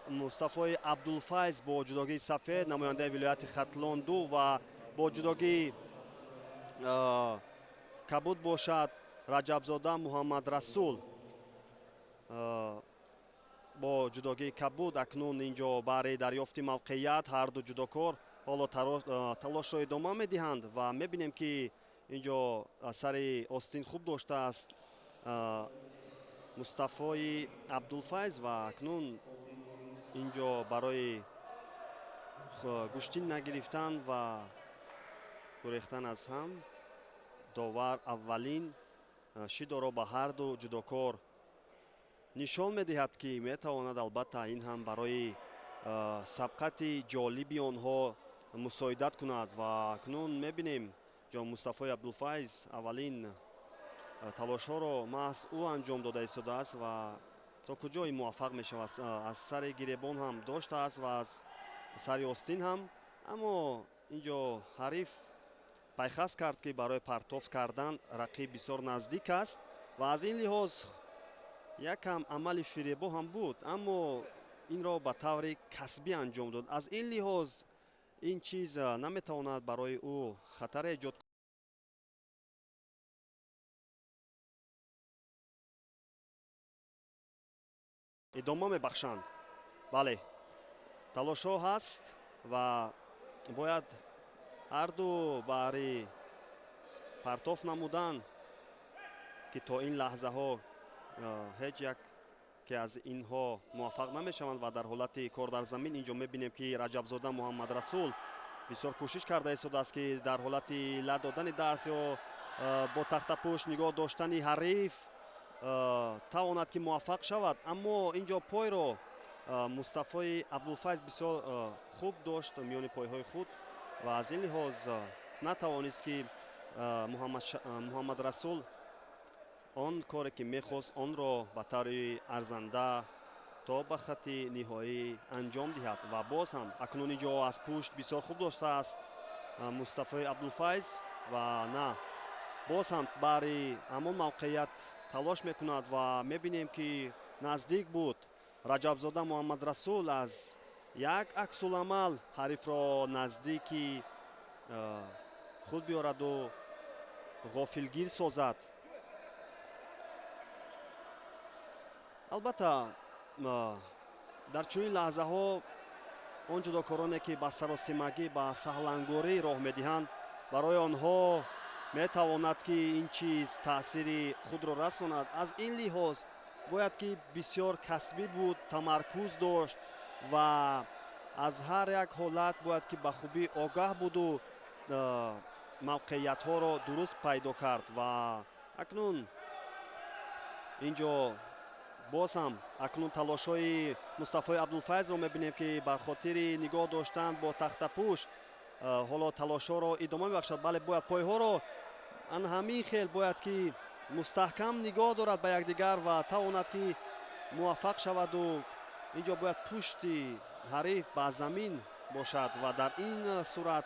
Мустафои Абдулфайз бо ҷудогии сафед, намояндаи вилояти Хатлон 2 ва бо ҷудогии кабуд бошад Раҷабзода Муҳаммадрасул бо ҷудогии кабуд. Акнун инҷо баҳри дарёфти мавқеият ҳар ду ҷудокор ҳоло талошро идома медиҳанд ва мебинем, ки инҷо сари остин хуб доштааст Мустафои Абдулфайз ва акнун инҷо барои гӯштин нагирифтан ва гурехтан аз ҳам довар аввалин шидоро ба ҳар ду ҷудокор нишон медиҳад, ки метавонад албатта ин ҳам барои сабқати ҷолиби онҳо мусоидат кунад. Ва акнун мебинем ҷо Мустафои Абдулфайз аввалин талошҳоро маҳз ӯ анҷом дода истодааст ва то куҷое муваффақ мешавад. Аз сари гиребон ҳам доштааст ва аз сари остин ҳам, аммо инҷо ҳариф пайхас кард, ки барои партофт кардан рақиб бисёр наздик аст ва аз ин лиҳоз якам амали фиребо ҳам буд, аммо инро ба таври касбӣ анҷом дод. Аз ин лиҳоз ин чиз наметавонад барои ӯ хатаре эҷод идома мебахшанд. Бале, талошҳо ҳаст ва бояд ҳар ду баҳри партоф намудан, ки то ин лаҳзаҳо ҳеҷ як ки аз инҳо муваффақ намешаванд ва дар ҳолати кор дар замин инҷо мебинем, ки Раҷабзода Муҳаммадрасул бисёр кӯшиш карда истодааст, ки дар ҳолати ла додани дарс ё бо тахтапӯш нигоҳ доштани ҳариф тавонад, ки муваффақ шавад, аммо инҷо пойро Мустафои Абдулфайз бисёр хуб дошт миёни пойҳои худ ва аз ин лиҳоз натавонист, ки Муҳаммадрасул он коре ки мехост, онро ба таври арзанда то ба хатти ниҳоӣ анҷом диҳад. Ва боз ҳам акнун инҷо аз пушт бисёр хуб доштааст Мустафои Абдулфайз ва на, боз ҳам баҳри ҳамон мавқеият талош мекунад ва мебинем, ки наздик буд Раҷабзода Муҳаммадрасул аз як аксуламал ҳарифро наздики худ биёраду ғофилгир созад. Албатта, дар чунин лаҳзаҳо он ҷудокороне, ки ба саросимагӣ, ба саҳлангорӣ роҳ медиҳанд, барои онҳо метавонад, ки ин чиз таъсири худро расонад. Аз ин лиҳоз бояд ки бисёр касбӣ буд, тамаркуз дошт ва аз ҳар як ҳолат бояд ки ба хубӣ огаҳ буду мавқеиятҳоро дуруст пайдо кард. Ва акнун инҷо боз ҳам акнун талошҳои Мустафои Абдулфайзро мебинем, ки бар хотири нигоҳ доштан бо тахтапӯш ҳоло талошҳоро идома мебахшад. Бале, бояд пойҳоро ан ҳамин хел бояд ки мустаҳкам нигоҳ дорад ба якдигар ва тавонад, ки муваффақ шаваду инҷо бояд пушти ҳариф ба замин бошад ва дар ин сурат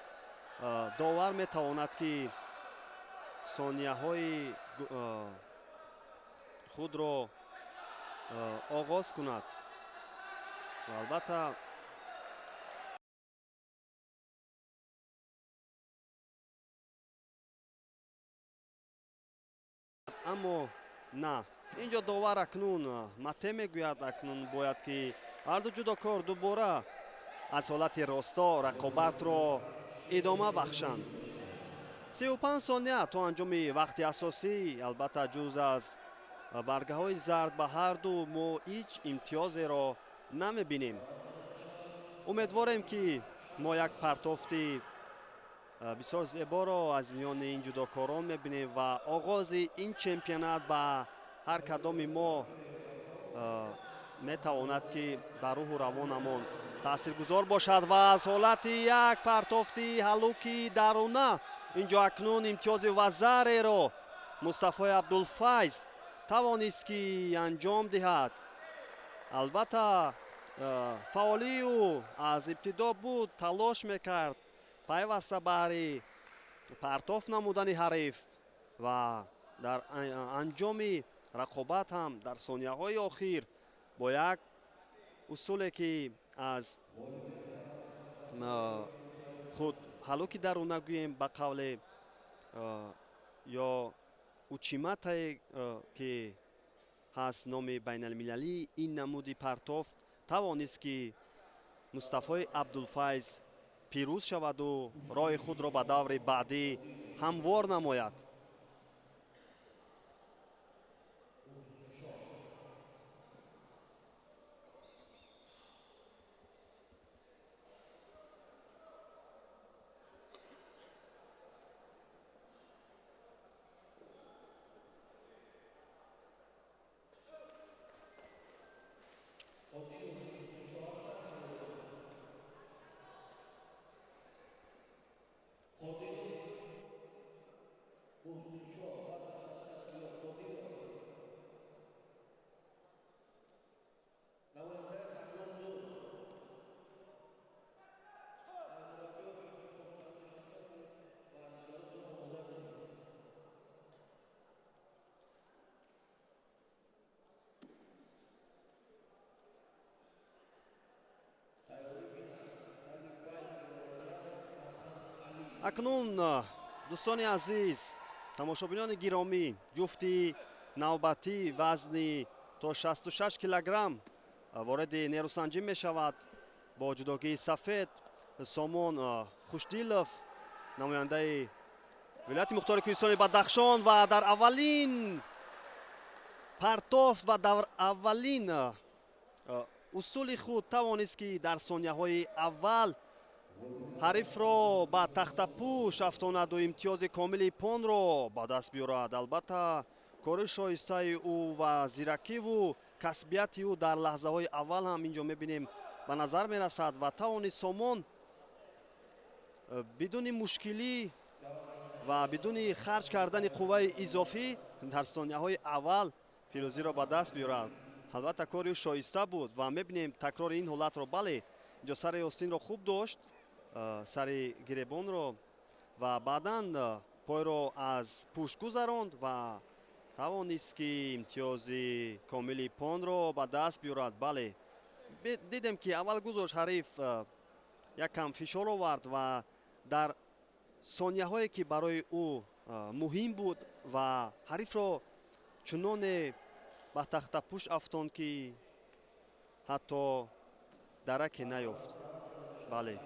довар метавонад, ки сонияҳои худро оғоз кунад. Ва албатта аммо на, инҷо довар акнун мате мегӯяд. Акнун бояд ки ҳарду ҷудокор дубора аз ҳолати росто рақобатро идома бахшанд. 35 сония то анҷоми вақти асосӣ. Албатта, ҷуз аз баргаҳои зард ба ҳар ду мо ҳеҷ имтиёзеро намебинем. Умедворем, ки мо як партофти бисёр зеборо аз миёни ин ҷудокорон мебинем ва оғози ин чемпионат ба ҳар кадоми мо метавонад, ки ба рӯҳу равонамон таъсиргузор бошад. Ва аз ҳолати як партофти ҳалуки даруна инҷо акнун имтиёзи вазареро Мустафои Абдулфайз тавонист, ки анҷом диҳад. Албатта, фаъолии ӯ аз ибтидо буд, талош мекард пайваста баҳри партоф намудани ҳариф ва дар анҷоми рақобат ҳам дар сонияҳои охир бо як Усуле ки аз худ ҳалуки дарун нагӯем, ба қавле ё учиматае ки ҳаст номи байналмилалии ин намуди партофт, тавонист ки Мустафои Абдулфайз пирӯз шаваду роҳи худро ба даври баъдӣ ҳамвор намояд. Акнун, дӯстони азиз, тамошобинони гиромӣ, ҷуфти навбатӣ вазни то 66 килограмм вориди нерӯсанҷӣ мешавад. Бо ҷудогии сафед Сомон Хушдилов, намояндаи вилояти мухтори кӯҳистони Бадахшон, ва дар аввалин партофт ва дар аввалин усули худ тавонист ки дар сонияҳои аввал ҳарифро ба тахтапӯш афтонаду имтиёзи комили понро ба даст биёрад. Албатта, кори шоистаи ӯ ва зиракиву касбияти ӯ дар лаҳзаҳои аввал ҳам инҷо мебинем ба назар мерасад ва тавонист Сомон бидуни мушкилӣ ва бидуни харҷ кардани қувваи изофӣ дар сонияҳои аввал пирӯзиро ба даст биёрад. Албатта, кори ӯ шоиста буд ва мебинем такрори ин ҳолатро. Бале, инҷо сари остинро хуб дошт, сари гиребонро, ва баъдан пойро аз пушт гузаронд ва тавонист ки имтиёзи комили понро ба даст биёрад. Бале, дидем ки аввал гузошт ҳариф, як кам фишор овард ва дар сонияҳое ки барои ӯ муҳим буд ва ҳарифро чуноне ба тахтапӯш афтонд ки ҳатто дараке наёфт. Бале.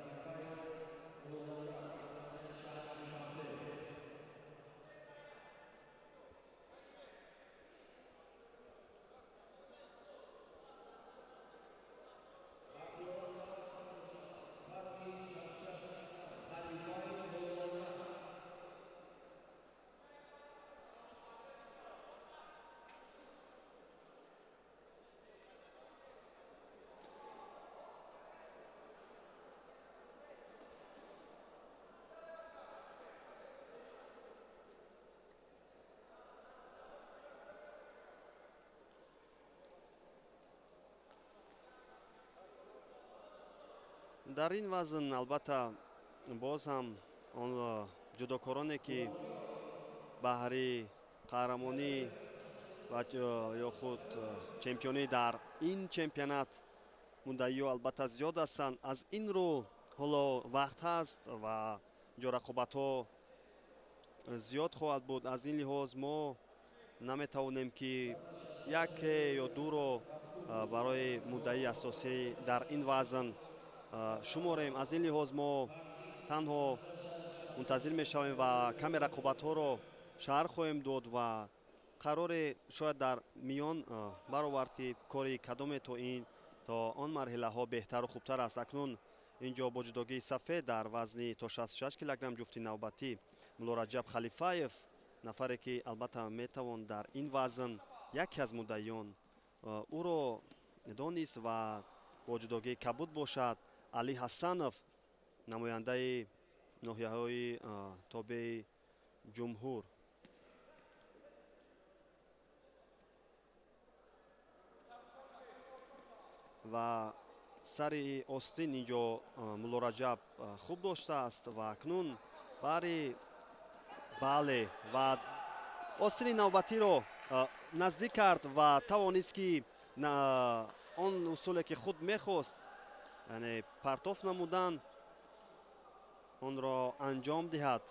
Дар ин вазн албатта боз ҳам он ҷудокороне ки баҳри қаҳрамонӣ ва ё худ чемпионӣ дар ин чемпионат муддаиё албатта зиёд ҳастанд. Аз ин рӯ ҳоло вақт ҳаст ва инҷо рақобатҳо зиёд хоҳад буд. Аз ин лиҳоз мо наметавонем ки яке ё дуро барои муддаии асосӣ дар ин вазн шуморем. Аз ин лиҳоз мо танҳо мунтазир мешавем ва каме рақобатҳоро шарҳ хоҳем дод ва қароре шояд дар миён баровард ки кори кадоме то он марҳилаҳо беҳтару хубтар аст. Акнун инҷо бо ҷудогии сафед дар вазни то 66 килограмм ҷуфти навбатӣ Муллораҷаб Халифаев, нафаре ки албатта метавон дар ин вазн яке аз муддаиён ӯро донист, ва бо ҷудогии кабуд бошад Али Ҳасанов, намояндаи ноҳияҳои тобеи ҷумҳур. Ва сари остин инҷо Муллораҷаб хуб доштааст ва акнун бари бале ва остини навбатиро наздик кард ва тавонист ки Он усуле ки худ мехост, яъне партоф намудан, онро анҷом диҳад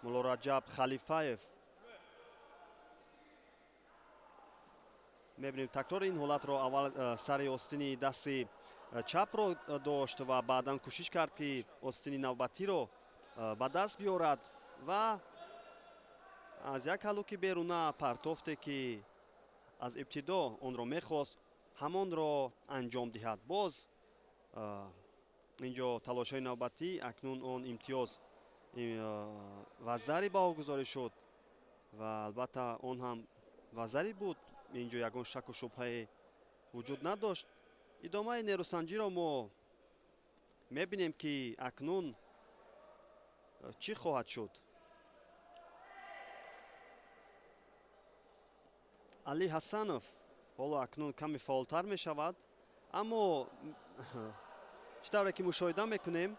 Муллораҷаб Халифаев. Мебинем такрори ин ҳолатро. Аввал сари остини дасти чапро дошт ва баъдан кӯшиш кард, ки остини навбатиро ба даст биёрад ва аз як ҳалуки беруна партофте, ки аз ибтидо онро мехост, ҳамонро анҷом диҳад. Боз инҷо талошҳои навбатӣ, акнун он имтиёз вазари баҳогузорӣ шуд ва албатта он ҳам вазари буд. Инҷо ягон шаку шубҳае вуҷуд надошт. Идомаи нерӯсанҷиро мо мебинем, ки акнун чӣ хоҳад шуд. Али Ҳасанов ҳоло акнун каме фаъолтар мешавад, аммо чӣ тавре ки мушоҳида мекунем,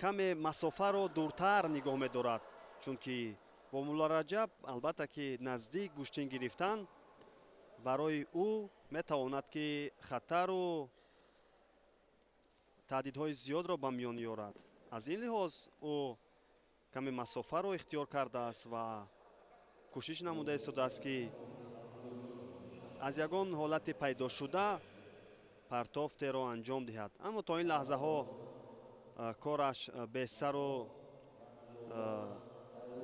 каме масофаро дуртар нигоҳ медорад, чунки бо Муллораҷаб албатта ки наздик гӯштин гирифтан барои ӯ метавонад, ки хатару таҳдидҳои зиёдро ба миён ёрад. Аз ин лиҳоз ӯ каме масофаро ихтиёр кардааст ва кӯшиш намуда истодааст, ки аз ягон ҳолати пайдошуда партофтеро анҷом диҳад. Аммо то ин лаҳзаҳо кораш бесару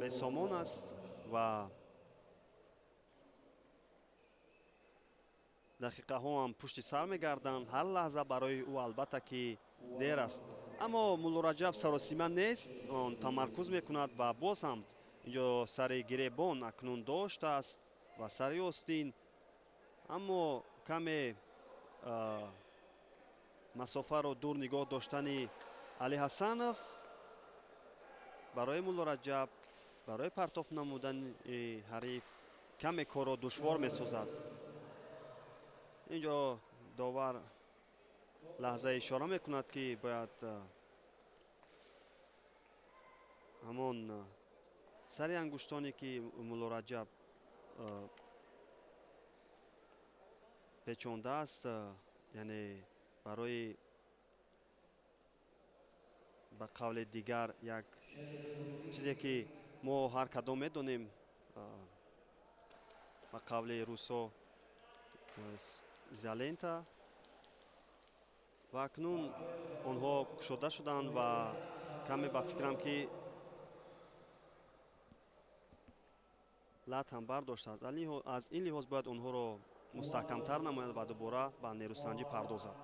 бесомон аст ва дақиқаҳо ҳам пушти сар мегарданд. Ҳар лаҳза барои ӯ албатта ки дер аст. Аммо Муллораҷаб саросима нест, он тамаркуз мекунад ва боз ҳам инҷо сари гиребон акнун доштааст ва сари остин, аммо каме масофаро дур нигоҳ доштани Али Ҳасанов барои Муллораҷаб барои партоф намудани ҳариф каме корро душвор месозад. Инҷо довар лаҳза ишора мекунад, ки бояд ҳамон сари ангуштоне, ки Муллораҷаб печондааст, яъне барои ба қавли дигар як чизе, ки мо ҳар кадом медонем, ба қавли русо изолента. Ва акнун онҳо кушода шуданд ва каме ба фикрам, ки лат ҳам бардоштааст. Аз ин лиҳоз бояд онҳоро мустаҳкамтар намояд ва дубора ба нерӯсанҷӣ пардозад.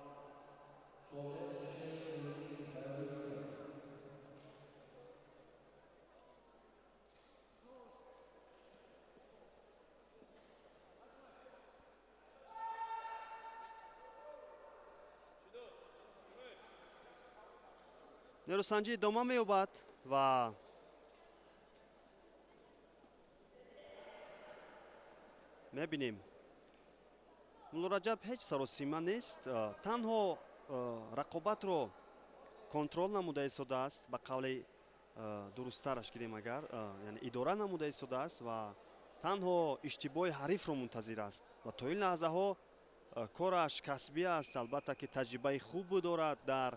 Нерӯсанҷӣ идома меёбад ва мебинем, Муллораҷаб ҳеҷ саросима нест, танҳо рақобатро контрол намуда истодааст, ба қавли дурусттараш гирем агар, яъне идора намуда истодааст ва танҳо иштибоҳи ҳарифро мунтазир аст. Ва то ин лаҳзаҳо кораш касбӣ аст, албатта ки таҷрибаи хуб дорад дар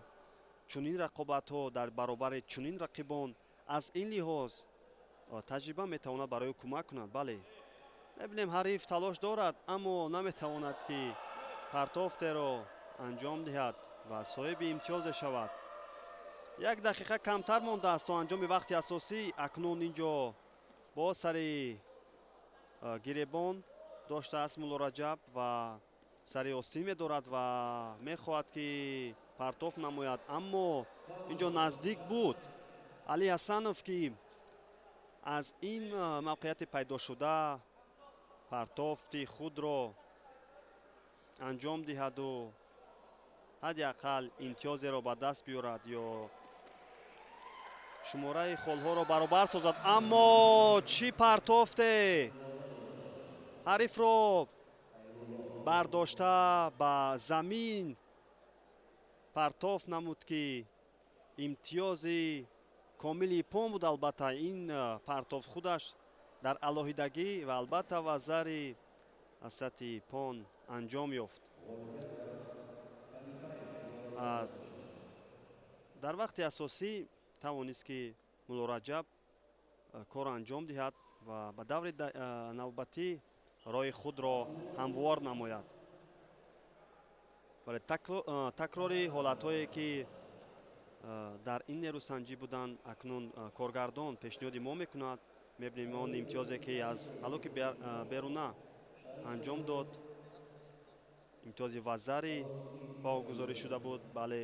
чунин рақобатҳо, дар баробари чунин рақибон. Аз ин лиҳоз таҷриба метавонад барои ӯ кӯмак кунад. Бале, мебинем, ҳариф талош дорад, аммо наметавонад, ки партофтеро анҷом диҳад ва соҳиби имтиёзе шавад. Як дақиқа камтар мондааст то анҷоми вақти асосӣ. Акнун инҷо бо сари гиребон доштааст Муллораҷаб ва сари остин медорад ва мехоҳад, ки партоф намояд, аммо инҷо наздик буд Али Ҳасанов, ки аз ин мавқеияти пайдошуда партофти худро анҷом диҳаду ҳадди ақал имтиёзеро ба даст биёрад ё шумораи холҳоро баробар созад. Аммо чӣ партофте! Ҳарифро бардошта ба замин партоф намуд, ки имтиёзи комили ипон буд. Албатта ин партоф худаш дар алоҳидагӣ ва албатта вазари аз сатҳи ипон анҷом ёфт. Дар вақти асосӣ тавонист, ки Мулло Раҷаб корро анҷом диҳад ва ба даври навбатӣ роҳи худро ҳамвор намояд. Вале такрори ҳолатҳое, ки дар ин нерӯсанҷӣ буданд, акнун коргардон пешниҳоди мо мекунад. Мебинем он имтиёзе, ки аз ҳалоки беруна анҷом дод, имтиёзи вазари баҳогузорӣ шуда буд. Бале,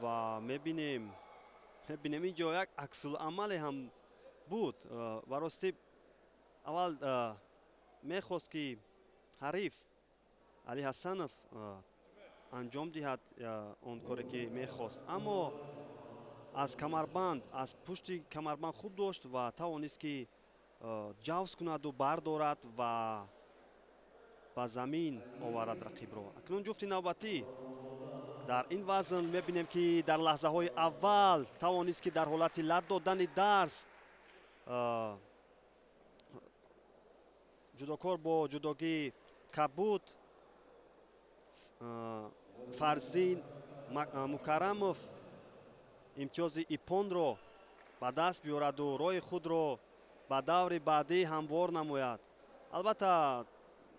ва мебинем инҷо як аксуламале ҳам буд. Ва ростӣ аввал мехост, ки ҳариф Али Ҳасанов анҷом диҳад он коре, ки мехост, аммо аз камарбанд, аз пушти камарбанд хуб дошт ва тавонист, ки ҷавз кунаду бардорад ва ба замин оварад рақибро. Акнун ҷуфти навбатӣ дар ин вазн мебинем, ки дар лаҳзаҳои аввал тавонист, ки дар ҳолати лат додани даст ҷудокор бо ҷудогии кабуд Фарзин Мукаррамов имтиёзи иппонро ба даст биёраду роҳи худро ба даври баъдӣ ҳамвор намояд. Албатта,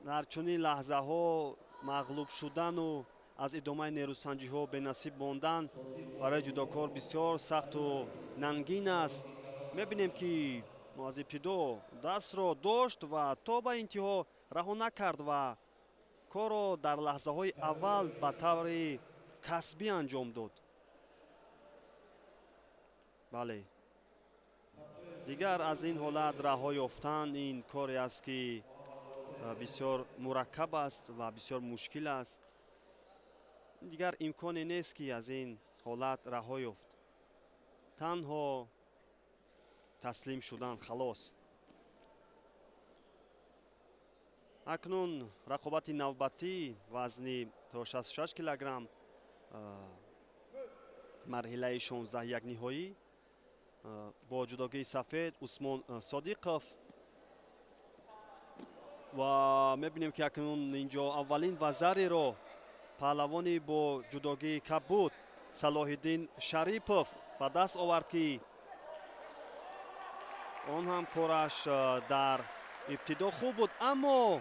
дар чунин лаҳзаҳо мағлуб шудану аз идомаи нерӯсанҷиҳо бенасиб мондан барои ҷудокор бисёр сахту нангин аст. Мебинем, ки аз ибтидо дастро дошт ва то ба интиҳо раҳо накард ва корро дар лаҳзаҳои аввал ба таври касбӣ анҷом дод. Бале, дигар аз ин ҳолат раҳо ёфтан ин коре аст, ки бисёр мураккаб аст ва бисёр мушкил аст. Дигар имконе нест, ки аз ин ҳолат раҳо ёфт, танҳо таслим шудан, халос. Акнун рақобати навбатӣ вазни то 66 килограмм, марҳилаи 16 як ниҳоӣ, бо ҷудогии сафед Усмон Содиқов. Ва мебинем, ки акнун инҷо аввалин вазареро паҳлавони бо ҷудогии кабуд Салоҳиддин Шарипов ба даст овард, ки он ҳам кораш дар ибтидо хуб буд, аммо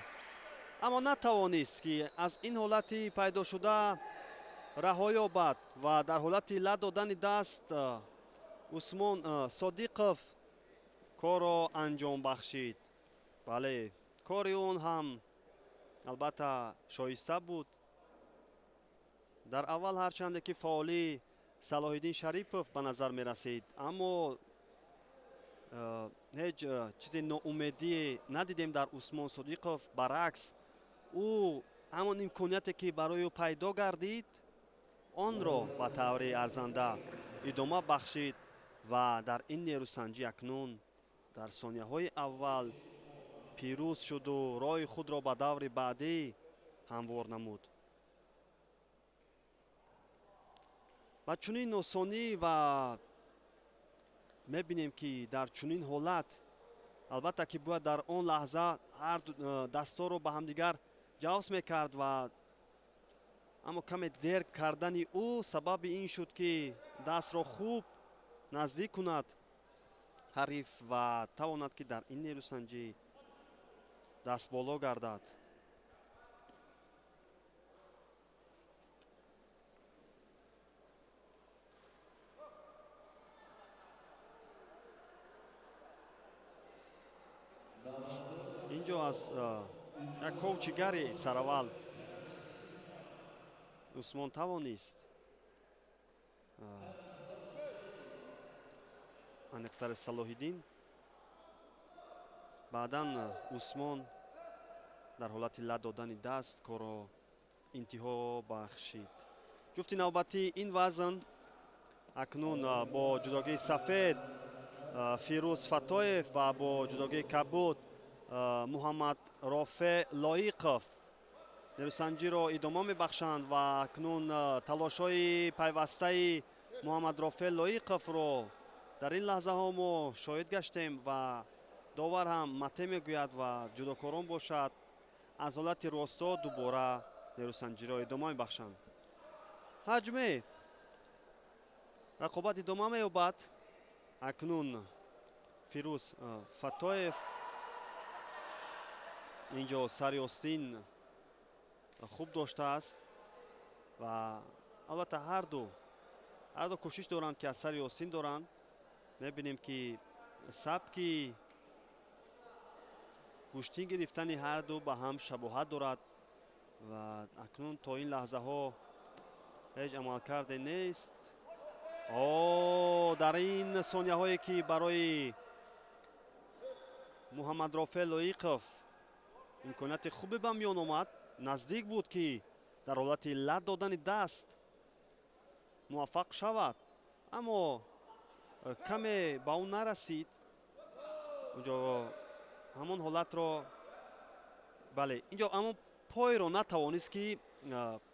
натавонист, ки аз ин ҳолати пайдошуда раҳо ёбад ва дар ҳолати лат додани даст Усмон Содиқов корро анҷом бахшид. Бале, кори он ҳам албатта шоиста буд. Дар аввал ҳарчанде ки фаъолии Салоҳиддин Шарипов ба назар мерасид, аммо ҳеҷ чизи ноумедие надидем дар Усмон Содиқов. Баръакс, ӯ ҳамон имконияте, ки барои ӯ пайдо гардид, онро ба таври арзанда идома бахшид ва дар ин нерӯсанҷӣ акнун дар сонияҳои аввал пирӯз шуду роҳи худро ба даври баъдӣ ҳамвор намуд. Ва чунин осонӣ ва мебинем, ки дар чунин ҳолат албатта ки бояд дар он лаҳза ҳар дастторо ба ҳамдигар ҷавз мекард ва аммо каме дер кардани ӯ сабаби ин шуд, ки дастро хуб наздик кунад ҳариф ва тавонад, ки дар ин нерӯсанҷӣ дастболо гардад. Инҷо аз як ковчигари сараввал Усмон тавонист, аниқтар Салоҳиддин. Баъдан Усмон дар ҳолати лат додани даст корро интиҳо бахшид. Ҷуфти навбатии ин вазн акнун бо ҷудогии сафед Фирӯз Фатоев ва бо ҷудогии кабуд Муҳаммад Рофе Лоиқов нерӯсанҷиро идома мебахшанд. Ва акнун талошҳои пайвастаи Муҳаммад Рофе Лоиқовро дар ин лаҳзаҳо мо шоҳид гаштем ва Довар ҳам мате мегӯяд ва ҷудокорон бошад аз ҳолати росто дубора нерӯсанҷиро идома мебахшанд. Ҳаҷме рақобат идома меёбад. Акнун Фирӯз Фаттоев инҷо сари остин хуб доштааст ва албатта ҳарду кӯшиш доранд, ки аз сари остин доранд. Мебинем, ки сабки гӯштин гирифтани ҳарду ба ҳам шабоҳат дорад ва акнун то ин лаҳзаҳо ҳеҷ амалкарде нест. О, дар ин сонияҳое ки барои Муҳаммадрофеъ Лоиқов имконияти хубе ба миён омад, наздик буд, ки дар ҳолати лат додани даст муваффақ шавад, аммо каме ба ӯ нарасид. Унҷо ҳамон ҳолатро, бале, инҷо ҳамон пойро натавонист, ки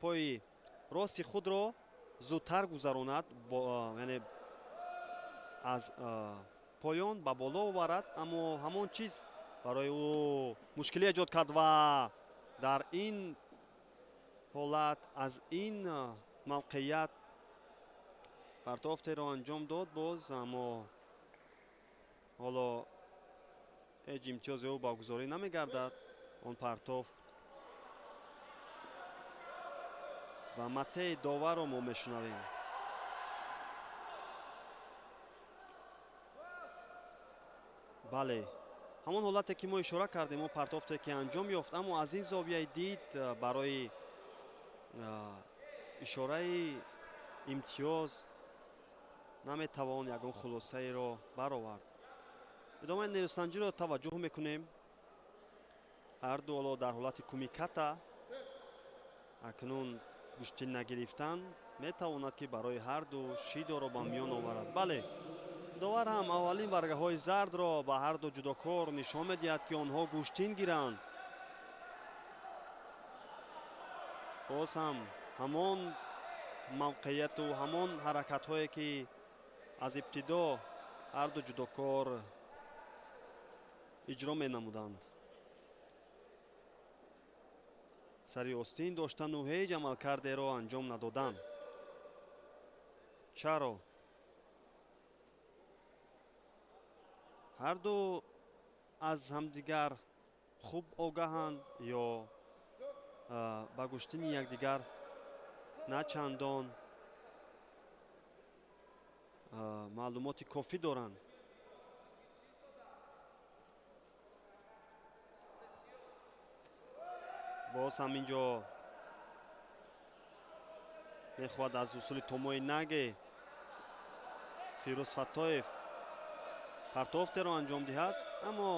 пои рости худро зудтар гузаронад, яъне аз поён ба боло оварад, аммо ҳамон чиз барои ӯ мушкилӣ эҷод кард ва дар ин ҳолат аз ин мавқеият партофтеро анҷом дод боз, аммо ҳоло ҳеҷ имтиёзи ӯ баргузорӣ намегардад он партофт. Ва матеи доварро мо мешунавем. Бале, ҳамон ҳолате ки мо ишора кардем, он партофте ки анҷом ёфт, аммо аз ин зовияи дид барои ишораи имтиёз наметавон ягон хулосаеро баровард. Идомаи нерӯсанҷиро таваҷҷӯҳ мекунем. Ҳарду ҳоло дар ҳолати кумиката. Акнун гӯштин нагирифтан метавонад, ки барои ҳарду шидоро ба миён оварад. Бале, довар ҳам аввалин баргаҳои зардро ба ҳарду ҷудокор нишон медиҳад, ки онҳо гӯштин гиранд. Боз ҳам ҳамон мавқеияту ҳамон ҳаракатҳое, ки аз ибтидо ҳарду ҷудокор иҷро менамуданд. Сари остин доштану ҳеҷ амалкардеро анҷом надодан. Чаро? Ҳарду аз ҳамдигар хуб огаҳанд ё ба гӯштини якдигар на чандон маълумоти кофӣ доранд. Боз ҳам инҷо мехоҳад аз усули томои наге Фирӯз Фаттоев партофтеро анҷом диҳад, аммо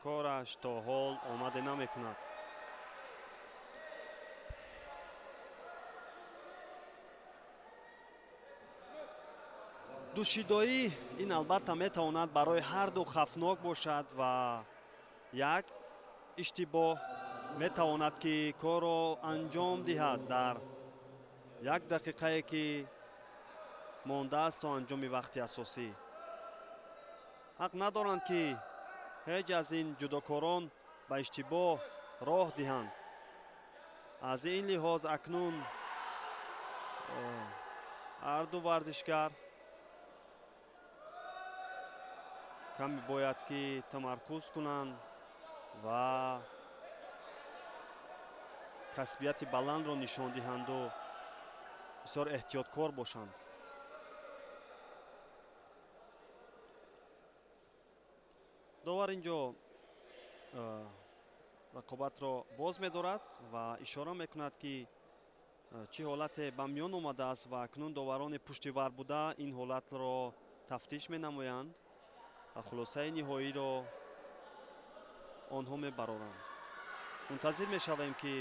кораш то ҳол омаде намекунад. Душидоӣ ин албатта метавонад барои ҳарду хавфнок бошад ва як иштибоҳ метавонад, ки корро анҷом диҳад дар як дақиқае, ки мондааст то анҷоми вақти асосӣ. Ҳақ надоранд, ки ҳеҷ аз ин ҷудокорон ба иштибоҳ роҳ диҳанд. Аз ин лиҳоз акнун ҳарду варзишгар каме бояд, ки тамаркуз кунанд ва касбияти баландро нишон диҳанду бисёр эҳтиёткор бошанд. Довар инҷо рақобатро боз медорад ва ишора мекунад, ки чӣ ҳолате ба миён омадааст ва акнун доварони пуштивар буда ин ҳолатро тафтиш менамоянд ва хулосаи ниҳоиро онҳо мебароранд. Мунтазир мешавем, ки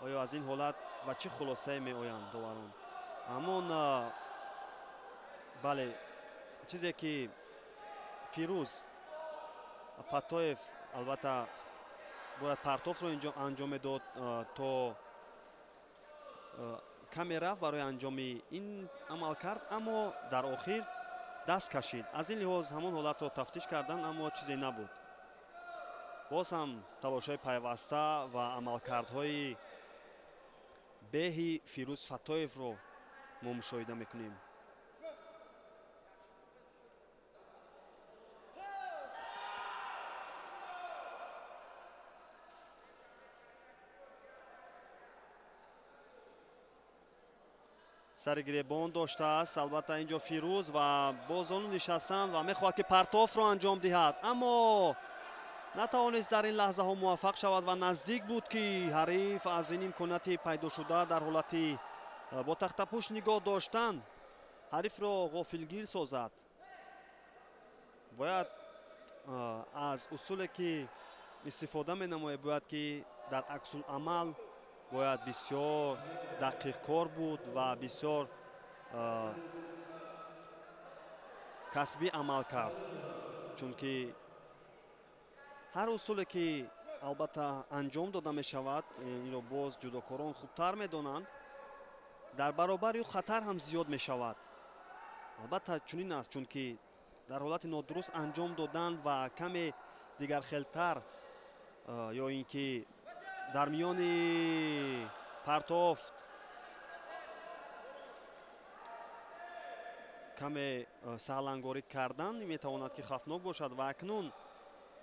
оё аз ин ҳолат ба чӣ хулосае меоянд доварон. Ҳамон бале, чизе ки Фирӯз Фаттоев албатта бояд партофро анҷом медод, то каме рафт барои анҷоми ин амал кард, аммо дар охир Даст кашид. Аз ин лиҳоз ҳамон ҳолатро тафтиш кардан, аммо чизе набуд. Боз ҳам талошҳои пайваста ва амалкардҳои беҳи Фирӯз Фаттоевро мо мушоҳида мекунем. Сари гиребон доштааст албатта инҷо Фирӯз ва бо зону нишастан ва мехоҳад, ки партофро анҷом диҳад, аммо натавонист дар ин лаҳзаҳо муваффақ шавад ва наздик буд, ки ҳариф аз ин имконияти пайдошуда дар ҳолати бо тахтапӯш нигоҳ доштан ҳарифро ғофилгир созад. Бояд аз усуле, ки истифода менамояд, бояд ки дар аксуламал бояд бисёр дақиқкор буд ва бисёр касбӣ амал кард, чунки ҳар усуле, ки албатта анҷом дода мешавад, инро боз ҷудокорон хубтар медонанд, дар баробари ӯ хатар ҳам зиёд мешавад. Албатта чунин аст, чунки дар ҳолати нодуруст анҷом додан ва каме дигархелтар ё ин ки дар миёни партофт каме саҳлангорӣ кардан метавонад, ки хавфнок бошад. Ва акнун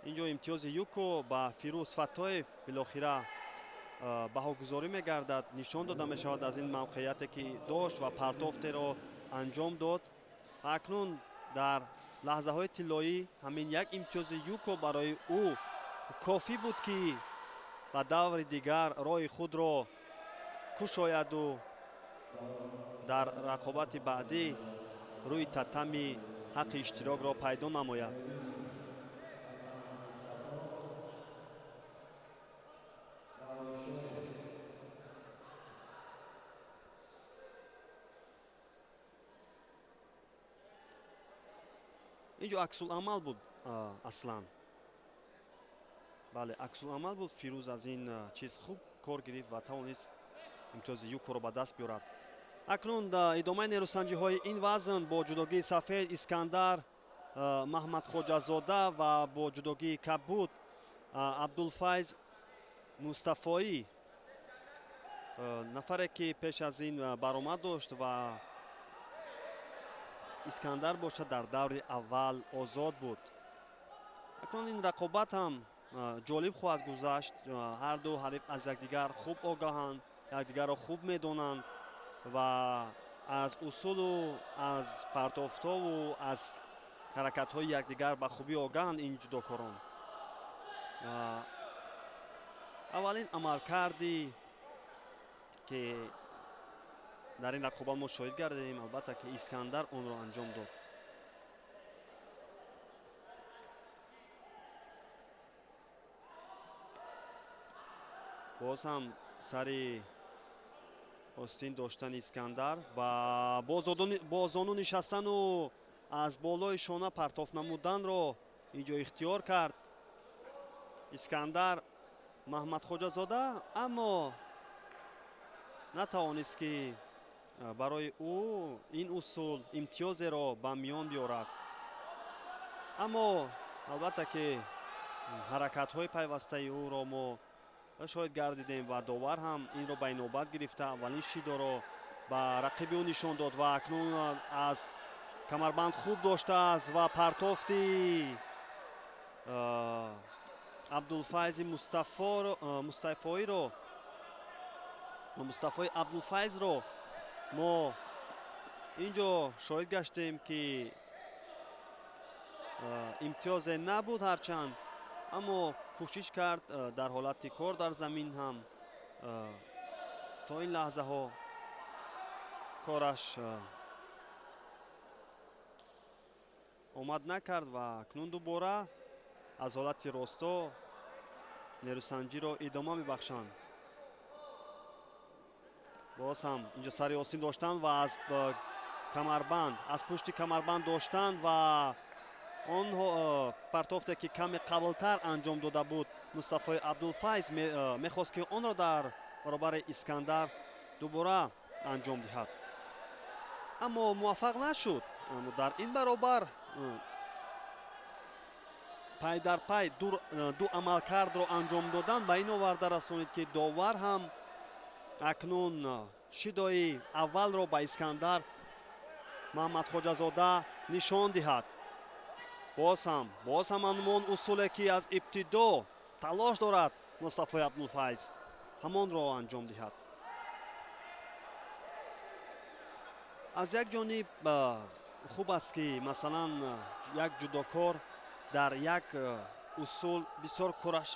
инҷо имтиёзи Юко ба Фирӯз Фаттоев билохира баҳогузорӣ мегардад, нишон дода мешавад аз ин мавқеияте, ки дошт ва партофтеро анҷом дод. Ва акнун дар лаҳзаҳои тиллоӣ ҳамин як имтиёзи Юко барои ӯ кофӣ буд, ки ба даври дигар роҳи худро кушояду дар рақобати баъдӣ рӯи татами ҳаққи иштирокро пайдо намояд. Инҷо аксуламал буд аслан. Бале, аксуламал буд. Фирӯз аз ин чиз хуб кор гирифт ва тавонист имтиёзи Юкоро ба даст биёрад. Акнун идомаи нерӯсанҷиҳои ин вазн бо ҷудогии сафед Искандар Маҳмадхоҷазода ва бо ҷудогии кабуд Абдулфайз Мустафоӣ, нафаре, ки пеш аз ин баромад дошт ва Искандар бошад дар даври аввал озод буд. Акнун ин рақобат ҳам ҷолиб хоҳад гузашт. Ҳар ду ҳариф аз якдигар хуб огаҳанд, якдигарро хуб медонанд ва аз усулу аз партофтову аз ҳаракатҳои якдигар ба хубӣ огаҳанд ин ҷудокорон. Аввалин амалкарди, ки дар ин рақобат мо шоҳид гардидем, албатта ки Искандар онро анҷом дод. Боз ҳам сари остин доштани Искандар ва бо зону нишастану аз болои шона партоф намуданро инҷо ихтиёр кард Искандар Маҳмадхоҷазода, аммо натавонист, ки барои ӯ ин усул имтиёзеро ба миён биёрад. Аммо албатта ки ҳаракатҳои пайвастаи ӯро мо шоҳид гардидем ва довар ҳам инро ба инобат гирифта аввалин шидоро ба рақиби ӯ нишон дод. Ва акнун аз камарбанд хуб доштааст ва партофти Абдулфайзи Мустафоиро, Мустафои Абдулфайзро мо инҷо шоҳид гаштем, ки имтиёзе набуд ҳарчанд, аммо кӯшиш кард дар ҳолати кор дар замин ҳам то ин лаҳзаҳо кораш омад накард ва акнун дубора аз ҳолати росто нерӯсанҷиро идома мебахшанд. Боз ҳам инҷо сари остин доштан ва аз камарбанд, аз пушти камарбанд доштан ва он партофте, ки каме қаблтар анҷом дода буд Мустафои Абдулфайз, мехост, ки онро дар баробари Искандар дубора анҷом диҳад, аммо муваффақ нашуд. Аммо дар ин баробар пай дар пай ду амалкардро анҷом додан ба ин оварда расонид, ки довар ҳам акнун шидои аввалро ба Искандар Маҳмадхоҷазода нишон диҳад. Боз ҳам ҳамон усуле, ки аз ибтидо талош дорад Мустафои Абдулфайз, ҳамонро анҷом диҳад. Аз як ҷониб хуб аст, ки масалан як ҷудокор дар як усул бисёр кораш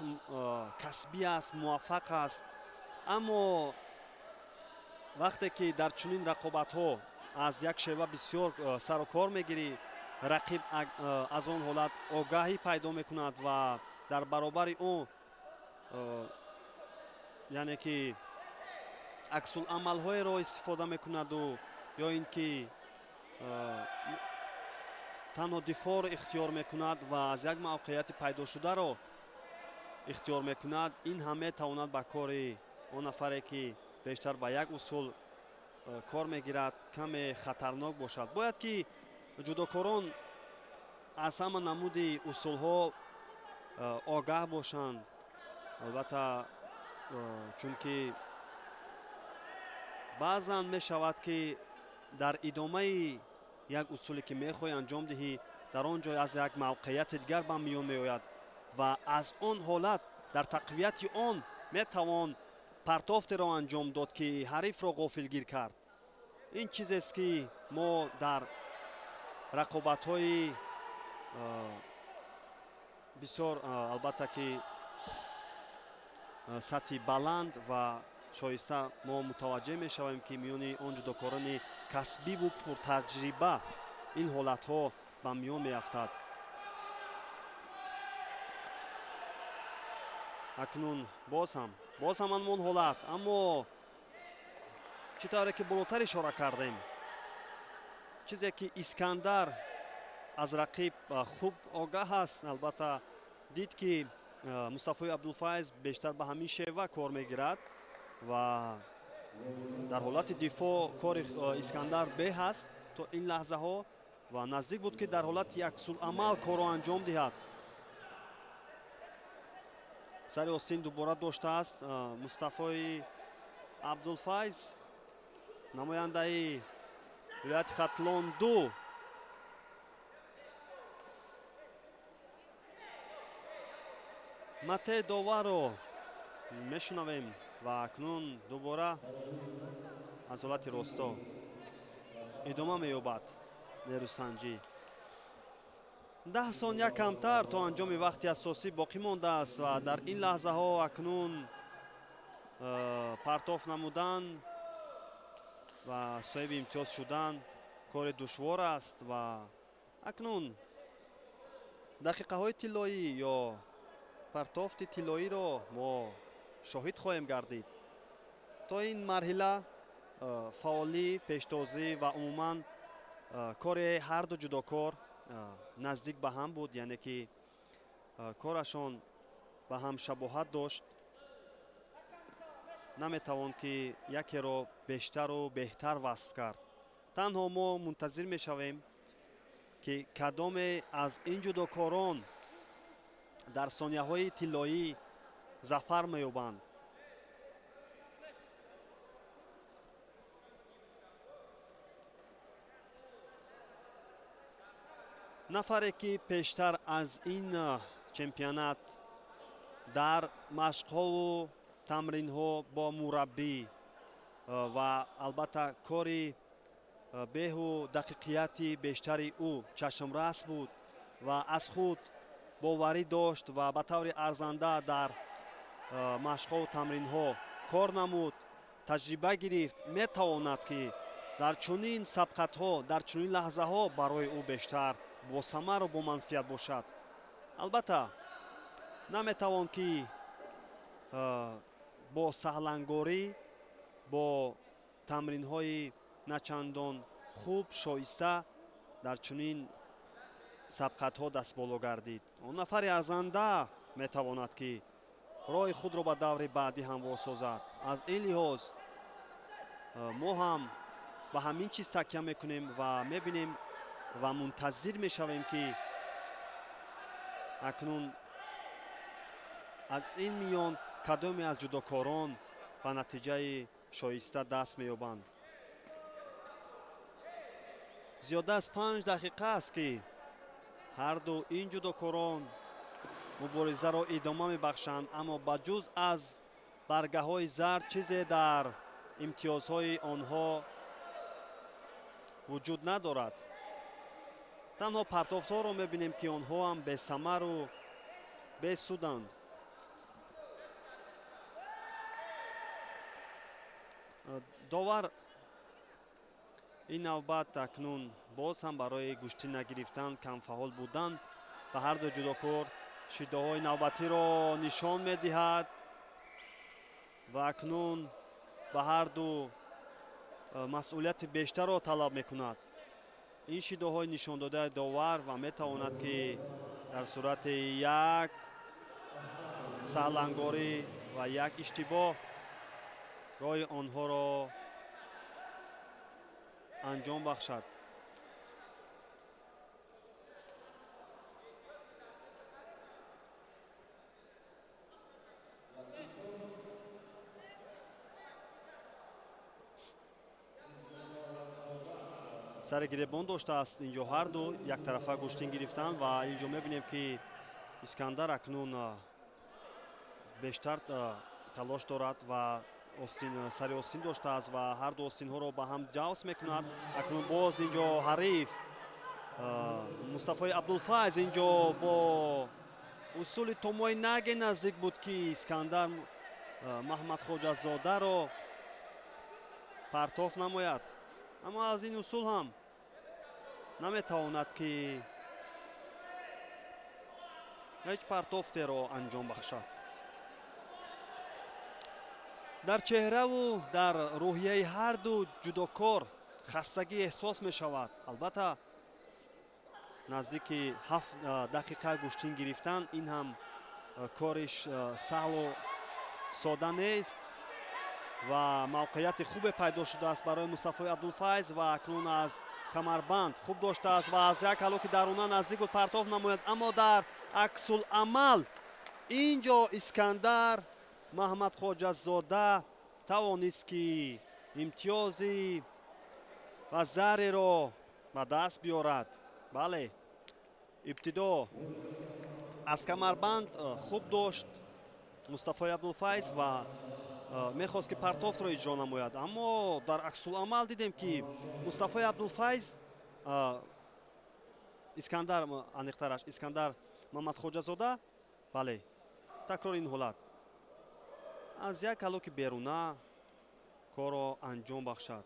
касбӣ аст, муваффақ аст, аммо вақте ки дар чунин рақобатҳо аз як шева бисёр сару кор мегирӣ, рақиб аз он ҳолат огаҳӣ пайдо мекунад ва дар баробари ӯ яъне ки аксуламалҳоеро истифода мекунаду ё ин ки танҳо дифоъро ихтиёр мекунад ва аз як мавқеияти пайдошударо ихтиёр мекунад. Ин ҳам метавонад ба кори он нафаре, ки бештар ба як усул кор мегирад, каме хатарнок бошад. Бояд ки ҷудокорон аз ҳама намуди усулҳо огаҳ бошанд, албатта, чунки баъзан мешавад, ки дар идомаи як усуле, ки мехоҳӣ анҷом диҳӣ, дар он ҷой аз як мавқеияти дигар ба миён меояд ва аз он ҳолат дар тақвияти он метавон партофтеро анҷом дод, ки ҳарифро ғофилгир кард. Ин чизест, ки мо дар рақобатҳои бисёр албатта ки сатҳи баланд ва шоиста мо мутаваҷҷеҳ мешавем, ки миёни он ҷудокорони касбиву пуртаҷриба ин ҳолатҳо ба миён меафтад. Акнун боз ҳам ҳамон ҳолат, аммо чӣ тавре ки болотар ишора кардем, чизе ки Искандар аз рақиб хуб огаҳ аст, албатта дид, ки Мустафои Абдулфайз бештар ба ҳамин шева кор мегирад ва дар ҳолати дифоъ кори Искандар беҳ аст то ин лаҳзаҳо ва наздик буд, ки дар ҳолати аксуламал корро анҷом диҳад. Сари остин дубора доштааст Мустафои Абдулфайз, намояндаи вилояти Хатлон 2. Мате доварро мешунавем ва акнун дубора аз ҳолати росто идома меёбад нерӯсанҷӣ. 10 сония камтар то анҷоми вақти асосӣ боқӣ мондааст ва дар ин лаҳзаҳо акнун партоф намудан ва соҳиби имтиёз шудан кори душвор аст ва акнун дақиқаҳои тиллоӣ ё партофти тиллоиро мо шоҳид хоҳем гардид. То ин марҳила фаъолӣ, пештозӣ ва умуман кори ҳарду ҷудокор наздик ба ҳам буд, яъне ки корашон ба ҳам шабоҳат дошт. Наметавон ки якеро бештару беҳтар васф кард. Танҳо мо мунтазир мешавем, ки кадоме аз ин ҷудокорон дар сонияҳои тиллоӣ зафар меёбанд. Нафаре, ки пештар аз ин чемпионат дар машқҳову тамринҳо бо мураббӣ ва албатта кори беҳу дақиқияти бештари ӯ чашмрас буд ва аз худ боварӣ дошт ва ба таври арзанда дар машқҳову тамринҳо кор намуд, таҷриба гирифт, метавонад, ки дар чунин сабқатҳо, дар чунин лаҳзаҳо барои ӯ бештар босамару боманфиат бошад. Албатта наметавон ки бо саҳлангорӣ, бо тамринҳои начандон хуб шоиста дар чунин сабқатҳо дастболо гардид. Он нафари арзанда метавонад, ки роҳи худро ба даври баъдӣ ҳамвор созад. Аз ин лиҳоз мо ҳам ба ҳамин чиз такя мекунем ва мебинем, Ва мунтазир мешавем, ки акнун аз ин миён кадоме аз ҷудокорон ба натиҷаи шоиста даст меёбанд. Зиёда аз 5 дақиқа аст, ки ҳарду ин ҷудокорон муборизаро идома мебахшанд, аммо ба ҷуз аз баргаҳои зард чизе дар имтиёзҳои онҳо вуҷуд надорад. Танҳо партофтҳоро мебинем, ки онҳо ҳам бесамару бесуданд. Довар ин навбат акнун боз ҳам барои гӯштӣ нагирифтан, камфаъол будан ба ҳарду ҷудокор шидоҳои навбатиро нишон медиҳад ва акнун ба ҳарду масъулияти бештарро талаб мекунад. Ин шидоҳои нишондодаи довар ва метавонад, ки дар сурати як саҳлангорӣ ва як иштибоҳ роҳи онҳоро анҷом бахшад. Сари гиребон доштааст инҷо ҳарду яктарафа гӯштин гирифтанд ва инҷо мебинем, ки Искандар акнун бештар талош дорад ва сари остин доштааст ва ҳарду остинҳоро ба ҳам ҷавс мекунад. Акнун боз инҷо ҳариф Мустафои Абдулфайз инҷо бо усули томои наге наздик буд, ки Искандар Маҳмадхоҷазодаро партоф намояд, аммо аз ин усул ҳам наметавонад, ки ҳеҷ партофтеро анҷом бахшад. Дар чеҳраву дар рӯҳияи ҳарду ҷудокор хастагӣ эҳсос мешавад. Албатта, наздики 7 дақиқа гӯштин гирифтан ин ҳам кори саҳлу сода нест ва мавқеияти хубе пайдо шудааст барои Мустафои Абдулфайз ва акнун аз камарбанд хуб доштааст ва аз як ҳалоки даруна наздик буд партоф намояд, аммо дар аксуламал инҷо Искандар Маҳмадхоҷазода тавонист, ки имтиёзи ва зареро ба даст биёрад. Бале, ибтидо аз камарбанд хуб дошт Мустафои Абдулфайз ва мехост, ки партофтро иҷро намояд, аммо дар аксуламал дидем, ки Мустафои Абдулфайз, Искандар, аниқтараш Искандар Мамадхоҷазода, бале, такрори ин ҳолат аз як ҳалоки беруна корро анҷом бахшад.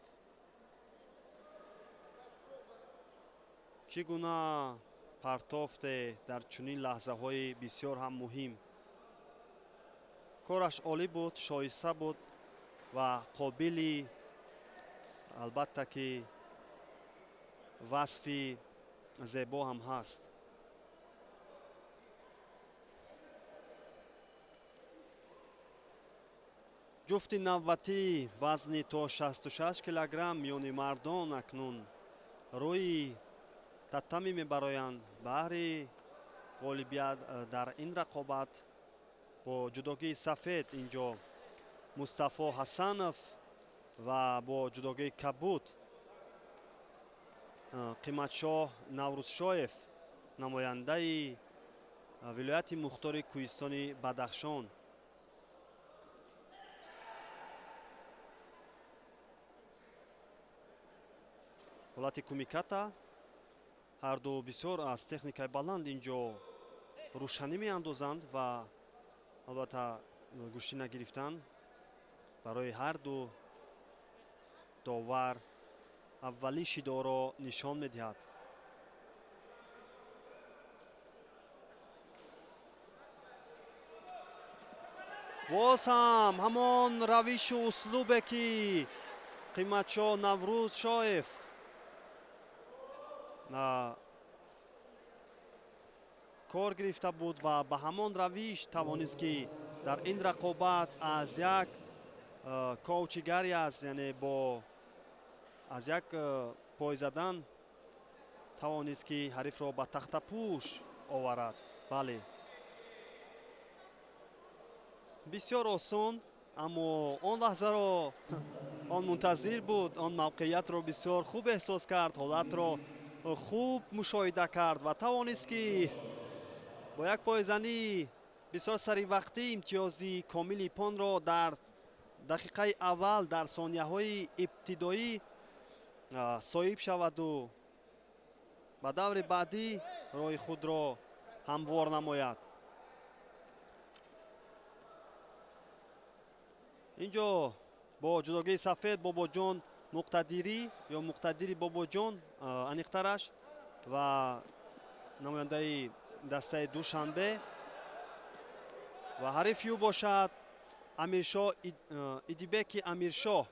Чӣ гуна партофте дар чунин лаҳзаҳои бисёр ҳам муҳим. Кораш олӣ буд, шоиста буд ва қобили албатта ки васфи зебо ҳам ҳаст. Ҷуфти навбатӣ вазни то 66 килограмм миёни мардон акнун рӯи татами мебароянд баҳри ғолибият дар ин рақобат. Бо ҷудогии сафед инҷо Мустафо Ҳасанов ва бо ҷудогии кабуд Қиматшоҳ Наврӯзшоев, намояндаи вилояти мухтори кӯҳистони Бадахшон. Ҳолати кумиката ҳарду бисёр аз техникаи баланд инҷо рӯшанӣ меандозанд ва албатта гӯштӣ нагирифтан барои ҳарду довар аввалин шидоро нишон медиҳад. Боз ҳам ҳамон равишу услубе, ки Қиматшоҳ Наврӯзшоев кор гирифта буд ва ба ҳамон равиш тавонист, ки дар ин рақобат аз як ковчигари аст, яъне бо аз як пой задан Тавонист, ки ҳарифро ба тахтапӯш оварад. Бале, бисёр осон, аммо он лаҳзаро он мунтазир буд, он мавқеиятро бисёр хуб эҳсос кард, ҳолатро хуб мушоҳида кард ва тавонист, ки бо як пойзанӣ бисёр саривақтӣ имтиёзи комили иппонро дар дақиқаи аввал, дар сонияҳои ибтидоӣ соҳиб шаваду ба даври баъдӣ роҳи худро ҳамвор намояд. Инҷо бо ҷудогии сафед Бобоҷон Муқтадирӣ ё Муқтадири Бобоҷон аниқтараш ва намояндаи дастаи Душанбе ва ҳарифи ӯ бошад Амиршоҳ Идибеки Амиршоҳ.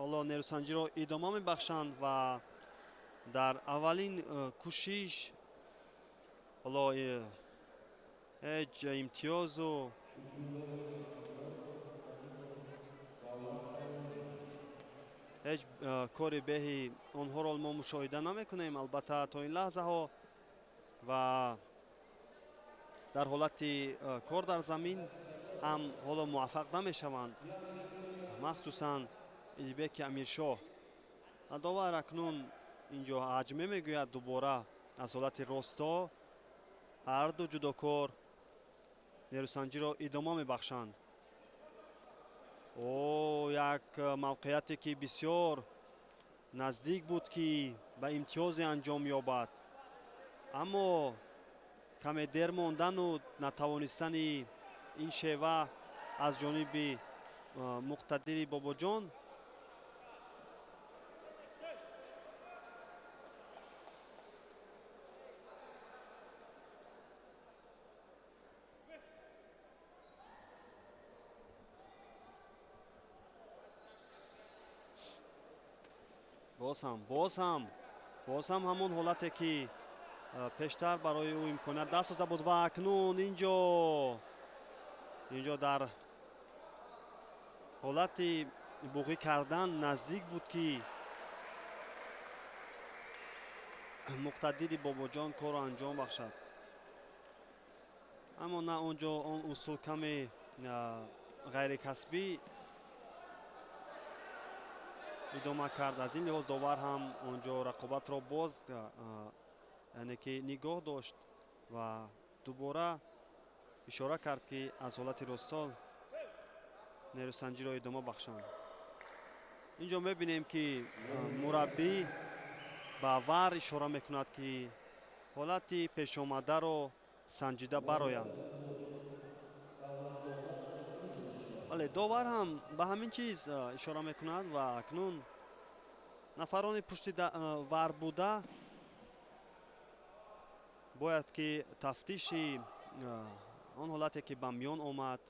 Ҳоло нерӯсанҷиро идома мебахшанд ва дар аввалин кӯшиш ҳоло ҳеҷ имтиёзу ҳеҷ кори беҳи онҳоро мо мушоҳида намекунем, албатта, то ин лаҳзаҳо ва дар ҳолати кор дар замин ҳам ҳоло муваффақ намешаванд, махсусан Идибеки Амиршоҳ. Довар акнун инҷо ҳаҷме мегӯяд. Дубора аз ҳолати росто ҳарду ҷудокор нерӯсанҷиро идома мебахшанд. О, як мавқеияте, ки бисёр наздик буд, ки ба имтиёзе анҷом ёбад, аммо каме дер мондану натавонистани ин шева аз ҷониби Муқтадири Бобоҷон боз ҳам ҳамон ҳолате, ки пештар барои ӯ имконият даст дода буд. Ва акнун инҷо дар ҳолати буғӣ кардан наздик буд, ки Муқтадири Бобоҷон корро анҷом бахшад, аммо на, он ҷо он усул каме ғайрикасбӣ идома кард. Аз ин лиҳоз довар ҳам он ҷо рақобатро боз, яъне ки нигоҳ дошт ва дубора ишора кард, ки аз ҳолати ростол нерӯсанҷиро идома бахшанд. Инҷо мебинем, ки мураббӣ ба вар ишора мекунад, ки ҳолати пешомадаро санҷида бароянд. Бале, довар ҳам ба ҳамин чиз ишора мекунад ва акнун нафарони пушти вар буда бояд ки тафтиши он ҳолате, ки ба миён омад,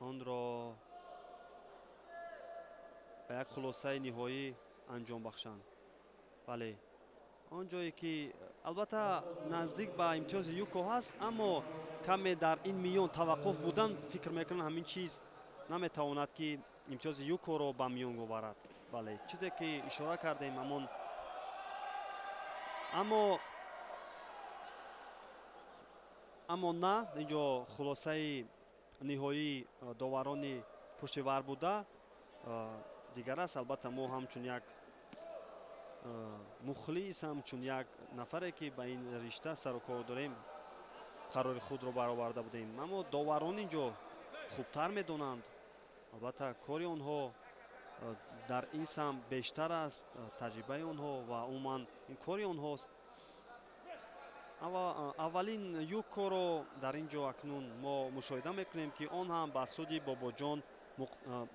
онро ба як хулосаи ниҳоӣ анҷом бахшанд. Бале, он ҷое ки албатта наздик ба имтиёзи юко ҳаст, аммо каме дар ин миён таваққуф будан, фикр мекунам, ҳамин чиз наметавонад, ки имтиёзи юкоро ба миён оварад. Бале, чизе ки ишора кардем ҳамон, аммо на, инҷо хулосаи ниҳоии доварони пушти вар буда дигар аст. Албатта, мо ҳамчун як мухлис, ҳамчун як нафаре, ки ба ин ришта сару кор дорем, қарори худро бароварда будем, аммо доварон инҷо хубтар медонанд. Албатта, кори онҳо дар ин самт бештар аст, таҷрибаи онҳо ва умуман ин кори онҳост. Аввалин юкоро дар ин ҷо акнун мо мушоҳида мекунем, ки он ҳам ба суди Бобоҷон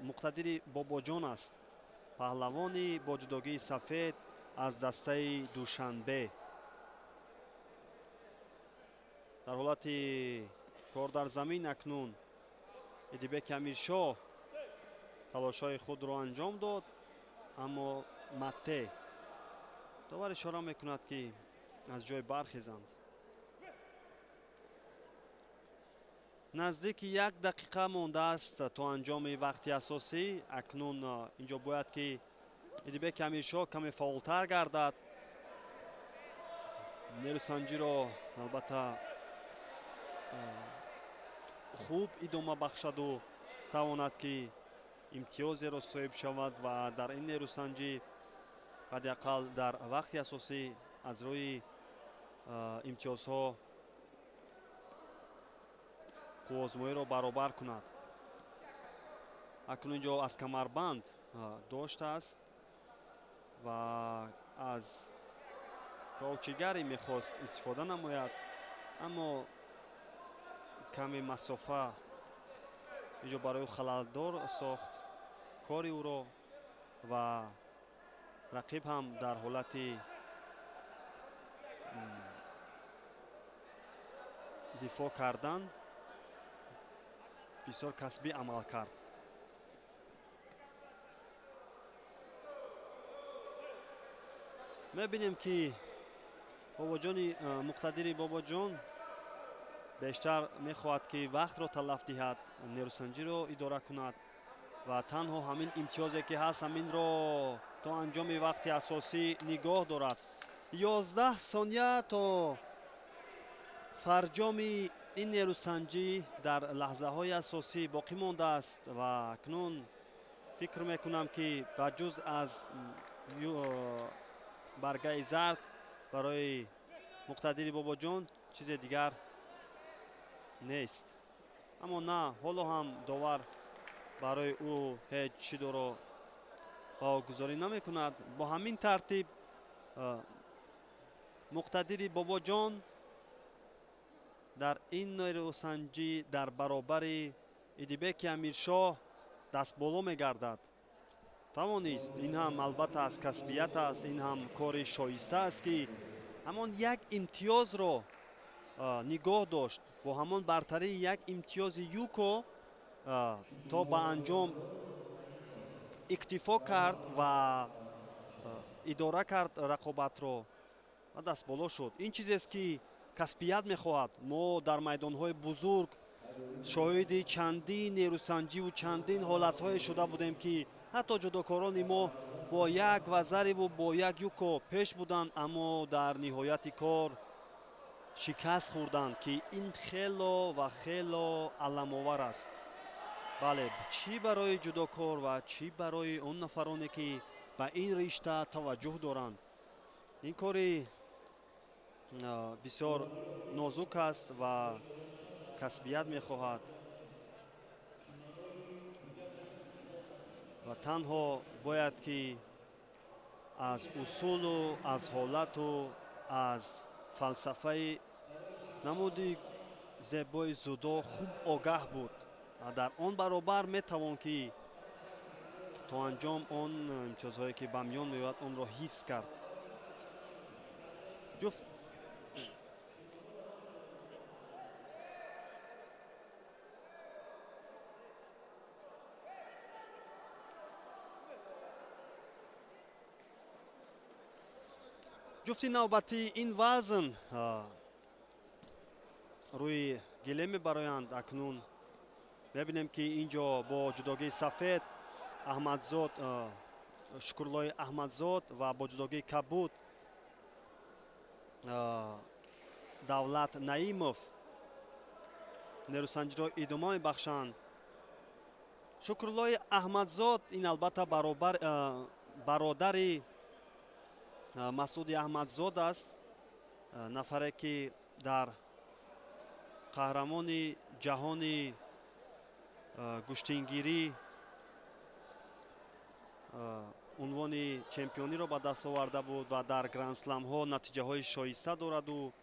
Муқтадири Бобоҷон аст, паҳлавони бо ҷудогии сафед аз дастаи Душанбе. Дар ҳолати кор дар замин акнун Идибеки Амиршоҳ талошҳои худро анҷом дод, аммо матте. Довар ишора мекунад, ки аз ҷой бархезанд. Наздики як дақиқа мондааст то анҷоми вақти асосӣ. Акнун инҷо бояд, ки Идибеки Амиршоҳ каме фаъолтар гардад, нерӯсанҷиро албатта хуб идома бахшаду тавонад ки имтиёзеро соҳиб шавад ва дар ин нерӯсанҷӣ ҳадди ақал дар вақти асосӣ аз рӯи имтиёзҳо қувваозмоиро баробар кунад. Акнун инҷо аз камарбанд доштааст ва аз ковчигаре мехост истифода намояд, аммо каме масофа инҷо барои ӯ халалдор сохт кори ӯро ва рақиб ҳам дар ҳолати дифоъ кардан бисёр касбӣ амал кард. Мебинем ки бобоҷони Муқтадири Бобоҷон бештар мехоҳад ки вақтро талаф диҳад, нерӯсанҷиро идора кунад ва танҳо ҳамин имтиёзе ки ҳаст ҳаминро то анҷоми вақти асосӣ нигоҳ дорад. 11 сония то фарҷоми ин нерӯсанҷӣ дар лаҳзаҳои асосӣ боқӣ мондааст ва акнун фикр мекунам ки ба ҷуз аз баргаи зард барои Муқтадири Бобоҷон чизе дигар нест. Аммо на, ҳоло ҳам довар барои ӯ ҳеҷ чизеро баҳогузорӣ намекунад. Бо ҳамин тартиб Муқтадири Бобоҷон дар ин нерӯсанҷӣ дар баробари Идибеки Амиршоҳ дастболо мегардад. Тавонист, ин ҳам албатта аз касбият аст, ин ҳам кори шоиста аст ки ҳамон як имтиёзро нигоҳ дошт. Бо ҳамон бартарии як имтиёзи юко то ба анҷом иктифо кард ва идора кард рақобатро ва дастболо шуд. Ин чизест ки касбият мехоҳад. Мо дар майдонҳои бузург шоҳиди чандин нерӯсанҷиву чандин ҳолатҳое шуда будем ки ҳатто ҷудокорони мо бо як вазариву бо як юко пеш буданд, аммо дар ниҳояти кор шикаст хӯрданд ки ин хело ва хело аламовар аст. Бале, чӣ барои ҷудокор ва чӣ барои он нафароне ки ба ин ришта таваҷҷӯҳ доранд. Ин кори бисёр нозук аст ва касбият мехоҳад ва танҳо бояд ки аз усулу аз ҳолату аз фалсафаи намуди зебои зудо хуб огаҳ буд ва дар он баробар метавон ки то анҷом он имтиёзҳое ки ба миён меояд онро ҳифз кард. Ҷуфти навбатии ин вазн рӯи гиле мебароянд. Акнун мебинем ки ин ҷо бо ҷудогии сафед Аҳмадзод, Шукурлои Аҳмадзод ва бо ҷудогии кабуд Давлат Наимов нерӯсанҷиро идома мебахшанд. Шукурлои Аҳмадзод ин албатта бародари Масуди Аҳмадзод аст, нафаре ки дар қаҳрамони ҷаҳони гӯштингирӣ унвони чемпиониро ба даст оварда буд ва дар грандсламҳо натиҷаҳои шоиста дораду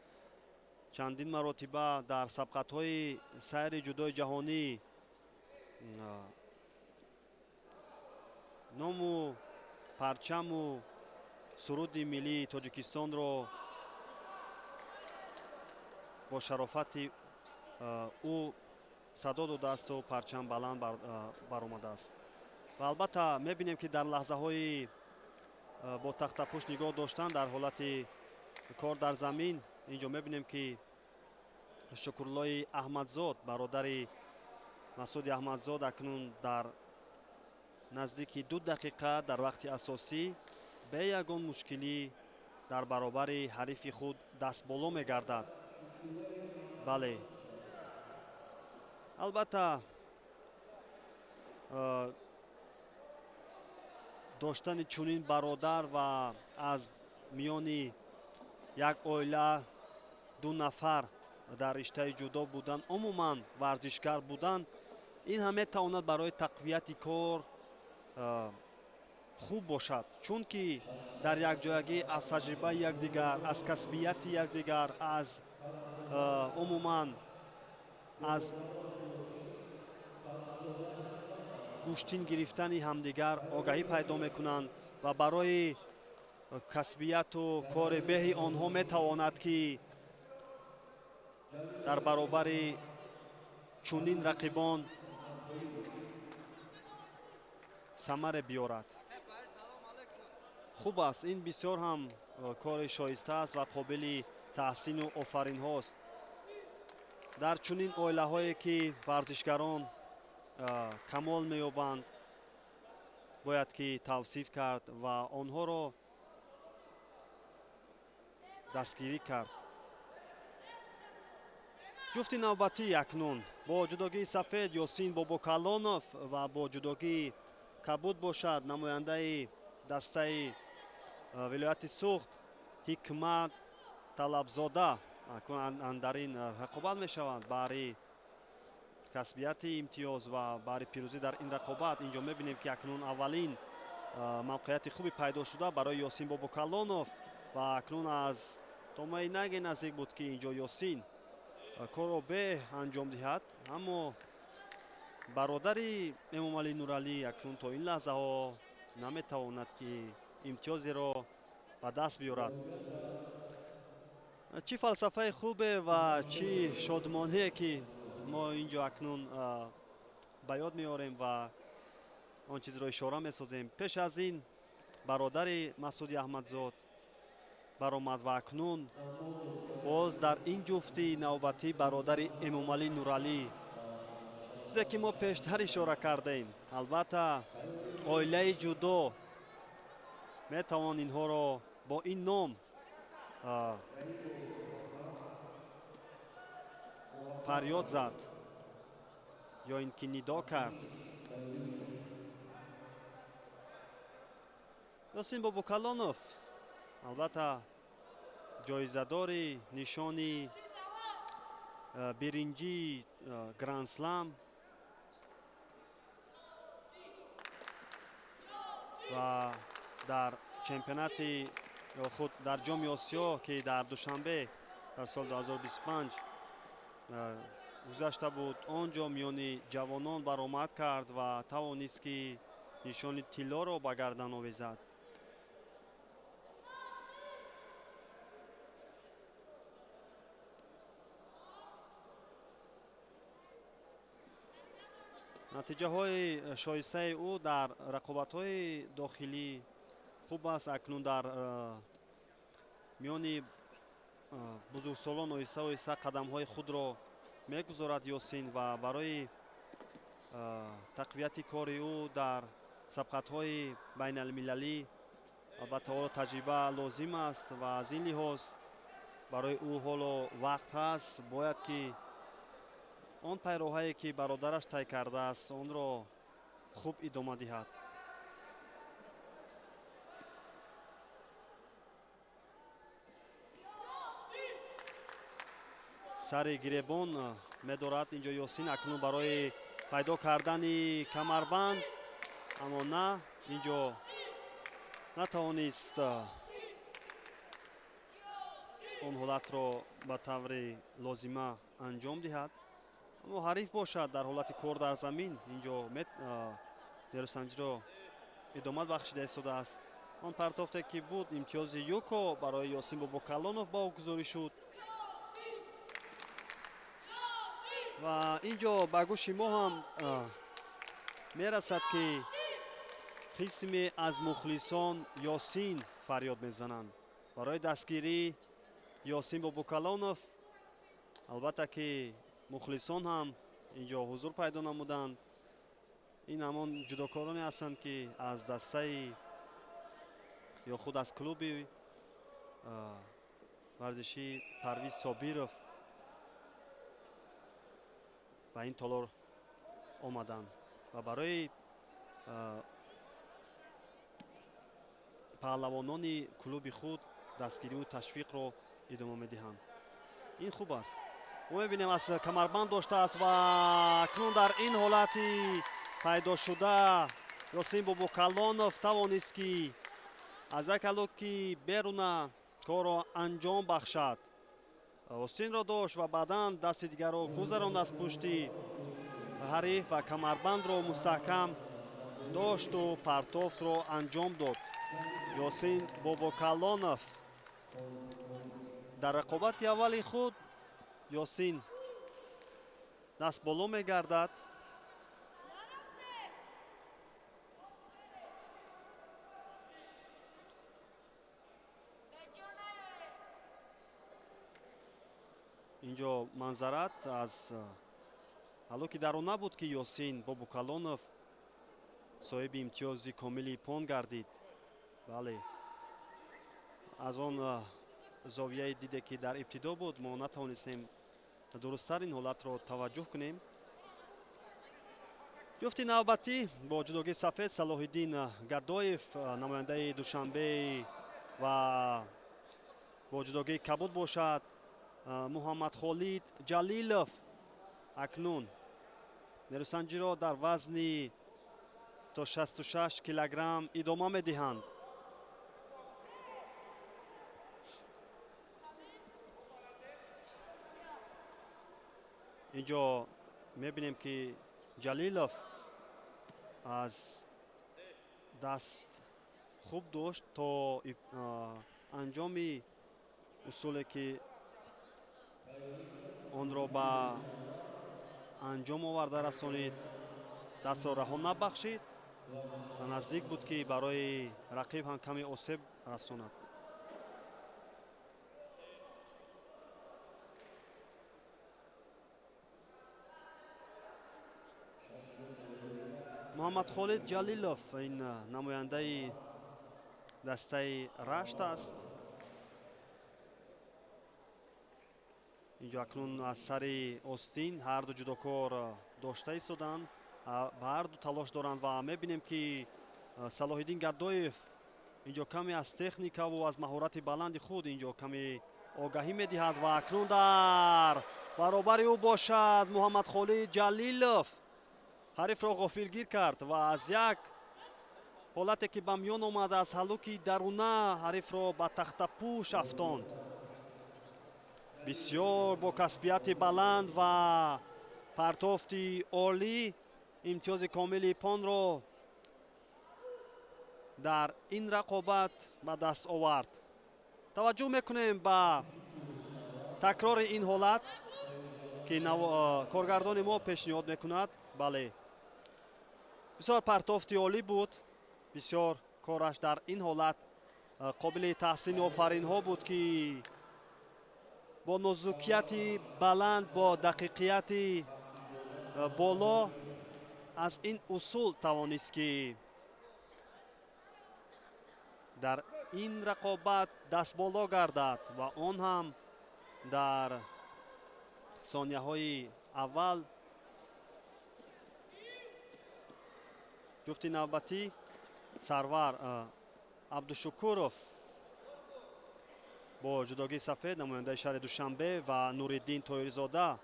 чандин маротиба дар сабқатҳои сайри ҷудои ҷаҳонӣ ному парчаму суруди миллии Тоҷикистонро бо шарофати ӯ садо додаасту парчам баланд баромадааст. Ва албатта мебинем ки дар лаҳзаҳои бо тахтапӯш нигоҳ доштан дар ҳолати кор дар замин инҷо мебинем ки Шукурлои Аҳмадзод, бародари Масуди Аҳмадзод, акнун дар Наздики 2 дақиқа дар вақти асосӣ бе ягон мушкилӣ дар баробари ҳарифи худ дастболо мегардад. Бале, албатта, доштани чунин бародар ва аз миёни як оила 2 нафар дар риштаи ҷудо будан, умуман варзишгар будан, ин ҳам метавонад барои тақвияти кор хуб бошад, чунки дар якҷоягӣ аз таҷрибаи якдигар, аз касбияти якдигар, аз умуман аз гӯштин гирифтани ҳамдигар огаҳӣ пайдо мекунанд ва барои касбияту кори беҳи онҳо метавонад, ки дар баробари чунин рақибон самаре биёрад. Хуб аст, ин бисёр ҳам кори шоиста аст ва қобили таҳсину офаринҳост. Дар чунин оилаҳое ки варзишгарон камол меёбанд, бояд ки тавсиф кард ва онҳоро дастгирӣ кард. Ҷуфти навбатӣ акнун бо ҷудогии сафед Ёсин Бобокалонов ва бо ҷудогии кабуд бошад намояндаи дастаи вилояти Суғд Ҳикмат Талабзода дар ин рақобат мешаванд баҳри касбияти имтиёз ва баҳри пирӯзӣ дар ин рақобат. Инҷо мебинем, ки акнун аввалин мавқеияти хуби пайдо шуда барои Ёсин Бобокалонов ва акнун аз томаи наге наздик буд, ки инҷо Ёсин корро беҳ анҷом диҳад, аммо бародари Эмомалӣ Нуралӣ акнун то ин лаҳзаҳо наметавонад, ки имтиёзеро ба даст биёрад. Чӣ фалсафаи хубе ва чӣ шодмоние, ки мо инҷо акнун ба ёд меорем ва он чизро ишора месозем. Пеш аз ин бародари Масуди Аҳмадзод баромад ва акнун боз дар ин ҷуфти навбатӣ бародари Эмомалӣ Нуралӣ, чизе ки мо пештар ишора кардем, албатта оилаи ҷудо метавон инҳоро бо ин ном фарёд зад ё ин ки нидо кард. Ёсин Бобокалонов албатта ҷоизадори нишони биринҷии Грандслам ва дар чемпионати ё худ дар Ҷоми Осиё, ки дар Душанбе дар соли 2025 гузашта буд, он ҷо миёни ҷавонон баромад кард ва тавонист, ки нишони тиллоро ба гардан овезад. Натиҷаҳои шоистаи ӯ дар рақобатҳои дохилӣ хуб аст. Акнун дар миёни бузургсолон оҳиста оҳиста қадамҳои худро мегузорад Ёсин ва барои тақвияти кори ӯ дар сабқатҳои байналмилалӣ албатта ҳоло таҷриба лозим аст ва аз ин лиҳоз барои ӯ ҳоло вақт ҳаст. Бояд ки он пайроҳае, ки бародараш тай кардааст, онро хуб идома диҳад. Сари гиребон медорад инҷо Ёсин акнун барои пайдо кардани камарбанд, аммо на, инҷо натавонист он ҳолатро ба таври лозима анҷом диҳад. Аммо ҳариф бошад дар ҳолати кор дар замин инҷо нерӯсанҷиро идома бахшида истодааст. Он партофте, ки буд, имтиёзи юко барои Ёсин Бобокалонов ба ӯ гузорӣ шуд ва инҷо ба гӯши мо ҳам мерасад, ки қисме аз мухлисон Ёсин фарёд мезананд барои дастгирии Ёсин Бобокалонов. Албатта ки мухлисон ҳам инҷо ҳузур пайдо намуданд. Ин ҳамон ҷудокороне ҳастанд, ки аз дастаи ё худ аз клуби варзишии Парвиз Собиров ба ин толор омаданд ва барои паҳлавонони клуби худ дастгириву ташвиқро идома медиҳанд. Ин хуб аст. Мо мебинем, аз камарбанд доштааст ва акнун дар ин ҳолати пайдошуда Ёсин Бобокалонов тавонист, ки аз як ҳалуки беруна корро анҷом бахшад. Остинро дошт ва баъдан дасти дигарро гузаронд аз пушти ҳариф ва камарбандро мустаҳкам дошту партофтро анҷом дод. Ёсин Бобокалонов дар рақобати аввали худ Ёсин даст боло мегардад. Инҷо манзарат аз ҳалуки дарун набуд, ки Ёсин Бобокалонов соҳиби имтиёзи комили пон гардид. Бале, аз он зовияи диде, ки дар ибтидо буд, мо натавонистем дурусттар ин ҳолатро таваҷҷӯҳ кунем. Ҷуфти навбатӣ бо ҷудогии сафед Салоҳиддин Гадоев, намояндаи Душанбе, ва бо ҷудогии кабуд бошад Муҳаммадхолид Ҷалилов. Акнун нерӯсанҷиро дар вазни то 66 килограмм идома медиҳанд. Инҷо мебинем, ки Ҷалилов аз даст хуб дошт то анҷоми усуле, ки онро ба анҷом оварда расонид, дастро раҳо набахшид ва наздик буд, ки барои рақиб ҳам каме осеб расонад. Муҳаммадхолид Ҷалилов ин намояндаи дастаи Рашт аст. Инҷо акнун аз сари остин ҳарду ҷудокор дошта истоданд ва ҳарду талош доранд ва мебинем, ки Салоҳиддин Гадоев инҷо каме аз техникаву аз маҳорати баланди худ инҷо каме огаҳӣ медиҳад ва акнун дар баробари ӯ бошад Муҳаммадхолид Ҷалилов ҳарифро ғофилгир кард ва аз як ҳолате, ки ба миён омад, аз ҳалуки даруна ҳарифро ба тахтапӯш афтонд. Бисёр бо касбияти баланд ва партофти олӣ имтиёзи комили понро дар ин рақобат ба даст овард. Таваҷҷӯҳ мекунем ба такрори ин ҳолат, ки коргардони мо пешниҳод мекунад. Бале, бисёр партофти олӣ буд, бисёр кораш дар ин ҳолат қобили таҳсини офаринҳо буд, ки бо нозукияти баланд, бо дақиқияти боло аз ин усул тавонист, ки дар ин рақобат дастболо гардад ва он ҳам дар сонияҳои аввал. Ҷуфти навбатӣ Сарвар Абдушукуров бо ҷудогии сафед, намояндаи шаҳри Душанбе, ва Нуриддин Тоирзода,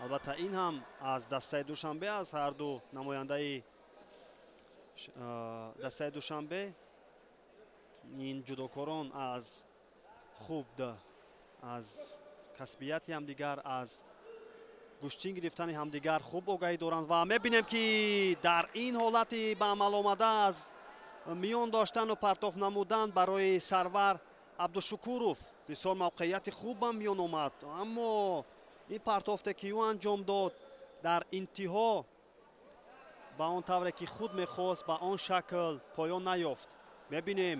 албатта ин ҳам аз дастаи Душанбе аст. Ҳарду намояндаи дастаи Душанбе. Ин ҷудокорон аз хуб аз касбияти ҳамдигар, аз гӯштин гирифтани ҳамдигар хуб огаҳӣ доранд ва мебинем, ки дар ин ҳолати ба амал омада аз миён доштану партоф намудан барои Сарвар Абдушукуров бисёр мавқеияти хубам миён омад, аммо ин партофте, ки ӯ анҷом дод, дар интиҳо ба он тавре, ки худ мехост, ба он шакл поён наёфт. Мебинем,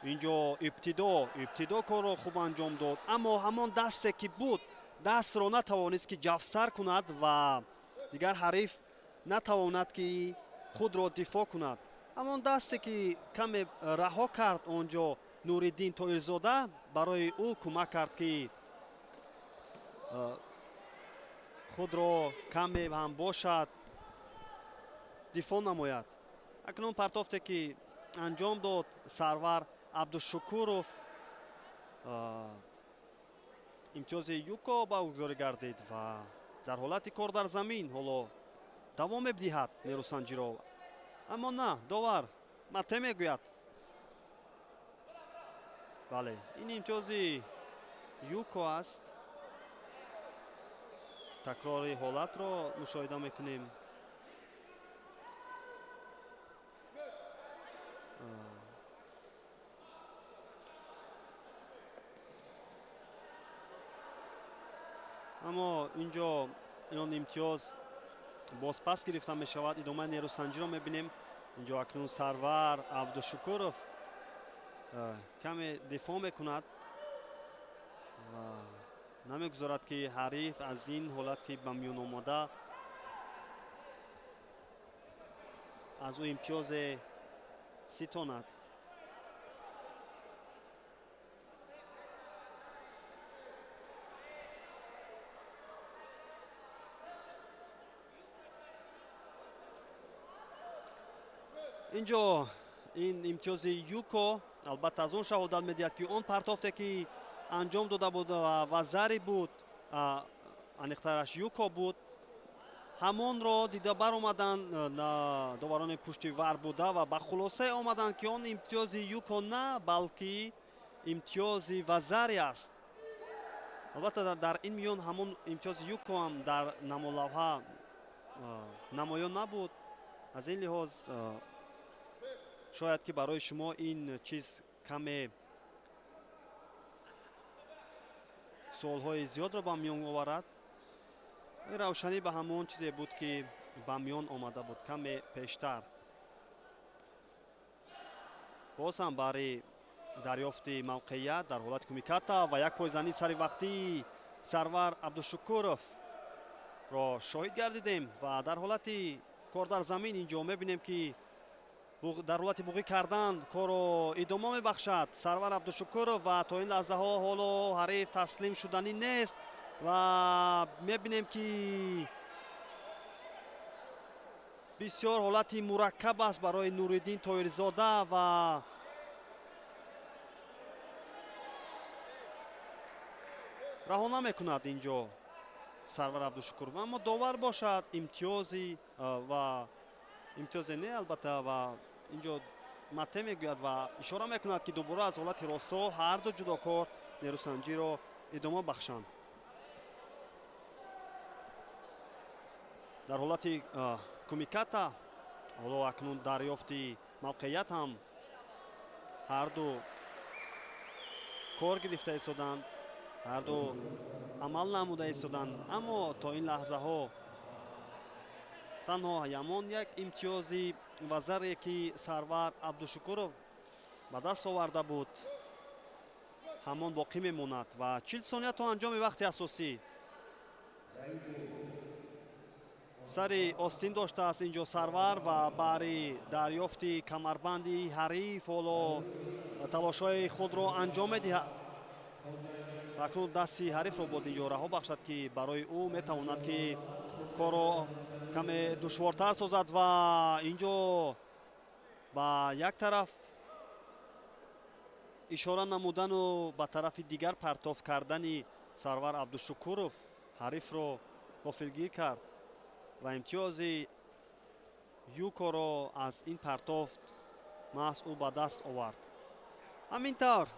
инҷо ибтидо корро хуб анҷом дод, аммо ҳамон дасте, ки буд, дастро натавонист, ки ҷафсар кунад ва дигар ҳариф натавонад, ки Худро дифоъ кунад. Ҳамон дасте, ки каме раҳо кард он ҷо Нуриддин Тоирзода, барои ӯ кӯмак кард, ки худро каме ҳам бошад дифоъ намояд. Акнун партофте, ки анҷом дод Сарвар Абдушукуров, имтиёзи Юко ба ӯ гузорӣ гардид ва дар ҳолати кор дар замин ҳоло давом медиҳад нерӯсанҷиро. Аммо на, довар мате мегӯяд. Бале, ин имтиёзи Юко аст. Такрори ҳолатро мушоҳида мекунем. Аммо инҷо ин имтиёз бозпас гирифта мешавад. Идомаи нерӯсанҷиро мебинем. Инҷо акнун Сарвар Абдушукуров каме дифоъ мекунад ва намегузорад, ки ҳариф аз ин ҳолати ба миён омада аз ӯ имтиёзе ситонад. Инҷо ин имтиёзи Юко албатта аз он шаҳодат медиҳад, ки он партофте, ки анҷом дода буд ва вазари буд, аниқтараш Юко буд, ҳамонро дида баромаданд доварони пушти вар буда ва ба хулосае омаданд, ки он имтиёзи Юко на, балки имтиёзи вазари аст. Албатта, дар ин миён ҳамон имтиёзи Юко ҳам дар намолавҳа намоён набуд. Аз ин лиҳоз шояд, ки барои шумо ин чиз каме суолҳои зиёдро ба миён оварад. Ин равшанӣ ба ҳамон чизе буд, ки ба миён омада буд каме пештар. Боз ҳам баҳри дарёфти мавқеият дар ҳолати кумиката ва як пойзанӣ сари вақтии Сарвар Абдушукуровро шоҳид гардидем ва дар ҳолати кор дар замин инҷо мебинем, ки дар ҳолати буғӣ кардан корро идома мебахшад Сарвар Абдушукуров ва то ин лаҳзаҳо ҳоло ҳариф таслим шуданӣ нест ва мебинем, ки бисёр ҳолати мураккаб аст барои Нуриддин Тоирзода ва раҳо намекунад инҷо Сарвар Абдушукуров. Аммо довар бошад имтиёзи ва имтиёзе не, албатта, ва инҷо мате мегӯяд ва ишора мекунад, ки дубора аз ҳолати росто ҳарду ҷудокор нерӯсанҷиро идома бахшанд. Дар ҳолати кумиката ҳоло акнун дарёфти мавқеият ҳам ҳарду кор гирифта истоданд, ҳарду амал намуда истоданд. Аммо то ин лаҳзаҳо танҳо ҳамон як имтиёзи вазаре, ки Сарвар Абдушукуров ба даст оварда буд, ҳамон боқӣ мемонад ва 40 сония то анҷоми вақти асосӣ. Сари остин доштааст инҷо Сарвар ва баҳри дарёфти камарбанди ҳариф ҳоло талошҳои худро анҷом медиҳад. Акнун дасти ҳарифро бояд инҷо раҳо бахшад, ки барои ӯ метавонад, ки корро каме душвортар созад ва инҷо ба як тараф ишора намудану ба тарафи дигар партоф кардани Сарвар Абдушукуров ҳарифро ғофилгир кард ва имтиёзи Юкоро аз ин партофт маҳз ӯ ба даст овард. Ҳамин тавр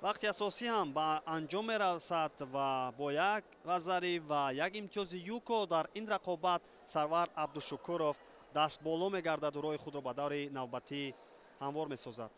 вақти асосӣ ҳам ба анҷом мерасад ва бо як вазари ва як имтиёзи Юко дар ин рақобат Сарвар Абдушукуров даст боло мегардаду роҳи худро ба даври навбатӣ ҳамвор месозад.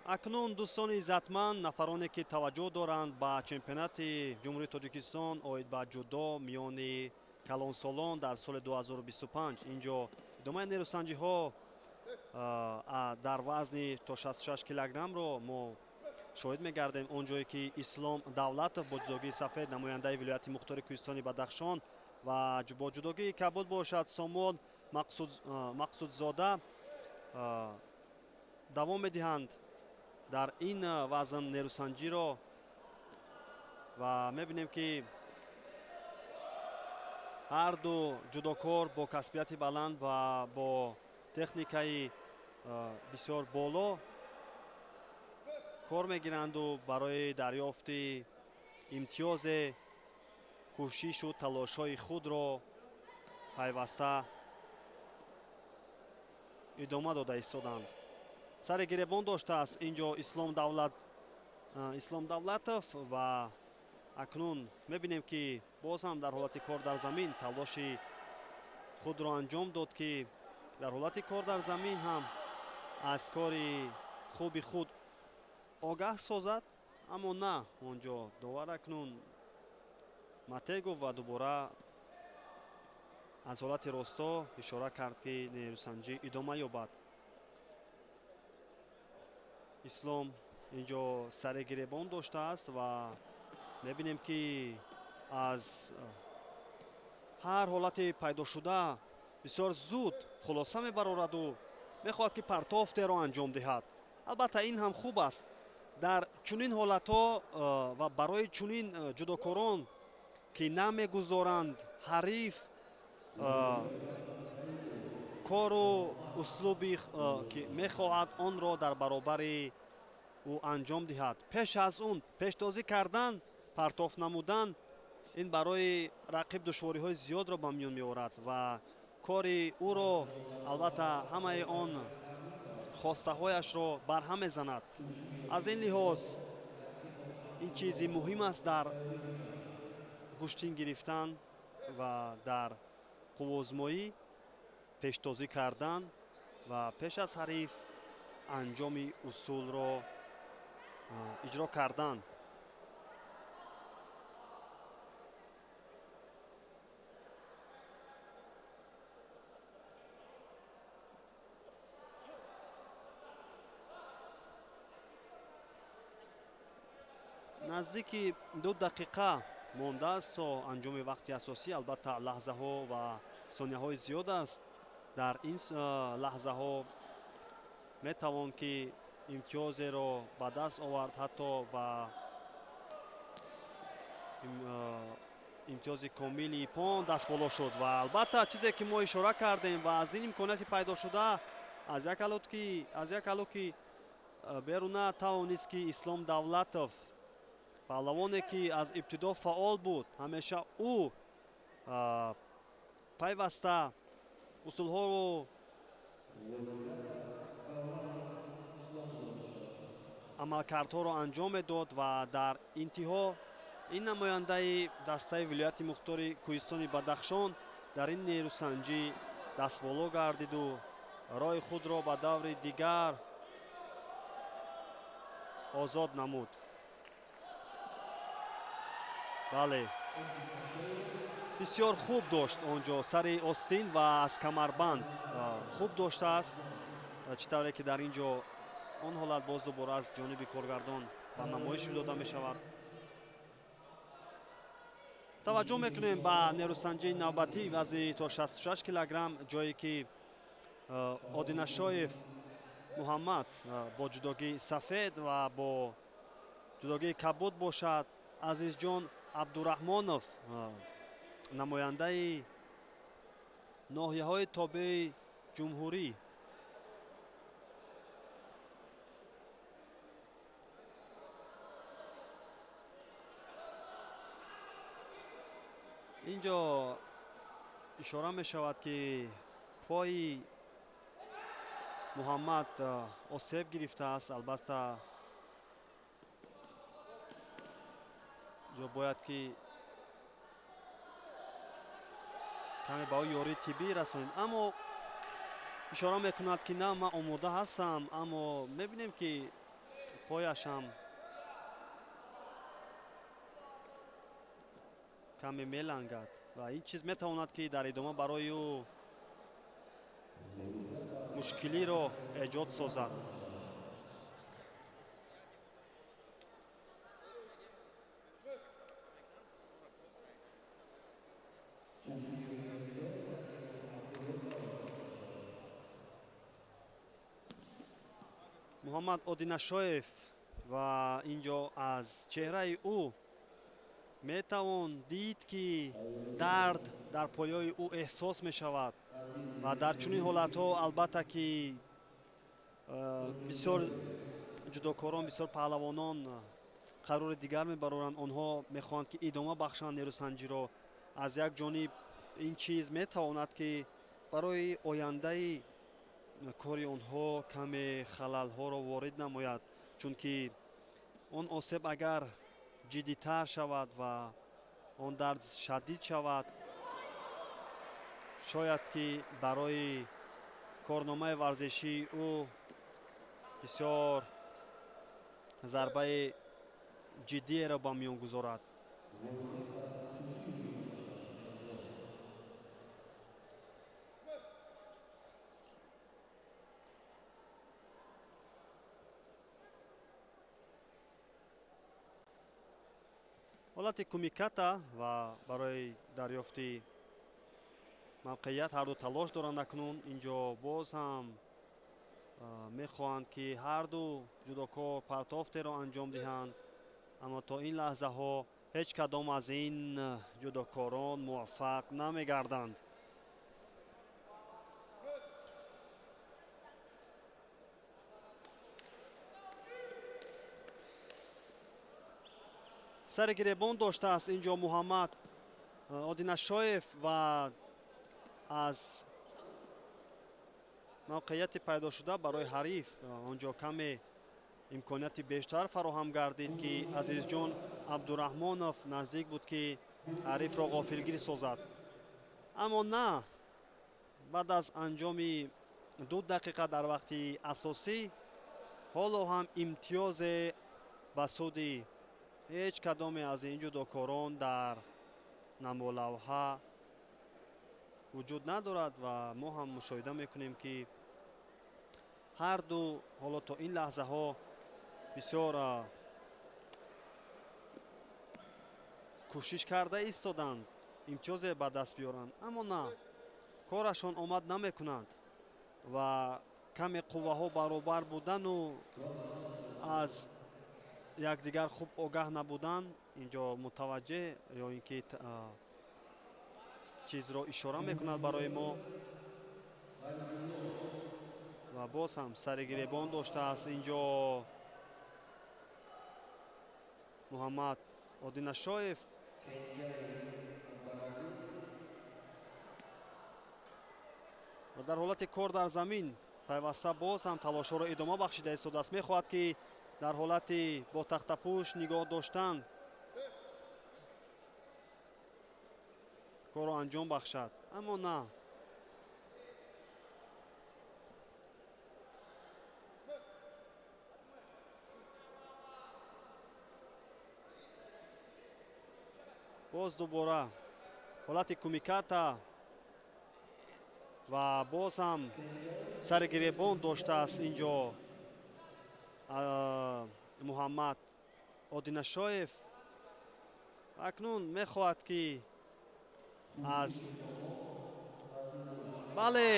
Акнун, дӯстони иззатманд, нафароне ки таваҷҷӯҳ доранд ба чемпионати Ҷумҳурии Тоҷикистон оид ба ҷудо миёни калонсолон дар соли 2025, инҷо идомаи нерӯсанҷиҳо дар вазни то 66 килограммро мо шоҳид мегардем. Он ҷое ки Ислом Давлатов бо ҷудогии сафед, намояндаи вилояти мухтори Кӯҳистони Бадахшон, ва бо ҷудогии кабуд бошад Сомон Мақсудзода давом медиҳанд дар ин вазн нерӯсанҷиро ва мебинем ки ҳар ду ҷудокор бо касбияти баланд ва бо техникаи бисёр боло кор мегиранду барои дарёфти имтиёзе кӯшишу талошҳои худро пайваста идома дода истоданд. Сари гиребон доштааст инҷо Ислом Давлатов ва акнун мебинем ки боз ҳам дар ҳолати кор дар замин талоши худро анҷом дод, ки дар ҳолати кор дар замин ҳам аз кори хуби худ огаҳ созад, аммо на, онҷо довар акнун Матегов ва дубора аз ҳолати росто ишора кард, ки нерӯсанҷӣ идома ёбад. Ислом инҷо сари гиребон доштааст ва мебинем ки аз ҳар ҳолати пайдошуда бисёр зуд хулоса мебарораду мехоҳад ки партофтеро анҷом диҳад. Албатта, ин ҳам хуб аст дар чунин ҳолатҳо ва барои чунин ҷудокорон, ки намегузоранд ҳариф кору услуби ки мехоҳад, онро дар баробари ӯ анҷом диҳад. Пеш аз он пештозӣ кардан, партоф намудан, ин барои рақиб душвориҳои зиёдро ба миён меорад ва кори ӯро, албатта, ҳамаи он хостаҳояшро барҳам мезанад. Аз ин лиҳоз ин чизи муҳим аст дар гӯштин гирифтан ва дар қуввозмоӣ, пештозӣ кардан ва пеш аз ҳариф анҷоми усулро иҷро кардан. Наздики 2 дақиқа мондааст то анҷоми вақти асосӣ. Албатта, лаҳзаҳо ва сонияҳои зиёд аст. Дар ин лаҳзаҳо метавон ки имтиёзеро ба даст овард, ҳатто ба имтиёзи комили ипон дастболо шуд. Ва албатта, чизе ки мо ишора кардем ва аз ин имконияти пайдошуда аз як алуки беруна тавонист ки Ислом Давлатов, паҳлавоне ки аз ибтидо фаъол буд, ҳамеша ӯ пайваста усулҳоро амалкардҳоро анҷом медод ва дар интиҳо ин намояндаи дастаи вилояти мухтори Кӯҳистони Бадахшон дар ин нерӯсанҷӣ дастболо гардиду роҳи худро ба даври дигар озод намуд. Бале, бисёр хуб дошт он ҷо сари остин ва аз камарбанд хуб доштааст, чӣ тавре ки дар ин ҷо он ҳолат боз дубора аз ҷониби коргардон ба намоиш дода мешавад. Таваҷҷӯҳ мекунем ба нерӯсанҷии навбатӣ вазни то 66 килограмм, ҷое ки Одинашоев Муҳаммад бо ҷудогии сафед ва бо ҷудогии кабуд бошад Азизҷон Абдураҳмонов, намояндаи ноҳияҳои тобеи ҷумҳурӣ. Инҷо ишора мешавад, ки пои Муҳаммад осеб гирифтааст. Албатта, ҷо бояд ки каме ба ӯ ёрии тиббӣ расонид, аммо ишора мекунад, ки на, ман омода ҳастам. Аммо мебинем, ки Пояш ҳам каме мелангад ва ин чиз метавонад, ки дар идома барои ӯ мушкилиро эҷод созад. Муҳаммад Одинашоев ва инҷо аз чеҳраи ӯ метавон дид, ки дард дар поёи ӯ эҳсос мешавад ва дар чунин ҳолатҳо албатта ки бисёр ҷудокорон, бисёр паҳлавонон қарори дигар мебароранд. Онҳо мехоҳанд, ки идома бахшанд нерӯсанҷиро. Аз як ҷониб ин чиз метавонад, ки барои ояндаи кори онҳо каме халалҳоро ворид намояд, чунки он осеб агар ҷиддитар шавад ва он дард шадид шавад, шояд ки барои корномаи варзишии ӯ бисёр зарбаи ҷиддиеро ба миён гузорад. Ҳолати кумиката ва барои дарёфти мавқеият ҳарду талош доранд. Акнун инҷо боз ҳам мехоҳанд, ки ҳарду ҷудокор партофтеро анҷом диҳанд, аммо то ин лаҳзаҳо ҳеҷ кадом аз ин ҷудокорон муваффақ намегарданд. Сари гиребон доштааст инҷо Муҳаммад Одинашоев ва аз мавқеияти пайдошуда барои ҳариф онҷо каме имконияти бештар фароҳам гардид, ки Азизҷон Абдураҳмонов наздик буд, ки ҳарифро ғофилгир созад, аммо на. Баъд аз анҷоми 2 дақиқа дар вақти асосӣ ҳоло ҳам имтиёзе ба суди ҳеҷ кадоме аз ин ҷудокорон дар намолавҳа вуҷуд надорад ва мо ҳам мушоҳида мекунем, ки ҳарду ҳоло то ин лаҳзаҳо бисёр кӯшиш карда истоданд имтиёзе ба даст биёранд, аммо на, корашон омад намекунанд ва каме қувваҳо баробар будану аз якдигар хуб огаҳ набудан инҷо мутаваҷҷеҳ ё ин ки чизро ишора мекунад барои мо. Ва боз ҳам сари гиребон доштааст инҷо Муҳаммад Одинашоев. Ва дар ҳолати кор дар замин пайваста боз ҳам талошҳоро идома бахшида истодааст. Мехоҳад, ки дар ҳолати бо тахтапӯш нигоҳ доштан корро анҷом бахшад, аммо на. Боз дубора ҳолати кумиката ва боз ҳам сари гиребон доштааст инҷо Муҳаммад Одинашоев. Акнун мехоҳад, ки аз бале,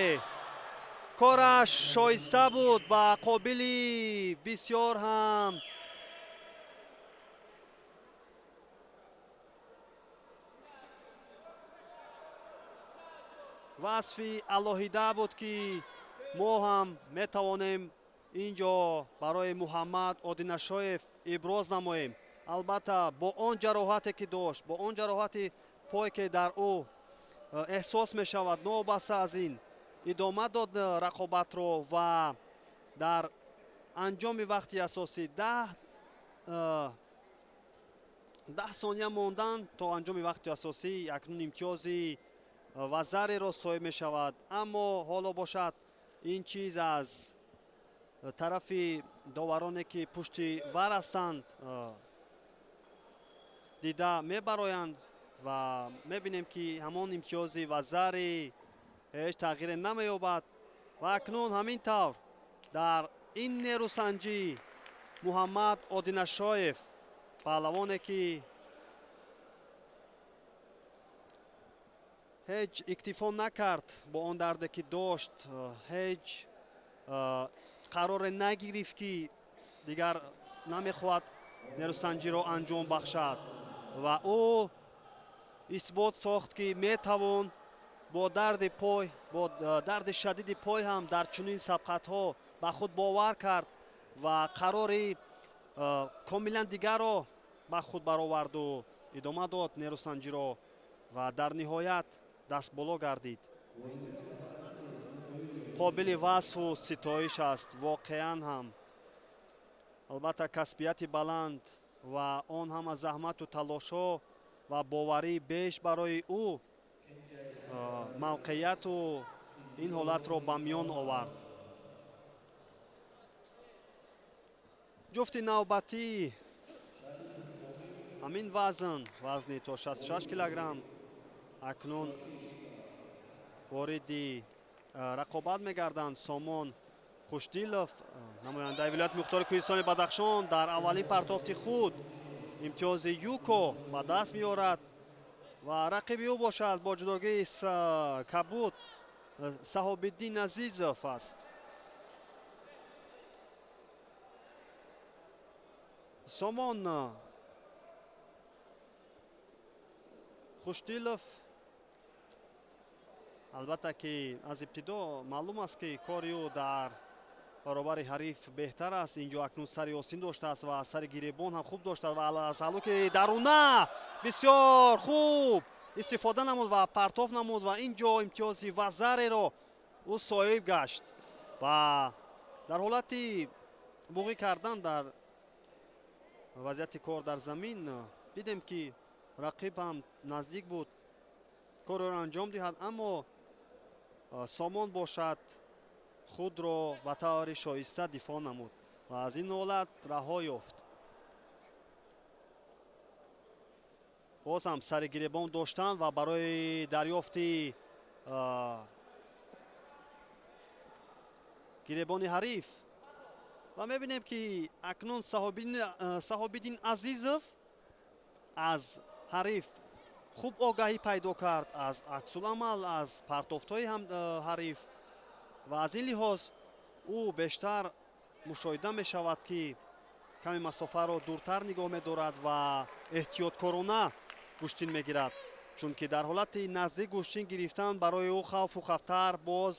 кораш шоиста буд ба қобили бисёр ҳам васфи алоҳида буд, ки мо ҳам метавонем инҷо барои Муҳаммад Одинашоев иброз намоем. Албатта бо он ҷароҳате ки дошт, бо он ҷароҳати пой, ки дар ӯ эҳсос мешавад, новобаста аз ин идома дод рақобатро ва дар анҷоми вақти асосӣ 10 сония мондан то анҷоми вақти асосӣ акнун имтиёзи вазареро соҳиб мешавад. Аммо ҳоло бошад ин чиз аз Тарафи довароне ки пушти вар ҳастанд дида мебароянд ва мебинем, ки ҳамон имтиёзи вазари ҳеҷ тағйире намеёбад. Ва акнун ҳамин тавр дар ин нерӯсанҷӣ Муҳаммад Одинашоев, паҳлавоне ки ҳеҷ иктифо накард бо он дарде ки дошт, ҳеҷ қароре нагирифт, ки дигар намехоҳад нерӯсанҷиро анҷом бахшад, ва ӯ исбот сохт, ки метавон бо дарди пой, бо дарди шадиди пой ҳам дар чунин сабқатҳо ба худ бовар кард ва қарори комилан дигарро ба худ бароварду идома дод нерӯсанҷиро ва дар ниҳоят дастболо гардид. Қобили васфу ситоиш аст воқеан ҳам. Албатта, касбияти баланд ва он ҳама заҳмату талошҳо ва боварии беш барои ӯ мавқеияту ин ҳолатро ба миён овард. Ҷуфти навбатӣ ҳамин вазн, вазни то 66 килограмм, акнун вориди рақобат мегарданд. Сомон Хушдилов, намояндаи вилояти мухтори Кӯҳистони Бадахшон, дар аввалин партофти худ имтиёзи юко ба даст меорад ва рақиби ӯ бошад бо ҷудогии кабуд Саҳобиддин Азизов аст. Сомон Хушдилов, албатта, ки аз ибтидо маълум аст, ки кори ӯ дар баробари ҳариф беҳтар аст. Инҷо акнун сари остин доштааст ва сари гиребон ҳам хуб доштааст ва аз ҳалуки даруна бисёр хуб истифода намуд ва партоф намуд ва ин ҷо имтиёзи вазареро ӯ соҳиб гашт. Ва дар ҳолати буғӣ кардан дар вазъияти кор дар замин дидем, ки рақиб ҳам наздик буд корро анҷом диҳад, аммо Сомон бошад худро ба таври шоиста дифоъ намуд ва аз ин ҳолат раҳо ёфт. Боз ҳам сари гиребон доштан ва барои дарёфти гиребони ҳариф. Ва мебинем, ки акнун Саҳобиддин Азизов аз ҳариф хуб огаҳӣ пайдо кард, аз аксуламал, аз партофтҳои ҳариф, ва аз ин лиҳоз ӯ бештар мушоҳида мешавад, ки каме масофаро дуртар нигоҳ медорад ва эҳтиёткорона гӯштин мегирад, чунки дар ҳолати наздик гӯштин гирифтан барои ӯ хавфу хатар боз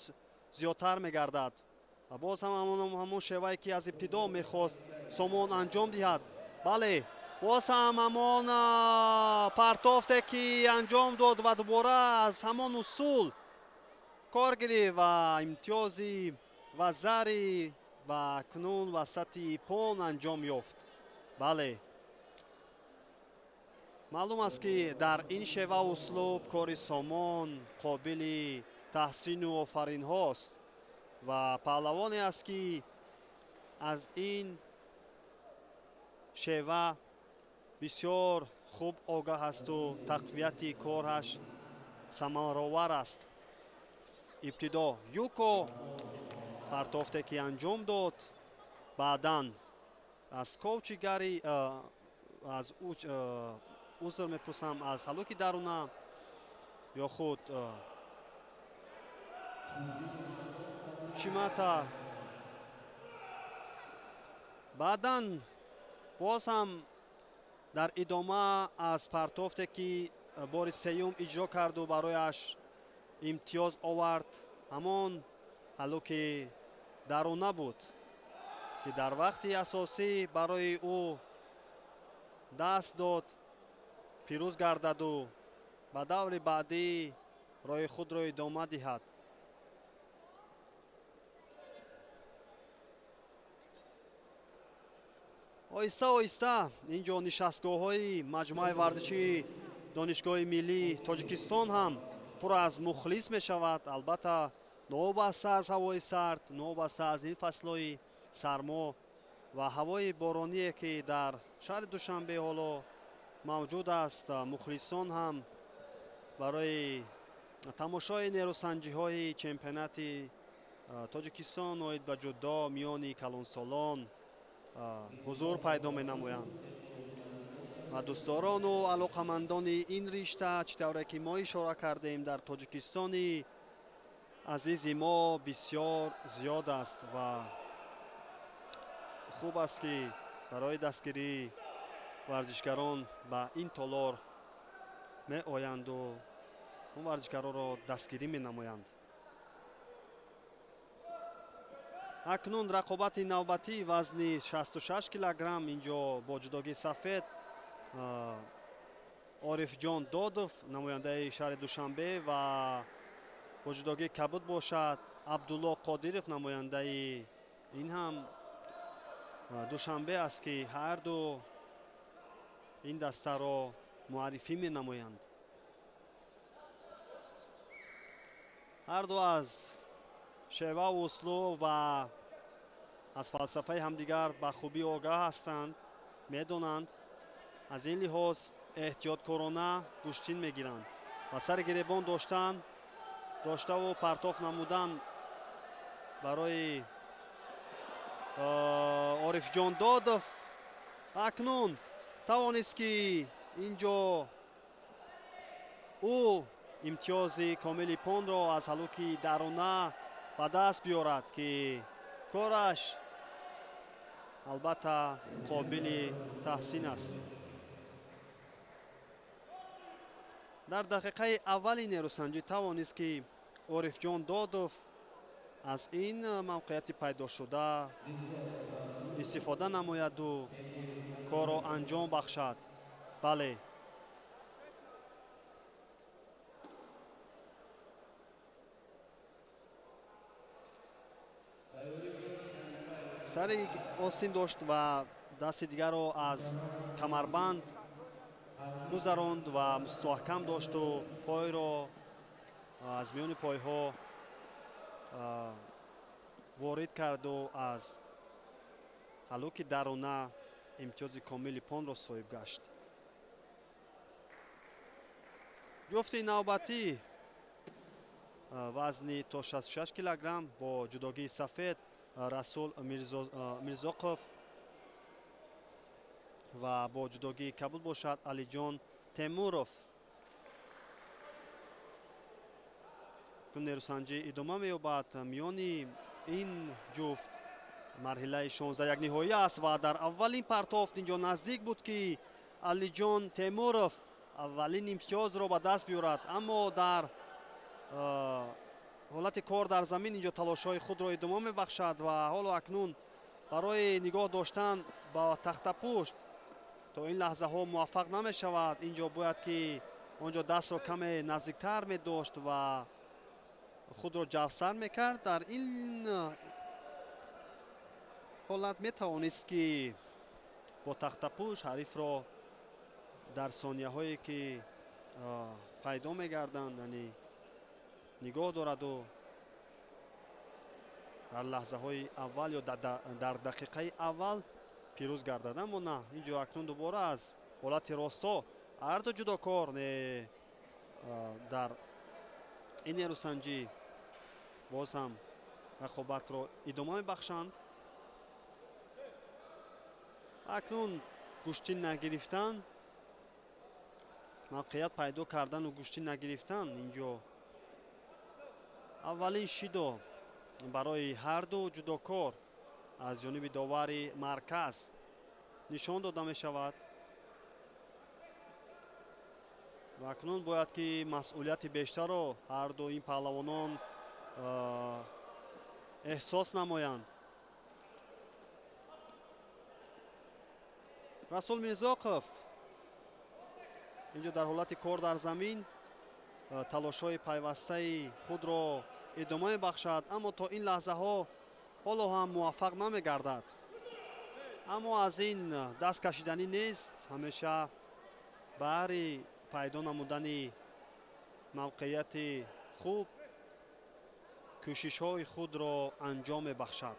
зиёдтар мегардад. Ва боз ҳам ҳамон шевае ки аз ибтидо мехост Сомон анҷом диҳад. Бале, боз ҳам ҳамон партофте ки анҷом дод ва дубора аз ҳамон усул кор гирифт ва имтиёзи вазари ва акнун васати ипон анҷом ёфт. Бале, маълум аст, ки дар ин шева услуб кори Сомон қобили таҳсину офаринҳост ва паҳлавоне аст, ки аз ин шева бисёр хуб огаҳ асту тақвияти кораш самаровар аст. Ибтидо юко партофте ки анҷом дод, баъдан аз ковчигари, аз узр мепурсам, аз ҳалуки даруна ё худ чимата, баъдан боз ҳам дар идома аз партофте ки бори сеюм иҷро карду барояш имтиёз овард, ҳамон ҳалуки даруна буд, ки дар вақти асосӣ барои ӯ даст дод пирӯз гардаду ба даври баъдӣ роҳи худро идома диҳад. Оҳиста оҳиста ин ҷо нишастгоҳҳои маҷмӯаи варзишии Донишгоҳи миллии Тоҷикистон ҳам пур аз мухлис мешавад. Албатта, новобаста аз ҳавои сард, новобаста аз ин фаслҳои Сармо ва ҳавои бороние, ки дар шаҳри Душанбе ҳоло мавҷуд аст, мухлисон ҳам барои тамошои нерӯсанҷиҳои чемпионати Тоҷикистон оид ба ҷудо миёни калонсолон ҳузур пайдо менамоянд. Ва дӯстдорону алоқамандони ин ришта, чӣ тавре ки мо ишора кардем, дар Тоҷикистони азизи мо бисёр зиёд аст ва хуб аст, ки барои дастгирии варзишгарон ба ин толор меоянду он варзишгаронро дастгирӣ менамоянд. Акнун рақобати навбатӣ вазни 66 килограмм. Инҷо бо ҷудогии сафед Орифҷон Додов, намояндаи шаҳри Душанбе, ва бо ҷудогии кабуд бошад Абдулло Қодиров, намояндаи ин ҳам Душанбе аст, ки ҳарду ин дастаро муаррифӣ менамоянд. Ҳарду аз шеваву услуб ва аз фалсафаи ҳамдигар ба хубӣ огаҳ ҳастанд, медонанд. Аз ин лиҳоз эҳтиёткорона гӯштин мегиранд ва сари гиребон доштаву партоф намудан барои Орифҷон Додов. Акнун тавонист, ки инҷо ӯ имтиёзи комили понро аз ҳалуки дарона ба даст биёрад, ки кораш албатта қобили таҳсин аст. Дар дақиқаи аввали нерӯсанҷӣ тавонист, ки Орифҷон Додов аз ин мавқеияти пайдошуда истифода намояду корро анҷом бахшад. Бале, сари остин дошт ва дасти дигарро аз камарбанд гузаронд ва мустаҳкам дошту пойро аз миёни пойҳо ворид карду аз ҳалуки дарона имтиёзи комили понро соҳиб гашт. Ҷуфти навбатӣ вазни то 66 килограмм бо ҷудогии сафед Расул Мирзоқов ва бо ҷудогии кабуд бошад Алиҷон Темуров. Нерӯсанҷӣ идома меёбад миёни ин ҷуфт. Марҳилаи 16 ниҳоӣ аст ва дар аввалин партофт инҷо наздик буд, ки Алиҷон Темуров аввалин имтиёзро ба даст биёрад, аммо дар ҳолати кор дар замин инҷо талошҳои худро идома мебахшад ва ҳоло акнун барои нигоҳ доштан ба тахтапушт то ин лаҳзаҳо муваффақ намешавад. Инҷо бояд ки онҷо дастро каме наздиктар медошт ва худро ҷавсар мекард. Дар ин ҳолат метавонист, ки бо тахтапӯш ҳарифро дар сонияҳое ки пайдо мегарданд, яъне нигоҳ дораду дар лаҳзаҳои аввал ё дар дақиқаи аввал пирӯз гардад. Аммо на, инҷо акнун дубора аз ҳолати росто ҳарду ҷудокор дар ин нерӯсанҷӣ боз ҳам рақобатро идома мебахшанд. Акнун гӯштин нагирифтан, мавқеият пайдо кардану гӯштин нагирифтан инҷо аввалин шидо барои ҳарду ҷудокор аз ҷониби довари марказ нишон дода мешавад. Ва акнун бояд ки масъулияти бештарро ҳарду ин паҳлавонон эҳсос намоянд. Расул Мирзоқов инҷо дар ҳолати кор дар замин талошҳои пайвастаи худро идома мебахшад, аммо то ин лаҳзаҳо ҳоло ҳам муваффақ намегардад. Аммо аз ин даст кашиданӣ нест, ҳамеша баҳри пайдо намудани мавқеияти хуб кӯшишҳои худро анҷом мебахшад.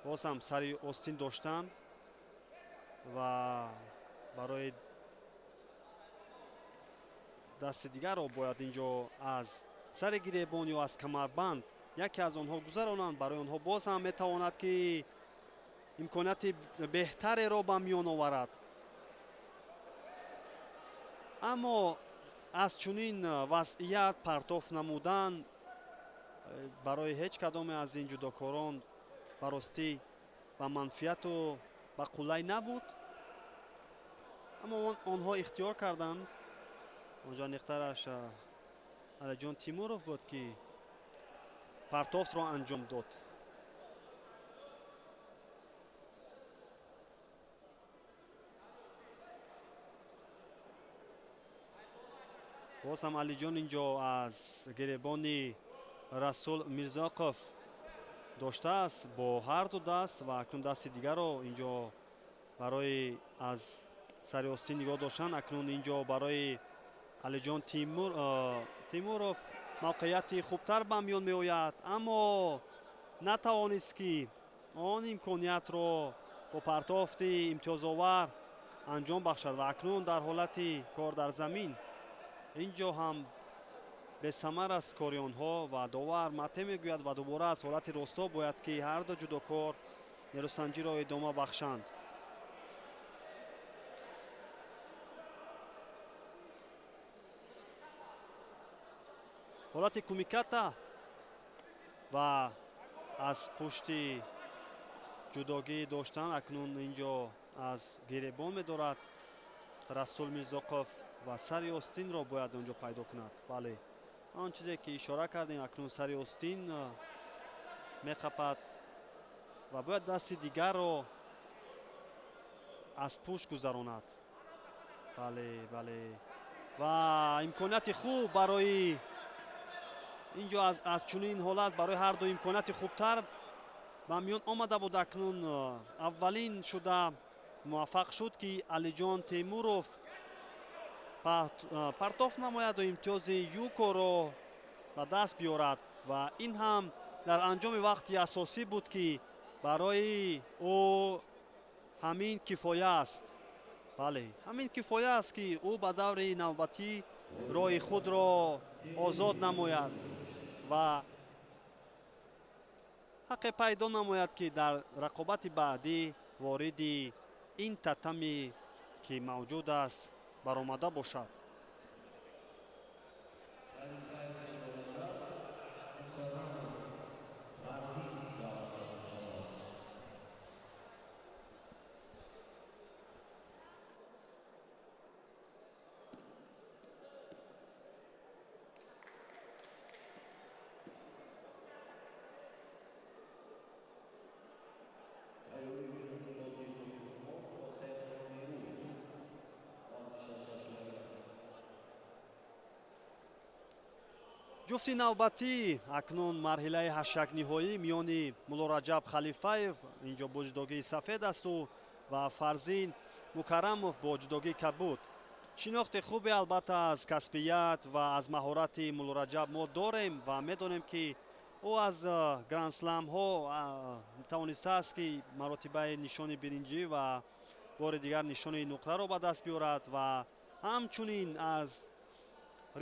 Боз ҳам сари остин доштан ва барои дасти дигарро бояд инҷо аз сари гиребон ё аз камарбанд яке аз онҳо гузаронанд. Барои онҳо боз ҳам метавонад ки имконияти беҳтареро ба миён оварад. Аммо аз чунин вазъият партоф намудан барои ҳеҷ кадоме аз ин ҷудокорон ба ростӣ ба манфиату ба қулай набуд. Аммо онҳо ихтиёр карданд. Онҷо аниқтараш Алиҷон Тимуров буд ки партофтро анҷом дод. Боз ҳам Алиҷон инҷо аз гиребони Расул Мирзоқов доштааст бо ҳарду даст ва акнун дасти дигарро инҷо барои аз сари остин нигоҳ доштан. Акнун инҷо барои Алиҷон Тимуров мавқеияти хубтар ба миён меояд, аммо натавонист ки он имкониятро бо партофти имтиёзовар анҷом бахшад ва акнун дар ҳолати кор дар замин инҷо ҳам бесамар аст кори онҳо ва довар мате мегӯяд ва дубора аз ҳолати росто бояд ки ҳарду ҷудокор нерӯсанҷиро идома бахшанд. Ҳолати кумиката ва аз пушти ҷудогӣ доштан акнун инҷо аз гиребон медорад Расул Мирзоқов ва сари остинро бояд онҷо пайдо кунад. Бале, он чизе ки ишора кардем, акнун сари остин меқапад ва бояд дасти дигарро аз пушт гузаронад. Бале, бале, ва имконияти хуб барои инҷо аз чунин ҳолат барои ҳарду имконияти хубтар ба миён омада буд. Акнун аввалин шуда муваффақ шуд ки Алиҷон Темуров партоф намояду имтиёзи юкоро ба даст биёрад ва ин ҳам дар анҷоми вақти асосӣ буд ки барои ӯ ҳамин кифоя аст. Бале, ҳамин кифоя аст ки ӯ ба даври навбатӣ роҳи худро озод намояд ва ҳаққе пайдо намояд ки дар рақобати баъдӣ вориди ин татами ки мавҷуд аст баромада бошад. Ҷуфти навбатӣ акнун марҳилаи ҳашякниҳоӣ миёни Муллораҷаб Халифаев инҷо бо ҷудогии сафед асту ва Фарзин Мукаррамов бо ҷудогии кабуд. Шинохти хубе албатта аз касбият ва аз маҳорати Муллораҷаб мо дорем ва медонем ки ӯ аз грандсламҳо тавонистааст ки маротибаи нишони биринҷӣ ва бори дигар нишони нуқраро ба даст биёрад ва ҳамчунин аз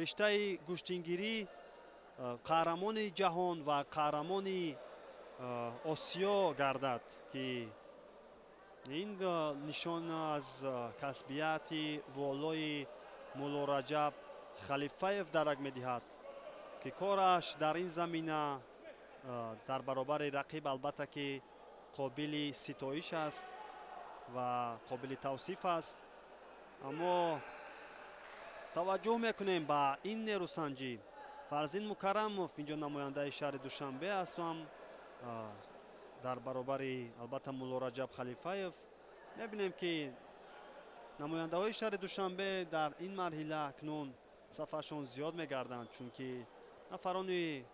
риштаи гӯштингирӣ қаҳрамони ҷаҳон ва қаҳрамони Осиё гардад ки ин нишон аз касбияти волои Муллораҷаб Халифаев дарак медиҳад ки кораш дар ин замина дар баробари рақиб албатта ки қобили ситоиш аст ва қобили тавсиф аст. Аммо таваҷҷӯҳ мекунем ба ин нерӯсанҷӣ. Фарзин Мукаррамов инҷо намояндаи шаҳри Душанбе аст ҳам дар баробари албатта Муллораҷаб Халифаев. Мебинем ки намояндаҳои шаҳри Душанбе дар ин марҳила акнун сафашон зиёд мегарданд, чунки нафарони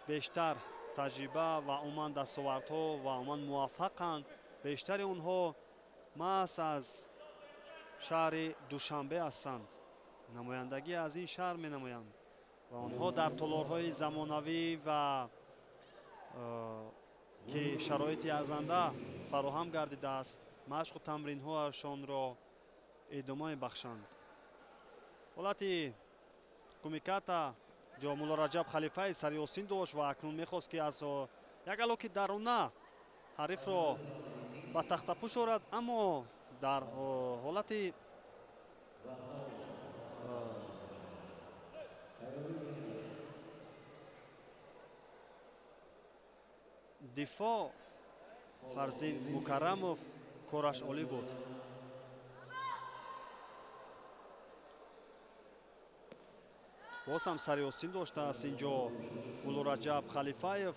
бештар таҷриба ва умуман дастовардҳо ва умуман муваффақанд. Бештари онҳо маҳз аз шаҳри Душанбе ҳастанд, намояндагӣ аз ин шаҳр менамоянд ва онҳо дар толорҳои замонавӣ ва ки шароити арзанда фароҳам гардидааст, машқу тамринҳояшонро идома мебахшанд. Ҳолати кумиката ҷо Муллораҷаб Халифаев сари остин дошт ва акнун мехост, ки аз як алоки даруна ҳарифро ба тахтапӯш орад, аммо дар ҳолати дифоъ Фарзин Мукаррамов кораш олӣ буд. Боз ҳам сари остин доштааст инҷо Муллораҷаб Халифаев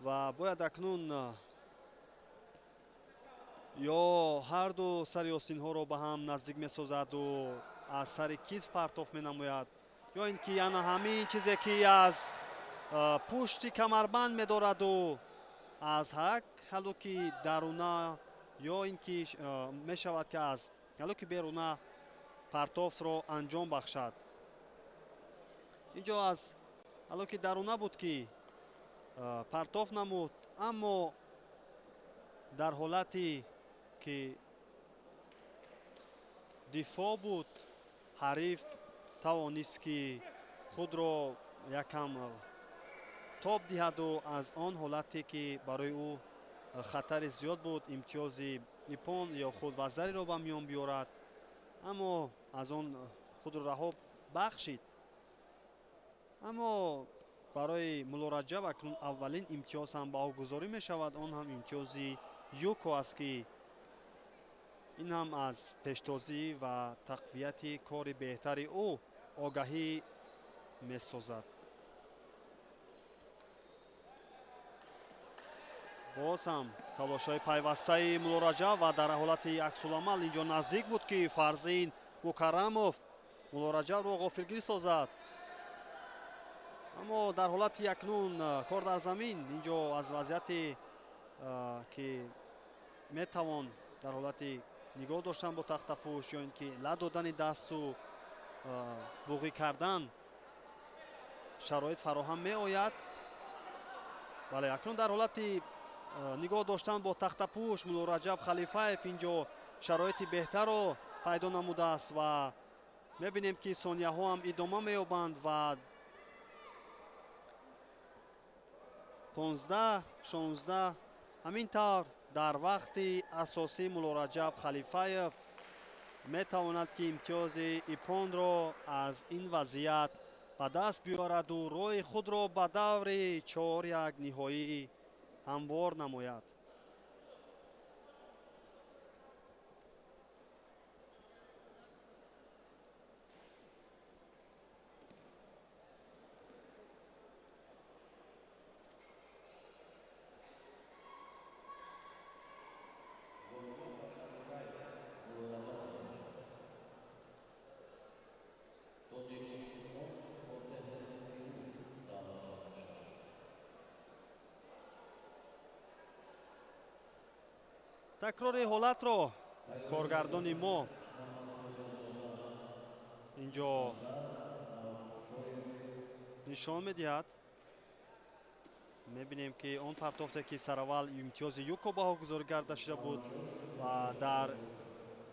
ва бояд акнун ё ҳарду сари остинҳоро ба ҳам наздик месозаду аз сари китф партоф менамояд, ё ин ки ана ҳамин чизе ки аз пушти камарбанд медораду аз ҳак ҳалуки даруна ё ин ки мешавад ки аз ҳалуки беруна партофтро анҷом бахшад. Инҷо аз ҳалуки даруна буд ки партоф намуд, аммо дар ҳолате ки дифоъ буд, ҳариф тавонист ки худро якам тоб диҳаду аз он ҳолате ки барои ӯ хатари зиёд буд, имтиёзи ипон ё худ вазариро ба миён биёрад, аммо аз он худро раҳо бахшид. Аммо барои Муллораҷаб акнун аввалин имтиёз ҳам баҳогузорӣ мешавад, он ҳам имтиёзи юко аст, ки ин ҳам аз пештозӣ ва тақвияти кори беҳтари ӯ огаҳӣ месозад. Боз ҳам талошҳои пайвастаи Муллораҷаб ва дар ҳолати аксуламал инҷо наздик буд, ки Фарзин Мукаррамов Муллораҷабро ғофилгир созад, аммо дар ҳолати акнун кор дар замин инҷо аз вазъияте ки метавон дар ҳолати нигоҳ доштан бо тахтапӯш ё ин ки ла додани дасту буғӣ кардан шароит фароҳам меояд. Бале, акнун дар ҳолати нигоҳ доштан бо тахтапӯш Муллораҷаб Халифаев инҷо шароити беҳтарро пайдо намудааст ва мебинем, ки сонияҳо ҳам идома меёбанд ва 15, 16 ҳамин тавр дар вақти асосӣ Муллораҷаб Халифаев метавонад, ки имтиёзи ипонро аз ин вазъият ба даст биёраду роҳи худро ба даври 4-1 ниҳоӣ ҳамвор намояд. Такрори ҳолатро коргардони мо инҷо нишон медиҳад. Мебинем, ки он партофте ки сараввал имтиёзи юко баҳогузорӣ карда шуда буд ва дар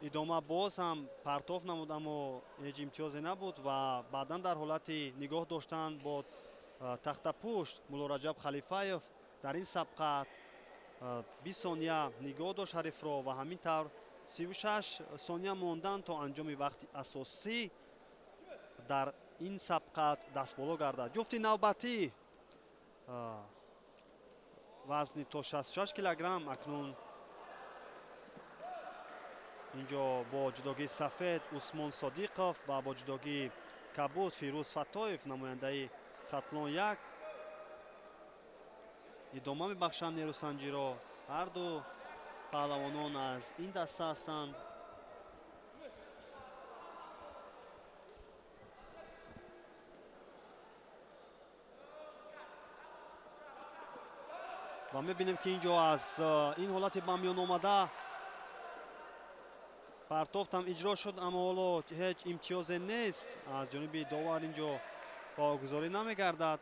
идома боз ҳам партоф намуд, аммо ҳеҷ имтиёзе набуд ва баъдан дар ҳолати нигоҳ доштан бо тахтапушт Муллораҷаб Халифаев дар ин сабқат 20 сония нигоҳ дошт ҳарифро ва ҳамин тавр 36 сония мондан то анҷоми вақти асосӣ дар ин сабқат дастболо гардад. Ҷуфти навбатӣ вазни то 66 килограмм акнун инҷо бо ҷудогии сафед Усмон Содиқов ва бо ҷудогии кабуд Фирӯз Фаттоев намояндаи Хатлон 1 идома мебахшанд нерӯсанҷиро. Ҳарду паҳлавонон аз ин даста ҳастанд. Ва мебинем, ки инҷо аз ин ҳолати ба миён омада партофт ҳам иҷро шуд, аммо ҳоло ҳеҷ имтиёзе нест аз ҷониби довар инҷо баҳогузорӣ намегардад.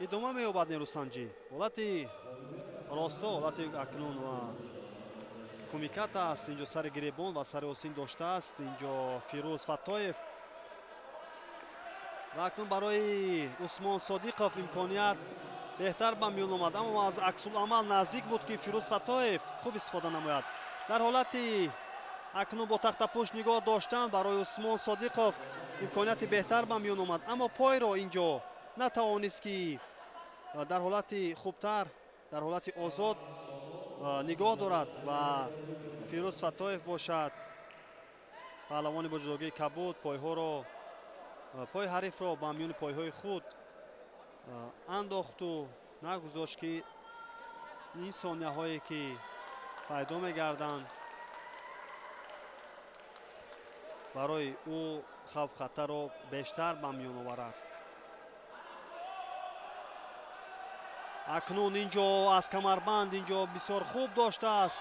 Идома меёбад нерӯсанҷӣ. Ҳолати росто, ҳолати акнун кумиката аст. Инҷо сари гиребон ва сари осин доштааст инҷо Фирӯз Фаттоев. Ва акнун барои Усмон Содиқов имконият беҳтар ба миён омад, аммо аз аксуламал наздик буд, ки Фирӯз Фаттоев хуб истифода намояд. Дар ҳолати акнун бо тахтапӯш нигоҳ доштан барои Усмон Содиқов имконияти беҳтар ба миён омад, аммо пойро инҷо натавонист, ки дар ҳолати хубтар, дар ҳолати озод нигоҳ дорад. Ва Фирӯз Фаттоев бошад, паҳлавони бо ҷудогии кабуд, пойҳоро, пои ҳарифро ба миёни пойҳои худ андохту нагузошт, ки ин сонияҳое ки пайдо мегарданд барои ӯ хавф хатарро бештар ба миён оварад. Акнун инҷо аз камарбанд инҷо бисёр хуб доштааст.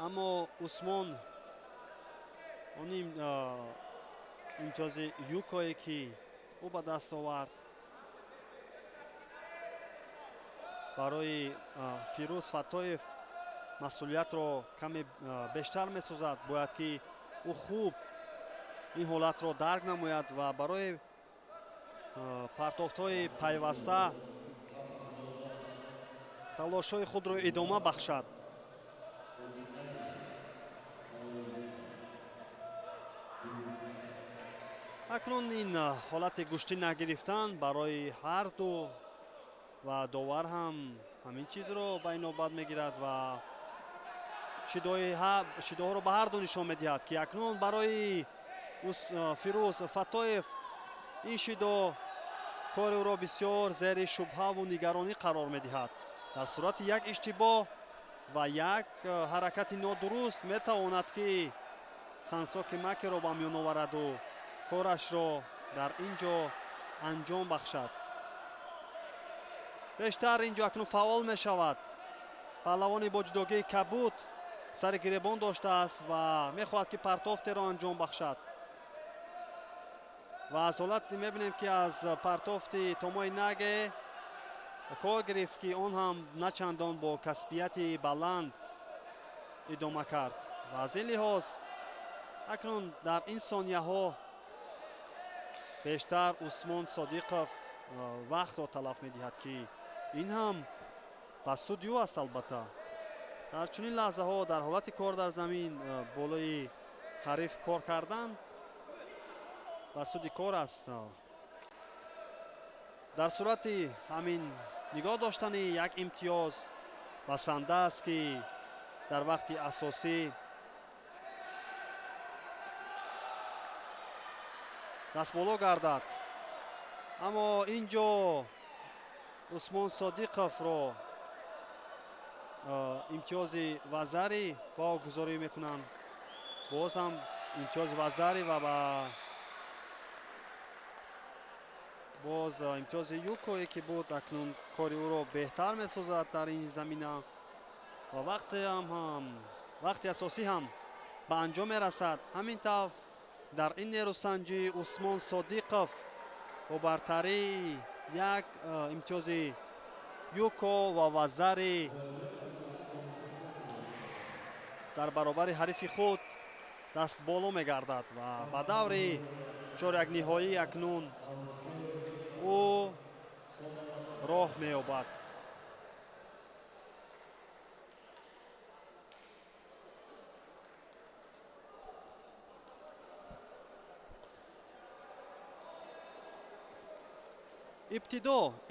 Аммо Усмон он имтиёзи юкое ки ӯ ба даст овард барои Фирӯз Фаттоев масъулиятро каме бештар месозад. Бояд ки ӯ хуб ин ҳолатро дарк намояд ва барои партофтҳои пайваста талошҳои худро идома бахшад. Акнун ин ҳолати гӯштӣ нагирифтан барои ҳар ду ва довар ҳам ҳамин чизро ба инобат мегирад ва шидоҳоро ба ҳар ду нишон медиҳад, ки акнун барои Фирӯз Фаттоев ин шидо кори ӯро бисёр зери шубҳаву нигаронӣ қарор медиҳад. Дар сурати як иштибоҳ ва як ҳаракати нодуруст метавонад, ки хансоки макеро ба миён овараду корашро дар ин ҷо анҷом бахшад. Бештар ин ҷо акнун фаъол мешавад. Паҳлавони бо ҷудогии кабуд сари гиребон доштааст ва мехоҳад, ки партофтеро анҷом бахшад. Ва аз ҳолат мебинем, ки аз партофти томои наге кор гирифт, ки он ҳам начандон бо касбияти баланд идома кард. Ва аз ин лиҳоз акнун дар ин сонияҳо бештар Усмон Содиқов вақтро талаф медиҳад, ки ин ҳам ба суди ӯ аст. Албатта дар чунин лаҳзаҳо дар ҳолати кор дар замин болои ҳариф кор кардан ба суди кор аст. Дар сурати ҳамин нигоҳ доштани як имтиёз басанда аст, ки дар вақти асосӣ дастболо гардад. Аммо ин ҷо Усмон Содиқовро имтиёзи вазарӣ баҳогузорӣ мекунанд. Боз ҳам имтиёзи вазарӣ ва ба боз имтиёзи юкое ки буд, акнун кори ӯро беҳтар месозад дар ин замина. Ва вақти асосӣ ҳам ба анҷом мерасад. Ҳамин тавр дар ин нерӯсанҷӣ Усмон Содиқов бо бартарии як имтиёзи юко ва вазари дар баробари ҳарифи худ даст боло мегардад ва ба даври чорякниҳоӣ акнун ӯ роҳ меёбад.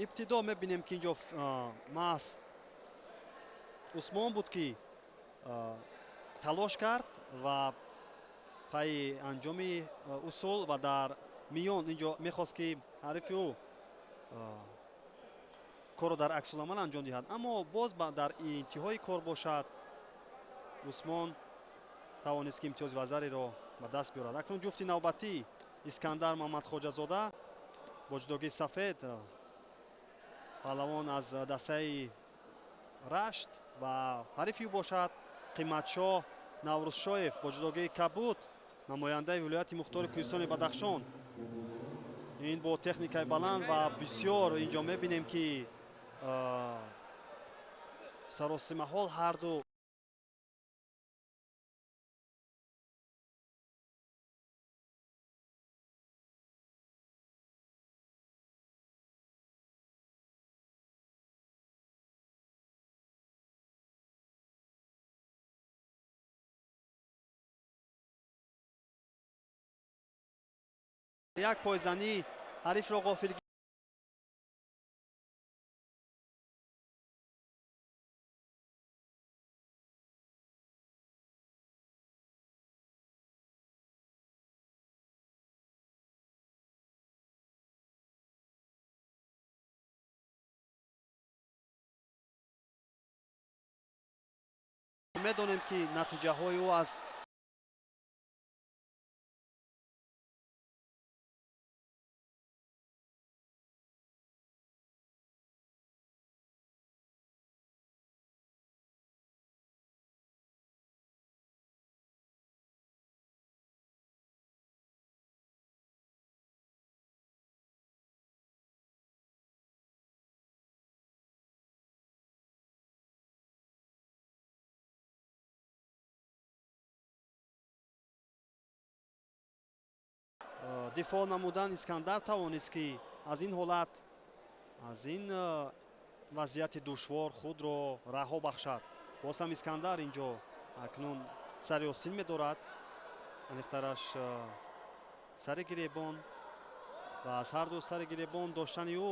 Ибтидо мебинем ки инҷо маҳз Усмон буд ки талош кард ва пайи анҷоми усул ва дар миён инҷо мехост ки ҳарифи ӯ корро дар аксуламал анҷом диҳад, аммо боз дар интиҳои кор бошад Усмон тавонист ки имтиёзи вазариро ба даст биёрад. Акнун ҷуфти навбатӣ Искандар Мамадхоҷазода бо ҷудогии сафед, паҳлавон аз дастаи Рашт ва ҳарифи ӯ бошад Қиматшоҳ Наврӯзшоев бо ҷудогии кабуд, намояндаи вилояти мухтори Кӯҳистони Бадахшон. Ин бо техникаи баланд ва бисёр инҷо мебинем ки саросимаҳол ҳарду як пойзанӣ ҳарифро ғофил медонем ки натиҷаҳои ӯ аз дифоъ намудан Искандар тавонист ки аз ин ҳолат, аз ин вазъияти душвор худро раҳо бахшад. Боз ҳам Искандар инҷо акнун сари осин медорад, аниқтараш сари гиребон ва аз ҳар ду сари гиребон доштани ӯ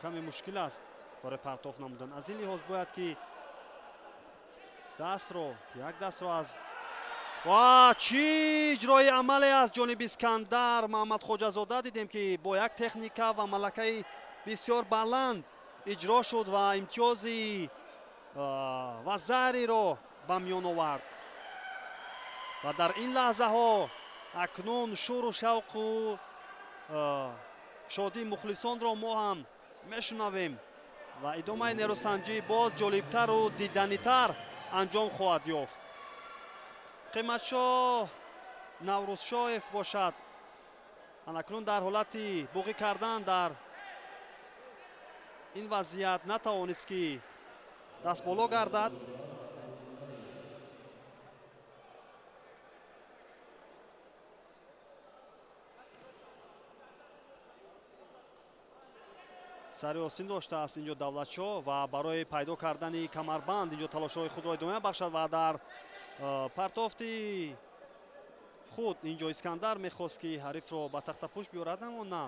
каме мушкил аст барои партоф намудан. Аз ин лиҳоз бояд ки дастро, як дастро аз ва чӣ иҷрои амале аз ҷониби Искандар Маҳмадхоҷазода дидем ки бо як техника ва малакаи бисёр баланд иҷро шуд ва имтиёзи вазариро ба миён овард. Ва дар ин лаҳзаҳо акнун шӯру шавқу шодии мухлисонро мо ҳам мешунавем ва идомаи нерӯсанҷӣ боз ҷолибтару диданитар анҷом хоҳад ёфт. Қиматшоҳ Наврӯзшоев бошад анакнун дар ҳолати буғӣ кардан дар ин вазъият натавонист ки дастболо гардад. Сари осин доштааст инҷо Давлатшоҳ ва барои пайдо кардани камарбанд инҷо талошҳои худро идома бахшад ва дар партофти худ инҷо Искандар мехост ки ҳарифро ба тахтапӯш биёрад, аммо на.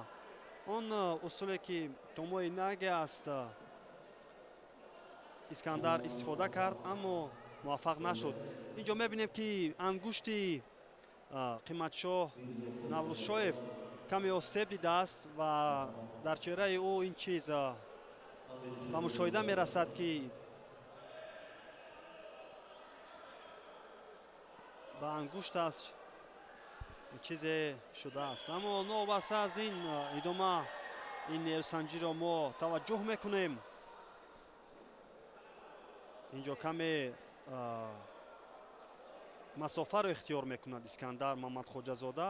Он усуле ки томои наге аст Искандар истифода кард, аммо муваффақ нашуд. Инҷо мебинем ки ангушти Қиматшоҳ Наврӯзшоев каме осеб дидааст ва дар чеҳраи ӯ ин чиз ба мушоҳида мерасад ки ба ангушт аст чизе шудааст. Аммо новобаста аз ин идома ин нерӯсанҷиро мо таваҷҷӯҳ мекунем. Инҷо каме масофаро ихтиёр мекунад Искандар Мамадхоҷазода.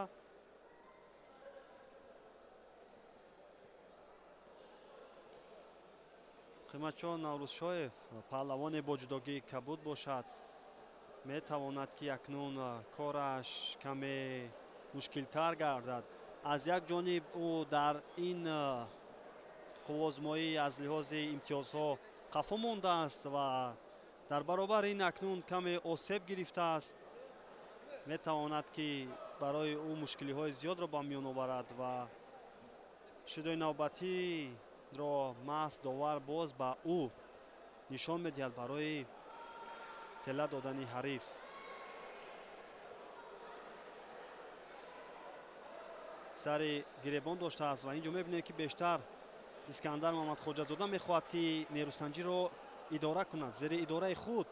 Қиматҷон Наврӯзшоев паҳлавоне бо ҷудогии кабуд бошад, метавонад ки акнун кораш каме мушкилтар гардад. Аз як ҷониб ӯ дар ин қуввозмоӣ аз лиҳози имтиёзҳо қафо мондааст ва дар баробар ин акнун каме осеб гирифтааст. Метавонад ки барои ӯ мушкилиҳои зиёдро ба миён оварад ва шидои навбатиро маҳз довар боз ба ӯ нишон медиҳад барои тела додани ҳариф. Сари гиребон доштааст ва инҷо мебинем ки бештар Искандар Мамадхоҷазода мехоҳад ки нерӯсанҷиро идора кунад, зери идораи худ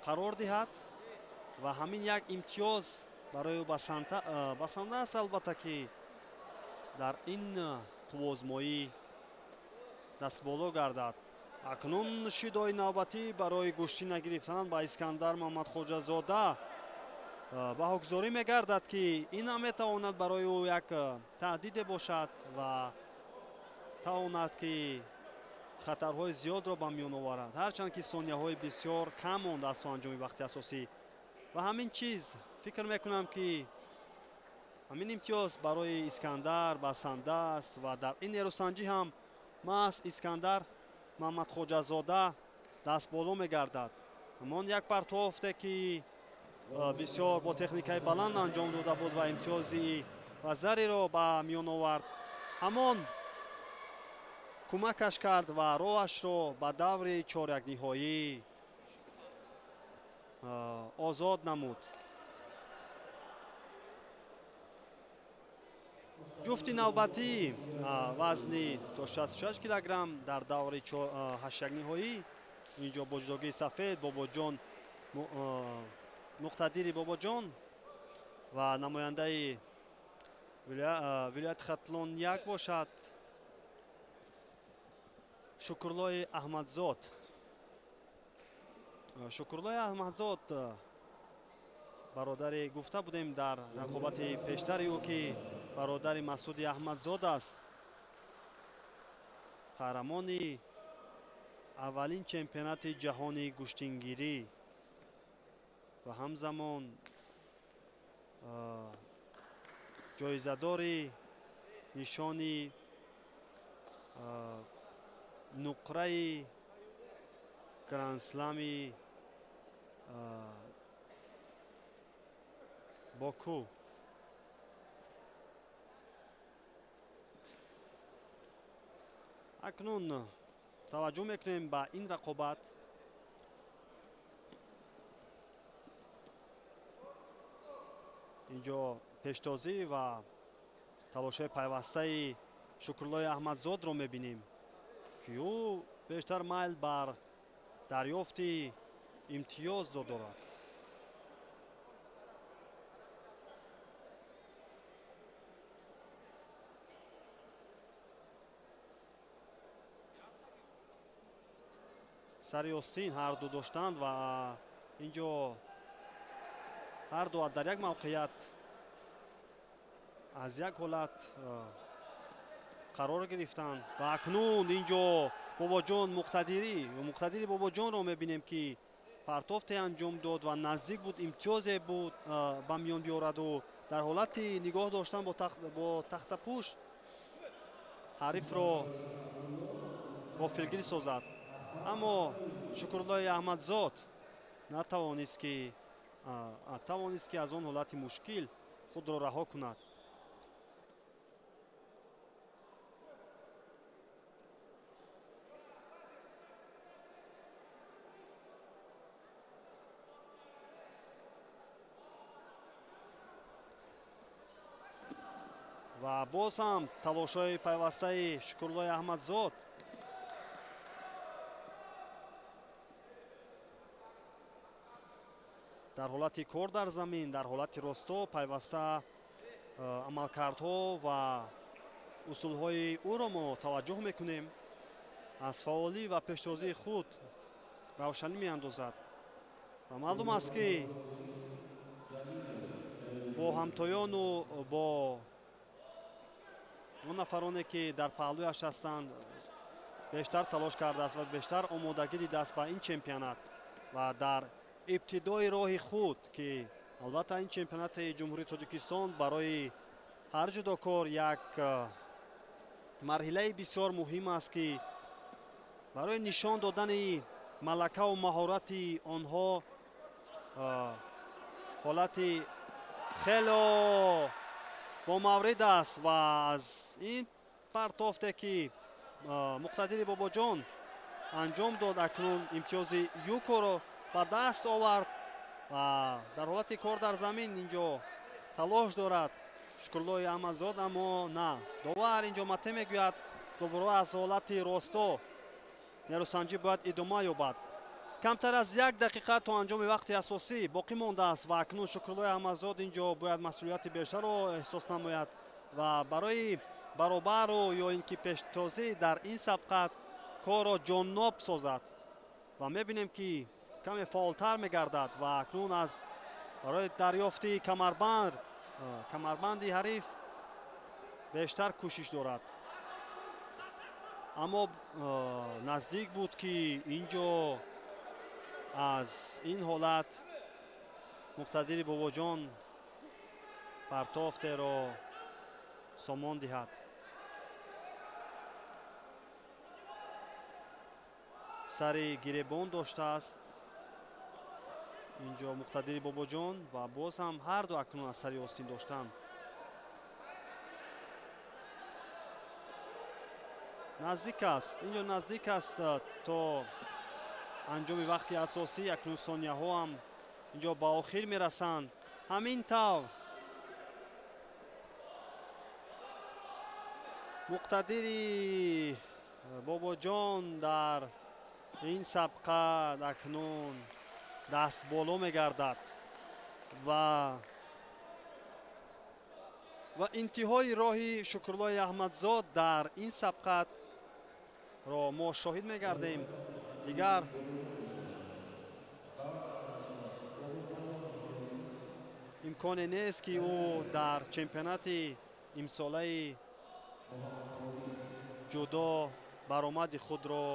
қарор диҳад ва ҳамин як имтиёз барои ӯ басанда аст. Албатта ки дар ин қуввозмоӣ дастболо гардад. Акнун шидои навбатӣ барои гӯштӣ нагирифтан ба Искандар Мамадхоҷазода баҳогузорӣ мегардад ки ин ҳам метавонад барои ӯ як таҳдиде бошад ва тавонад ки хатарҳои зиёдро ба миён оварад, ҳарчанд ки сонияҳои бисёр кам мондааст то анҷоми вақти асосӣ. Ва ҳамин чиз фикр мекунам ки ҳамин имтиёз барои Искандар басанда аст ва дар ин нерӯсанҷӣ ҳам маҳз Искандар Мамадхоҷазода дастболо мегардад. Ҳамон як партофте ки бисёр бо техникаи баланд анҷом дода буд ва имтиёзи вазариро ба миён овард, ҳамон кӯмакаш кард ва роҳашро ба даври чорякниҳоӣ озод намуд. Ҷуфти навбатӣ вазни то 66 килограмм дар даври ҳашякниҳоӣ инҷо бо ҷудогии сафед Бобоҷон Муқтадири Бобоҷон ва намояндаи вилояти Хатлон як бошад Шукурлои Аҳмадзод. Шукурлои Аҳмадзод бародари гуфта будем дар рақобати пештари ӯ ки бародари Масуди Аҳмадзод аст, қаҳрамони аввалин чемпионати ҷаҳони гӯштингирӣ ва ҳамзамон ҷоизадори нишони нуқраи грандслами Боку. Акнун таваҷҷӯҳ мекунем ба ин рақобат. Инҷо пештозӣ ва талошҳои пайвастаи Шукурлои Аҳмадзодро мебинем ки ӯ бештар майл бар дарёфти имтиёзро дорад. Сари остин ҳарду доштанд ва инҷо ҳарду дар як мавқеият аз як ҳолат қарор гирифтанд ва акнун инҷо Бобоҷон Муқтадири Бобоҷонро мебинем ки партофте анҷом дод ва наздик буд имтиёзе буд ба миён биёраду дар ҳолати нигоҳ доштан бо тахтапӯш ҳарифро ғофилгир созад. Аммо Шукурлои Аҳмадзод натавонист ки тавонист ки аз он ҳолати мушкил худро раҳо кунад. Ва боз ҳам талошҳои пайвастаи Шукурлои Аҳмадзод дар ҳолати кор дар замин, дар ҳолати росто пайваста амалкардҳо ва усулҳои ӯро мо таваҷҷӯҳ мекунем. Аз фаъолӣ ва пештозии худ равшанӣ меандозад ва маълум аст, ки бо ҳамтоёну бо он нафароне, ки дар паҳлӯяш ҳастанд, бештар талош кардааст ва бештар омодагӣ дидааст ба ин чемпионат ва дар ибтидои роҳи худ, ки албатта ин чемпионати Ҷумҳурии Тоҷикистон барои ҳар ҷудокор як марҳилаи бисёр муҳим аст, ки барои нишон додани малакаву маҳорати онҳо ҳолати хело бомаврид аст. Ва аз ин партофте, ки Муқтадири Бобоҷон анҷом дод, акнун имтиёзи юкоро ба даст овард ва дар ҳолати кор дар замин инҷо талош дорад Шукруллои Аҳмадзод, аммо на, довар инҷо мате мегӯяд. Дубора аз ҳолати росто нерӯсанҷӣ бояд идома ёбад. Камтар аз як дақиқа то анҷоми вақти асосӣ боқӣ мондааст ва акнун Шукруллои Аҳмадзод инҷо бояд масъулияти бештарро эҳсос намояд ва барои баробару ё ин ки пештозӣ дар ин сабқат корро ҷонноб созад. Ва мебинем, ки каме фаъолтар мегардад ва акнун аз барои дарёфти камарбанди ҳариф бештар кӯшиш дорад, аммо наздик буд, ки инҷо аз ин ҳолат Муқтадири Бобоҷон партофтеро сомон диҳад. Сари гиребон доштааст инҷо Муқтадири Бобоҷон ва боз ҳам ҳарду акнун аз сари остин доштанд. Наздик аст, инҷо наздик аст то анҷоми вақти асосӣ. Акнун сонияҳо ҳам инҷо ба охир мерасанд. Ҳамин тавр Муқтадири Бобоҷон дар ин сабқат акнун даст боло мегардад ва интиҳои роҳи Шукруллои Аҳмадзод дар ин сабқатро мо шоҳид мегардем. Дигар имконе нест, ки ӯ дар чемпионати имсолаи ҷудо баромади худро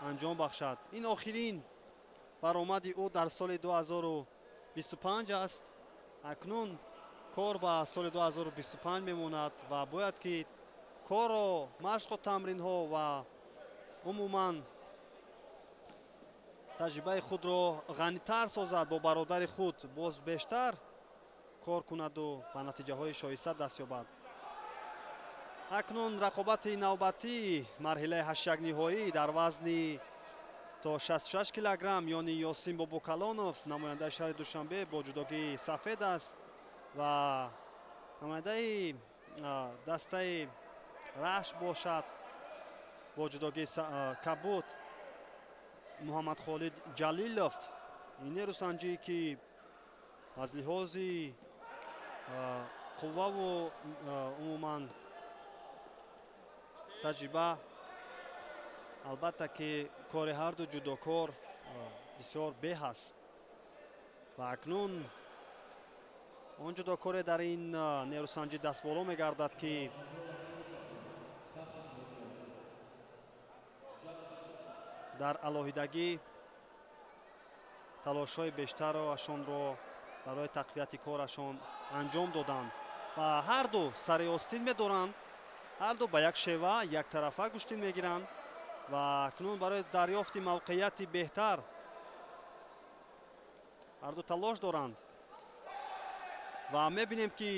анҷом бахшад. Ин охирин баромади ӯ дар соли 2025 аст. Акнун кор ба соли 2025 мемонад ва бояд ки корро, машқу тамринҳо ва умуман таҷрибаи худро ғанитар созад, бо бародари худ боз бештар кор кунаду ба натиҷаҳои шоиста даст ёбад. Акнун рақобати навбатӣ марҳилаи ҳаштякниҳоӣ дар вазни то 66 килограмм миёни Ёсин Бобокалонов, намояндаи шаҳри Душанбе бо ҷудогии сафед аст, ва намояндаи дастаи Рашт бошад бо ҷудогии кабуд Муҳаммадхолид Ҷалилов. Ин нерӯсанҷие, ки аз лиҳози қувваву умуман таҷриба албатта ки кори ҳарду ҷудокор бисёр беҳ аст. Ва акнун он ҷудокоре дар ин нерӯсанҷӣ дастболо мегардад, ки дар алоҳидагӣ талошҳои бештарашонро барои тақвияти корашон анҷом доданд ва ҳарду сари остин медоранд, ҳарду ба як шева яктарафа гӯштин мегиранд ва акнун барои дарёфти мавқеияти беҳтар ҳарду талош доранд ва мебинем, ки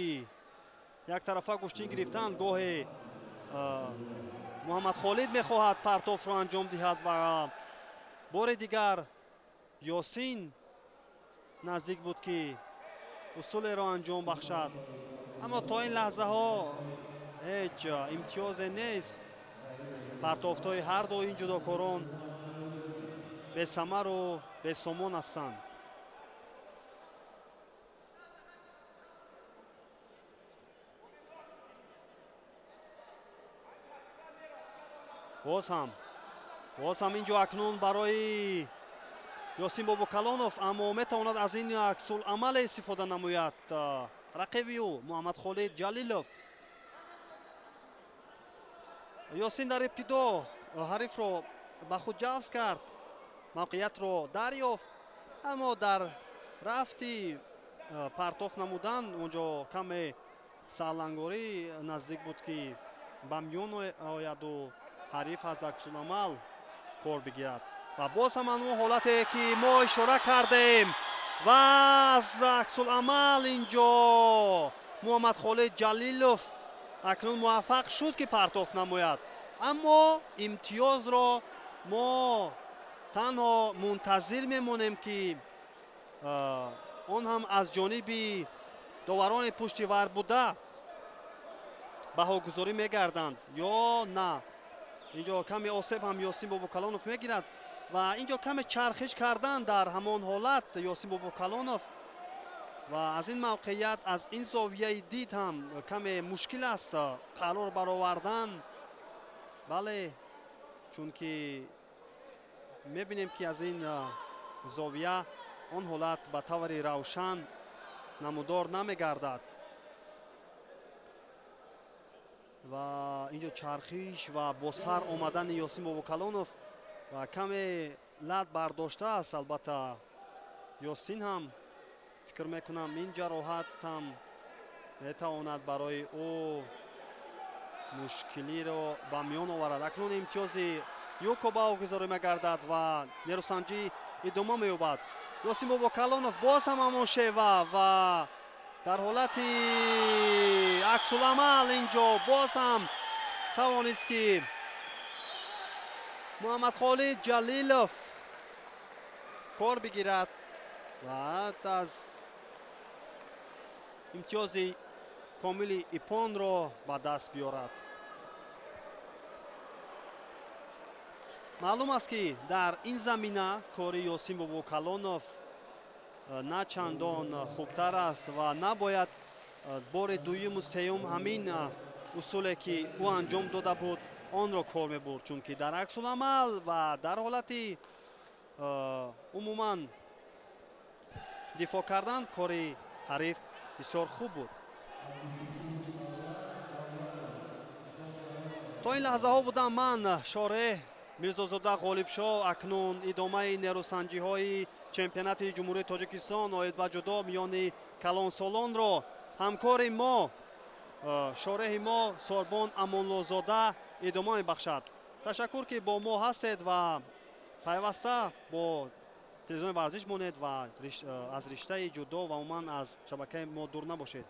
яктарафа гӯштин гирифтан гоҳе Муҳаммадхолид мехоҳад партофро анҷом диҳад ва бори дигар Ёсин наздик буд, ки усулеро анҷом бахшад, аммо то ин лаҳзаҳо ҳеҷ имтиёзе нест. Партофтҳои ҳарду ин ҷудокорон бесамару бесомон ҳастанд. Боз ҳам Боз ҳам инҷо акнун барои Ёсин Бобокалонов, аммо метавонад аз ин аксуламале истифода намояд рақиби ӯ Муҳаммадхолид Ҷалилов. Ёсин дар ибтидо ҳарифро ба худ ҷавз кард, мавқеиятро дарёфт, аммо дар рафти партоф намудан онҷо каме саҳлангорӣ наздик буд, ки ба миён ояду ҳариф аз аксуламал кор бигирад. Ва боз ҳам ҳамон ҳолате ки мо ишора кардем ва аз аксуламал инҷо Муҳаммадхолид Ҷалилов акнун муваффақ шуд, ки партоф намояд, аммо имтиёзро мо танҳо мунтазир мемонем, ки он ҳам аз ҷониби доварони пушти вар буда баҳогузорӣ мегарданд ё на. Инҷо каме осеб ҳам Ёсин Бобокалонов мегирад ва инҷо каме чархиш кардан дар ҳамон ҳолат Ёсин Бобокалонов ва аз ин мавқеият, аз ин зовияи дид ҳам каме мушкил аст қарор баровардан. Бале, чунки мебинем, ки аз ин зовия он ҳолат ба таври равшан намудор намегардад ва инҷо чархиш ва бо сар омадани Ёсин Бобокалонов ва каме лат бардоштааст. Албатта, Ёсин ҳам фикр мекунам, ин ҷароҳат ҳам метавонад барои ӯ мушкилиро ба миён оварад. Акнун имтиёзи юко баҳогузорӣ мегардад ва нерӯсанҷӣ идома меёбад. Ёсин Бобокалонов боз ҳам ҳамон шева ва дар ҳолати аксуламал инҷо боз ҳам тавонист, ки Муҳаммадхолид Ҷалилов кор бигирад ва аз имтиёзи комили ипонро ба даст биёрад. Маълум аст, ки дар ин замина кори Ёсин Бобокалонов на чандон хубтар аст ва набояд бори дуюму сеюм ҳамин усуле, ки ӯ анҷом дода буд, онро кор мебурд, чунки дар аксуламал ва дар ҳолати умуман дифоъ кардан кори ҳариф бисёр хуб буд. То ин лаҳзаҳо будам ман, шореҳ Мирзозода Ғолибшоҳ. Акнун идомаи нерӯсанҷиҳои чемпионати Ҷумҳурии Тоҷикистон оид ба ҷудо миёни калонсолонро ҳамкори мо, шореҳи мо Сорбон Амонлозода идома мебахшад. Ташаккур, ки бо мо ҳастед ва пайваста бо телевизиони варзиш монед ва аз риштаи ҷудо ва умуман аз шабакаи мо дур набошед.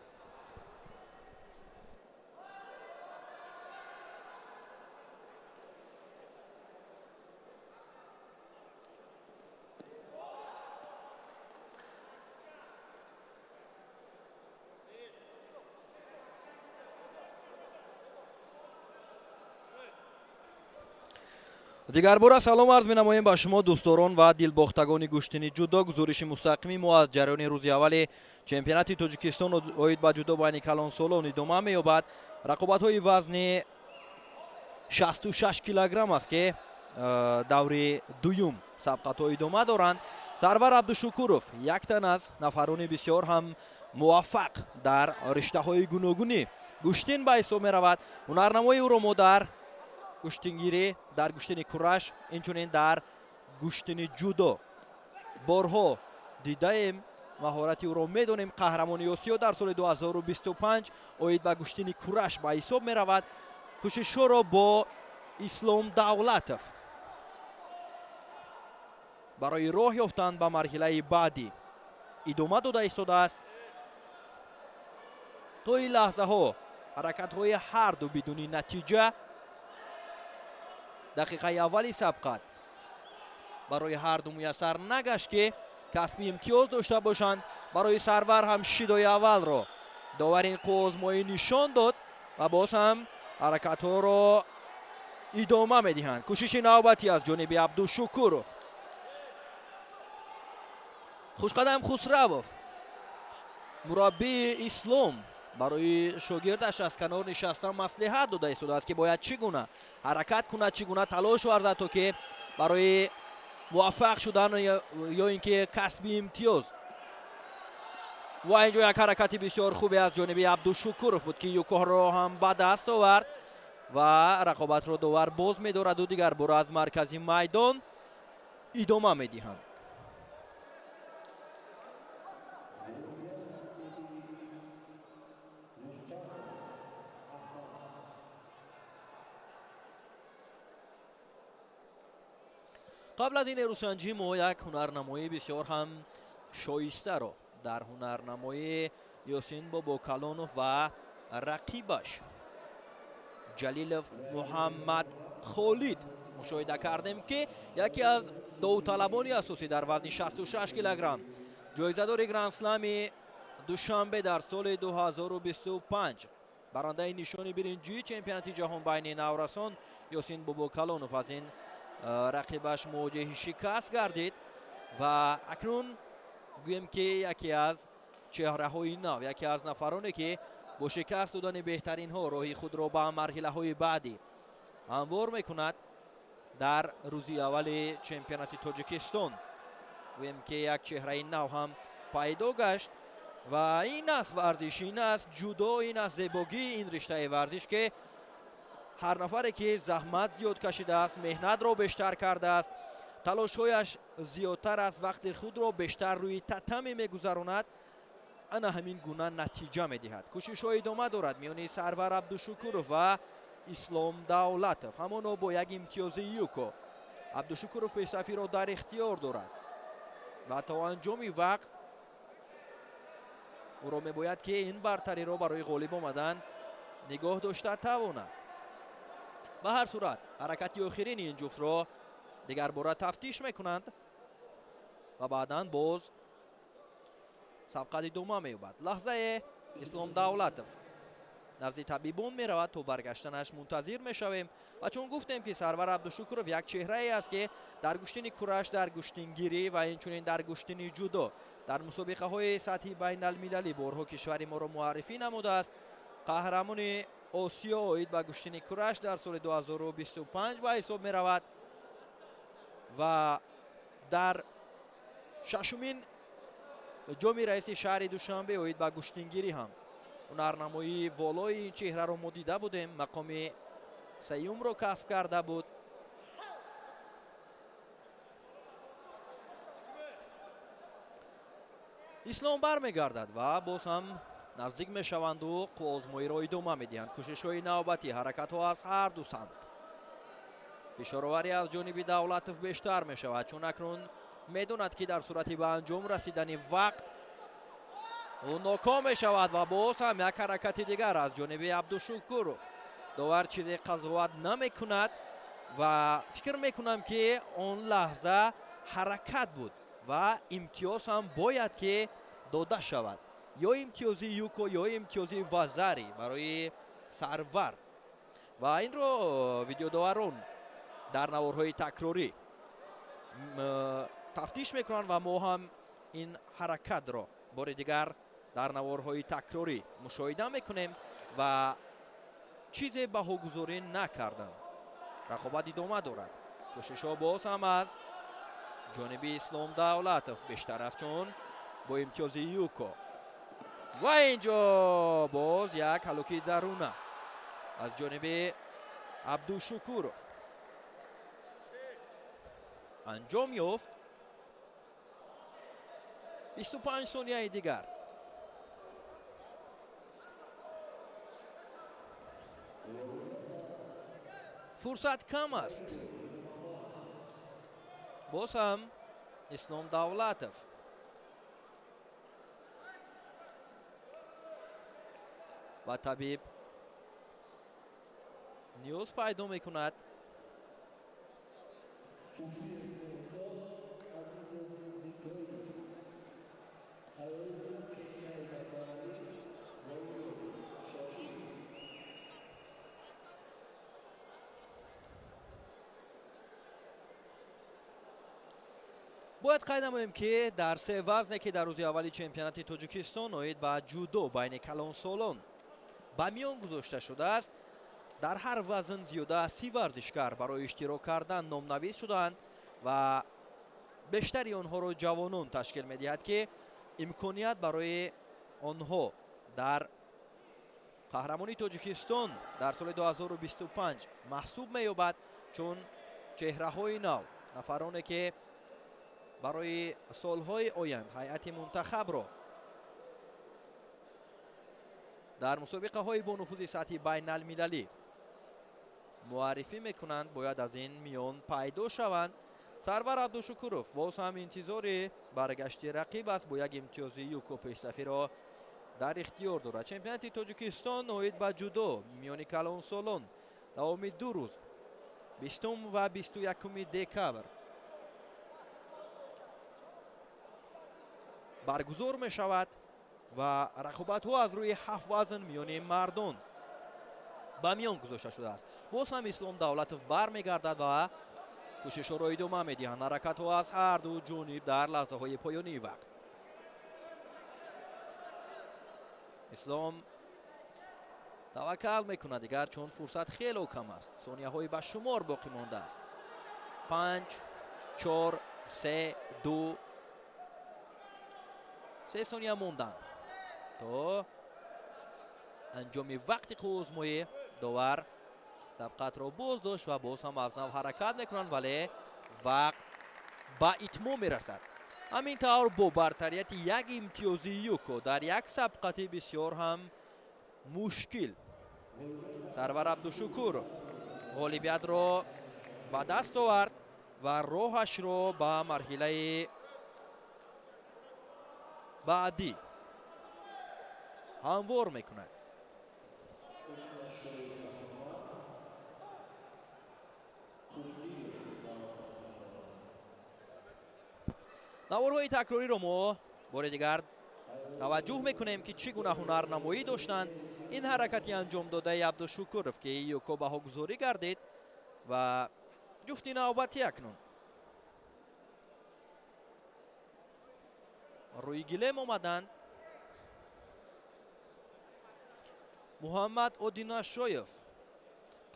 Дигарбора салом арз менамоем ба шумо, дӯстдорон ва дилбохтагони гӯштини ҷудо. Гузориши мустақими мо аз ҷараёни рӯзи аввали чемпионати Тоҷикистон оид ба ҷудо байни калонсолон идома меёбад. Рақобатҳои вазни 66 килограмм аст, ки даври дуюм сабқатҳо идома доранд. Сарвар Абдушукуров як тан аз нафарони бисёр ҳам муваффақ дар риштаҳои гуногунӣ гӯштин ба ҳисоб меравад. Ҳунарнамои ӯро мо дар гӯштингирӣ, дар гӯштини кураш, инчунин дар гӯштини ҷудо борҳо дидаем, маҳорати ӯро медонем. Қаҳрамони Осиё дар соли 2025 оид ба гӯштини кураш ба ҳисоб меравад. Кӯшишҳоро бо Ислом Давлатов барои роҳ ёфтан ба марҳилаи баъдӣ идома дода истодааст. То ин лаҳзаҳо ҳаракатҳои ҳарду бидуни натиҷа. Дақиқаи аввали сабқат барои ҳарду муяссар нагашт, ки касби имтиёз дошта бошанд. Барои Сарвар ҳам шидои аввалро довар ин қувваозмоӣ нишон дод ва боз ҳам ҳаракатҳоро идома медиҳанд. Кӯшиши навбатӣ аз ҷониби Абдушукуров. Хушқадам Хусравов, мураббии Ислом, Барои шогирдаш аз канор нишаста маслиҳат дода истодааст, ки бояд чӣ гуна ҳаракат кунад, чӣ гуна талош варзад, то ки барои муваффақ шудан ё ин ки касби имтиёз. Ва инҷо як ҳаракати бисёр хубе аз ҷониби Абдушукуров буд, ки юкоҳро ҳам ба даст овард ва рақобатро довар боз медораду дигар бора аз маркази майдон идома медиҳанд. Қабл аз ин эрусанҷӣ мо як ҳунарнамоии бисёр ҳам шоистаро дар ҳунарнамоии Ёсин Бобокалонов ва рақибаш Ҷалилов Муҳаммад Холид мушоҳида кардем, ки яке аз довталабони асосӣ дар вазни 66 килограмм, ҷоизадори грандслами Душанбе дар соли 2025, барандаи нишони биринҷии чемпионати ҷаҳон байни наврасон Ёсин Бобокалонов аз ин рақибаш мувоҷиҳи шикаст гардид ва акнун гӯем, ки яке аз чеҳраҳои нав, яке аз нафароне, ки бо шикаст додани беҳтаринҳо роҳи худро ба марҳилаҳои баъдӣ ҳамвор мекунад дар рӯзи аввали чемпионати Тоҷикистон. Гӯем, ки як чеҳраи нав ҳам пайдо гашт ва ин аст варзиш, ин аст ҷудо, ин аст зебогии ин риштаи варзиш, ки ҳар нафаре, ки заҳмат зиёд кашидааст, меҳнатро бештар кардааст, талошҳояш зиёдтар аст, вақти худро бештар рӯи татами мегузаронад, ана ҳамин гуна натиҷа медиҳад. Кӯшишҳо идома дорад миёни Сарвар Абдушукуров ва Ислом Давлатов. Ҳамоно бо як имтиёзи юко Абдушукуров пешсафиро дар ихтиёр дорад ва то анҷоми вақт ӯро мебояд, ки ин бартариро барои ғолиб омадан нигоҳ дошта тавонад. Ба ҳар сурат ҳаракати охирини ин ҷуфтро дигарбора тафтиш мекунанд ва баъдан боз сабқат идома меёбад. Лаҳзае Ислом Давлатов назди табибон меравад, то баргаштанаш мунтазир мешавем. Ва чун гуфтем, ки Сарвар Абдушукуров як чеҳрае аст, ки дар гӯштини кураш, дар гӯштингирӣ ва инчунин дар гӯштини ҷудо дар мусобиқаҳои сатҳи байналмилалӣ борҳо кишвари моро муаррифӣ намудааст. Қаҳрамони Осиё оид ба гӯштини кураш дар соли 2025 ба ҳисоб меравад ва дар шашумин ҷоми раиси шаҳри Душанбе оид ба гӯштингирӣ ҳам ҳунарнамоии волои ин чеҳраро мо дида будем, мақоми сеюмро касб карда буд. Ислом бармегардад ва боз ҳам наздик мешаванду қувваозмоиро идома медиҳанд. Кӯшишҳои навбатӣ, ҳаракатҳо аз ҳар ду самт. Фишороварӣ аз ҷониби Давлатов бештар мешавад, чун акнун медонад, ки дар сурати ба анҷом расидани вақт ӯ ноком мешавад ва боз ҳам як ҳаракати дигар аз ҷониби Абдушукуров. Довар чизе қазоват намекунад ва фикр мекунам, ки он лаҳза ҳаракат буд ва имтиёз ҳам бояд ки дода шавад, ё имтиёзи юко ё имтиёзи вазари барои Сарвар. Ва инро видеодоварон дар наворҳои такрорӣ тафтиш мекунанд ва мо ҳам ин ҳаракатро бори дигар дар наворҳои такрорӣ мушоҳида мекунем ва чизе баҳогузорӣ накарданд. Рақобат идома дорад. Кӯшишҳо боз ҳам аз ҷониби Ислом Давлатов бештар аст, чун бо имтиёзи юко. Ва инҷо боз як ҳалуки даруна аз ҷониби Абдушукуров анҷом ёфт. 25 сонияи дигар. Фурсат кам аст. Боз ҳам Ислом Давлатов. Ва табиб ниёз пайдо мекунад. Бояд қайд намоем, ки дар се вазне, ки дар рӯзи аввали чемпионати Тоҷикистон оид ба ҷудо байни калонсолон ба миён гузошта шудааст, дар ҳар вазн зиёда аз 30 варзишгар барои иштирок кардан номнавис шудаанд ва бештари онҳоро ҷавонон ташкил медиҳад, ки имконият барои онҳо дар қаҳрамони Тоҷикистон дар соли 2025 маҳсуб меёбад, чун чеҳраҳои нав, нафароне ки барои солҳои оянд ҳайати мунтахабро дар мусобиқаҳои бонуфузи сатҳи байналмилалӣ муаррифӣ мекунанд, бояд аз ин миён пайдо шаванд. Сарвар Абдушукуров боз ҳам интизори баргашти рақиб аст, бо як имтиёзи Юко пешсафиро дар ихтиёр дорад. Чемпионати Тоҷикистон оид ба ҷудо миёни калонсолон давоми 2 рӯз, 20 ва 21 декабр баргузор мешавад ва рақобатҳо аз рӯи 7 вазн миёни мардон ба миён гузошта шудааст. Боз ҳам Ислом Давлатов бармегардад ва кӯшишҳоро идома медиҳанд. Ҳаракатҳо аз ҳар ду ҷониб дар лаҳзаҳои поёнии вақт. Ислом таваккал мекунад дигар, чун фурсат хело кам аст. Сонияҳои ба шумор боқӣ мондааст. 5, 4, 3, 2, 3 сония монданд то анҷоми вақти қувваозмоӣ. Довар сабқатро боз дошт ва боз ҳам аз нав ҳаракат мекунанд, вале вақт ба итмом мерасад. Ҳамин тавр бо бартарияти як имтиёзи Юко дар як сабқати бисёр ҳам мушкил Сарвар Абдушукуров ғолибиятро ба даст овард ва роҳашро ба марҳилаи баъдӣ ҳамвор мекунад. Наворҳои такрориро мо бори дигар таваҷҷӯҳ мекунем, ки чӣ гуна ҳунарнамоӣ доштанд. Ин ҳаракати анҷомдодаи Абдушукуров, ки Юко баҳогузорӣ гардид ва ҷуфти навбатӣ акнун рӯи гилем омаданд. Муҳаммад Одинашоев,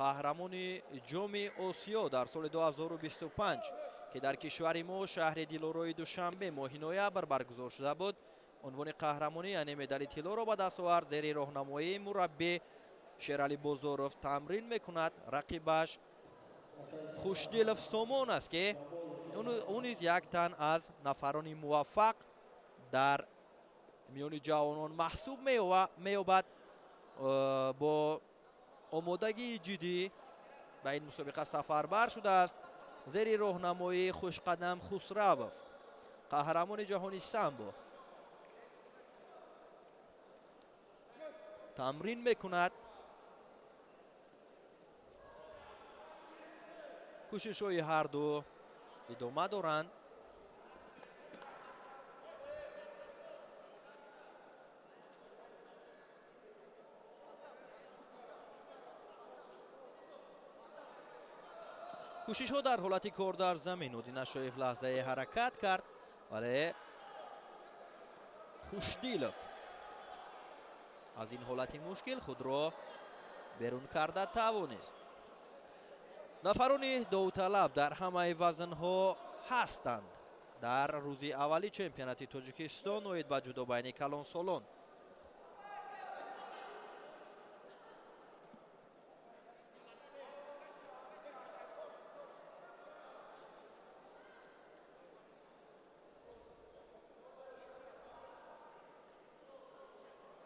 қаҳрамони ҷоми Осиё дар соли 2025, ки дар кишвари мо шаҳри Дилорои Душанбе моҳи ноябр баргузор шуда буд, унвони қаҳрамонӣ, яъне медали тиллоро ба даст овард. Зери роҳнамоии мураббӣ Шерали Бозоров тамрин мекунад. Рақибаш Хушдилов Сомон аст, ки ӯ низ як тан аз нафарони муваффақ дар миёни ҷавонон маҳсуб меёбад. Бо омодагии ҷиддӣ ба ин мусобиқа сафарбар шудааст. Зери роҳнамоии Хушқадам Хусравов, қаҳрамони ҷаҳони самбо, тамрин мекунад. Кӯшишҳои ҳарду идома доранд. Кӯшишҳо дар ҳолати кор дар замин. Одинашоев лаҳзае ҳаракат кард, вале Хушдилов аз ин ҳолати мушкил худро берун карда тавонист. Нафарони довталаб дар ҳамаи вазнҳо ҳастанд дар рӯзи аввали чемпионати Тоҷикистон оид ба ҷудо байни калонсолон.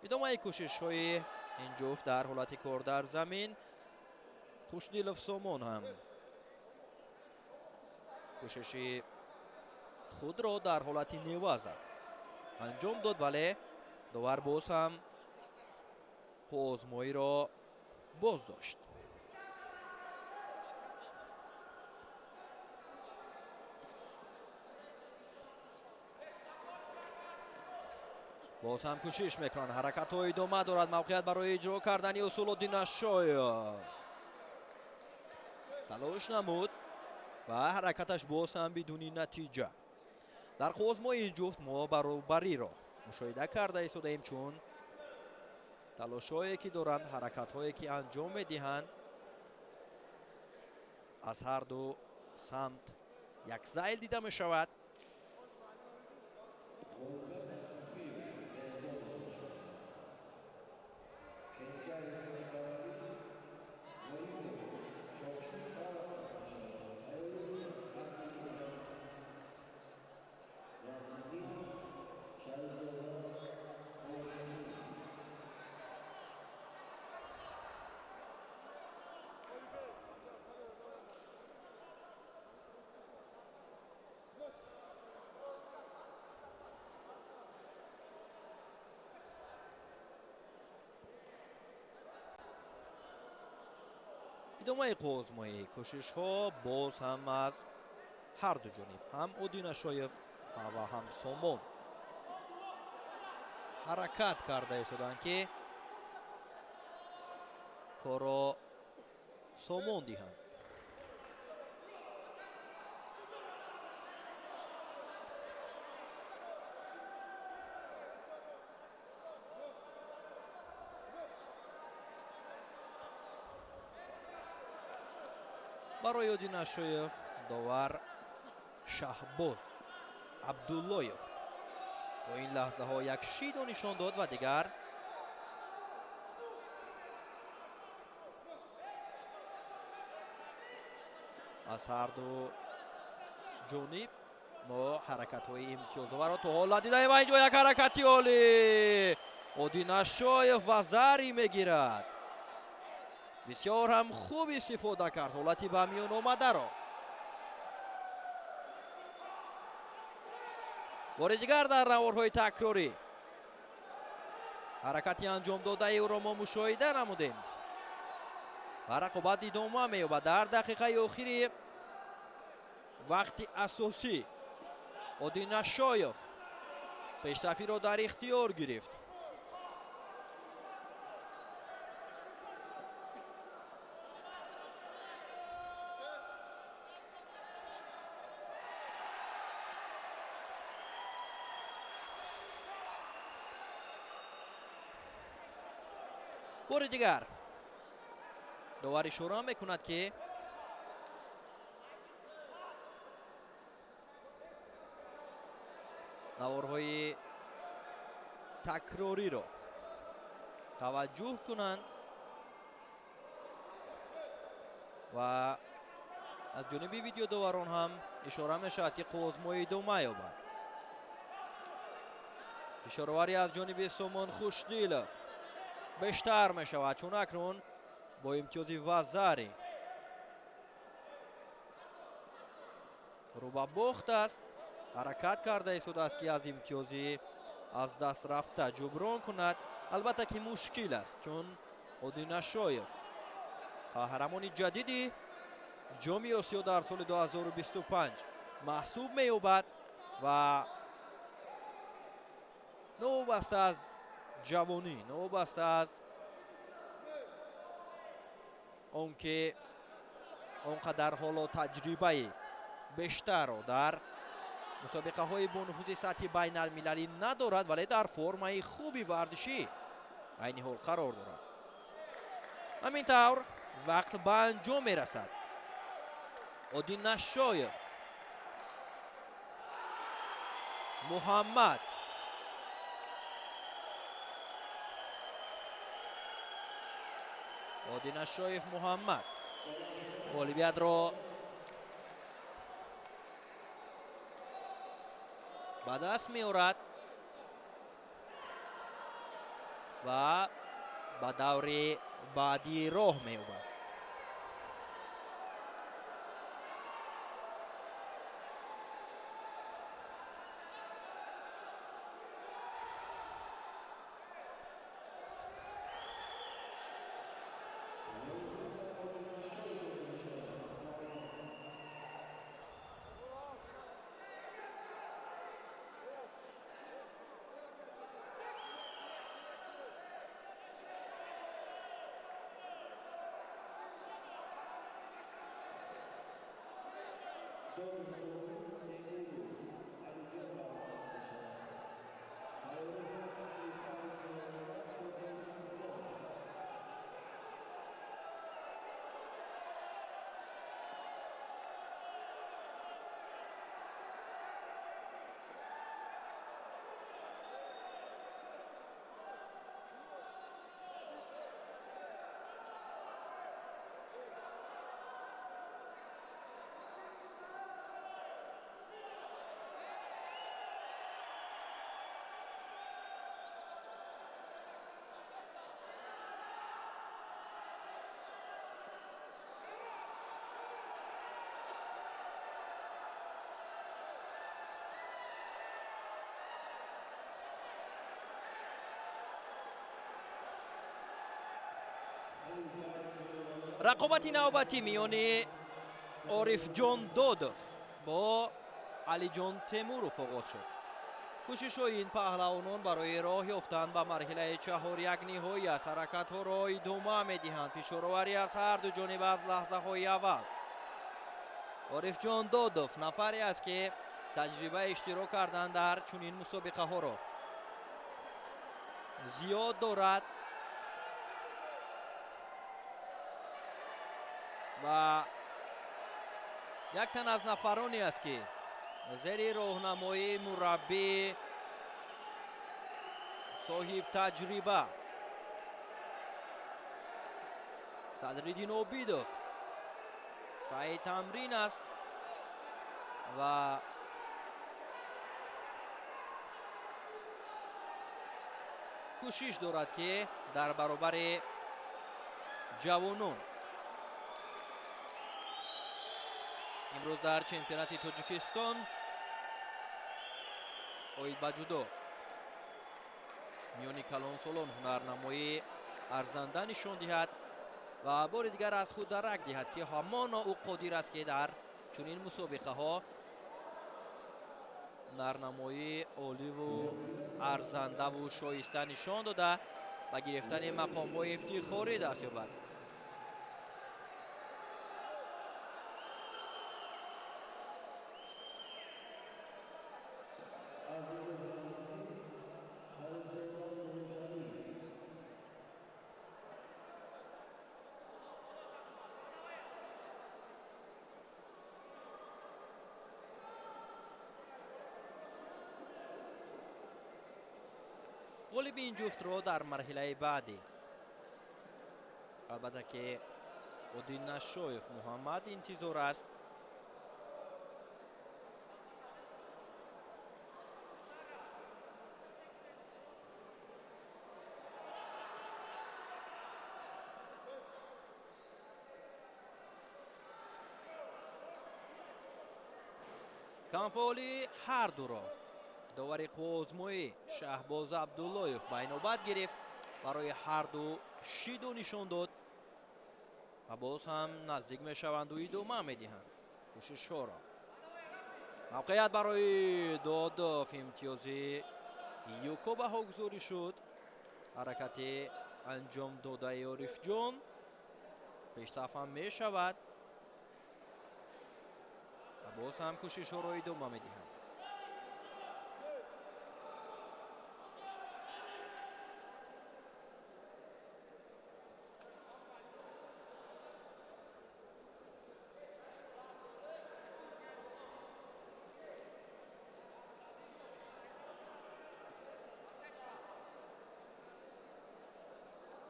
Идомаи кӯшишҳои ин ҷуфт дар ҳолати кор дар замин. Хушдилов Сомон ҳам кӯшиши худро дар ҳолати неваза анҷом дод, вале довар боз ҳам қувваозмоиро боз дошт. Боз ҳам кӯшиш мекунанд, ҳаракатҳо идома дорад. Мавқеият барои иҷро кардани усул Одинашоев талош намуд ва ҳаракаташ боз ҳам бидуни натиҷа. Дар қуввозмои ин ҷуфт мо баробариро мушоҳида карда истодаем, чун талошҳое ки доранд, ҳаракатҳое ки анҷом медиҳанд, аз ҳар ду самт як зайл дида мешавад. Идомаи қуввозмоӣ, кӯшишҳо боз ҳам аз ҳар ду ҷониб, ҳам Одинашоев ва ҳам Сомон ҳаракат карда истоданд, ки корро сомон диҳанд. Барои Одинашоев довар Шаҳбоз Абдуллоев то ин лаҳзаҳо як шидо нишон дод ва дигар аз ҳар ду ҷониб мо ҳаракатҳои имтиёзоварро то ҳол надидаем. Ва инҷо як ҳаракати олӣ, Одинашоев вазари мегирад. Бисёр ҳам хуб истифода кард ҳолати ба миён омадаро. Бори дигар дар наворҳои такрорӣ ҳаракати анҷомдодаи ӯро мо мушоҳида намудем ва рақобат идома меёбад. Дар дақиқаи охири вақти асосӣ Одинашоев пешсафиро дар ихтиёр гирифт. Бори дигар довар ишора мекунад, ки наворҳои такрориро таваҷҷӯҳ кунанд ва аз ҷониби видеодоварон ҳам ишора мешавад, ки қуввозмоӣ идома ёбад. Фишороварӣ аз ҷониби Сомон Хушдилов бештар мешавад, чун акнун бо имтиёзи вазари рӯ ба бохт аст. Ҳаракат карда истодааст, ки аз имтиёзи аз даст рафта ҷуброн кунад. Албатта ки мушкил аст, чун Одинашоев қаҳрамони ҷадиди ҷоми Осиё дар соли 2025 маҳсуб меёбад ва новобаста аз ҷавонӣ, новобаста аз он ки он қадар ҳоло таҷрибаи бештарро дар мусобиқаҳои бонуфузи сатҳи байналмилалӣ надорад, вале дар формаи хуби варзишӣ айни ҳол қарор дорад. Ҳамин тавр вақт ба анҷом мерасад. Одинашоев Муҳаммад Одинашоев Муҳаммад ғолибиятро ба даст меорад ва ба даври баъдии роҳ меёбад. Рақобати навбатӣ миёни Орифҷон Додов бо Алиҷон Темуров оғоз шуд. Кӯшишҳои ин паҳлавонон барои роҳ ёфтан ба марҳилаи чаҳоряк ниҳоӣ аст. Ҳаракатҳоро идома медиҳанд. Фишороварӣ аз ҳар ду ҷониб аз лаҳзаҳои аввал. Орифҷон Додов нафаре аст, ки таҷрибаи иштирок кардан дар чунин мусобиқаҳоро зиёд дорад ва як тан аз нафароне аст, ки зери роҳнамоии мураббӣ соҳиб таҷриба Садриддин Обидов пайи тамрин аст ва кӯшиш дорад, ки дар баробари ҷавонон имрӯз дар чемпионати Тоҷикистон оид ба ҷудо миёни калонсолон ҳунарнамоии арзанда нишон диҳад ва бори дигар аз худ дарак диҳад, ки ҳамоно ӯ қодир аст, ки дар чунин мусобиқаҳо ҳунарнамоии оливу арзандаву шоиста нишон дода ба гирифтани мақомҳои ифтихорӣ даст ёбад. Ғолиби ин ҷуфтро дар марҳилаи баъдӣ албатта ки Одинашоев Муҳаммад интизор аст. Камфаъоли ҳар дуро довари қувваозмоӣ Шаҳбоз Абдуллоев ба инобат гирифт, барои ҳар ду шиду нишон дод ва боз ҳам наздик мешаванду идома медиҳанд кӯшишҳоро. Мавқеият барои Додов, имтиёзи юко баҳогузорӣ шуд. Ҳаракати анҷом додаи Орифҷон пешсаф ҳам мешавад ва боз ҳам кӯшишҳоро идома медиҳанд.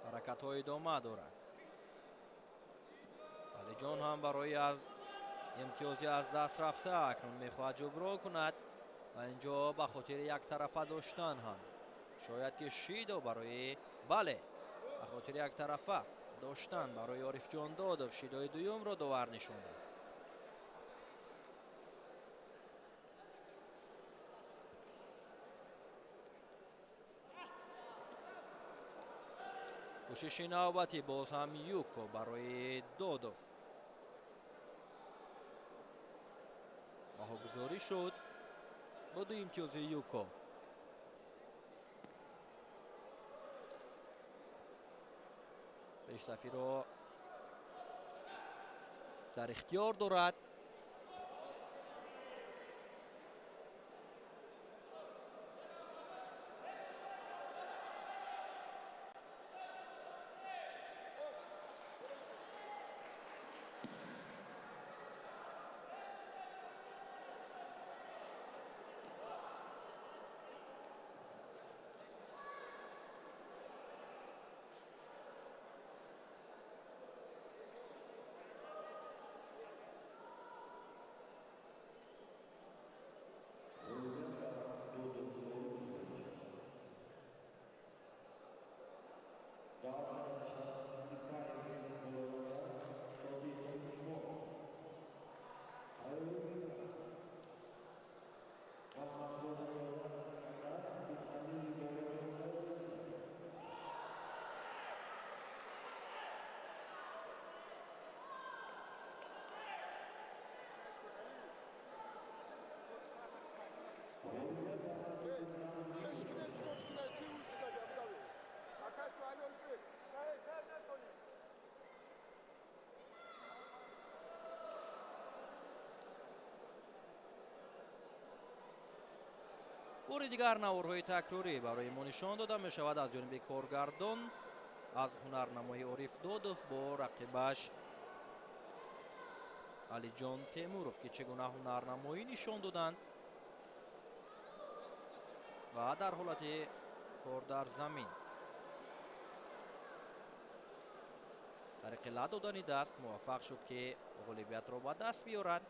Ҳаракатҳо идома дорад. Алиҷон ҳам барои аз имтиёзи аз даст рафта акнун мехоҳад ҷуброн кунад ва инҷо ба хотири яктарафа доштан ҳам шояд ки шидо барои бале ба хотири яктарафа доштан барои Орифҷон Додов шидои дуюмро довар нишон дод. Кӯшиши навбатӣ боз ҳам юко барои Додов баҳогузорӣ шуд бо ду имтиёзи юко. Пешсафиро дар ихтиёр дорад. Бори дигар наворҳои такрорӣ барои мо нишон дода мешавад аз ҷониби коргардон аз ҳунарнамои Ориф Додов бо рақибаш Алиҷон Темуров, ки чӣ гуна ҳунарнамоӣ нишон доданд ва дар ҳолати кор дар замин тариқи ла додани даст муваффақ шуд, ки ғолибиятро ба даст биёрад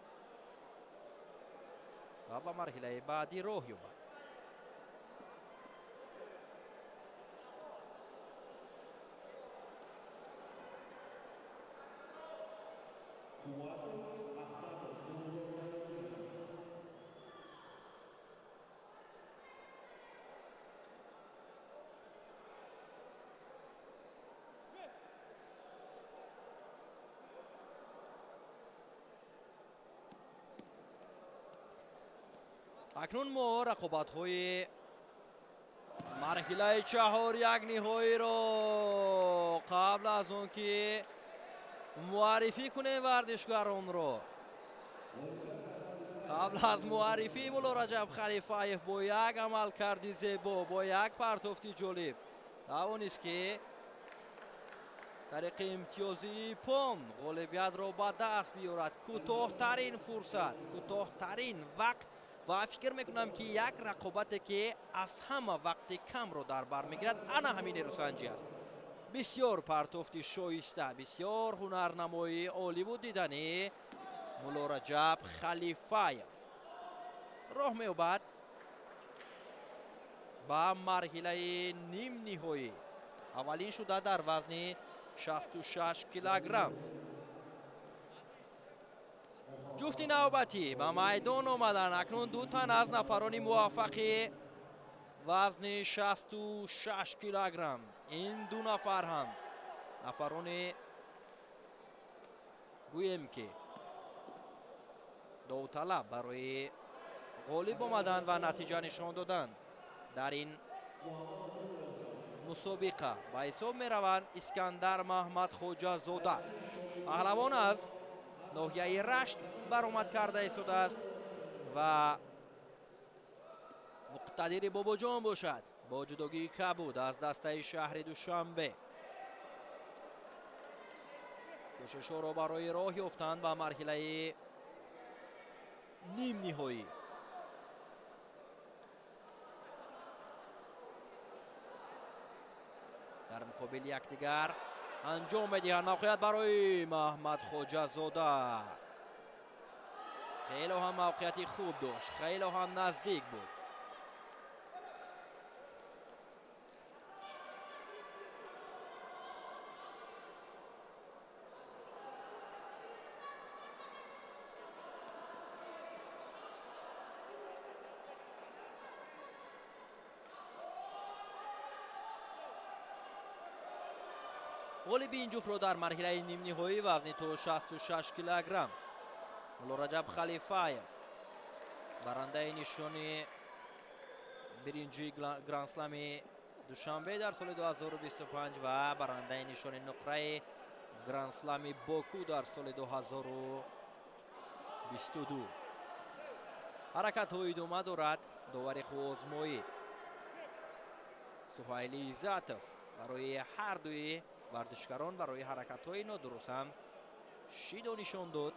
ва ба марҳилаи баъдӣ роҳ ёбад. Акнун мо рақобатҳои марҳилаи чаҳор-як ниҳоиро қабл аз он ки муаррифӣ кунем варзишгаронро, қабл аз муаррифӣ Мулло Раҷаб Халифаев бо як амалкарди зебо, бо як партофти ҷолиб тавонист, ки тариқи имтиёзи иппон ғолибиятро ба даст биёрад. Кӯтоҳтарин фурсат, кӯтоҳтарин вақт ва фикр мекунам, ки як рақобате ки аз ҳама вақти камро дар бар мегирад, ана ҳамин нерӯсанҷӣ аст. Бисёр партофти шоиста, бисёр ҳунарнамоии оливу дидани Мулло Раҷаб Халифаев роҳ меёбад ба марҳилаи нимниҳоӣ, аввалин шуда дар вазни 66 килограмм. Ҷуфти навбатӣ ба майдон омаданд. Акнун ду тан аз нафарони муваффақи вазни 66 килограмм. Ин ду нафар ҳам нафарони гӯем ки довталаб барои ғолиб омаданд ва натиҷа нишон доданд дар ин мусобиқа ба ҳисоб мераванд. Искандар Маҳмадхоҷазода паҳлавон аз ноҳияи Рашт баромад карда истодааст ва Муқтадири Бобоҷон бошад бо ҷудогии кабуд аз дастаи шаҳри Душанбе. Кӯшишҳоро барои роҳ ёфтан ба марҳилаи нимниҳоӣ дар муқобили якдигар анҷом медиҳанд. Мавқеият барои Маҳмадхоҷазода хело ҳам мавқеияти хуб дошт, хело ҳам наздик буд. Ғолиби ин ҷуфтро дар марҳилаи нимниҳоӣ вазни то 66 килограмм Мулло Раҷаб Халифаев, барандаи нишони биринҷии грандслами Душанбе дар соли 2025 ва барандаи нишони нуқраи грандслами Боку дар соли 2022. Ҳаракатҳо идома дорад. Довари қувваозмоӣ Суҳайли Иззатов барои ҳар дуи варзишгарон барои ҳаракатҳои нодуруст ҳам шидо нишон дод.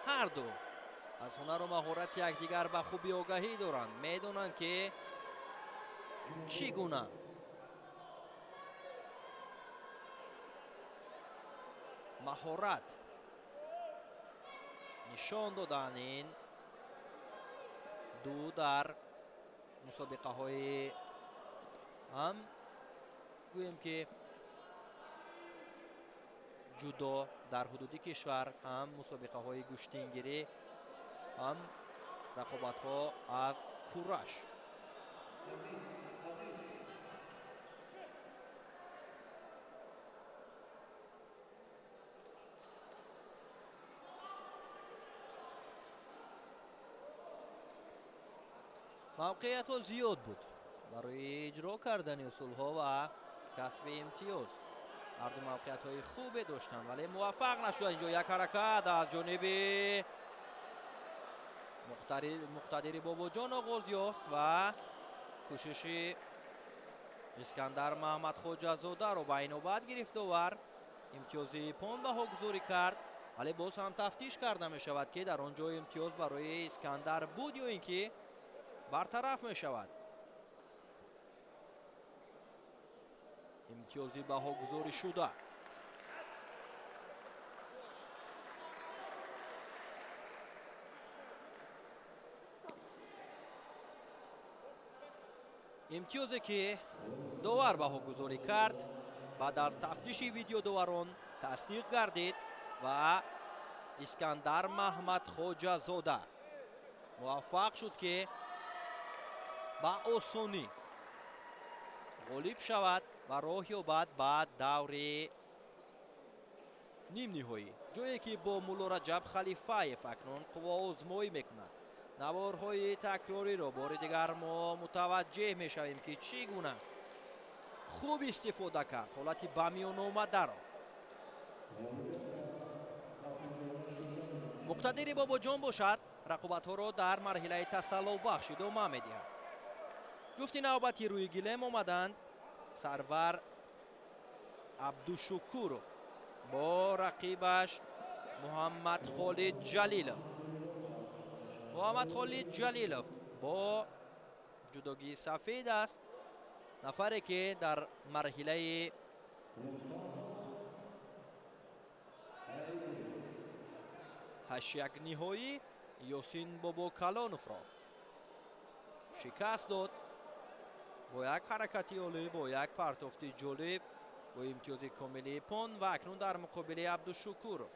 Ҳар ду аз ҳунару маҳорати якдигар ба хубӣ огаҳӣ доранд, медонанд ки чӣ гуна маҳорат нишон додан ин ду дар мусобиқаҳои ҳам гӯем ки ҷудо дар ҳудуди кишвар, ҳам мусобиқаҳои гӯштингирӣ, ҳам рақобатҳо аз кураш. Мавқеиятҳо зиёд буд барои иҷро кардани усулҳо ва касби имтиёз. Ҳарду мавқеиятҳои хубе доштанд, вале муваффақ нашуданд. Инҷо як ҳаракат аз ҷониби Муқтадири Бобоҷон оғоз ёфт ва кӯшиши Искандар Маҳмадхоҷазодаро ба инобат гирифт довар. Имтиёзи иппон баҳогузорӣ кард, вале боз ҳам тафтиш карда мешавад, ки дар он ҷо имтиёз барои Искандар буд ё ин ки бартараф мешавад. Имтиёзи баҳогузорӣ шуда. Имтиёзе ки довар баҳогузорӣ кард, баъд аз тафтиши видеодоварон тасдиқ гардид ва Искандар Маҳмадхоҷазода муваффақ шуд, ки ба осонӣ ғолиб шавад ва роҳ ёбад ба даври нимниҳоӣ, ҷое ки бо Муллораҷаб Халифаев акнун қувваозмоӣ мекунад. Наворҳои такрориро бори дигар мо мутаваҷҷеҳ мешавем, ки чӣ гуна хуб истифода кард ҳолати ба миён омадаро. Муқтадири Бобоҷон бошад, рақобатҳоро дар марҳилаи тасаллобахш идома медиҳад. Ҷуфти навбати рӯи гилем омаданд Сарвар Абдушукуров бо рақибаш Муҳаммадхолид Ҷалилов. Муҳаммадхолид Ҷалилов бо ҷудогии сафед аст, нафаре ки дар марҳилаи ҳаштякниҳоӣ Ёсин Бобокалоновро шикаст дод бо як ҳаракати олӣ, бо як партофти ҷолиб, бо имтиёзи комили иппон ва акнун дар муқобили Абдушукуров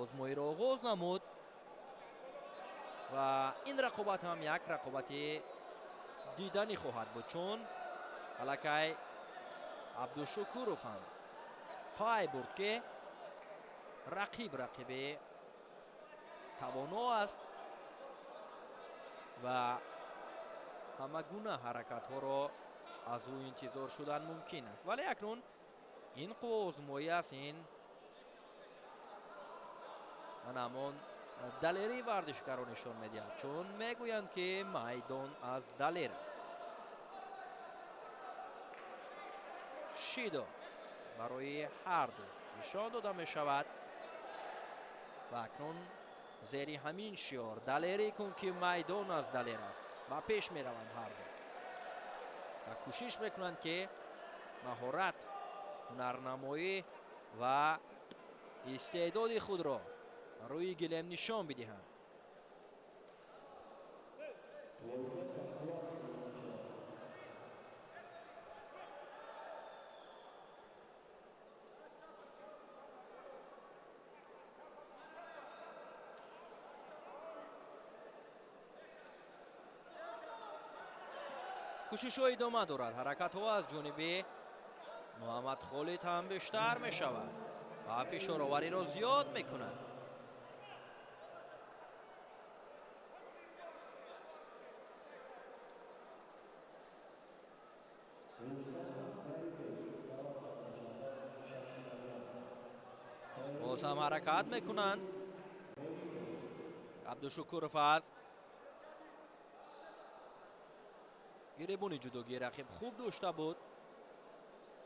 озмоиро оғоз намуд ва ин рақобат ҳам як рақобати диданӣ хоҳад буд, чун аллакай Абдушукуров ҳам пай бурд, ки рақиб рақиби тавоно аст ва ҳама гуна ҳаракатҳоро аз ӯ интизор шудан мумкин аст. Вале акнун ин қувваозмоӣ аст, ин ҳамон далерии варзишгарро нишон медиҳад, чун мегӯянд, ки майдон аз далер аст. Шидо барои ҳарду нишон дода мешавад ва акнун зери ҳамин шиор далерӣ кун, ки майдон аз далер аст, ба пеш мераванд ҳарду ва кӯшиш мекунанд, ки маҳорат, ҳунарнамоӣ ва истеъдоди худро рӯи гилем нишон бидиҳанд. Кӯшишҳо идома дорад. Ҳаракатҳо аз ҷониби Муҳаммадхолид ҳам бештар мешавад ва фишоровариро зиёд мекунад. Боз ҳам ҳаракат мекунанд. Абдушукуров аз гиребони ҷудогии рақиб хуб дошта буд,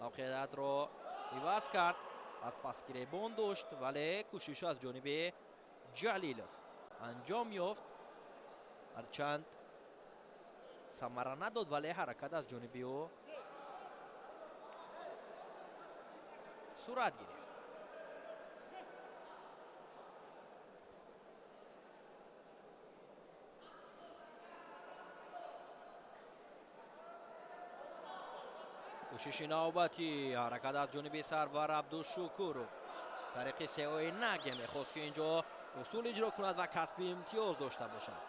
мавқеиятро иваз кард, аз пас гиребон дошт, вале кӯшиш аз ҷониби Ҷалилов анҷом ёфт, ҳарчанд самара надод, вале ҳаракат аз ҷониби ӯ сурат гирифт. Кӯшиши навбатӣ, ҳаракат аз ҷониби Сарвар Абдушукуров тариқи сеои наге мехост, ки инҷо усул иҷро кунад ва касби имтиёз дошта бошад.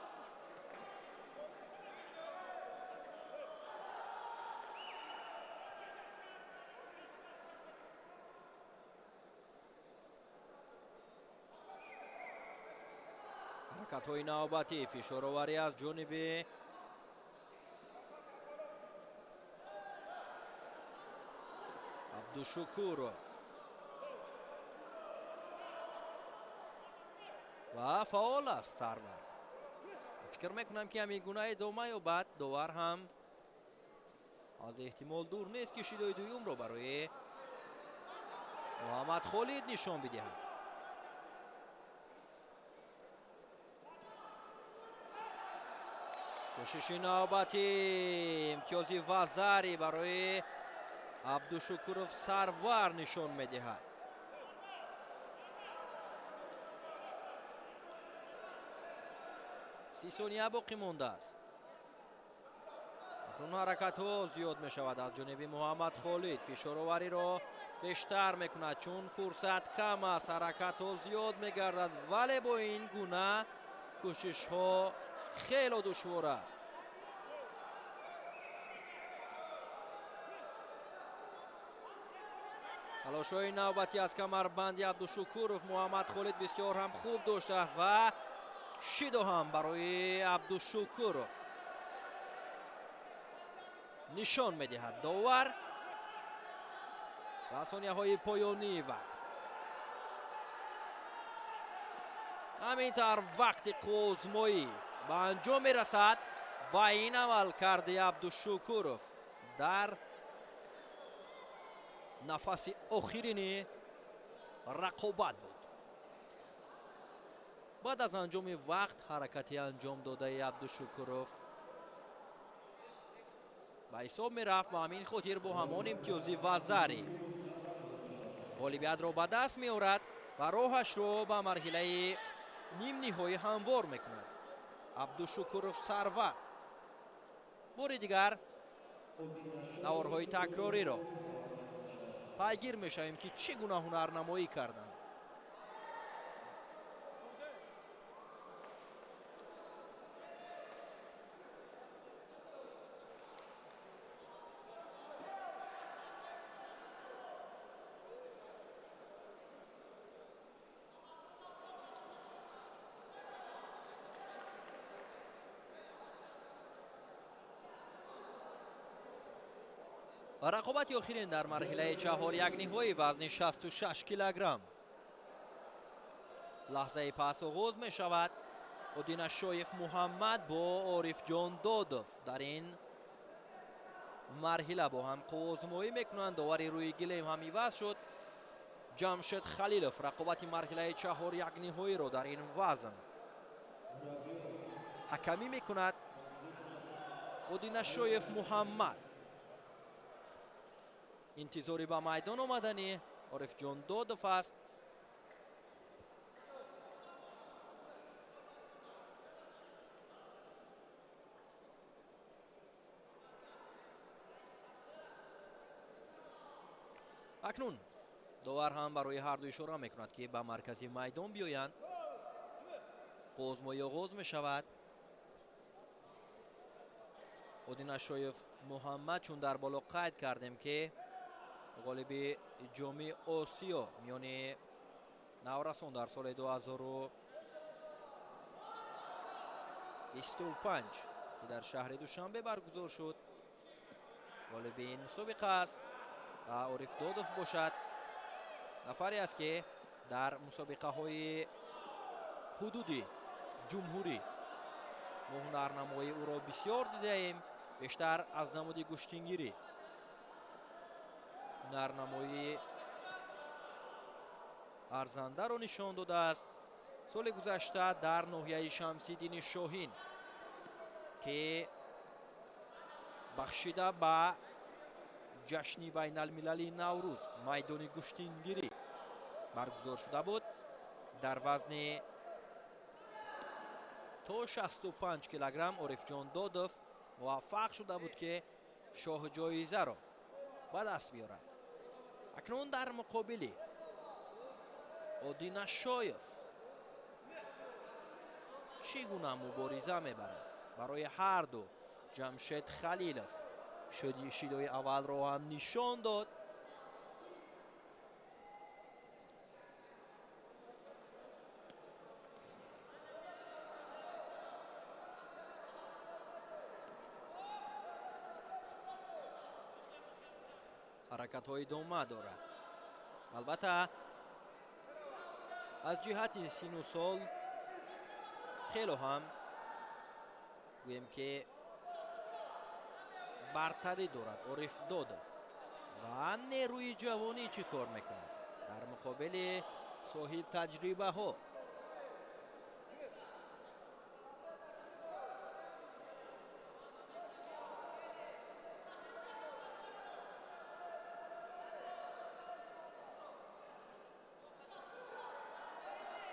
Ҳаракатҳои навбатӣ, фишороварӣ аз ҷониби Абдушукуров ва фаъол аст Сарвар. Фикр мекунам, ки ҳамин гуна идома ёбад, довар ҳам аз эҳтимол дур нест, ки шидои дуюмро барои Муҳаммад Холид нишон бидиҳад. Кӯшиши навбатӣ, имтиёзи вазари барои Абдушукуров Сарвар нишон медиҳад. 30 сония боқӣ мондааст. Акнун ҳаракатҳо зиёд мешавад аз ҷониби Муҳаммад Холид. Фишоровариро бештар мекунад, чун фурсат кам аст, ҳаракатҳо зиёд мегардад, вале бо ин гуна кӯшишҳо хело душвор аст. Талошҳои навбатӣ аз камарбанди Абдушукуров Муҳаммад Холид бисёр ҳам хуб доштааст ва шидо ҳам барои Абдушукуров нишон медиҳад довар ва сонияҳои поёнии вақт. Ҳамин тавр вақти қувваозмоӣ ба анҷом мерасад ва ин амалкарди Абдушукуров дар нафаси охирини рақобат буд. Баъд аз анҷоми вақт ҳаракати анҷом додаи Абдушукуров ба ҳисоб мерафт. Ба ҳамин хотир бо ҳамон имтиёзи вазари ғолибиятро ба даст меорад ва роҳашро ба марҳилаи нимниҳоӣ ҳамвор мекунад Абдушукуров Сарвар. Бори дигар наворҳои такрориро пайгир мешавем, ки чӣ гуна ҳунарнамоӣ карданд. Рақобати охирин дар марҳилаи чаҳорякниҳои вазни 66 килограмм лаҳзаи пас оғоз мешавад. Одинашоев Муҳаммад бо Орифҷон Додов дар ин марҳила бо ҳам қувваозмоӣ мекунанд. Довари рӯи гилем ҳам иваз шуд. Ҷамшед Халилов рақобати марҳилаи чаҳорякниҳоиро дар ин вазн ҳакамӣ мекунад. Одинашоев Муҳаммад интизори ба майдон омадани Орифҷон Додов аст. Акнун довар ҳам барои ҳарду ишора мекунад, ки ба маркази майдон биёянд. Қувваозмоӣ оғоз мешавад. Одинашоев Муҳаммад, чун дар боло қайд кардем, ки ғолиби ҷоми Осиё миёни наврасон дар соли 2025, ки дар шаҳри Душанбе баргузор шуд, ғолиби ин мусобиқа аст ва Ориф Додов бошад нафаре аст, ки дар мусобиқаҳои ҳудуди ҷумҳурӣ мо ҳунарнамоии ӯро бисёр дидаем, бештар аз намуди гӯштингирӣ ҳунарнамоии арзандаро нишон додааст. Соли гузашта дар ноҳияи Шамсиддини Шоҳин, ки бахшида ба ҷашни байналмилалии Наврӯз майдони гӯштингирӣ баргузор шуда буд, дар вазни то 65 килограмм Орифҷон Додов муваффақ шуда буд, ки шоҳҷоизаро ба даст биёрад. Акнун дар муқобили Одинашоев чӣ гуна мубориза мебарад? Барои ҳарду Ҷамшед Халилов шидои аввалро ҳам нишон дод. Ҳаракатҳо идома дорад. Албатта аз ҷиҳати сину сол хело ҳам гӯем ки бартарӣ дорад Ориф Додов ва нерӯи ҷавонӣ чӣ кор мекунад дар муқобили соҳиб таҷрибаҳо.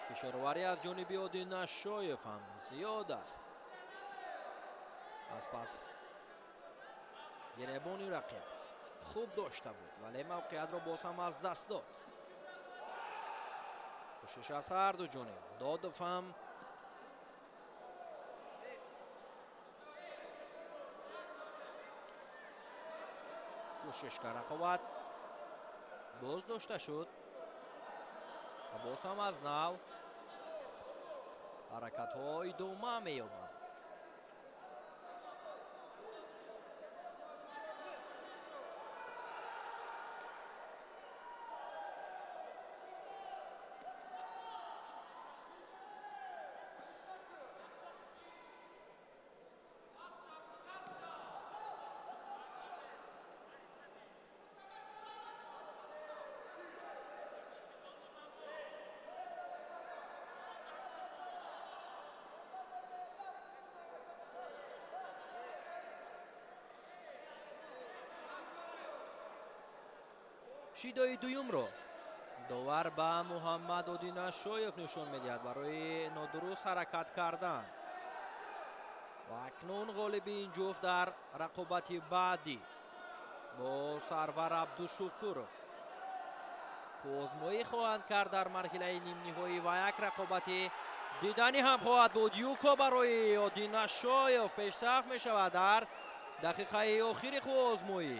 Фишорварӣ аз ҷониби Одинашоев ҳам зиёд аст. Аз пас гиребони рақиб хуб дошта буд, вале мавқеиятро боз ҳам аз даст дод. Кӯшиш аз ҳар ду ҷониб. Додов ҳам кӯшиш кард, рақобат боз дошта шуд ва боз ҳам аз нав ҳаракатҳо идома меёбанд. Шидои дуюмро довар ба Муҳаммад Одинашоев нишон медиҳад барои нодуруст ҳаракат кардан. Ва акнун ғолиби ин ҷуфт дар рақобати баъдӣ бо Сарвар Абдушукуров озмоӣ хоҳанд кард дар марҳилаи нимниҳоӣ ва як рақобати диданӣ ҳам хоҳад буд. Юко барои Одинашоев пешсаф мешавад дар дақиқаи охири озмоӣ.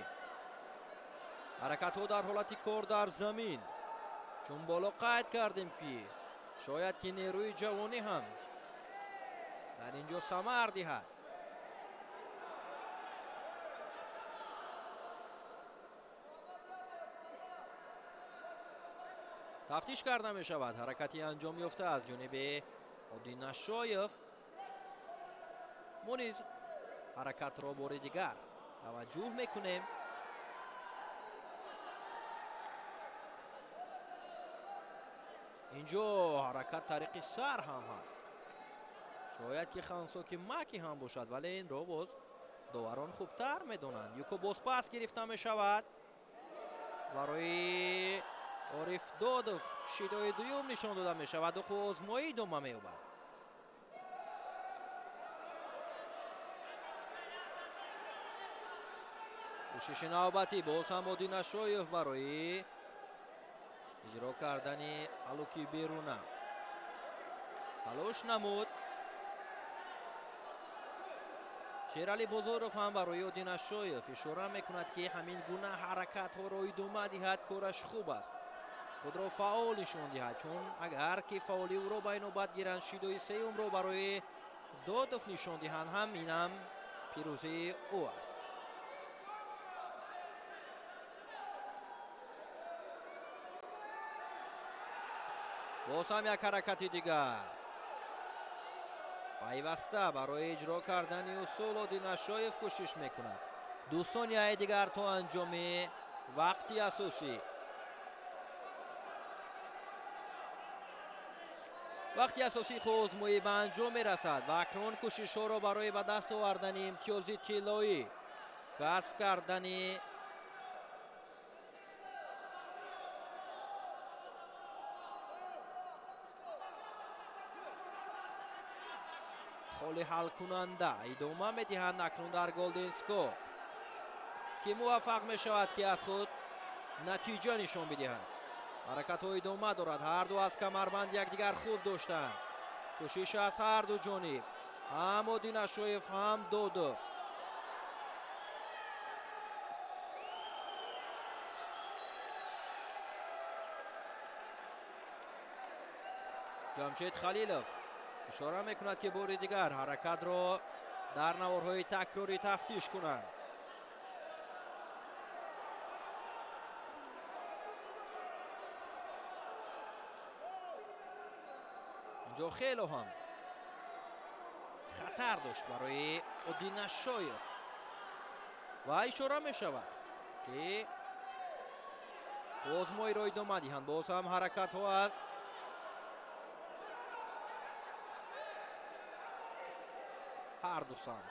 Ҳаракатҳо дар ҳолати кор дар замин. Чун боло қайд кардем ки шояд ки нерӯи ҷавонӣ ҳам дар ин ҷо самар диҳад. Тафтиш карда мешавад ҳаракати анҷом ёфта аз ҷониби Одинашоев. Мо низ ҳаракатро бори дигар таваҷҷӯҳ мекунем. Инҷо ҳаракат тариқи сар ҳам ҳаст. Шояд ки хансоки маки ҳам бошад, вале инро боз доварон хубтар медонанд. Юко бозпас гирифта мешавад барои Ориф Додов. Шидои дуюм нишон дода мешавад. Озмоӣ идома меёбад. Кӯшиши навбатӣ боз ҳам Одинашоев барои иҷро кардани алуки беруна талош намуд. Шерали Бозоров ҳам барои Одинашоев ишора мекунад ки ҳамин гуна ҳаракатҳоро идома диҳад, кораш хуб аст, худро фаъол нишон диҳад, чун агар ки фаъоли ӯро ба инобат гиранд, шидои сеюмро барои Додов нишон диҳанд, ҳам инам пирӯзии ӯ аст. Боз ҳам як ҳаракати дигар пайваста барои иҷро кардани усул Одинашоев кӯшиш мекунад. 2 сонияи дигар то анҷоми вақти асосӣ. Вақти асосии озмоӣ ба анҷом мерасад ва акнун кӯшишҳоро барои ба даст овардани имтиёзи тиллоӣ, касб кардани холи ҳалкунанда идома медиҳанд. Акнун дар Голден Скор ки муваффақ мешавад ки аз худ натиҷа нишон бидиҳад. Ҳаракатҳо идома дорад. Ҳар ду аз камарбанд якдигар хуб доштанд. Кӯшиш аз ҳар ду ҷониб, ҳам Одинашоев ҳам Додов. Ҷамшед Халилов ишора мекунад ки бори дигар ҳаракатро дар наворҳои такрорӣ тафтиш кунанд. Инҷо хеле ҳам хатар дошт барои Одинашоев ва ишора мешавад, ки озмоиро идома диҳанд. Боз ҳам ҳаракатҳо аз ҳар ду самт.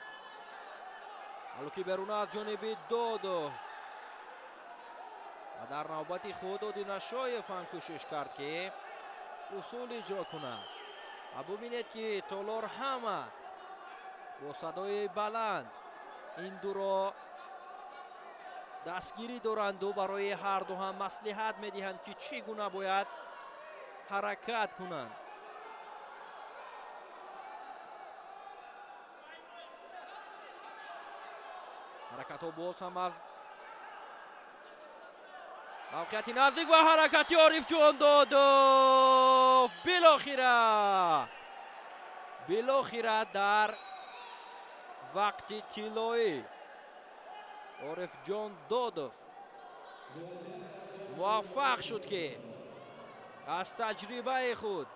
Алуки беруна аз ҷониби Додов ва дар навбати худ Одинашоев ҳам кӯшиш кард, ки усул иҷро кунад. Ва бубинед, ки толор ҳама бо садои баланд ин дуро дастгирӣ доранду барои ҳарду ҳам маслиҳат медиҳанд, ки чӣ гуна бояд ҳаракат кунанд. Ҳаракатҳо боз ҳам аз мавқеияти наздик ва ҳаракати Орифҷон Додов. Билохира дар вақти тиллоӣ Орифҷон Додов муваффақ шуд, ки аз таҷрибаи худ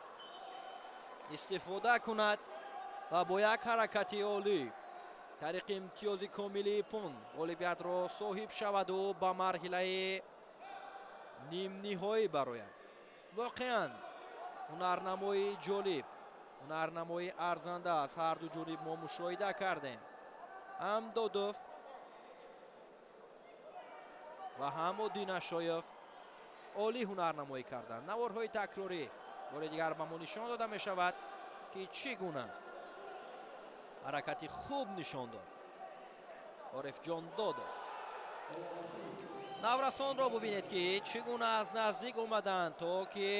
истифода кунад ва бо як ҳаракати олӣ тариқи имтиёзи комили пун ғолибиятро соҳиб шаваду ба марҳилаи нимниҳоӣ барояд. Воқеан ҳунарнамои ҷолиб, ҳунарнамои арзанда аз ҳар ду ҷониб мо мушоҳида кардем. Ҳам Додов ва ҳам Одинашоев олӣ ҳунарнамоӣ карданд. Наворҳои такрорӣ бори дигар ба мо нишон дода мешавад, ки чӣ гуна ҳаракати хуб нишон дод Орифҷон Додов. Наврасонро бубинед, ки чӣ гуна аз наздик омаданд, то ки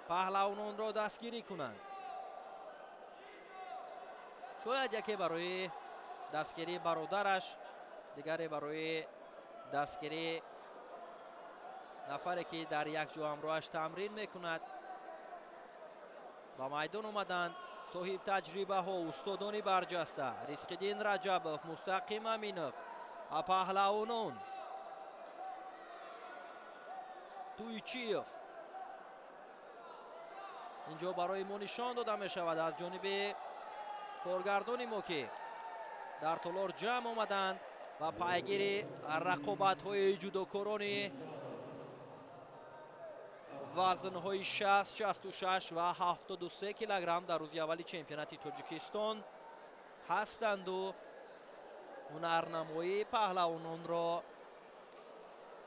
паҳлавононро дастгирӣ кунанд. Шояд яке барои дастгирии бародараш, дигаре барои дастгирии нафаре, ки дар як ҷо ҳамроҳаш тамрин мекунад, ба майдон омаданд. Соҳиб таҷрибаҳо, устодони барҷаста Ризқиддин Раҷабов, Мустақим Аминов ва паҳлавонон Туйчиев. Инҷо барои мо нишон дода мешавад аз ҷониби коргардони мо, ки дар толор ҷамъ омаданд ва пайгири рақобатҳои ҷудокорони вазнҳои 60, 66 ва 73 килограмм дар рӯзи аввали чемпионати Тоҷикистон ҳастанду ҳунарнамоии паҳлавононро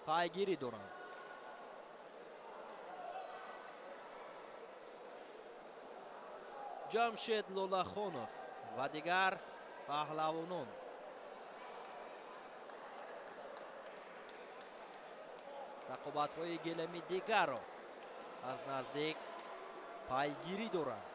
пайгирӣ доранд. Ҷамшед Лолахонов ва дигар паҳлавонон. Рақобатҳои гелами дигарро аз наздик пайгирӣ доранд.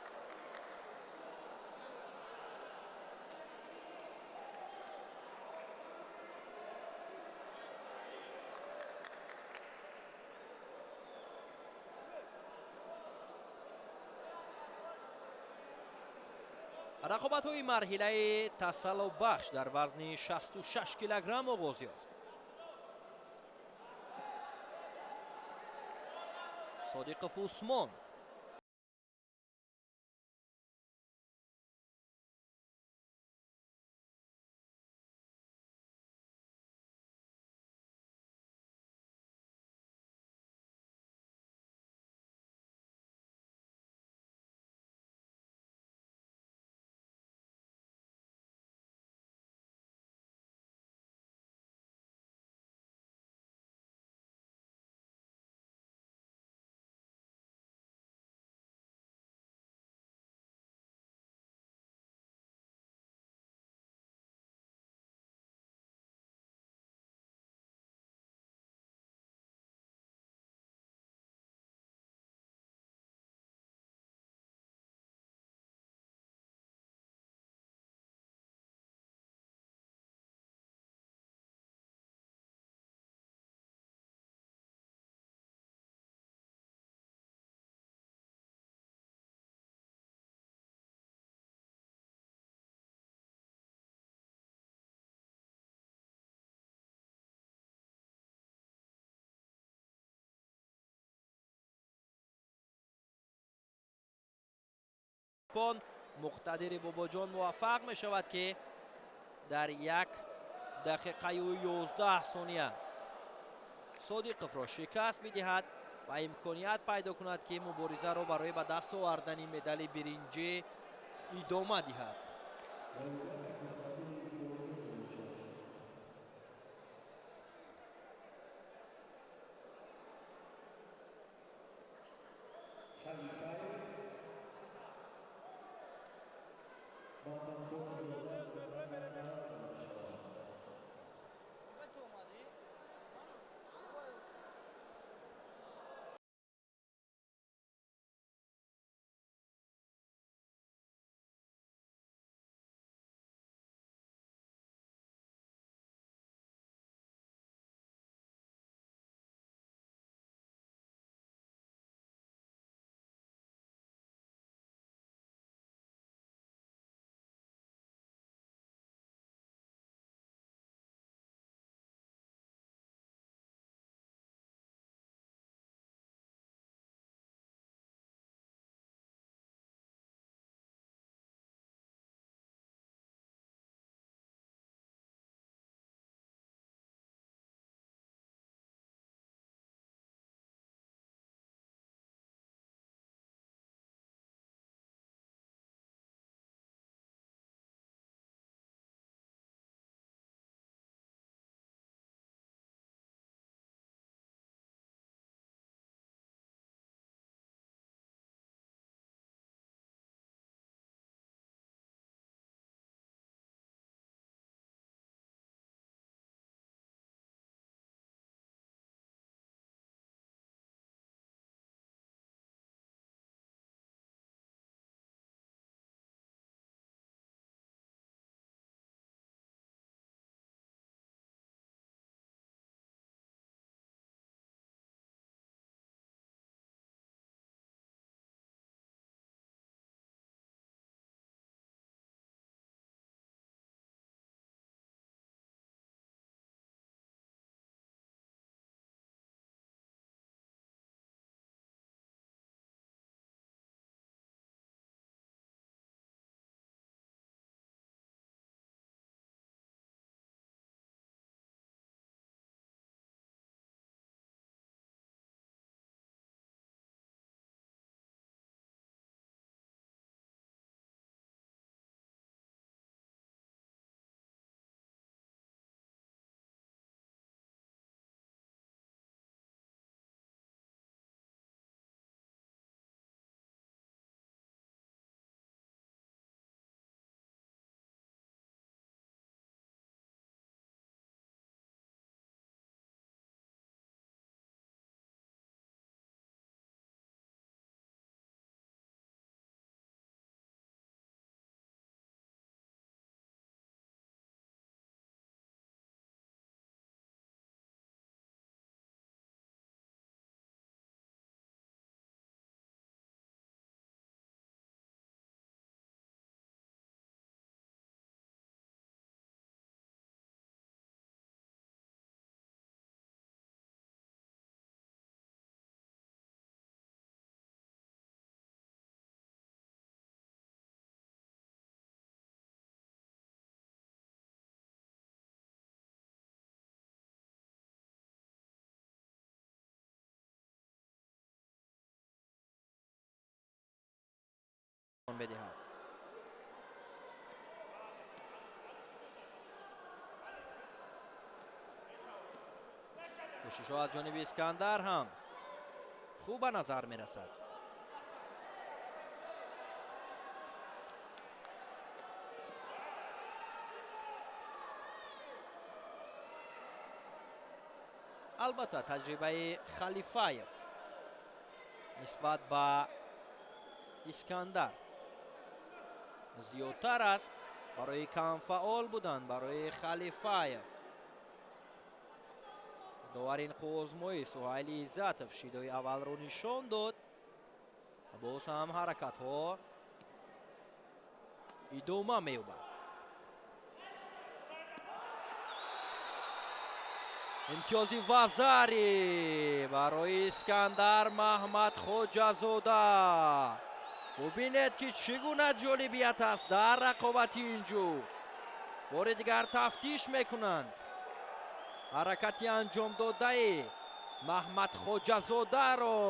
Рақобатҳои марҳилаи тасаллобахш дар вазни 66 килограмм оғоз ёфт. Содиқов Усмон Часпон. Муқтадири Бобоҷон муваффақ мешавад, ки дар 1 дақиқаю 11 сония Содиқовро шикаст бидиҳад ва имконият пайдо кунад, ки муборизаро барои ба даст овардани медали биринҷӣ идома диҳад. بدهد. کوشش از جانب اسکندر هم خوب به نظر می رسد. البته تجربه خلیفایف نسبت به اسکندر زیادتر است برای کم فعال بودن برای خلیفایف. داور این قوزموی سهیل عزتов شیدای اول رو نشان داد. باز هم حرکت ها ادامه می‌یابد. امتیازی وزاری برای اسکندر محمد خوجازاده. Бубинед, ки чӣ гуна ҷолибият аст дар рақобати ин ҷуфт. Бори дигар тафтиш мекунанд. Ҳаракати анҷомдодаи Маҳмадхоҷазодаро.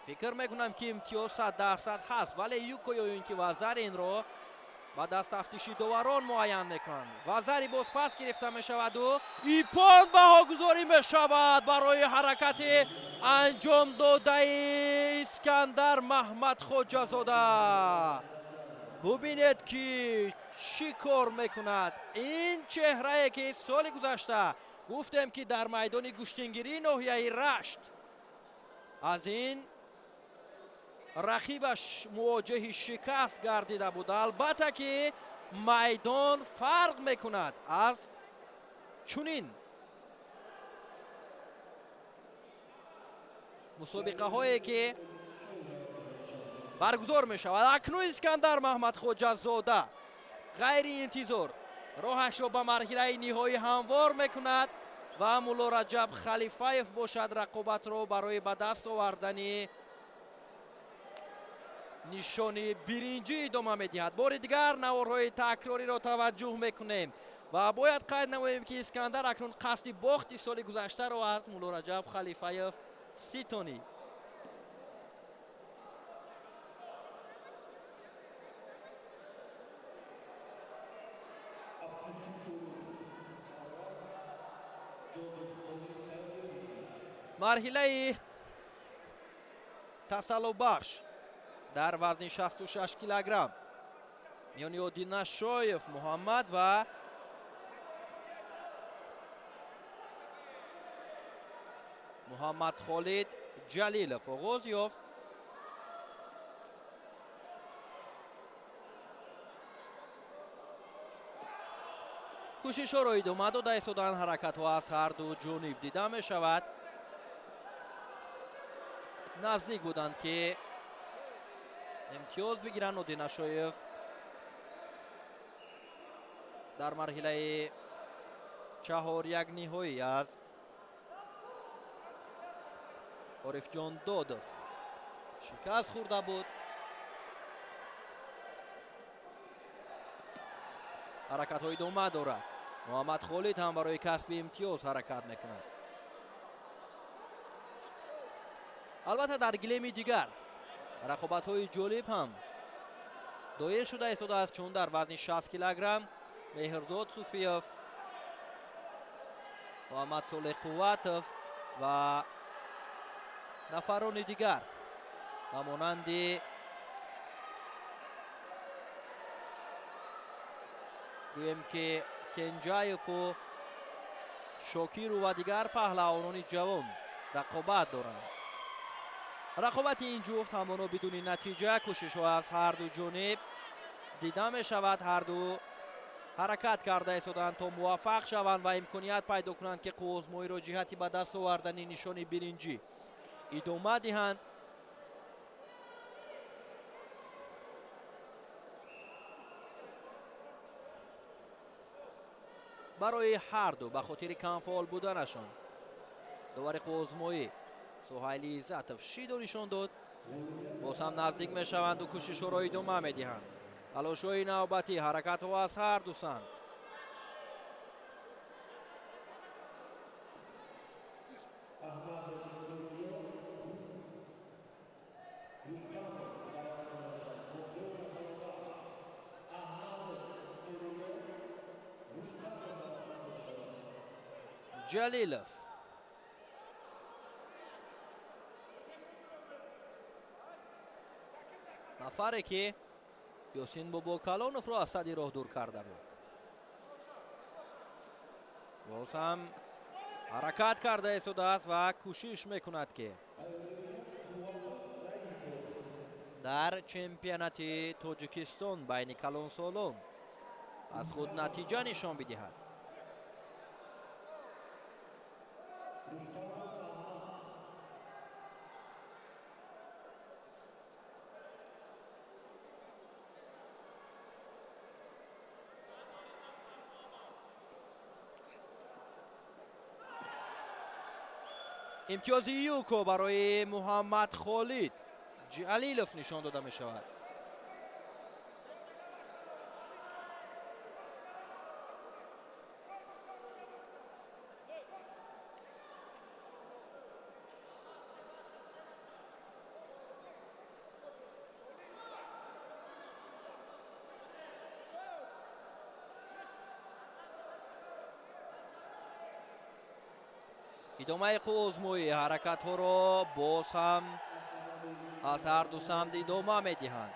Фикр мекунам, ки имтиёз 100% ҳаст, вале юко ё ин ки вазари инро ба даст тафтиши доварон муайян мекунанд. Вазари боз пас гирифта мешаваду иппон баҳогузорӣ мешавад барои ҳаракати анҷомдодаи Искандар Маҳмадхоҷазода. Бубинед, ки чӣ кор мекунад ин чеҳрае, ки соли гузашта гуфтем, ки дар майдони гӯштингирии ноҳияи Рашт аз ин рақибаш мувоҷиҳи шикаст гардида буд. Албатта, ки майдон фарқ мекунад аз чунин мусобиқаҳое, ки баргузор мешавад. Акнун Искандар Маҳмадхоҷазода ғайриинтизор роҳашро ба марҳилаи ниҳоӣ ҳамвор мекунад ва Мулло Раҷаб Халифаев бошад рақобатро барои ба даст овардани нишони биринҷӣ идома медиҳад. Бори дигар наворҳои такрориро таваҷҷӯҳ мекунем ва бояд қайд намоем, ки Искандар акнун қасди бохти соли гузаштаро аз Мулло Раҷаб Халифаев ситонид. Марҳилаи тасаллобахш дар вазни 66 килограмм миёни Одинашоев Муҳаммад ва Муҳаммад Холид Ҷалилов оғоз ёфт. Кӯшишҳоро идома дода истодаанд. Ҳаракатҳо аз ҳар ду ҷониб дида мешавад. Наздик буданд, ки имтиёз бигиранд. Одинашоев дар марҳилаи чаҳор як ниҳоӣ аз Орифҷон Додов шикаст хӯрда буд. Ҳаракатҳо идома дорад. Муҳаммад Холид ҳам барои касби имтиёз ҳаракат мекунад. Албатта, дар гилеми дигар рақобатҳои ҷолиб ҳам доир шуда истодааст, чун дар вазни 60 килограмм Меҳрзод Суфиев, Муҳаммад Солеҳ Қувватов ва нафарони дигар ба монанди гӯем, ки Кенҷаеву Шокиру ва дигар паҳлавонони ҷавон рақобат доранд. Рақобати ин ҷуфт ҳамоно бидуни натиҷа. Кӯшишҳо аз ҳар ду ҷониб дида мешавад. Ҳар ду ҳаракат карда истоданд, то муваффақ шаванд ва имконият пайдо кунанд, ки қуввозмоиро ҷиҳати ба даст овардани нишони биринҷӣ идома диҳанд. Барои ҳар ду ба хотири камфаъол буданашон довари қуввозмоӣ Суҳайли Иззатов шидо нишон дод. Боз ҳам наздик мешаванду кӯшишҳоро идома медиҳанд. Талошҳои навбатӣ, ҳаракатҳо аз ҳар ду самт. Ҷалилов нафаре, ки Ёсин Бобокалоновро аз сади роҳ дур карда буд, боз ҳам ҳаракат карда истодааст ва кӯшиш мекунад, ки дар чемпионати Тоҷикистон байни калонсолон аз худ натиҷа нишон бидиҳад. Имтиёзи юко барои Муҳаммад Холид Ҷалилов нишон дода мешавад. Идомаи қувваозмоӣ ҳаракатҳоро боз ҳам аз ҳар ду самт идома медиҳанд.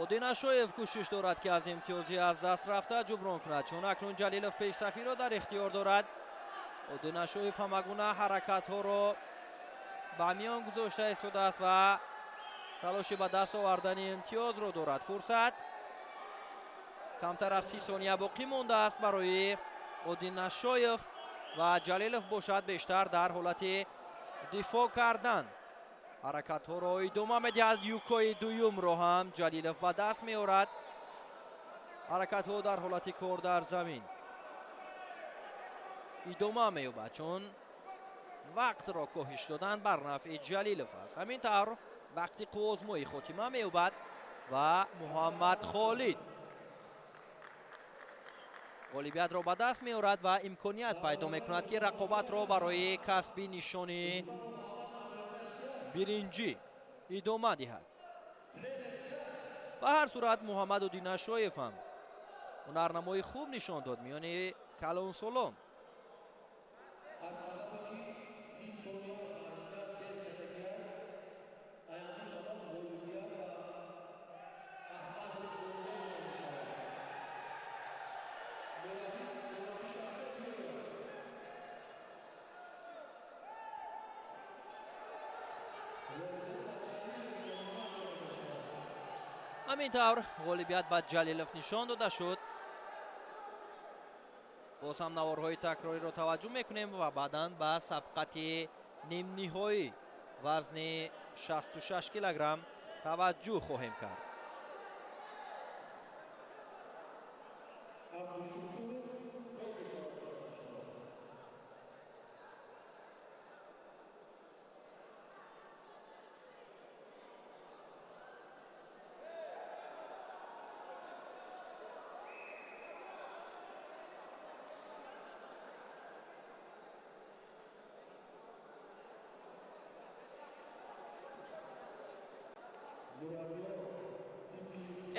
Одинашоев кӯшиш дорад, ки аз имтиёзи аз даст рафта ҷуброн кунад, чун акнун Ҷалилов пешсафиро дар ихтиёр дорад. Одинашоев ҳамагуна ҳаракатҳоро ба миён гузошта истодааст ва талоши ба даст овардани имтиёзро дорад. Фурсат камтар аз 30 сония боқӣ мондааст барои Одинашоев ва Ҷалилов бошад бештар дар ҳолати дифоъ кардан ҳаракатҳоро идома медиҳад. Юкои дуюмро ҳам Ҷалилов ба даст меорад. Ҳаракатҳо дар ҳолати кор дар замин идома меёбад, чун вақтро коҳиш додан бар нафъи Ҷалилов аст. Ҳамин тавр вақти қувваозмоӣ хотима меёбад ва Муҳаммад Холид ғолибиятро ба даст меорад ва имконият пайдо мекунад, ки рақобатро барои касби нишони биринҷӣ идома диҳад. Ба ҳар сурат Муҳаммад Одинашоев ҳам ҳунарнамои хуб нишон дод миёни калонсолон. Ҳамин тавр ғолибият ба Ҷалилов нишон дода шуд. Боз ҳам наворҳои такрориро таваҷҷӯҳ мекунем ва баъдан ба сабқати нимниҳоӣ вазни 66 килограмм таваҷҷӯҳ хоҳем кард.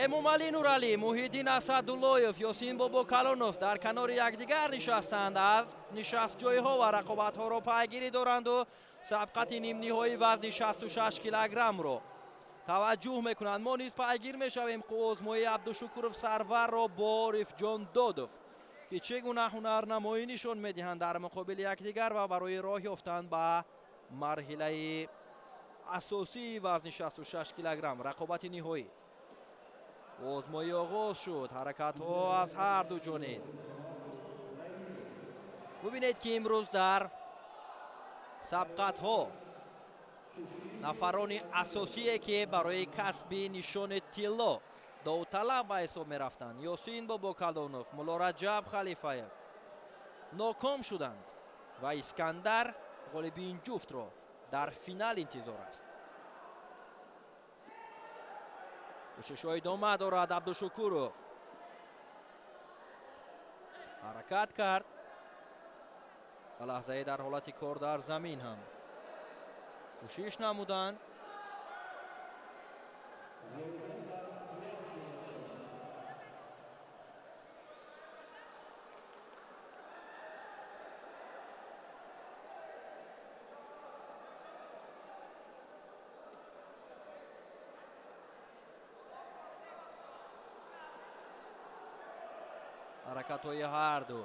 Эмомалӣ Нуралӣ, Муҳиддин Асадуллоев, Ёсин Бобокалонов дар канори якдигар нишастанд. Аз нишастҷойҳо ва рақобатҳоро пайгирӣ доранду сабқати нимниҳои вазни 66 килограммро таваҷҷӯҳ мекунанд. Мо низ пайгир мешавем қувваозмоии Абдушукуров Сарварро бо Орифҷон Додов, ки чӣ гуна ҳунарнамоӣ нишон медиҳанд дар муқобили якдигар ва барои роҳ ёфтан ба марҳилаи асосии вазни 66 килограмм рақобати ниҳоӣ. Озмоӣ оғоз шуд. Ҳаракатҳо аз ҳар ду ҷониб. Бубинед, ки имрӯз дар сабқатҳо нафарони асосие, ки барои касби нишони тилло довталаб ба ҳисоб мерафтанд, Ёсин Бобокалонов, Муллораҷаб Халифаев ноком шуданд ва Искандар ғолиби ин ҷуфтро дар финал интизор аст. Кӯшишҳо идома дорад. Абдушукуров ҳаракат кард ва лаҳзае дар ҳолати кор дар замин ҳам кӯшиш намуданд. Ҳаракатҳои ҳарду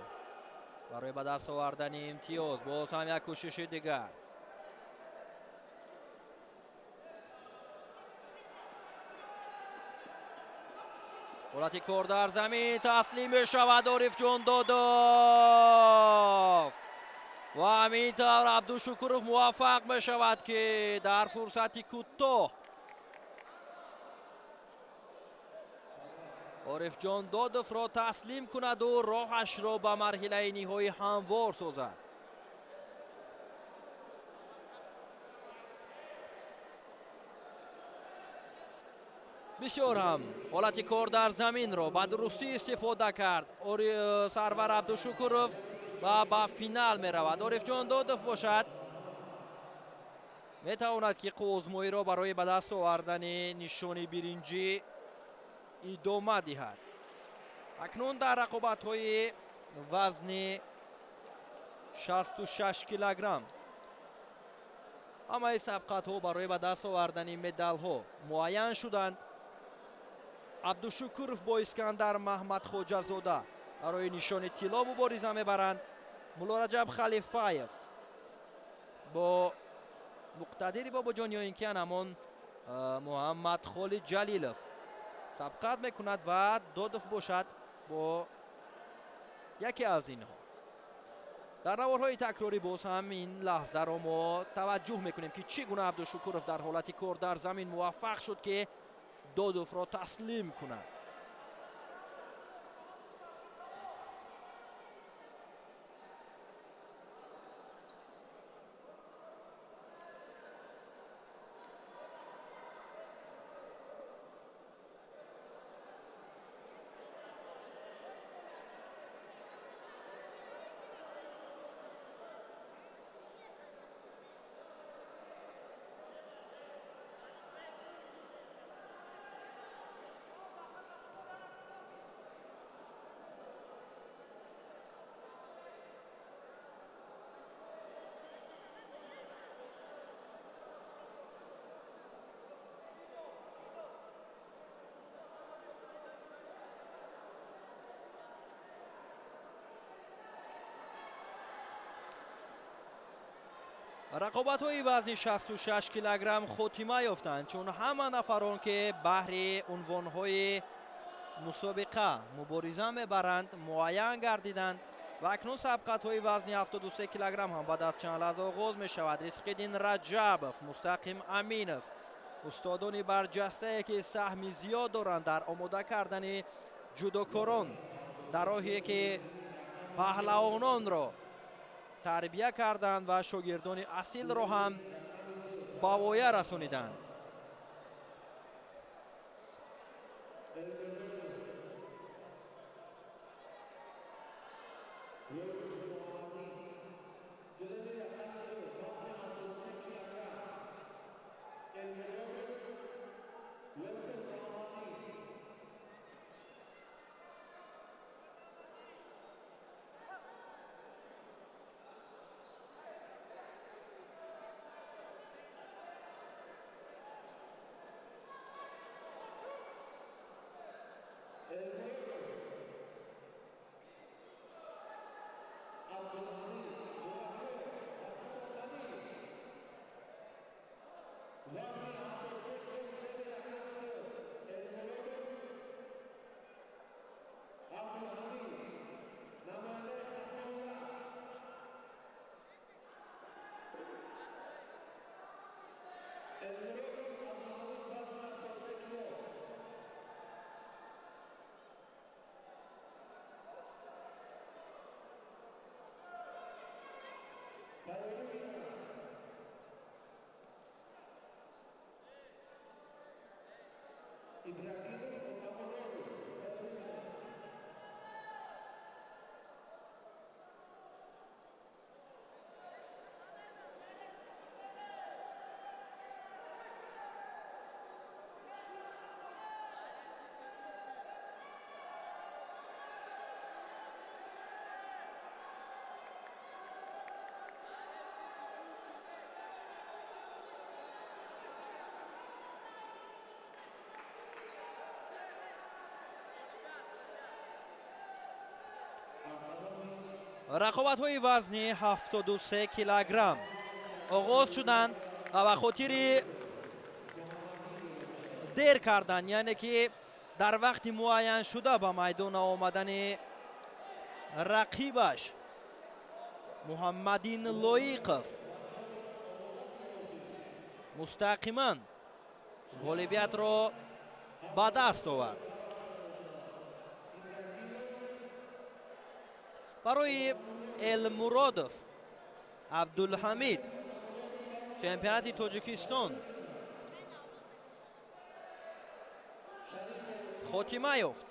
барои ба даст овардани имтиёз. Боз ҳам як кӯшиши дигар. Ҳолати кор дар замин таслим мешавад Орифҷон Додов Ва ҳамин тавр Абдушукуров муваффақ мешавад, ки дар фурсати кӯтоҳ Орифҷон Додовро таслим кунаду роҳашро ба марҳилаи ниҳоӣ ҳамвор созад. Бисёр ҳам ҳолати кор дар заминро ба дурустӣ истифода кард Сарвар Абдушукуров ва ба финал меравад. Орифҷон Додов бошад метавонад, ки қувваозмоиро барои ба даст овардани нишони биринҷӣ идома диҳад. Акнун дар рақобатҳои вазни 66 килограмм ҳамаи сабқатҳо барои ба даст овардани медалҳо муайян шуданд. Абдушукуров бо Искандар Маҳмадхоҷазода барои нишони тилло мубориза мебаранд. Муллораҷаб Халифаев бо Муқтадири Бобоҷон ё ин ки ҳамон Муҳаммадхолид Ҷалилов сабқат мекунад ва Додов бошад бо яке аз инҳо. Дар наворҳои такрорӣ боз ҳам ин лаҳзаро мо таваҷҷӯҳ мекунем, ки чӣ гуна Абдушукуров дар ҳолати кор дар замин муваффақ шуд, ки Додовро таслим кунад. Рақобатҳои вазни 66 килограмм хотима ёфтанд, чун ҳама нафарон, ки баҳри унвонҳои мусобиқа мубориза мебаранд, муайян гардиданд ва акнун сабқатҳои вазни 73 килограмм ҳам баъд аз чанд лаҳза оғоз мешавад. Ризқиддин Раҷабов, Мустақим Аминов, устодони барҷастае, ки саҳми зиёд доранд дар омода кардани ҷудокорон дар роҳе, ки паҳлавононро тарбия карданд ва шогирдони асилро ҳам ба воя расониданд. Рақобатҳои вазни 73 килограмм оғоз шуданд ва ба хотири дер кардан, яъне ки дар вақти муайяншуда ба майдон омадани рақибаш Муҳаммадин Лоиқов мустақиман ғолибиятро ба даст овард. Барои Элмуродов Абдулҳамид чемпионати Тоҷикистон хотима ёфт.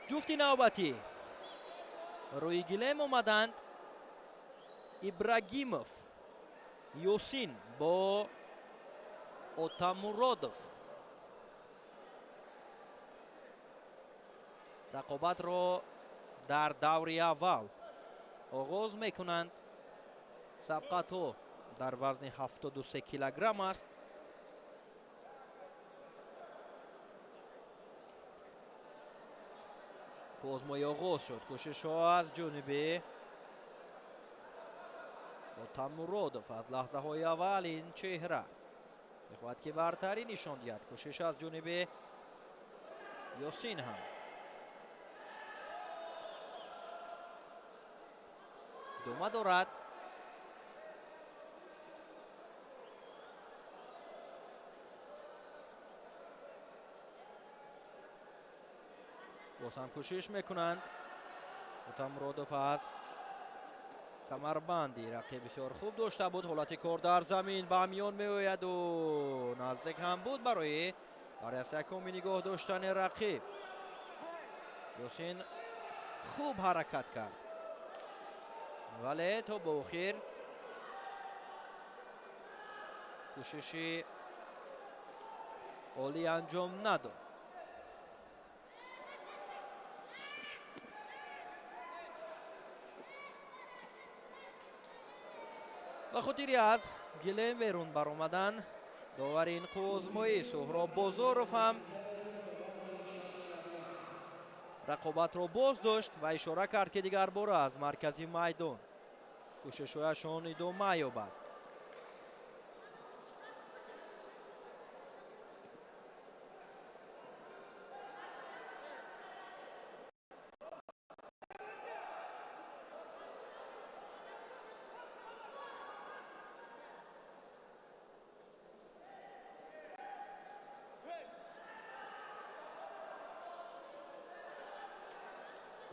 Ҷуфти навбатӣ рӯи гилем омаданд. Ибрагимов Ёсин бо Отамуродов рақобатро дар даври аввал оғоз мекунанд. Сабқатҳо дар вазни 73 килограмм аст. Озмои оғоз шуд. Кӯшишҳо аз ҷониби Отамуродов аз лаҳзаҳои аввал ин чеҳра мехоҳад ки бартарӣ нишон диҳад. Кӯшиш аз ҷониби Ёсин ҳам. Идома дорад. Боз ҳам кӯшиш мекунанд. Отамуродов аз камарбанди рақиб бисёр хуб дошта буд. Ҳолати кор дар замин ба миён меояду наздик ҳам буд барои дар якуми нигоҳ доштани рақиб. Ёсин хуб ҳаракат кард, вале то ба охир кӯшиши олӣ анҷом надод. Ба хотири аз гилем берун баромадан довари ин қувваозмоӣ Суҳроб Бозоров ҳам рақобатро боз дошт ва ишора кард, ки дигарбора аз маркази майдон кӯшишҳояшон идома ёбад.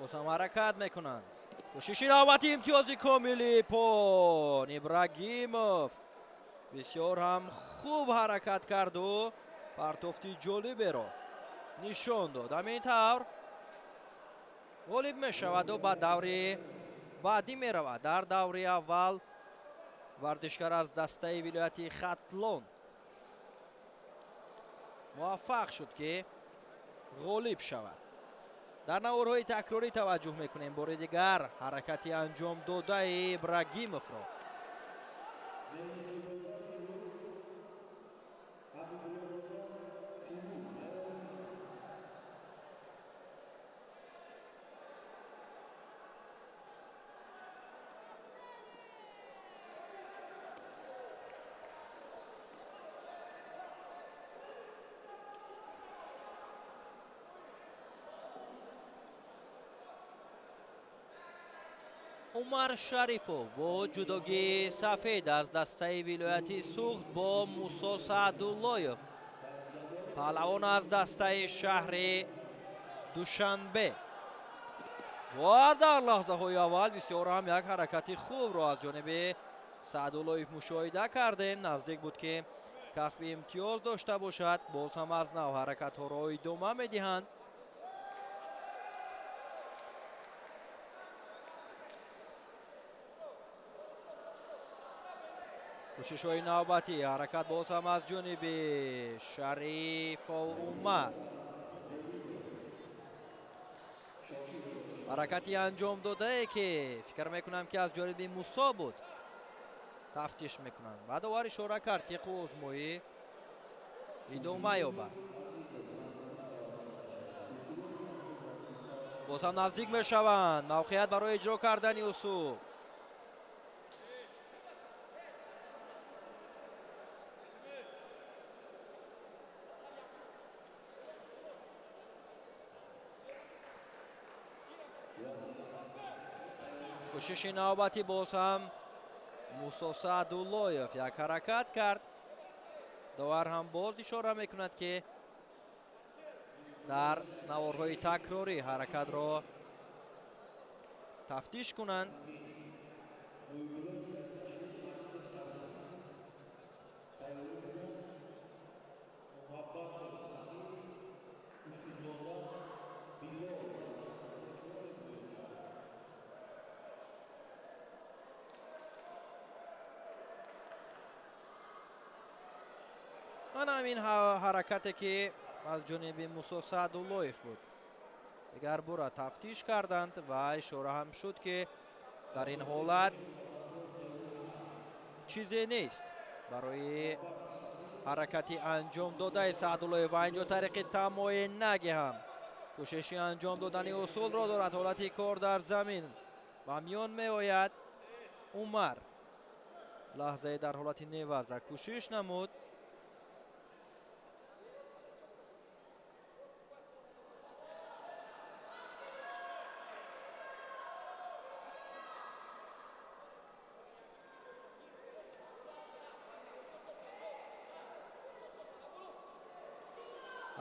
Боз ҳам ҳаракат мекунанд. Кӯшиши навбати имтиёзи комили пон. Ибрагимов бисёр ҳам хуб ҳаракат карду партофти ҷолиберо нишон дод. Ҳамин тавр ғолиб мешаваду ба даври баъдӣ меравад. Дар даври аввал варзишгар аз дастаи вилояти Хатлон муваффақ шуд, ки ғолиб шавад. Дар наворҳои такрорӣ таваҷҷӯҳ мекунем бори дигар ҳаракати анҷом додаи Ибрагимовро. Умар Шарифов бо ҷудогии сафед аз дастаи вилояти Суғд бо Мусо Саъдуллоев, паҳлавон аз дастаи шаҳри Душанбе. Ва дар лаҳзаҳои аввал бисёр ҳам як ҳаракати хубро аз ҷониби Саъдуллоев мушоҳида кардем. Наздик буд, ки касби имтиёз дошта бошад. Боз ҳам аз нав ҳаракатҳоро идома медиҳанд. Кӯшишҳои навбатӣ, ҳаракат боз ҳам аз ҷониби Шарифов Умар. Ҳаракати анҷом додае, ки фикр мекунам, ки аз ҷониби Мусо буд, тафтиш мекунанд ва довар ишора кард, ки қувваозмоӣ идома ёбад. Боз ҳам наздик мешаванд. Мавқеият барои иҷро кардани усул. Кӯшиши навбатӣ боз ҳам Мусо Саъдуллоев як ҳаракат кард. Довар ҳам боз ишора мекунад, ки дар наворҳои такрорӣ ҳаракатро тафтиш кунанд. Ман ҳамин ҳаракате, ки аз ҷониби Мусо Саъдуллоев буд, дигар бора тафтиш карданд ва ишора ҳам шуд, ки дар ин ҳолат чизе нест барои ҳаракати анҷом додаи Саъдуллоев. Ва инҷо тариқи тамои наги ҳам кӯшиши анҷом додани усулро дорад. Ҳолати кор дар замин ба миён меояд. Умар лаҳзае дар ҳолати неваза кӯшиш намуд.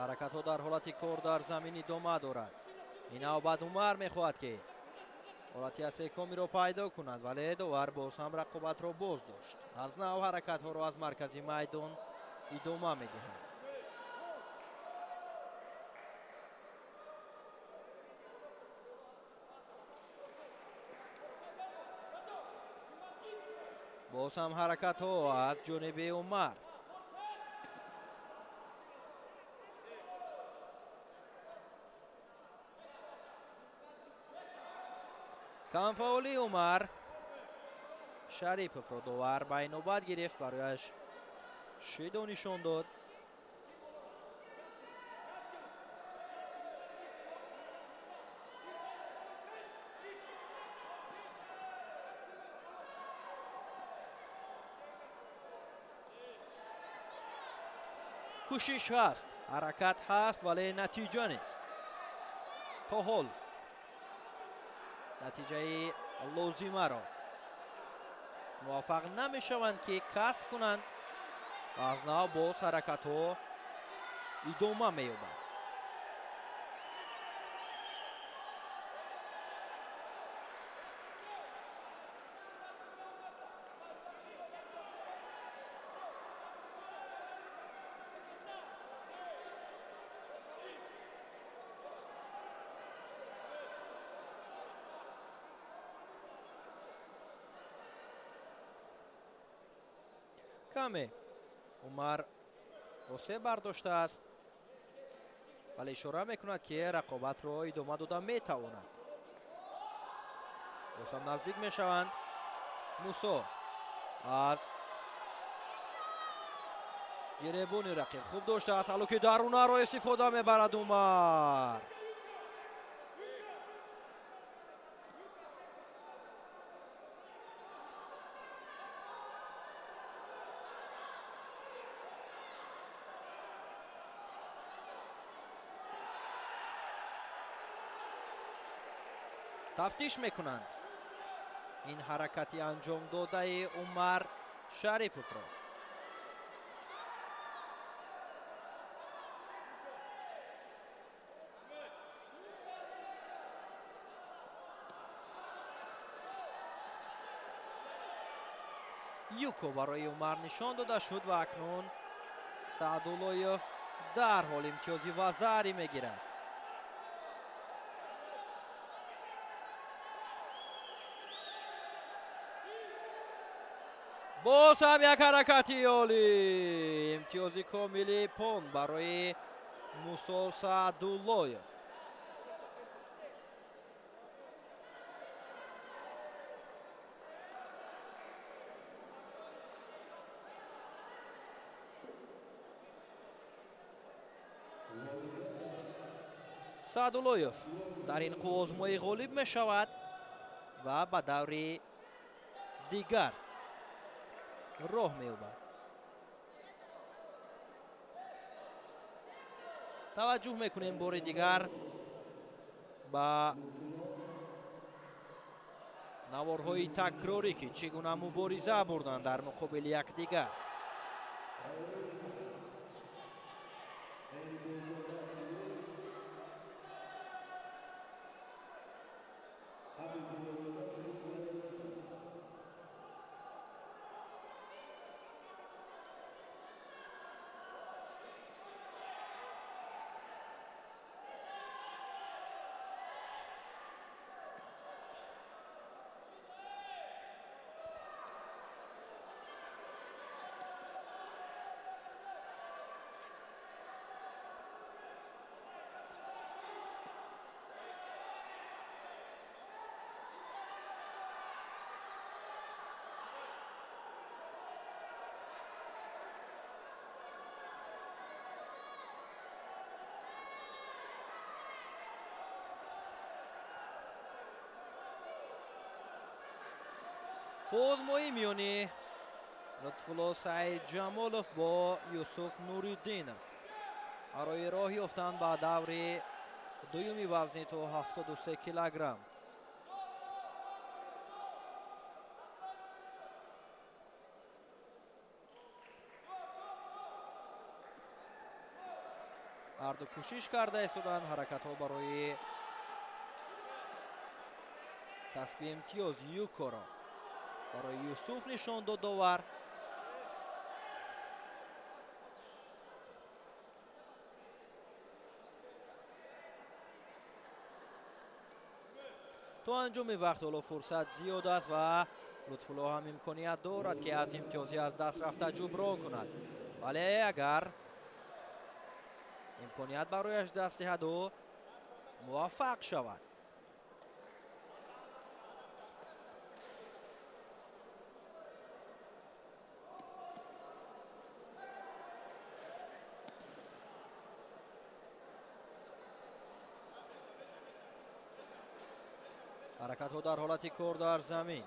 Ҳаракатҳо дар ҳолати кор дар замин идома дорад. Ин навбат Умар мехоҳад, ки ҳолати асекомиро пайдо кунад, вале довар боз ҳам рақобатро боз дошт. Аз нав ҳаракатҳоро аз маркази майдон идома медиҳанд. Боз ҳам ҳаракатҳо аз ҷониби Умар. Камфаъоли Умар Шариповро довар ба инобат гирифт, барояш шидо нишон дод. Кӯшиш ҳаст, ҳаракат ҳаст, вале натиҷа нест. То ҳол натиҷаи лозимаро муваффақ намешаванд, ки касб кунанд ва аз нав боз ҳаракатҳо идома меёбад. Каме Умар осеб бардоштааст, вале ишора мекунад, ки рақобатро идома дода метавонад. Боз ҳам наздик мешаванд. Мусо аз гиребони рақиб хуб доштааст. Ҳалуки дарунаро истифода мебарад Умар. Тафтиш мекунанд ин ҳаракати анҷом додаи Умар Шариповро. Юко барои Умар нишон дода шуд ва акнун Саъдуллоев дарҳол имтиёзи вазарӣ мегирад. Боз ҳам як ҳаракати олӣ. Имтиёзи комили пон барои Мусо Саъдуллоев. Саъдуллоев дар ин қувваозмоӣ ғолиб мешавад ва ба даври дигар роҳ меёбад. Таваҷҷӯҳ мекунем бори дигар ба наворҳои такрорӣ, ки чӣ гуна мубориза бурданд дар муқобили якдигар. Қувваозмоӣ миёни Лутфулло Саидҷамолов бо Юсуф Нуриддинов барои роҳ ёфтан ба даври дуюми вазни то 73 килограмм. Ҳарду кӯшиш карда истоданд, ҳаракатҳо барои касби имтиёз юкоро барои Юсуф нишон дод довар. То анҷоми вақт ҳоло фурсат зиёд аст ва Лутфулло ҳам имконият дорад, ки аз имтиёзи аз даст рафта ҷуброн кунад. Вале агар имконият барояш даст диҳад, ӯ муваффақ шавад. Ҳаракатҳо дар ҳолати кор дар замин.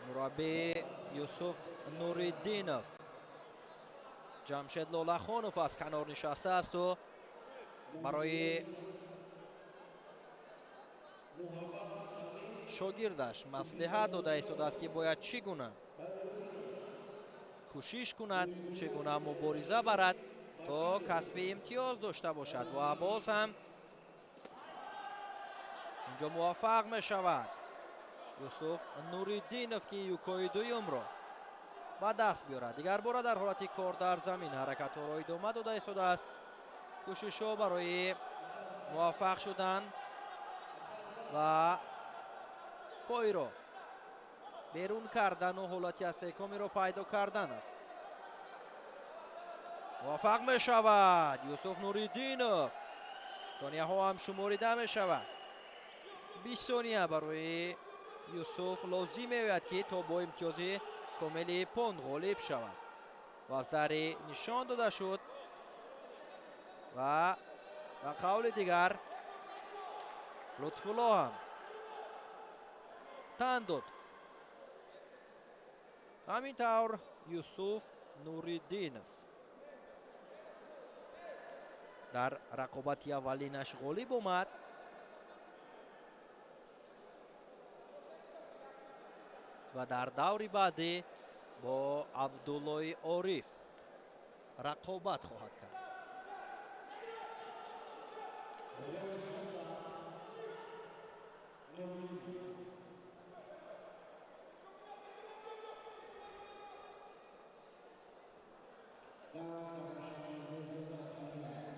Мураббӣ Юсуф Нуриддинов, Ҷамшед Лолахонов аз канор нишастаасту барои шогирдаш маслиҳат дода истодааст, ки бояд чӣ гуна кӯшиш кунад, чӣ гуна мубориза барад то касби имтиёз дошта бошад ва боз ҳам инҷо муваффақ мешавад Юсуф Нуриддинов, ки юкои дуюмро ба даст биёрад. Дигар бора дар ҳолати кор дар замин ҳаракатҳоро идома дода истодааст. Кӯшишҳо барои муваффақ шудан ва пойро берун кардану ҳолати асекомиро пайдо кардан аст. Муваффақ мешавад Юсуф Нуриддинов. Сонияҳо ҳам шуморида мешавад. 20 сония барои Юсуф лозим меояд, ки то бо имтиёзи комили пон ғолиб шавад. Ва зари нишон дода шуд ва ба қавли дигар Лутфулло ҳам тан дод. Ҳамин тавр Юсуф Нуриддинов дар рақобати аввалинаш ғолиб омад. Ва дар даври баъдӣ бо Абдуллои Ориф рақобат хоҳад кард.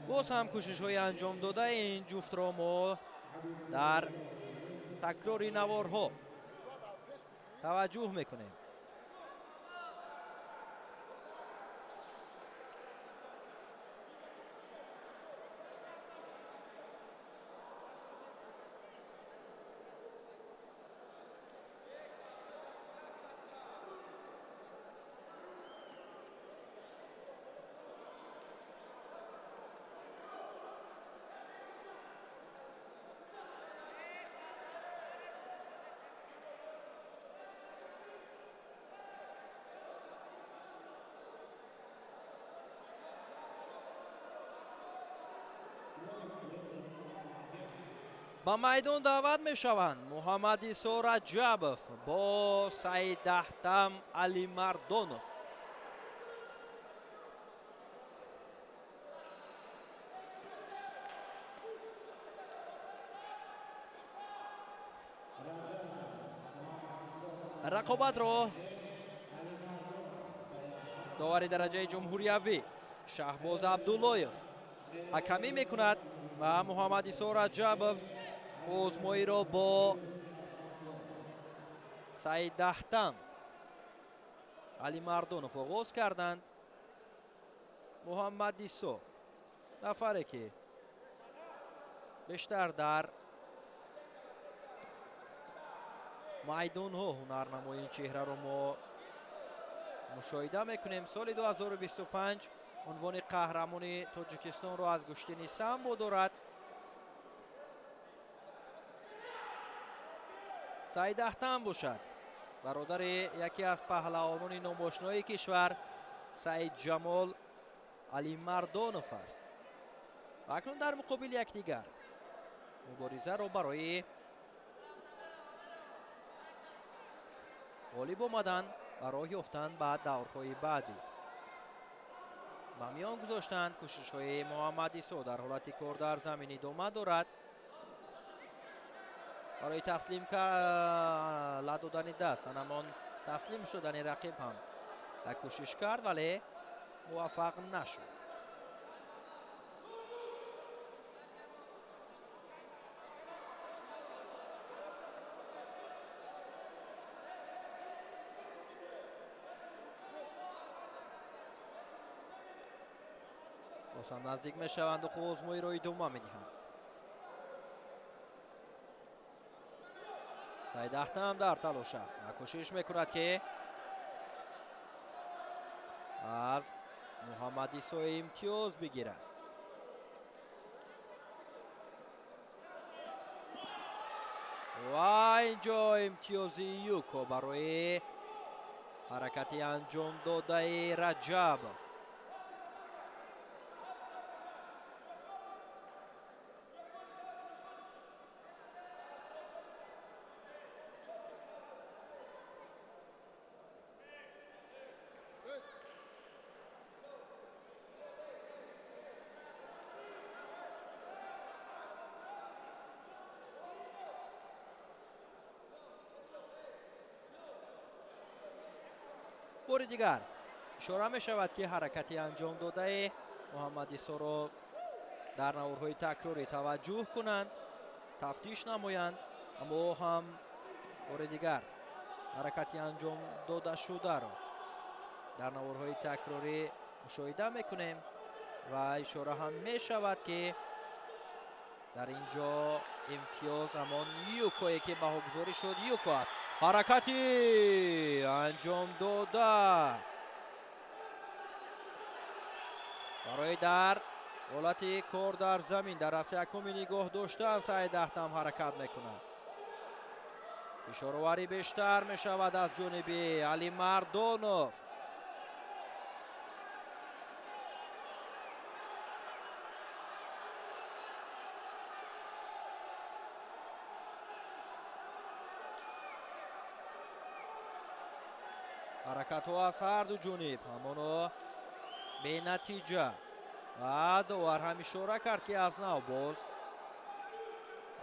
Боз ҳам кӯшишҳои анҷомдодаи ин ҷуфтро мо дар такрори наворҳо таваҷҷӯҳ мекунем. Ба майдон даъват мешаванд Муҳаммад Исо Раҷабов бо Саидаҳтам Алимардонов. Рақобатро довари дараҷаи ҷумҳуриявӣ Шаҳбоз Абдуллоев ҳакамӣ мекунад ва Муҳаммад Исо Раҷабов озмоиро бо Саидаҳтам Алимардонов оғоз карданд. Муҳаммад Исо нафаре ки бештар дар майдонҳо ҳунарнамои ин чеҳраро мо мушоҳида мекунем. Соли 2025 унвони қаҳрамони Тоҷикистонро аз гӯштини самбо дорад. Саидаҳтам бошад бародари яке аз паҳлавонони номошинои кишвар Саидҷамол Алимардонов аст. Ва акнун дар муқобили якдигар муборизаро барои ғолиб омадан ва роҳ ёфтан ба даврҳои баъдӣ ба миён гузоштанд. Кӯшишҳои Муҳаммад Исо дар ҳолати кор дар замин идома дорад. Барои таслим ла додани даст, ҳамон таслим шудани рақиб ҳам дар кӯшиш кард, вале муваффақ нашуд. Боз ҳам наздик мешаванду қувваозмоиро идома медиҳанд. Саидаҳтам дар талош аст ва кӯшиш мекунад ки аз Муҳаммад Исо имтиёз бигирад. Ва инҷо имтиёзи юко барои ҳаракати анҷомдодаи Раҷабов. Бори дигар ишора мешавад ки ҳаракати анҷомдодаи Муҳаммад Исоро дар наворҳои такрорӣ таваҷҷӯҳ кунанд, тафтиш намоянд, аммо ӯ ҳам бори дигар ҳаракати анҷом додашударо дар наворҳои такрорӣ мушоҳида мекунем ва ишора ҳам мешавад ки дар ин ҷо имтиёз ҳамон юкое ки баҳогузорӣ шуд юко аст. Ҳаракати анҷом дода барои дар ҳолати кор дар замин дар раси якуми нигоҳ доштан Саидаҳтам ҳаракат мекунад. Ишороварӣ бештар мешавад аз ҷониби Алимардонов. Ҳаракатҳо аз ҳарду ҷониб ҳамоно бенатиҷа ва довар ҳам ишора кард ки аз нав боз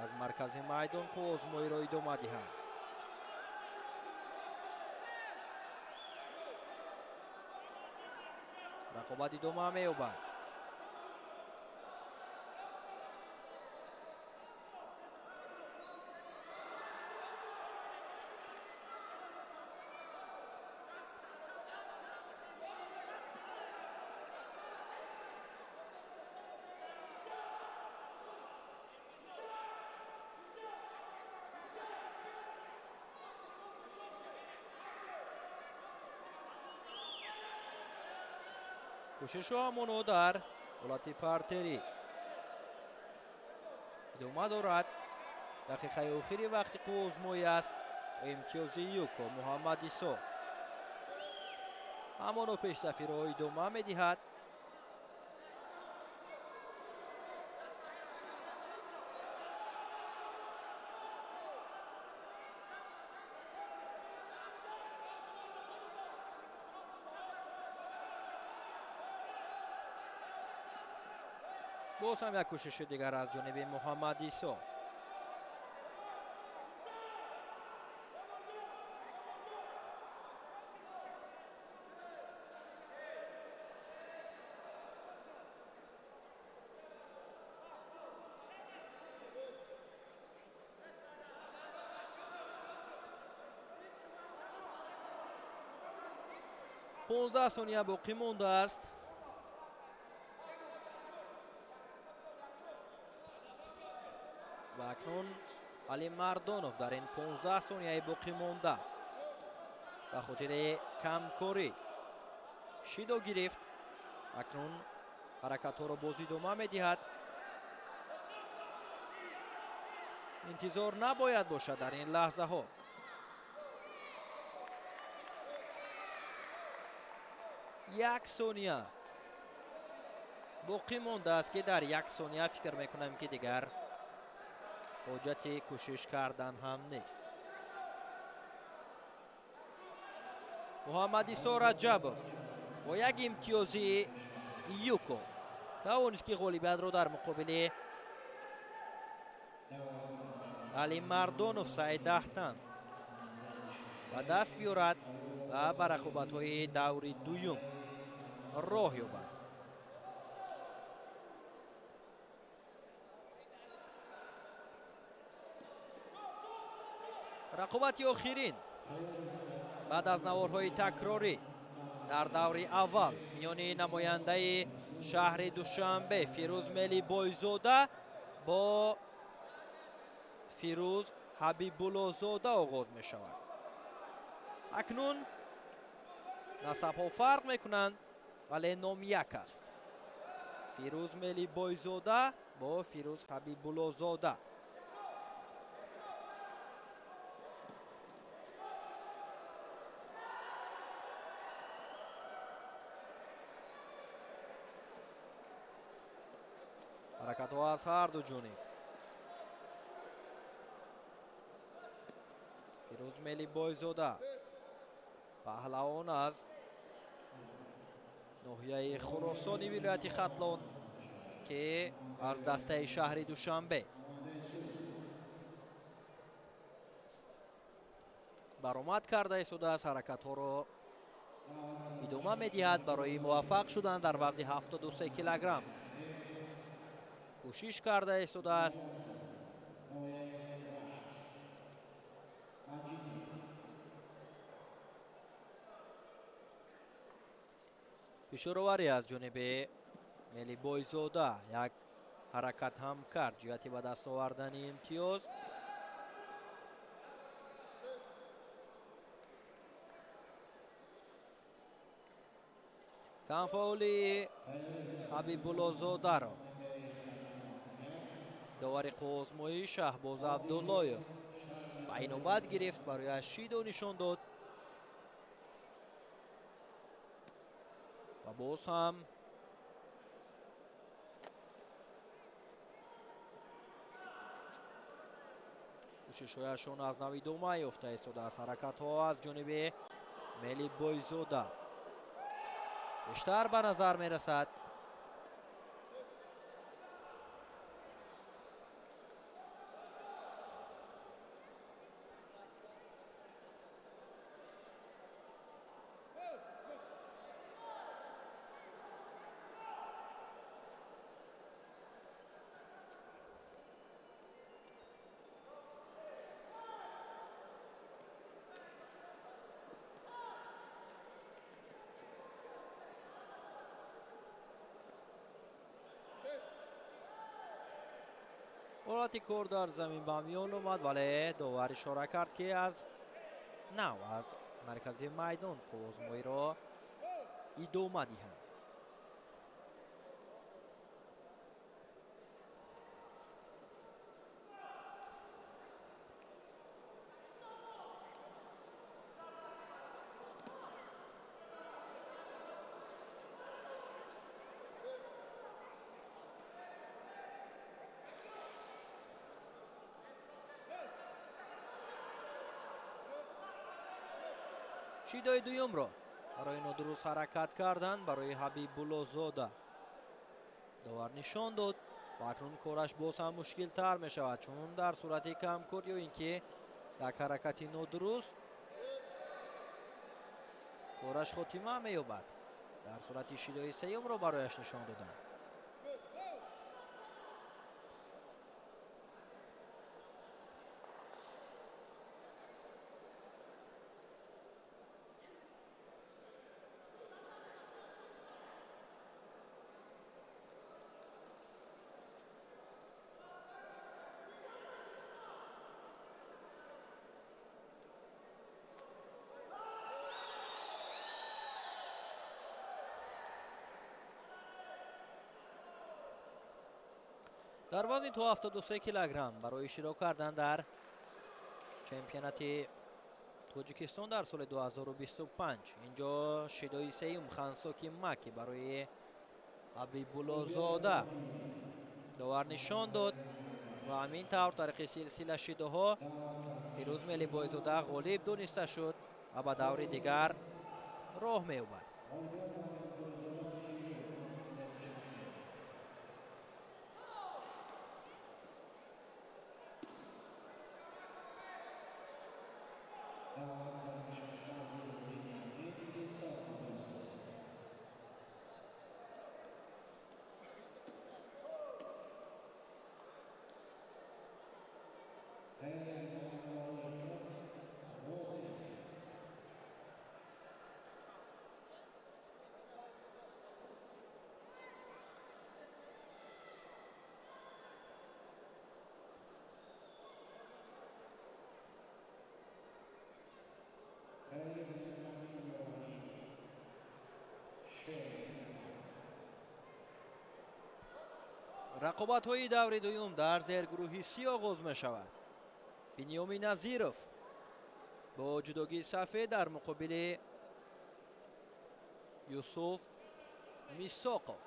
аз маркази майдон қувваозмоиро идома диҳанд. Рақобат идома меёбад. Кӯшишҳо ҳамоно дар ҳолати партерӣ идома дорад. Дақиқаи охири вақти қувваозмоӣ аст. Имтиёзи юко Муҳаммад Исо ҳамоно пешсафиро идома медиҳад. Боз ҳам як кӯшиши дигар аз ҷониби Муҳаммад Исо. Понздаҳ сония боқӣ мондааст. Ва акнун Алимардонов дар ин 15 сонияи боқӣ монда ба хотири камкорӣ шидо гирифт. Акнун ҳаракатҳоро боз идома медиҳад. Интизор набояд бошад дар ин лаҳзаҳо. Як сония боқӣ мондааст, ки дар як сония фикр мекунам, ки дигар ҳоҷати кӯшиш кардан ҳам нест. Муҳаммад Исо Раҷабов бо як имтиёзи юко тавонист, ки ғолибиятро дар муқобили Алимардонов Саидаҳтан ба даст биёрад ва ба рақобатҳои даври дуюм роҳ ёбад. Рақобати охирин баъд аз наворҳои такрорӣ дар даври аввал миёни намояндаи шаҳри Душанбе Фирӯз Мелибойзода бо Фирӯз Ҳабибуллозода оғоз мешавад. Акнун насабҳо фарқ мекунанд, вале ном як аст. Фирӯз Мелибойзода бо Фирӯз Ҳабибуллозода. Ҳаракатҳо аз ҳар ду ҷониб. Фирӯз Мелибойзода паҳлавон аз ноҳияи Хуросони вилояти Хатлон, ки аз дастаи шаҳри Душанбе баромад карда истодааст, ҳаракатҳоро идома медиҳад барои муваффақ шудан дар вазни 73 килограмм. Кӯшиш карда истодааст. Фишороварӣ аз ҷониби Мелибойзода як ҳаракат ҳам кард ҷиҳати ба даст овардани имтиёз. Камфаъоли Ҳабибуллозодаро довари қувваозмоӣ Шаҳбоз Абдуллоев ба инобат гирифт, барояш шидо нишон дод ва боз ҳам кӯшишҳояшон аз нав идома ёфта истодааст. Ҳаракатҳо аз ҷониби Мелибойзода бештар ба назар мерасад. ҳолати кор дар замин ба миён омад, вале довар ишора кард, ки аз нав аз маркази майдон қувваозмоиро идома диҳанд. Шидои дуюмро барои нодуруст ҳаракат кардан барои Ҳабибуллозода довар нишон дод. Ва акнун кораш боз ҳам мушкилтар мешавад, чун дар сурати камкор ё ин ки як ҳаракати нодуруст кораш хотима меёбад. Дар сурати шидои сеюмро барояш нишон доданд. Дар вазни то 73 килограмм барои иштирок кардан дар чемпионати Тоҷикистон дар соли 2025 инҷо шидои сеюм Хансоки Маки барои Ҳабибуллозода довар нишон дод ва ҳамин тавр тариқи силсила шидоҳо Фирӯз Мелибойзода ғолиб дониста шуд ва ба даври дигар роҳ меёбад. Рақобатҳои даври дуюм дар зергурӯҳи Си оғоз мешавад. Биниёми Назиров бо ҷудогии сафед дар муқобили Юсуф Мисоқов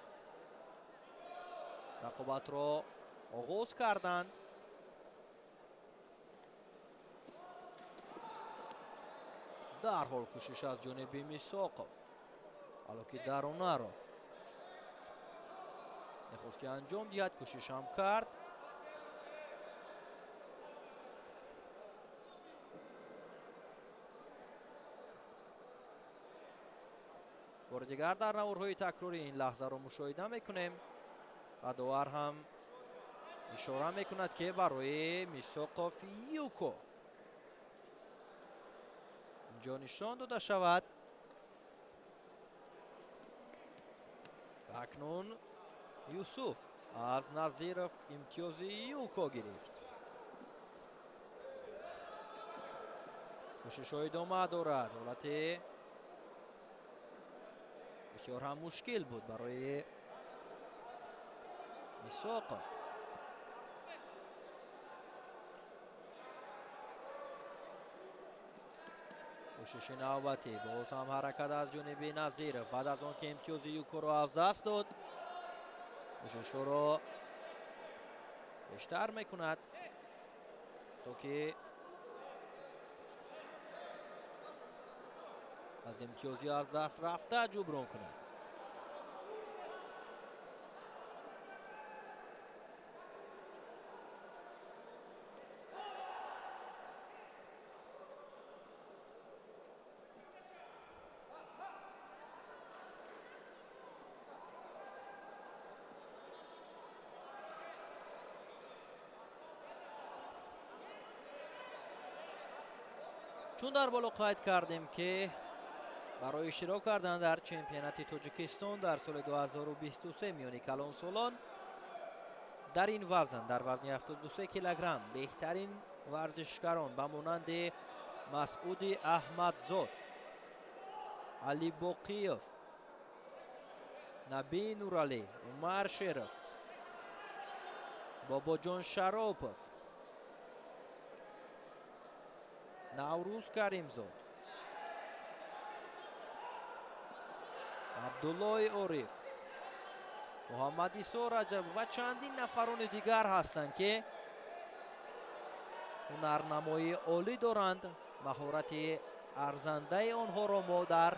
рақобатро оғоз карданд. Дарҳол кӯшиш аз ҷониби Мисоқов, ҳало ки даронаро мехост ки анҷом диҳад, кӯшиш ҳам кард. Бори дигар дар наворҳои такрорӣ ин лаҳзаро мушоҳида мекунем ва довар ҳам ишора мекунад, ки барои Мисоқов юко инҷо нишон дода шавад. Акнун Юсуф аз Назиров имтиёзи юко гирифт. Кӯшишҳо идома дорад. Ҳолати бисёр ҳам мушкил буд барои Мисоқов. Кӯшиши навбатӣ, боз ҳам ҳаракат аз ҷониби Назиров баъд аз он ки имтиёзи юкоро аз даст дод, кӯшишҳоро бештар мекунад то ки аз имтиёзи аз даст рафта ҷуброн кунад. Чун дар боло қайд кардем, ки барои иштирок кардан дар чемпионати Тоҷикистон дар соли 2023 миёни калонсолон дар ин вазн, дар вазни 73 килограмм, беҳтарин варзишгарон ба монанди Масъуди Аҳмадзод, Алибоқиев, Наби Нуралӣ, Умар Шеров, Бобоҷон Шаропов, Наврӯз Каримзод, Абдуллои Ориф, Муҳаммад Исо Раҷаб ва чандин нафарони дигар ҳастанд, ки ҳунарнамоии олӣ доранд. Маҳорати арзандаи онҳоро мо дар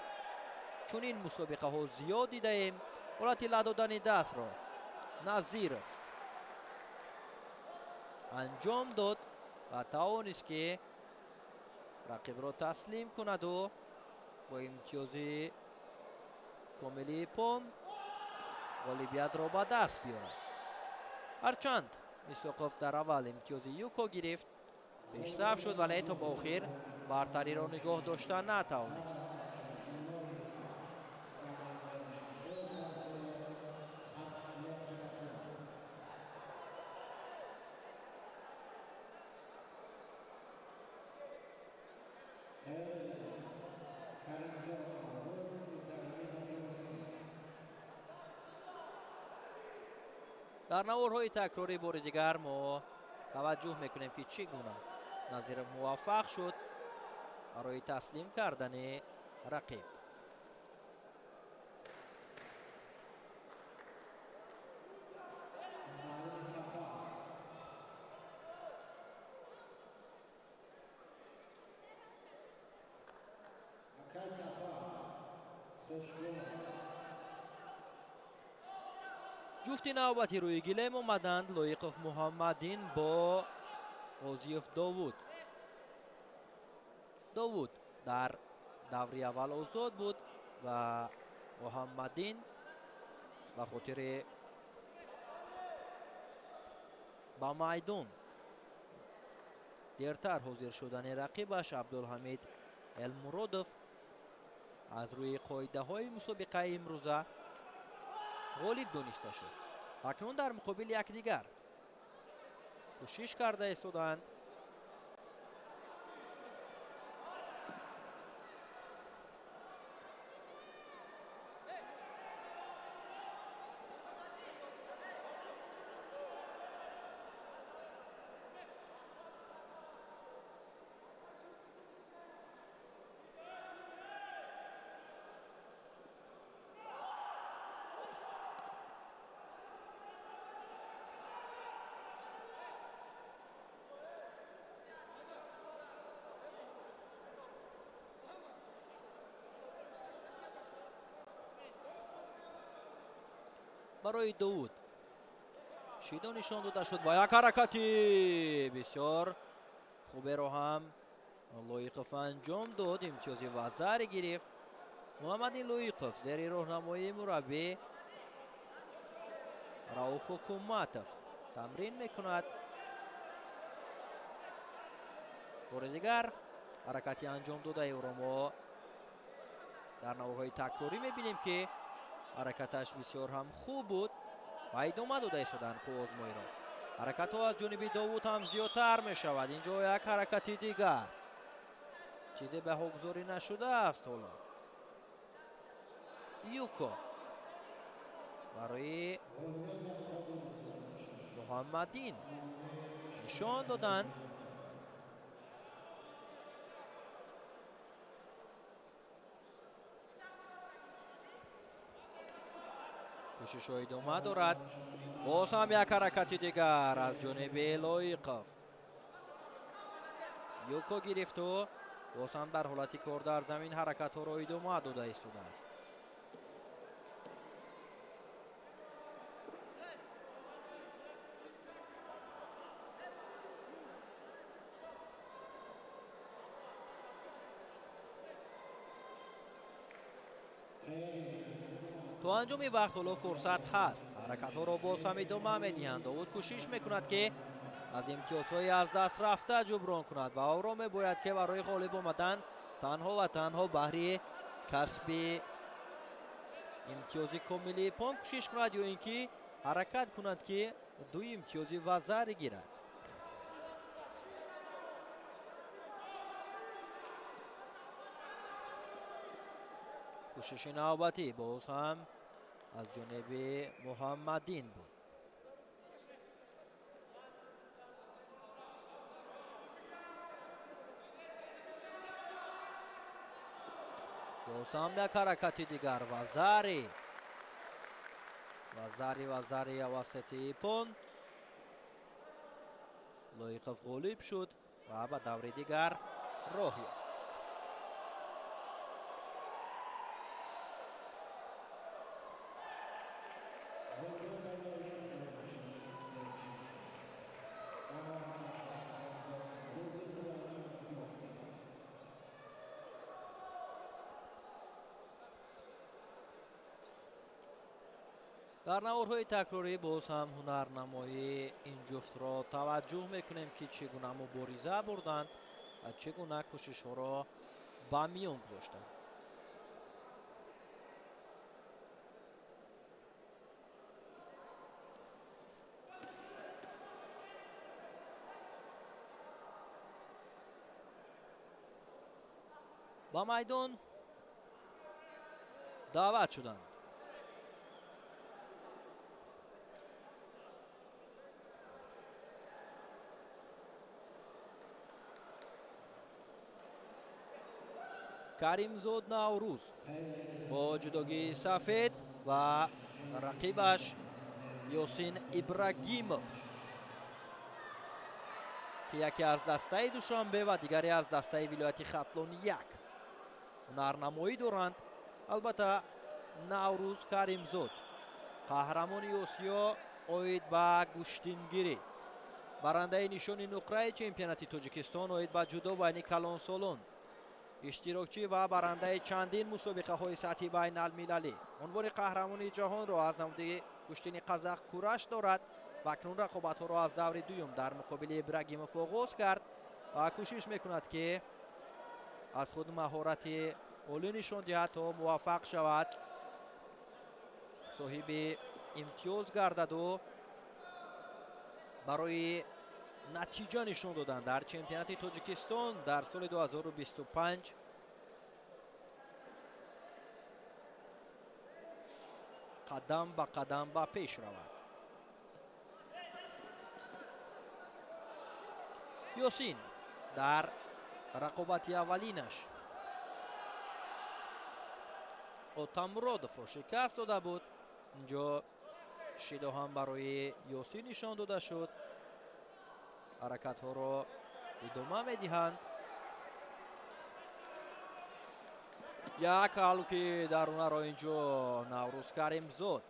чунин мусобиқаҳо зиёд дидаем. Ҳолати ла додани дастро Назиров анҷом дод ва тавонист, ки рақибро таслим кунаду бо имтиёзи комили иппон ғолибиятро ба даст биёрад. Ҳарчанд Исоқов дар аввал имтиёзи юко гирифт, пешсаф шуд, вале то ба охир бартариро нигоҳ дошта натавонист. Дар наворҳои такрорӣ бори дигар мо таваҷҷӯҳ мекунем, ки чӣ гуна Назиров муваффақ шуд барои таслим кардани рақиб. Ҷуфти навбати рӯи гилем омаданд Лоиқов Муҳаммадин бо Ғозиев Довуд. Довуд дар даври аввал озод буд ва Муҳаммадин ба хотири ба майдон дертар ҳозир шудани рақибаш Абдулҳамид Элмуродов аз рӯи қоидаҳои мусобиқаи имрӯза ғолиб дониста шуд. Акнун дар муқобили якдигар кӯшиш карда истодаанд. Барои Довуд шидо нишон дода шуд ва як ҳаракати бисёр хуберо ҳам Лоиқов анҷом дод. Имтиёзи вазаре гирифт Муҳаммадин Лоиқов зери роҳнамоии мураббӣ Рауф Ҳукуматов тамрин мекунад. Бори дигар ҳаракати анҷом додаи ӯро мо дар наворҳои такрорӣ мебинем, ки ҳаракаташ бисёр ҳам хуб буд ва идома дода истоданд қувваозмоиро. Ҳаракатҳо аз ҷониби Довуд ҳам зиёдтар мешавад. Инҷо як ҳаракати дигар, чизе баҳогузорӣ нашудааст. Ҳоло юко барои Муҳаммадин нишон доданд. Кӯшишҳо идома дорад. Боз ҳам як ҳаракати дигар аз ҷониби Лоиқов. Юко гирифту боз ҳам дар ҳолати кор дар замин ҳаракатҳоро идома дода истодааст. То анҷоми вақт ҳоло фурсат ҳаст. Ҳаракатҳоро боз ҳам идома медиҳанд. Довуд кӯшиш мекунад, ки аз имтиёзҳои аз даст рафта ҷуброн кунад ва ӯро мебояд, ки барои ғолиб омадан танҳо ва танҳо баҳри касби имтиёзи комили иппон кӯшиш кунад ё ин ки ҳаракат кунад, ки ду имтиёзи вазаре гирад. Кӯшиши навбатӣ боз ҳам аз ҷониби Муҳаммадин буд. Боз ҳам як ҳаракати дигар вазари вазари вазари авасати иппон. Лоиқов ғолиб шуд ва ба даври дигар роҳ ёфт. Дар наворҳои такрорӣ боз ҳам ҳунарнамоии ин ҷуфтро таваҷҷӯҳ мекунем, ки чӣ гуна мубориза бурданд ва чӣ гуна кӯшишҳоро ба миён гузоштанд. Ба майдон даъват шуданд. Каримзод Наврӯз бо ҷудогии сафед ва рақибаш Ёсин Ибрагимов, ки яке аз дастаи Душанбе ва дигаре аз дастаи вилояти Хатлон як ҳунарнамоӣ доранд. Албатта, Наврӯз Каримзод қаҳрамони Осиё оид ба гӯштингирӣ, барандаи нишони нуқраи чемпионати Тоҷикистон оид ба ҷудо байни калонсолон, иштирокчӣ ва барандаи чандин мусобиқаҳои сатҳи байналмилалӣ, унвони қаҳрамони ҷаҳонро аз намуди гӯштини қазақ кураш дорад ва акнун рақобатҳоро аз даври дуюм дар муқобили Ибрагимов оғоз кард ва кӯшиш мекунад, ки аз худ маҳорати олӣ нишон диҳад то муваффақ шавад, соҳиби имтиёз гардаду барои натиҷа нишон додан дар чемпионати Тоҷикистон дар соли 2025 қадам ба қадам ба пеш равад. Ёсин дар рақобати аввалинаш Отамуродовро шикаст дода буд. Инҷо шидо ҳам барои Ёсин нишон дода шуд. Ҳаракатҳоро идома медиҳанд. Як ҳалуки дарунаро инҷо Наврӯз Каримзод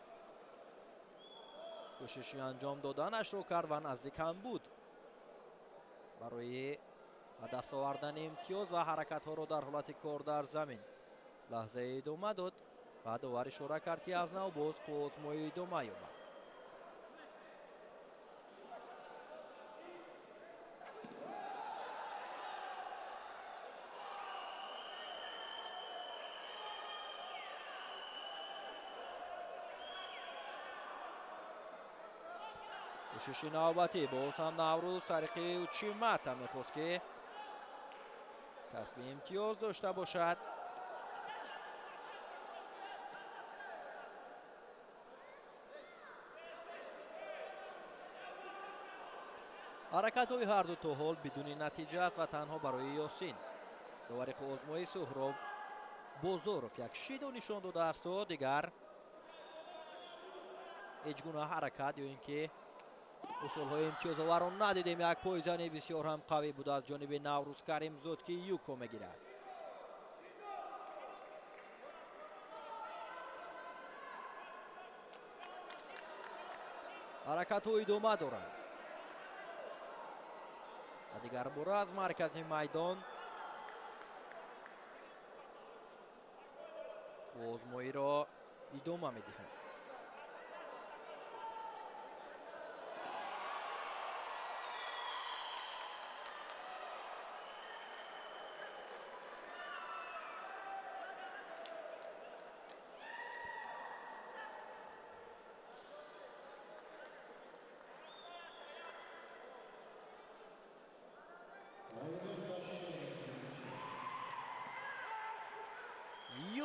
кӯшиши анҷом доданашро кард ва наздик ҳам буд барои ба даст овардани имтиёз ва ҳаракатҳоро дар ҳолати кор дар замин лаҳзае идома дод ва довар ишора кард, ки аз нав боз қувваозмоӣ идома ёбад. Кӯшиши навбатӣ боз ҳам Наврӯз тариқи Учимата мехост, ки касби имтиёз дошта бошад. Ҳаракатҳои ҳарду то ҳол бидуни натиҷа аст ва танҳо барои Ёсин. Довари қувваозмоӣ Суҳроб Бозоров як шидо нишон додаасту дигар ҳеҷ гуна ҳаракат ё ин ки усулҳои имтиёзоварро надидем. Як пойзани бисёр ҳам қавӣ буд аз ҷониби Наврӯз Каримзод, ки юко мегирад. Ҳаракатҳо идома доранд ва дигар бора аз маркази майдон қувваозмоиро идома медиҳанд.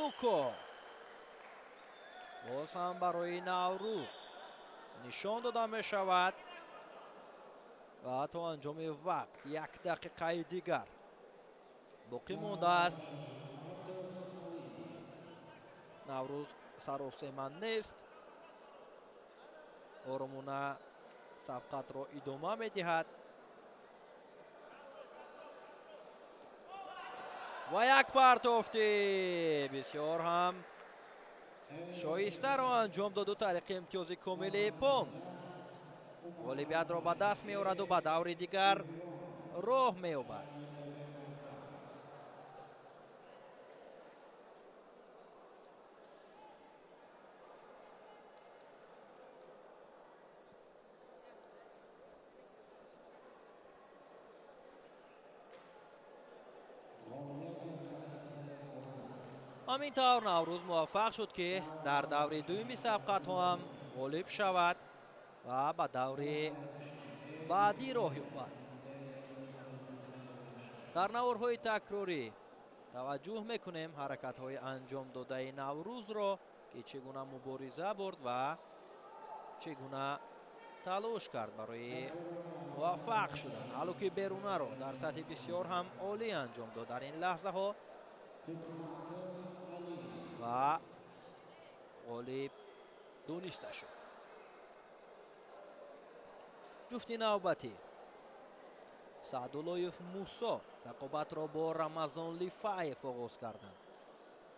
Юко боз ҳам барои Наврӯз нишон дода мешавад ва то анҷоми вақт як дақиқаи дигар боқӣ мондааст. Наврӯз саросема нест, оромона сабқатро идома медиҳад ва як партофти бисёр ҳам шоистаро анҷом доду тариқи имтиёзи комили пон ғолибиятро ба даст меораду ба даври дигар роҳ меёбад. Ҳамин тавр Наврӯз муваффақ шуд, ки дар даври дуюми сабқатҳо ҳам ғолиб шавад ва ба даври баъдӣ роҳ ёбад. Дар наворҳои такрорӣ таваҷҷӯҳ мекунем ҳаракатҳои анҷом додаи Наврӯзро, ки чӣ гуна мубориза бурд ва чӣ гуна талош кард барои муваффақ шудан. Ҳалло ки берунаро дар сатҳи бисёр ҳам олӣ анҷом дод дар ин лаҳзаҳо ва ғолиб дониста шуд. Ҷуфти навбатӣ Саъдуллоев Мусо рақобатро бо Рамазон Лифаев оғоз карданд.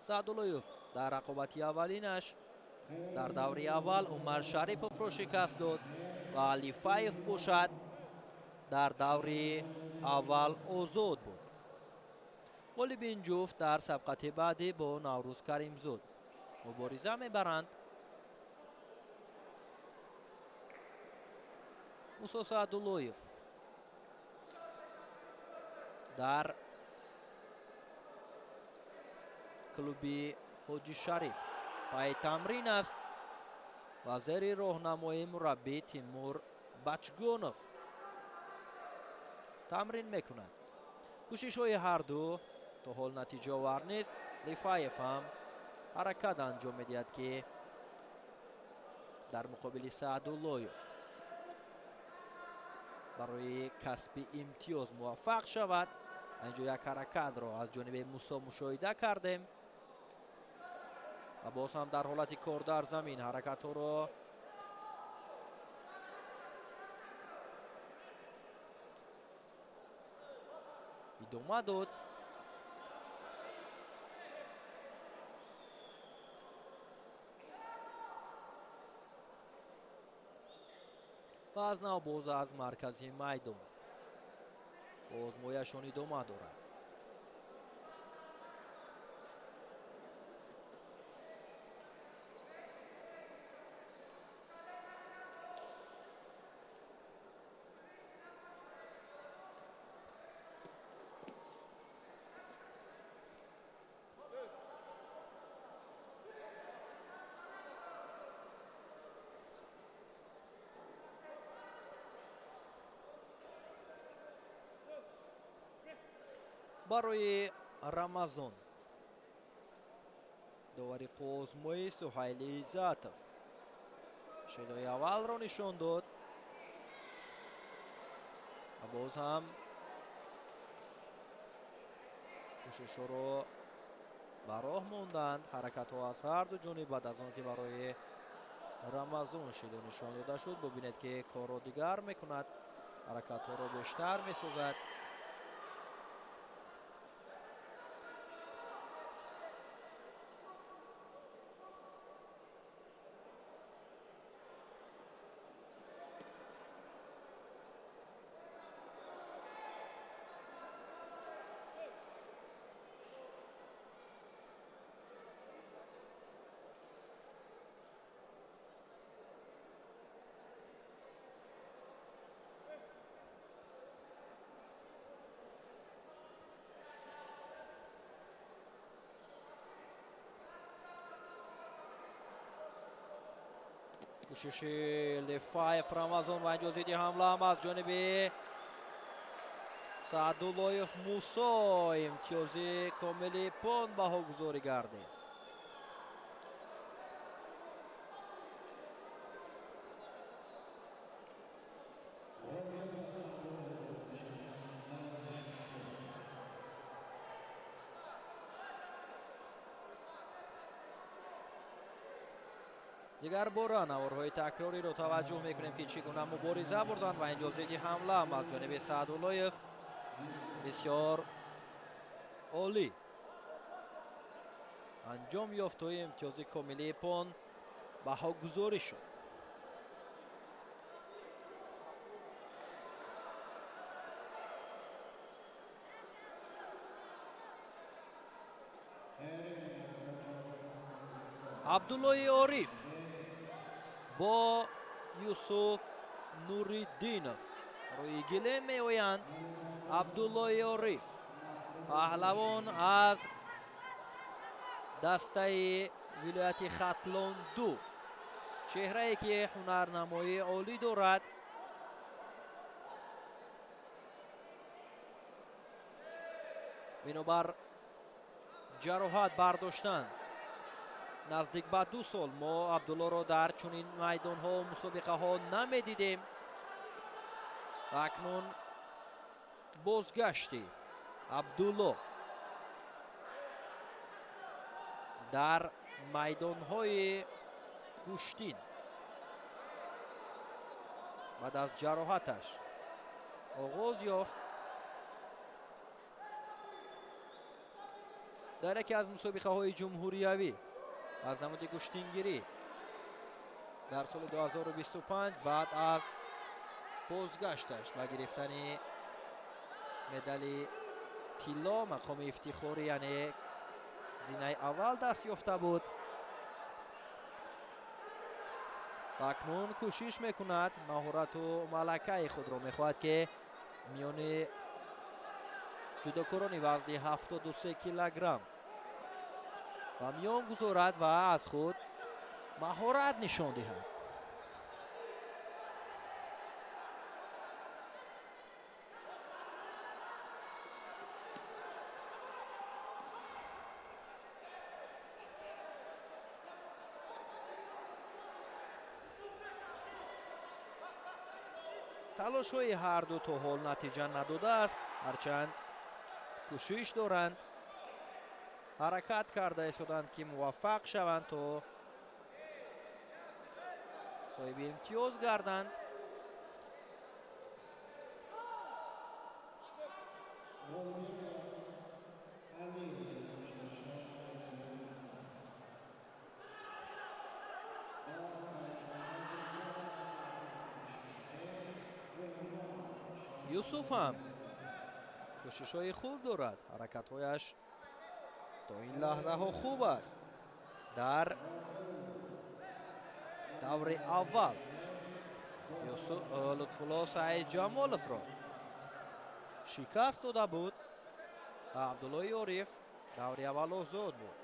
Саъдуллоев дар рақобати аввалинаш дар даври аввал Умар Шариповро шикаст дод ва Лифаев бошад дар даври аввал озод буд. Ғолиби ин ҷуфт дар сабқати баъдӣ бо Наврӯз Каримзод мубориза мебаранд. Мусо Саъдуллоев дар клуби Ҳоҷи Шариф пай тамрин аст ва зери роҳнамои мураббӣ Тимур Бачгонов тамрин мекунад. Кӯшишҳои ҳарду то ҳол натиҷаовар нест. Лифаев ҳам ҳаракат анҷом медиҳад, ки дар муқобили Саъдуллоев барои касби имтиёз муваффақ шавад. Инҷо як ҳаракатро аз ҷониби Мусо мушоҳида кардем ва боз ҳам дар ҳолати кор дар замин ҳаракатҳоро идома дод. Ва аз нав боз аз маркази майдон озмояшон идома дорад. Барои Рамазон довари қӯозмоӣ Суҳайли Иззатов шедои аввалро нишон дод ва боз ҳам кӯшишҳоро ба роҳ монданд. Ҳаракатҳо аз ҳарду ҷониб баъд аз он ки барои Рамазон шедо нишон дода шуд, бубинед ки корро дигар мекунад, ҳаракатҳоро бештар месозад. Кӯшиши Лифаев Рамазон ва инҷо зидди ҳамла ҳам аз ҷониби Саъдуллоев Мусо имтиёзи комили пон баҳогузорӣ гардид. Дигар бора наворҳои такрориро таваҷҷӯҳ мекунем, ки чӣ гуна мубориза бурданд ва инҷо зидди ҳамла ҳам аз ҷониби Саъдуллоев бисёр олӣ анҷом ёфт то имтиёзи комили пон баҳогузорӣ шуд. Абдуллои Ориф бо Юсуф Нуриддинов рӯи гилем меоянд. Абдуллои Ориф паҳлавон аз Дастаи вилояти Хатлон 2, чеҳрае ки ҳунарнамоии олӣ дорад. Бинобар ҷароҳат бардоштан наздик ба 2 сол мо Абдуллоро дар чунин майдонҳо мусобиқаҳо намедидем. Акнун бозгашти Абдулло дар майдонҳои гӯштин баъд аз ҷароҳаташ оғоз ёфт. Дар яке аз мусобиқаҳои ҷумҳуриявӣ аз намуди гӯштингирӣ дар соли 2025 баъд аз бозгашташ ба гирифтани медали тилло мақоми ифтихорӣ, яъне зинаи аввал даст ёфта буд. Акнун кӯшиш мекунад, маҳорату малакаи худро мехоҳад, ки миёни ҷудокорони вазни 73 килограмм ба миён гузорад ва аз худ маҳорат нишон диҳад. Талошҳои ҳарду то ҳол натиҷа надодааст, ҳарчанд кӯшиш доранд, ҳаракат карда истоданд, ки муваффақ шаванд то соҳиби имтиёз гарданд. Юсуф ҳам кӯшишҳои хуб дорад, ҳаракатҳояш то ин лаҳзаҳо хуб аст. Дар даври аввал Лутфулло Саидҷамоловро шикаст дода буд ва Абдуллои Ориф даври аввал озод буд.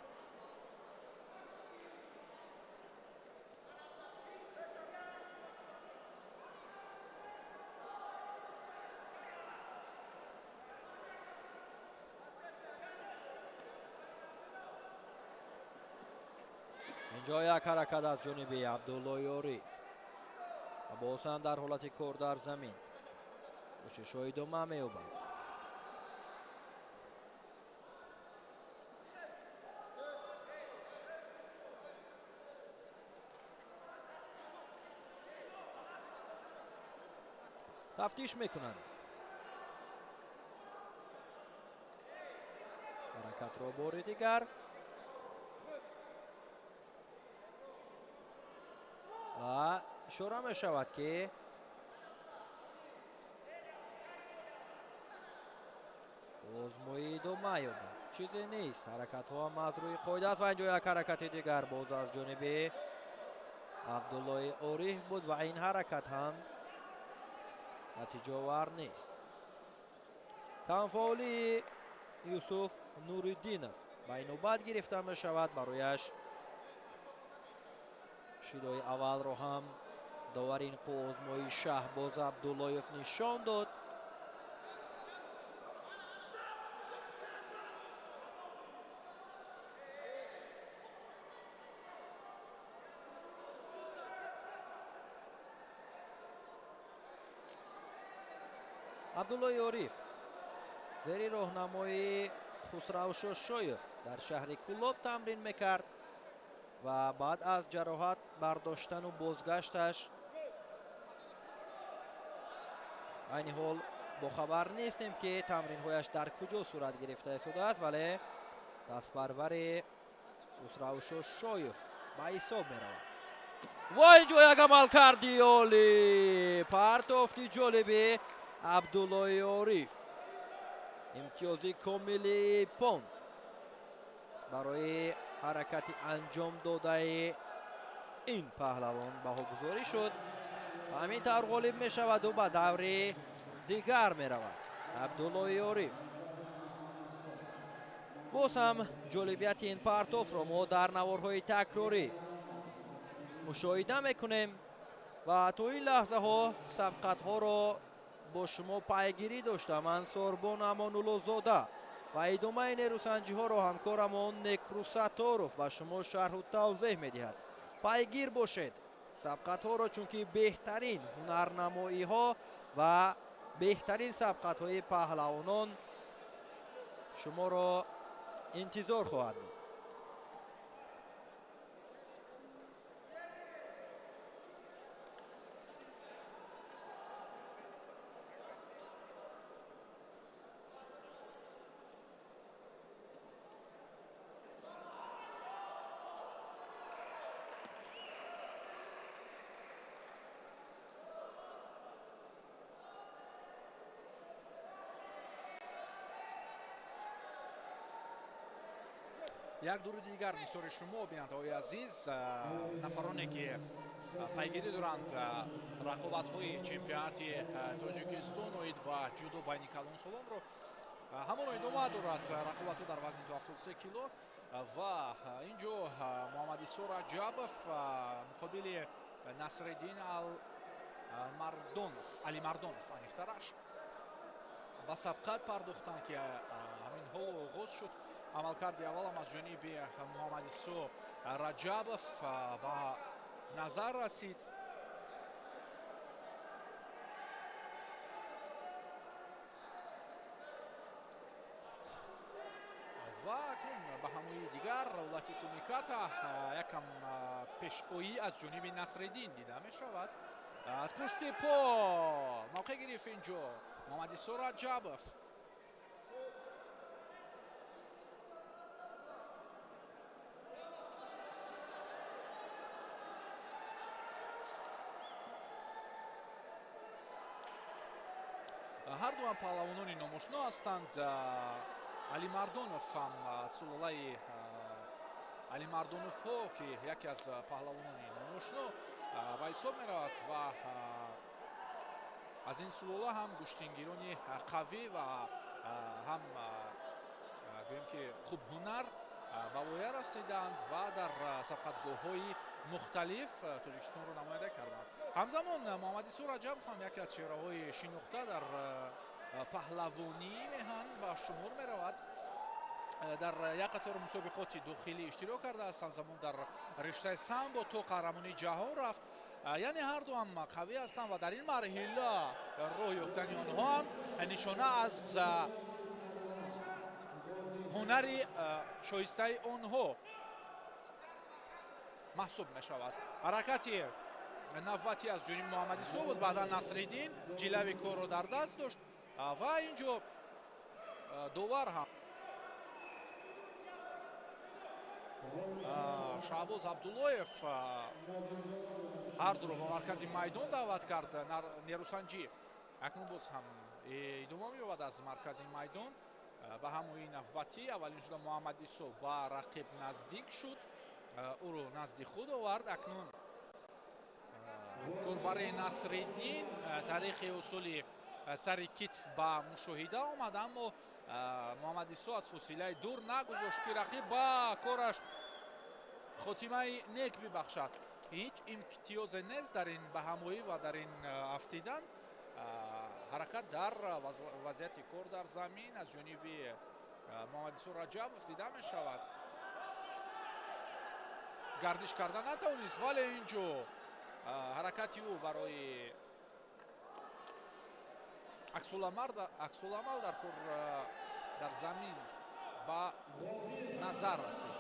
Инҷо як ҳаракат аз ҷониби Абдуллои Ориф ва боз ҳам дар ҳолати кор дар замин кӯшишҳо идома меёбад. Тафтиш мекунанд. Ҳаракатро бори дигар ва ишора мешавад, ки озмоӣ идома ёбад. Чизе нест, ҳаракатҳо ҳам аз рӯи қоида аст ва инҷо як ҳаракати дигар боз аз ҷониби Абдуллои Ориф буд ва ин ҳаракат ҳам натиҷаовар нест. Камфаъолии Юсуф Нуриддинов ба инобат гирифта мешавад. Барояш шидои аввалро ҳам довари ин қувваозмоии Шаҳбоз Абдуллоев нишон дод. Абдуллои Ориф зери роҳнамоии Хусрав Шошоев дар шаҳри Кӯлоб тамрин мекард ва баъд аз ҷароҳат бардоштану бозгашташ айни ҳол бохабар нестем, ки тамринҳояш дар куҷо сурат гирифта истодааст, вале дастпарвари Хусрав Шошоев ба ҳисоб меравад. Ва инҷо як амалкарди олӣ, партофти ҷолиби Абдуллои Ориф, имтиёзи комили пон барои ҳаракати анҷом додаи ин паҳлавон баҳогузорӣ шуд. Ҳамин тавр ғолиб мешаваду ба даври дигар меравад Абдуллои Ориф. Боз ҳам ҷолибияти ин партофро мо дар наворҳои такрорӣ мушоҳида мекунем ва то ин лаҳзаҳо сабқатҳоро бо шумо пайгирӣ доштам Ансорбон Амонуллозода ва идомаи нерӯсанҷиҳоро ҳамкорамон Некрӯз Сатторов ба шумо шарҳу тавзеҳ медиҳад. Пайгир бошед сабқатҳоро, чунки беҳтарин ҳунарнамоиҳо ва беҳтарин сабқатҳои паҳлавонон шуморо интизор хоҳад буд. Як дуруди дигар нисори шумо, бинандаҳои азиз, нафароне ки пайгирӣ доранд рақобатҳои чемпионати Тоҷикистон оид ба ҷудо байни калонсолонро. Ҳамоно идома дорад рақобатҳо дар вазни то 73 кило ва инҷо Муҳаммадисо Раҷабов муқобили Насриддин Алмардонов, Алимардонов аниқтараш ба сабқат пардохтанд, ки ҳамин ҳоло оғоз шуд. Амалкарди аввалам аз ҷониби Муҳаммадисо Раҷабов ба назар расид. Ва акнун ба ҳамоии дигар ҳолати кумиката якам пешоӣ аз ҷониби Насриддин дида мешавад. Аз пушти по мавқеъ гирифт инҷо Муҳаммадисо Раҷабов. Ҳар дуам паҳлавонони номошно ҳастанд. Алимардонов ҳам сулолаи Алимардоновҳо, ки яке аз паҳлавонони номошно ба ҳисоб меравад ва аз ин сулола ҳам гӯштингирони қавӣ ва ҳам гӯем ки хубҳунар ба воя расиданд ва дар сабқатгоҳҳои мухталиф Тоҷикистонро намоянда карданд. Ҳамзамон Муҳаммадисо Раҷабов ҳам яке аз чеҳраҳои шинохта дар паҳлавонии меҳан ба шумор меравад. Дар як қатор мусобиқоти дохилӣ иштирок кардааст. Ҳамзамон дар риштаи самбо то қаҳрамонии ҷаҳон рафт. Яъне ҳар дуам қавӣ ҳастанд ва дар ин марҳила роҳ ёфтани онҳо ҳам нишона аз ҳунари шоистаи онҳо маҳсуб мешавад. Ҳаракати навбатӣ аз ҷониби Муҳаммадисо буд, баъдан Насриддин ҷилави корро дар даст дошт ва инҷо довар ҳам Шаҳбоз Абдуллоев ҳар дуро ба маркази майдон даъват кард. Нерӯсанҷӣ акнун боз ҳам идома меёбад аз маркази майдон. Ба ҳамоии навбатӣ аввалин шуда Муҳаммадисо ба рақиб наздик шуд, ӯро назди худ овард. Акнун корбари Насриддин тариқи усули сари китф ба мушоҳида омад, аммо Муҳаммадисо аз фосилаи дур нагузошт, ки рақиб ба кораш хотимаи нек бибахшад. Ҳеҷ имтиёзе нест дар ин баҳамоӣ ва дар ин афтидан. Ҳаракат дар вазъияти кор дар замин аз ҷониби Муҳаммадисо Раҷабов дида мешавад. Гардиш карда натавонист, вале инҷо ҳаракати ӯ барои аксуламал дар кор дар замин ба назар расид.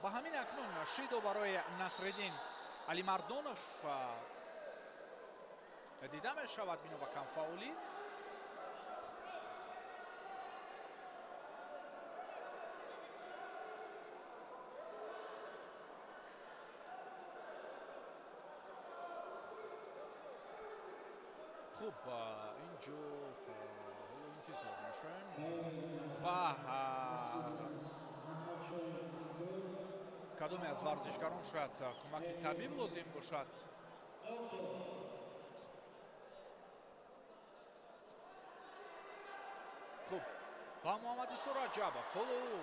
Ба ҳамин акнун шидо барои Насриддин Алимардонов дида мешавад бино ба камфаъолӣ. Хуб, инҷо ҳоло интизор мешавем ба кадоме аз варзишгарон шояд кӯмаки табиб лозим бошад. Ба Муҳаммадисо Раҷабов. Ҳоло ӯ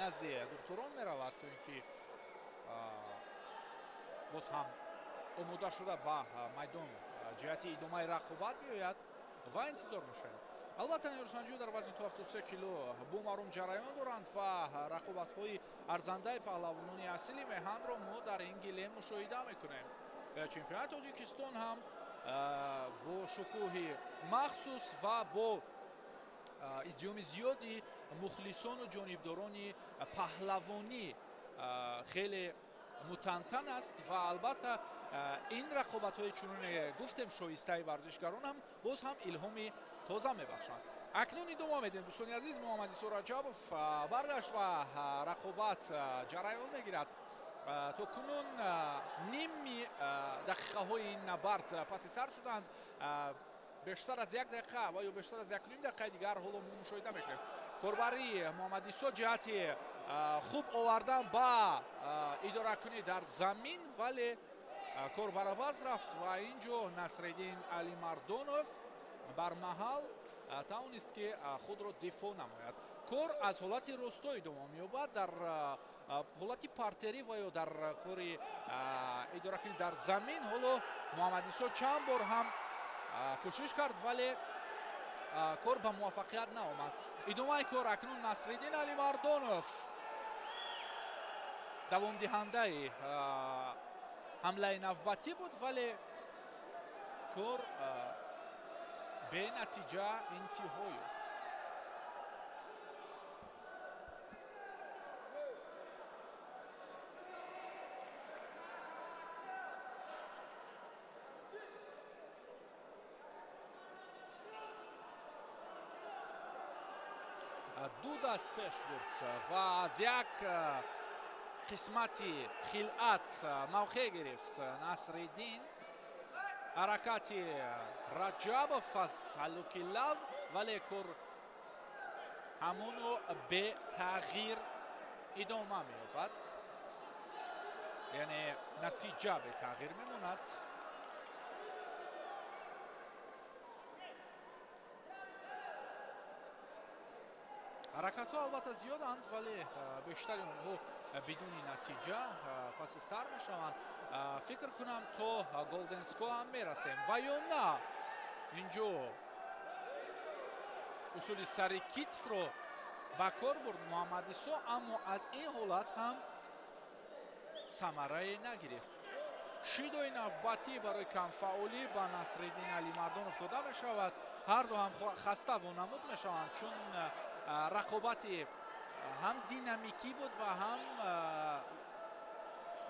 назди духтурон меравад, то ин ки боз ҳам омода шуда ба майдон ҷиҳати идомаи рақобат биёяд ва интизор мешавем. Албатта, Нерусанҷиё дар вазни то 73 кило бо маърум ҷараён доранд ва рақобатҳои арзандаи паҳлавонони асили меҳанро мо дар ин гилем мушоҳида мекунем. Чемпионати Тоҷикистон ҳам бо шукӯҳи махсус ва бо издиҳоми зиёди мухлисону ҷонибдорони паҳлавонӣ хеле мутантан аст ва албатта ин рақобатҳои чуноне гуфтем шоистаи варзишгарон ҳам боз ҳам илҳоми тоза мебахшанд. Акнун идома медиҳем, дӯстони азиз. Муҳаммадисо Раҷабов баргашт ва рақобат ҷараён мегирад. То кунун ними дақиқаҳои ин набард паси сар шуданд. Бештар аз як дақиқа ва ё бештар аз якним дақиқаи дигар ҳоло мо мушоҳида мекунем. Корбарии Муҳаммадисо ҷиҳати хуб овардан ба идоракунӣ дар замин, вале кор барабаз рафт ва ин ҷо Насриддин Алимардонов бар маҳал тавонист, ки худро дифоъ намояд. Кор аз ҳолати росто идома меёбад. Дар ҳолати партерӣ ва ё дар кори идоракунӣ дар замин ҳоло Муҳаммадисо чанд бор ҳам кӯшиш кард, вале кор ба муваффақият наомад. Идомаи кор акнун Насриддин Алимардонов давомдиҳандаи ҳамлаи навбатӣ буд, вале кор бенатиҷа интиҳо ёфт. Ду даст пеш бурд ва аз як қисмати хилъат мавқеъ гирифт Насриддин. Ҳаракати Раҷабов аз ҳаллуки лав, вале кор ҳамоно бетағйир идома меёбад, яъне натиҷа бетағйир мемонад. Ҳаракатҳо албатта зиёданд, вале бештари онҳо бидуни натиҷа паси сар мешаванд. Фикр кунам, то голденско ҳам мерасем ва ё на. Инҷо усули сари китфро ба кор бурд Муҳаммадисо, аммо аз ин ҳолат ҳам самарае нагирифт. Шидои навбатӣ барои камфаъолӣ ба Насриддин Алимардонов дода мешавад. Ҳарду ҳам хаста вонамуд мешаванд, чун рақобати ҳам динамикӣ буд ва ҳам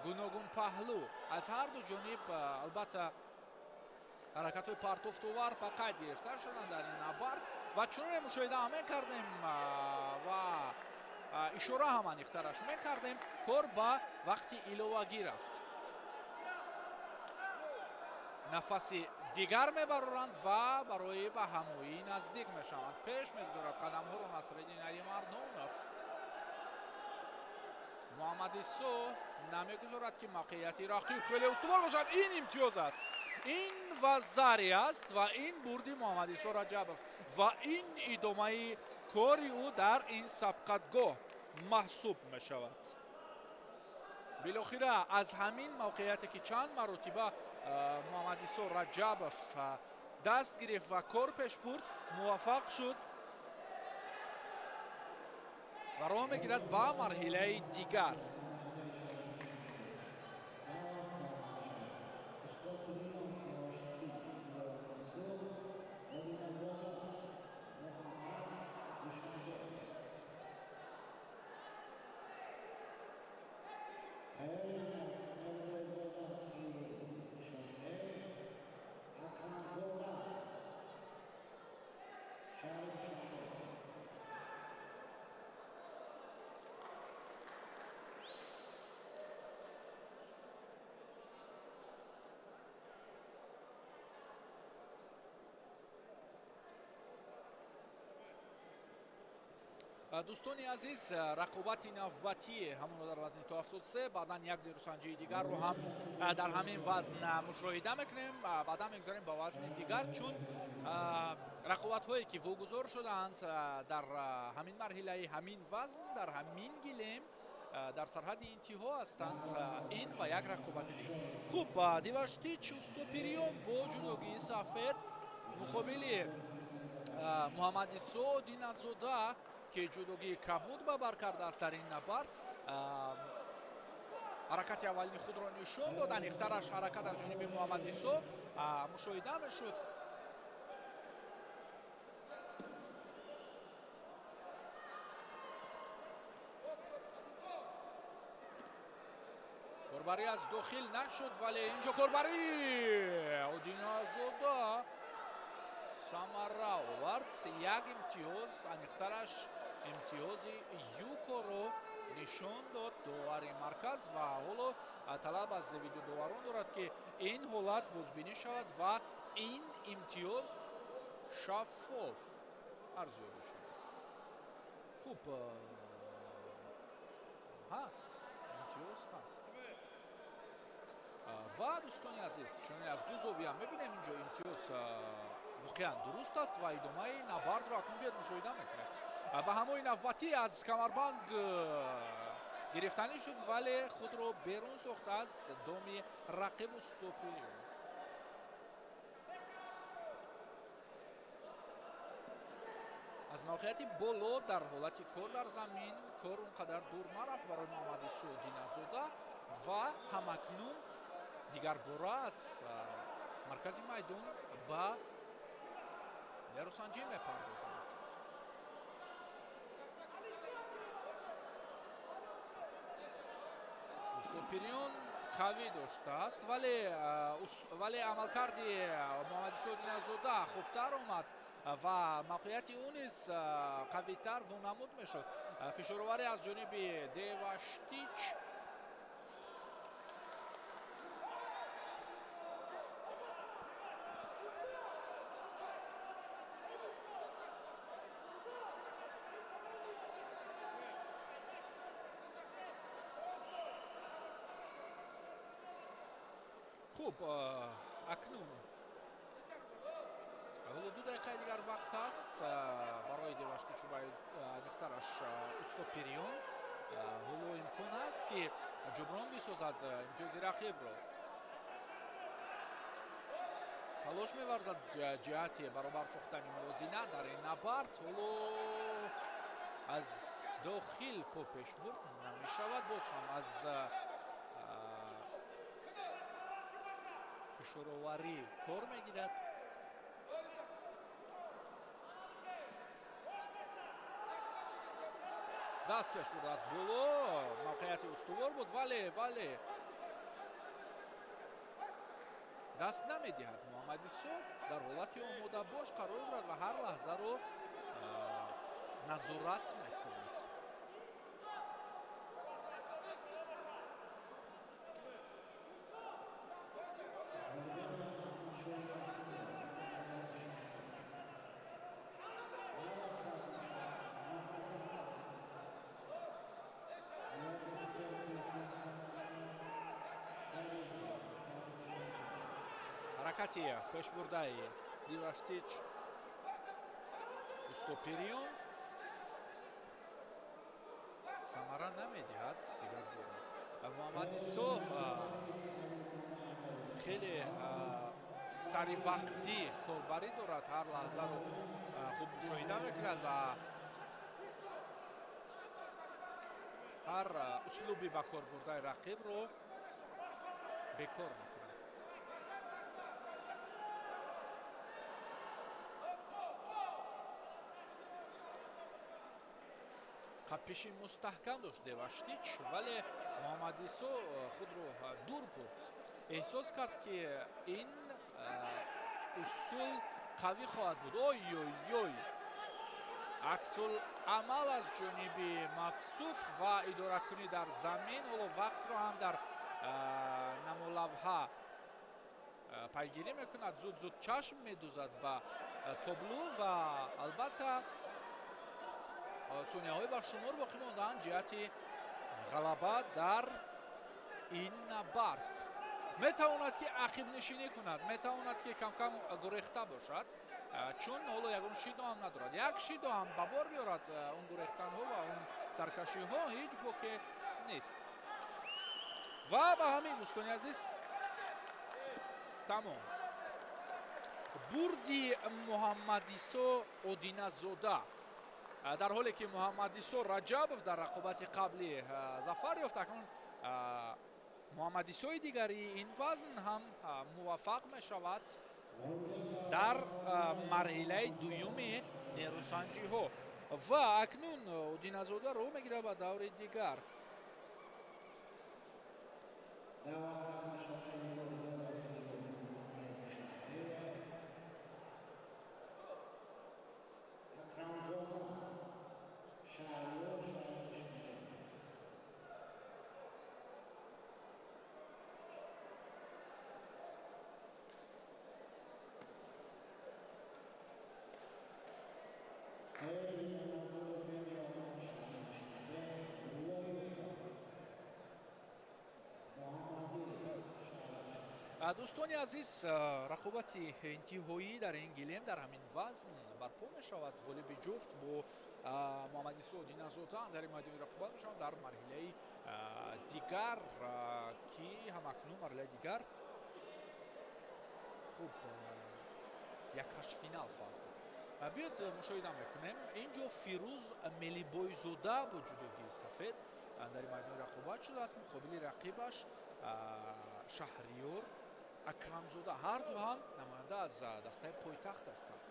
гуногунпаҳлӯ аз ҳарду ҷониб. Албатта, ҳаракатҳои партофтовар ба қайд гирифта шуданд дар ин набард ва чуноне мушоҳида ҳам мекардем ва ишора ҳам аниқтараш мекардем, кор ба вақти иловагӣ рафт. Нафаси дигар мебароранд ва барои ба ҳамоӣ наздик мешаванд. Пеш мегузорад қадамҳоро Насриддин Алимардонов. Муҳаммадисо намегузорад, ки мавқеияти рақиб хеле устувор бошад. Ин имтиёз аст, ин вазари аст ва ин бурди Муҳаммадисо Раҷабов ва ин идомаи кори ӯ дар ин сабқатгоҳ маҳсуб мешавад. Билохира аз ҳамин мавқеияте, ки чанд маротиба Муҳаммадисо Раҷабов даст гирифт ва кор пеш бурд, муваффақ шуд ва роҳ мегирад ба марҳилаи дигар. Дӯстони азиз, рақобати навбатӣ ҳамоно дар вазни то 73, баъдан як нерӯсанҷии дигарро ҳам дар ҳамин вазн мушоҳида мекунем, баъдан мегузарем ба вазни дигар, чун рақобатҳое ки вогузор шудаанд дар ҳамин марҳилаи ҳамин вазн, дар ҳамин гилем дар сарҳади интиҳо ҳастанд, ин ва як рақобати дигар. Хуб, Деваштич Устопириён бо ҷудогии сафед муқобили Муҳаммадисо Диназода, ки ҷудогии кабуд ба бар кардааст дар ин набард, ҳаракати аввалини худро нишон дод. Аниқтараш ҳаракат аз ҷониби Муҳаммадисо мушоҳида мешуд. Корбарӣ аз дохил нашуд, вале инҷо корбарӣ Одиназода самара овард. Як имтиёз, аниқтараш имтиёзи юкоро нишон дод довари марказ ва ҳоло талаб аз видеодоварон дорад, ки ин ҳолат бозбинӣ шавад ва ин имтиёз шаффоф арзёбӣ шавад. Хуб, ҳаст, имтиёз ҳаст. Ва дӯстони азиз, чунин аз ду зовия мебинем, инҷо имтиёз воқеан дуруст аст ва идомаи набардро акнун биёд мушоҳида мекунем. Ба ҳамои навбатӣ аз камарбанд гирифтанӣ шуд, вале худро берун сохт аз доми рақиб Устопириён. Аз мавқеияти боло дар ҳолати кор дар замин, кор он қадар дур нарафт барои Муҳаммадисо Диназода ва ҳамакнун дигарбора аз маркази майдон ба нерӯсанҷӣ мепардозанд. Устопириён қавӣ доштааст, вале амалкарди Муҳаммадисо Диназода хубтар омад ва мавқеияти ӯ низ қавитар вонамуд мешуд. Фишороварӣ аз ҷониби Деваштич. Хуб, акнун ҳоло 2 дақиқаи дигар вақт аст барои Деваштичу ва аниқтараш Устопириён. Ҳоло имкон аст, ки ҷуброн бисозад имтиёзи рақибро. Талош меварзад ҷиҳати баробар сохтани мувозина дар ин набард. Ҳоло аз дохил по пеш бурд намешавад, боз ҳам аз фишороварӣ кор мегирад. Даст пеш бурд аз боло, мавқеияти устувор буд, вале даст намедиҳад. Муҳаммадисо дар ҳолати омодабош қарор дорад ва ҳар лаҳзаро назорат мекунад. Ҳаракати пешбурдаи Деваштич Устопириён самара намедиҳад дигар бора. Муҳаммадисо хеле саривақтӣ корбарӣ дорад, ҳар лаҳзаро хуб мушоҳида мекунад ва ҳар услуби ба кор бурдаи рақибро бекор мекунад. Қапиши мустаҳкам дошт Деваштич, вале Муҳаммадисо худро дур бурд. Эҳсос кард, ки ин усул қавӣ хоҳад буд. Ой ой ой, аксул амал аз ҷониби Мавсуф ва идоракунӣ дар замин. Ҳоло вақтро ҳам дар намолавҳа пайгирӣ мекунад, зуд зуд чашм медузад ба тоблу ва албатта Сонияҳои ба шумор боқӣ мондаанд ҷиҳати ғалаба дар ин набард. Метавонад ки ақибнишинӣ кунад, метавонад ки кам-кам гурехта бошад, чун ҳоло ягон шидо ҳам надорад. Як шидо ҳам ба бор биёрад, он гурехтанҳо ва он саркашиҳо ҳеҷ боке нест. Ва ба ҳамин, дӯстони азиз, тамом. Бурди Муҳаммадисо Одиназода, дар ҳоле ки Муҳаммадисо Раҷабов дар рақобати қаблӣ зафар ёфт, акнун Муҳаммадисои дигари ин вазн ҳам муваффақ мешавад дар марҳилаи дуюми нерӯсанҷиҳо. Ва акнун Одиназода роҳ мегирад ба даври дигар. Дӯстони азиз, рақобати интиҳоӣ дар ин гилем дар ҳамин вазн барпо мешавад. Ғолиби ҷуфт бо Муҳаммадисо Одиназода дар ин майдони рақобат мешаванд дар марҳилаи дигар, ки ҳамакнун марҳилаи дигар хуб як ҳаштфинал хоҳад буд. Биёд мушоҳида мекунем. Инҷо Фирӯз Мелибойзода бо ҷудогии сафед дар ин майдони рақобат шудааст муқобили рақибаш Шаҳриёр Акрамзода. Ҳарду ҳам намоянда аз дастаи пойтахт ҳастанд.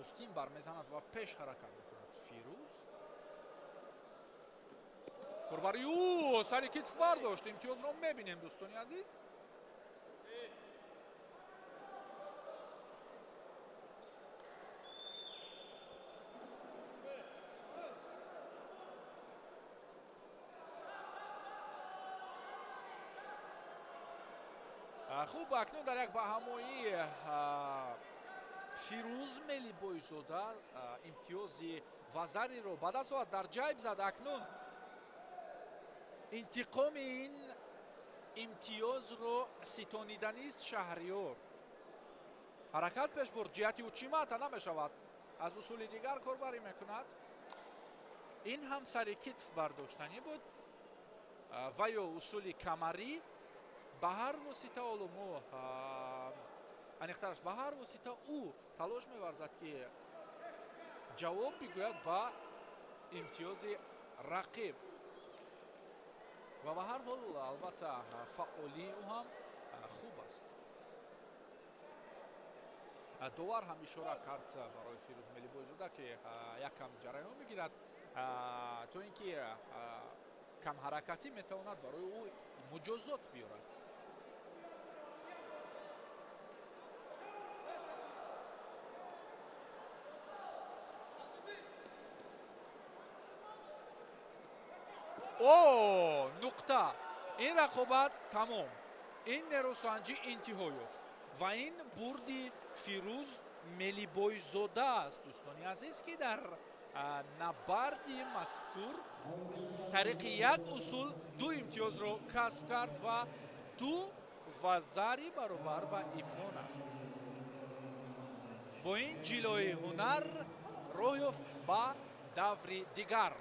Остин бармезанад ва пеш ҳаракат мекунад Фирӯз. Корбари ӯ сари китф бардошт. Имтиёзро мебинем, дӯстони азиз. Хуб, акнун дар як баҳамоӣ Фирӯз Мелибойзода имтиёзи вазариро ба даст овард, дар ҷайб зад. Акнун интиқоми ин имтиёзро ситониданист Шаҳриёр. Ҳаракат пеш бурд, ҷиҳати учимата намешавад, аз усули дигар корбарӣ мекунад. Ин ҳам сари китф бардоштанӣ буд ва ё усули камарӣ. Ба ҳар восита ҳоло мо аниқтараш, ба ҳар восита ӯ талош меварзад ки ҷавоб бигӯяд ба имтиёзи рақиб ва ба ҳар ҳол албатта фаъолии ӯ ҳам хуб аст. Довар ҳам ишора кард барои Фирӯз Мелибойзода ки якам ҷараён бигирад, то ин ки камҳаракатӣ метавонад барои ӯ муҷозот биёрад. О, нуқта! Ин рақобат тамом. Ин нерӯсанҷӣ интиҳо ёфт ва ин бурди Фирӯз Мелибойзода аст, дӯстони азиз, ки дар набарди мазкур тариқи як усул ду имтиёзро касб кард ва ду вазари баробар ба иппон аст. Бо ин ҷилои ҳунар роҳ ёфт ба даври дигар.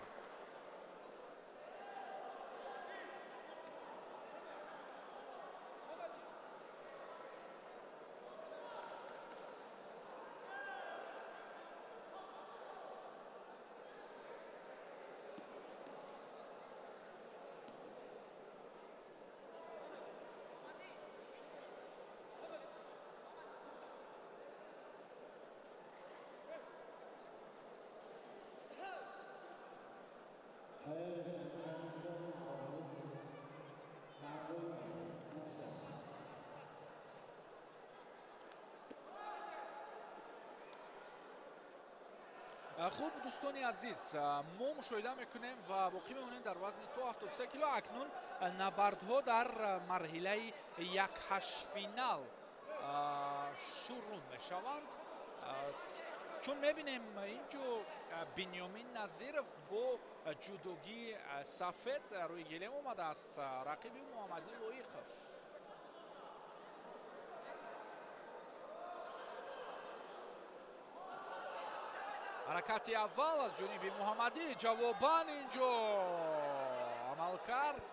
Хуб, дӯстони азиз, мо мушоҳида мекунем ва боқӣ мемонем дар вазни то 73 кило. Акнун набардҳо дар марҳилаи якҳаштфинал шурӯъ мешаванд. Чун мебинем инҷо Бинёмин Назиров бо ҷудогии сафед рӯи гилем омадааст, рақиби Муҳаммадӣ Лоиқов. Ҳаракати аввал аз ҷониби Муҳаммадӣ, ҷавобан инҷо амалкард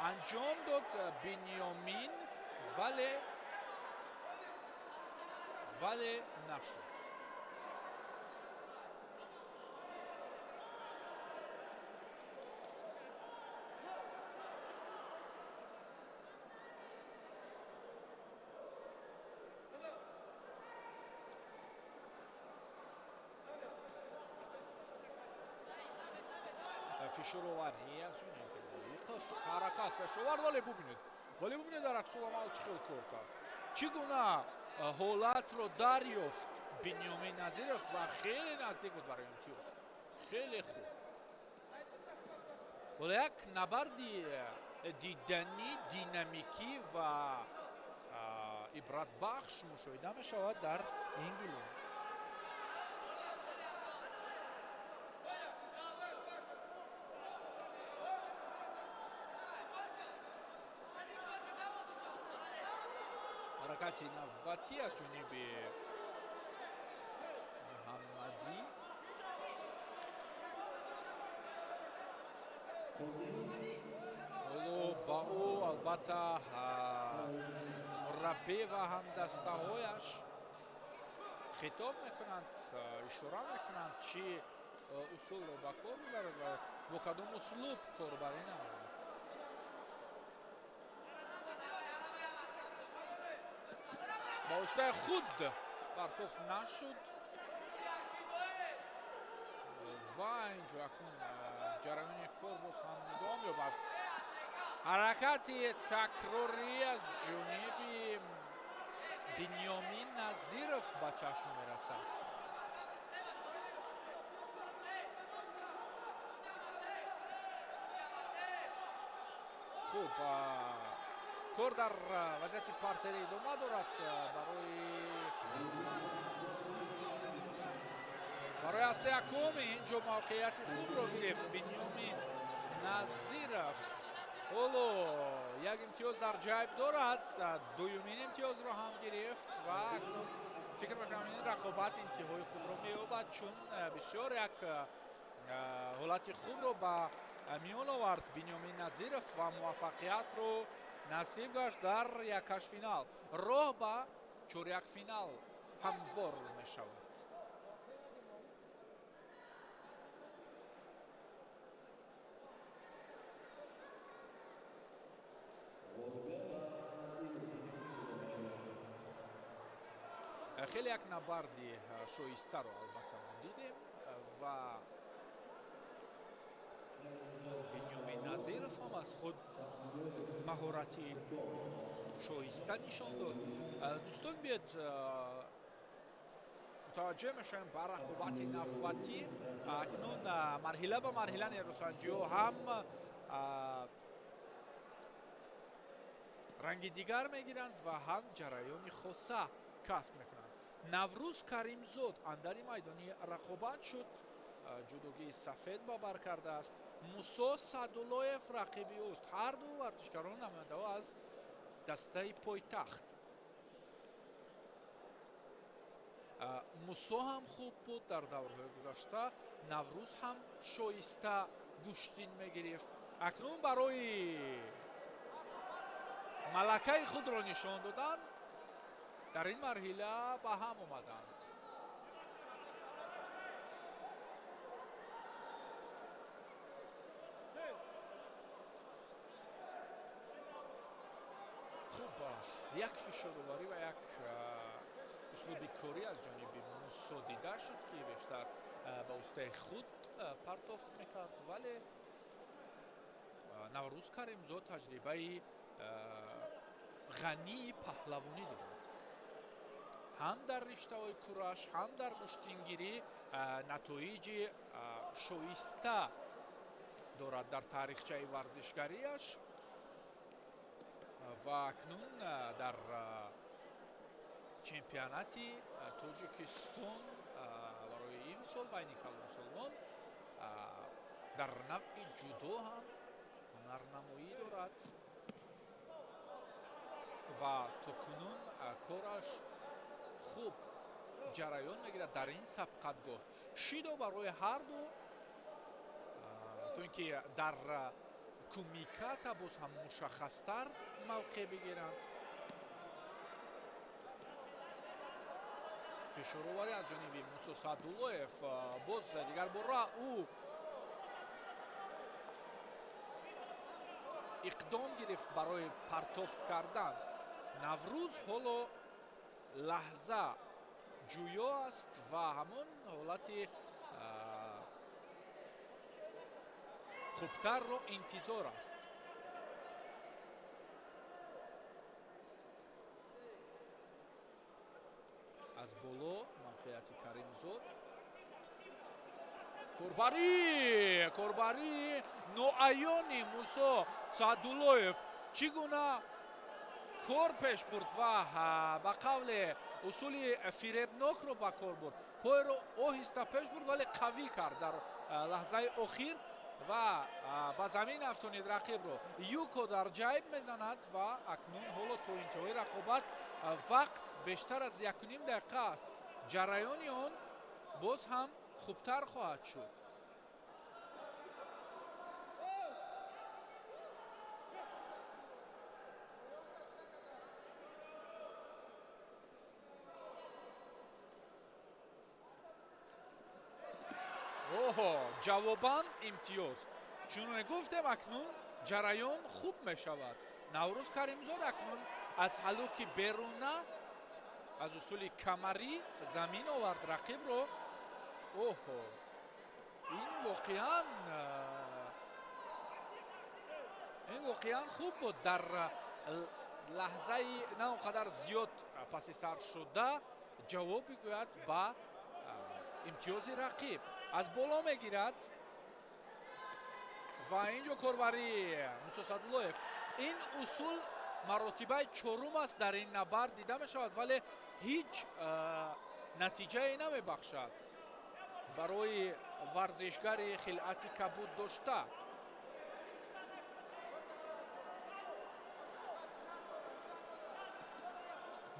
анҷом дод Бинёмин, вале нашуд. Фишороварӣ аз ҷониби Лоиқов, ҳаракат пешовард, вале бубинед дар аксуламал чӣ хел кор кард, чӣ гуна ҳолатро дарёфт Бинёмин Назиров ва хеле наздик буд барои имтиёз. Хеле хуб. Вале як набарди диданӣ, динамикӣ ва ибратбахш мушоҳида мешавад дар ин гилем. Ҳаракати навбатӣ аз ҷониби Муҳаммадӣ. Ҳоло ба ӯ албатта мураббӣ ва ҳамдастаҳояш хитоб мекунанд, ишора мекунанд, чӣ усулро ба кор мебарад ва бо кадом услуб корбарӣ намояд. Ба воситаи худ партоф нашуд ва инҷо акнун ҷараёни кор боз ҳам идома меёбад. Ҳаракати такрорӣ аз ҷониби Бинёмин Назиров ба чашм мерасад. Хуб, кор дар вазъияти партери идома дорад. Барои ҳастаи якум инҷо мавқеияти хубро гирифт Бинёмин Назиров. Ҳоло як имтиёз дар ҷайб дорад, дуюмин имтиёзро ҳам гирифт ва акнун фикр мекунам ин рақобат интиҳои худро меёбад, чун бисёр як ҳолати хубро ба миён овард Бинёмин Назиров ва муваффақиятро насиб гашт дар якҳаштфинал. Роҳ ба чорякфинал ҳамвор мешавад. Хеле як набарди шоистаро албатта мо дидем ва Бинёмин Назиров ҳам аз худ маҳорати шоиста нишон дод. Дӯстон, биёед мутаваҷҷӯҳ мешавем ба рақобати навбатӣ. Акнун марҳила ба марҳила нерӯсанҷиҳо ҳам ранги дигар мегиранд ва ҳам ҷараёни хоса касб мекунанд. Наврӯз Каримзод андари майдони рақобат шуд, ҷудогии сафед ба бар кардааст. Мусо Садуллоев рақиби ӯст. Ҳарду варзишгарон намояндаҳо аз дастаи пойтахт. Мусо ҳам хуб буд дар даврҳои гузашта, Наврӯз ҳам шоиста гӯштин мегирифт. Акнун барои малакаи худро нишон додан дар ин марҳила ба ҳам омаданд. Хуб, як фишороварӣ ва як услуби корӣ аз ҷониби Мусо дида шуд, ки бештар ба воситаи худ партофт мекард, вале Наврӯз Каримзод таҷрибаи ғании паҳлавонӣ дорад. Ҳам дар риштаҳои кураш, ҳам дар гӯштингирӣ натоиҷи шоиста дорад дар таърихчаи варзишгариаш ва акнун дар чемпионати Тоҷикистон Имсол байни калонсолон дар навъи ҷудо ҳам ҳунарнамоӣ дорад ва то кунун кораш хуб ҷараён мегирад дар ин сабқатгоҳ. Шидо барои ҳарду, то ин ки дар кумиката боз ҳам мушаххастар мавқеъ бигиранд. Фишороварӣ аз ҷониби Мусо Саъдуллоев, боз дигар бора ӯ иқдом гирифт барои партофт кардан. Наврӯз ҳоло лаҳза ҷӯё аст ва ҳамон ҳолати хубтарро интизор аст. Аз боло мавқеияти Каримзод. Корбарии ноаёни Мусо Саъдуллоев чӣ гуна кор пеш бурд ва ба қавле усули фиребнокро ба кор бурд. Пойро оҳиста пеш бурд, вале қавӣ кард дар лаҳзаи охир ва ба замин афтонид рақибро. Юко дар ҷайб мезанад ва акнун ҳоло то интиҳои рақобат вақт бештар аз 1,5 дақиқа аст. Ҷараёни он боз ҳам хубтар хоҳад шуд. Оҳо, ҷавобан имтиёз. Чуноне гуфтем, акнун ҷараён хуб мешавад. Наврӯз Каримзод акнун аз ҳалуки беруна, аз усули камарӣ замин овард рақибро. Оҳо, ин воқеан хуб буд. Дар лаҳзаи на он қадар зиёд паси сар шуда ҷавоб бигӯяд ба имтиёзи рақиб. Аз боло мегирад ва инҷо корбарии Мусо Саъдуллоев. Ин усул маротибаи чорум аст дар ин набард дида мешавад, вале ҳеҷ натиҷае намебахшад барои варзишгари хилъати кабуд дошта.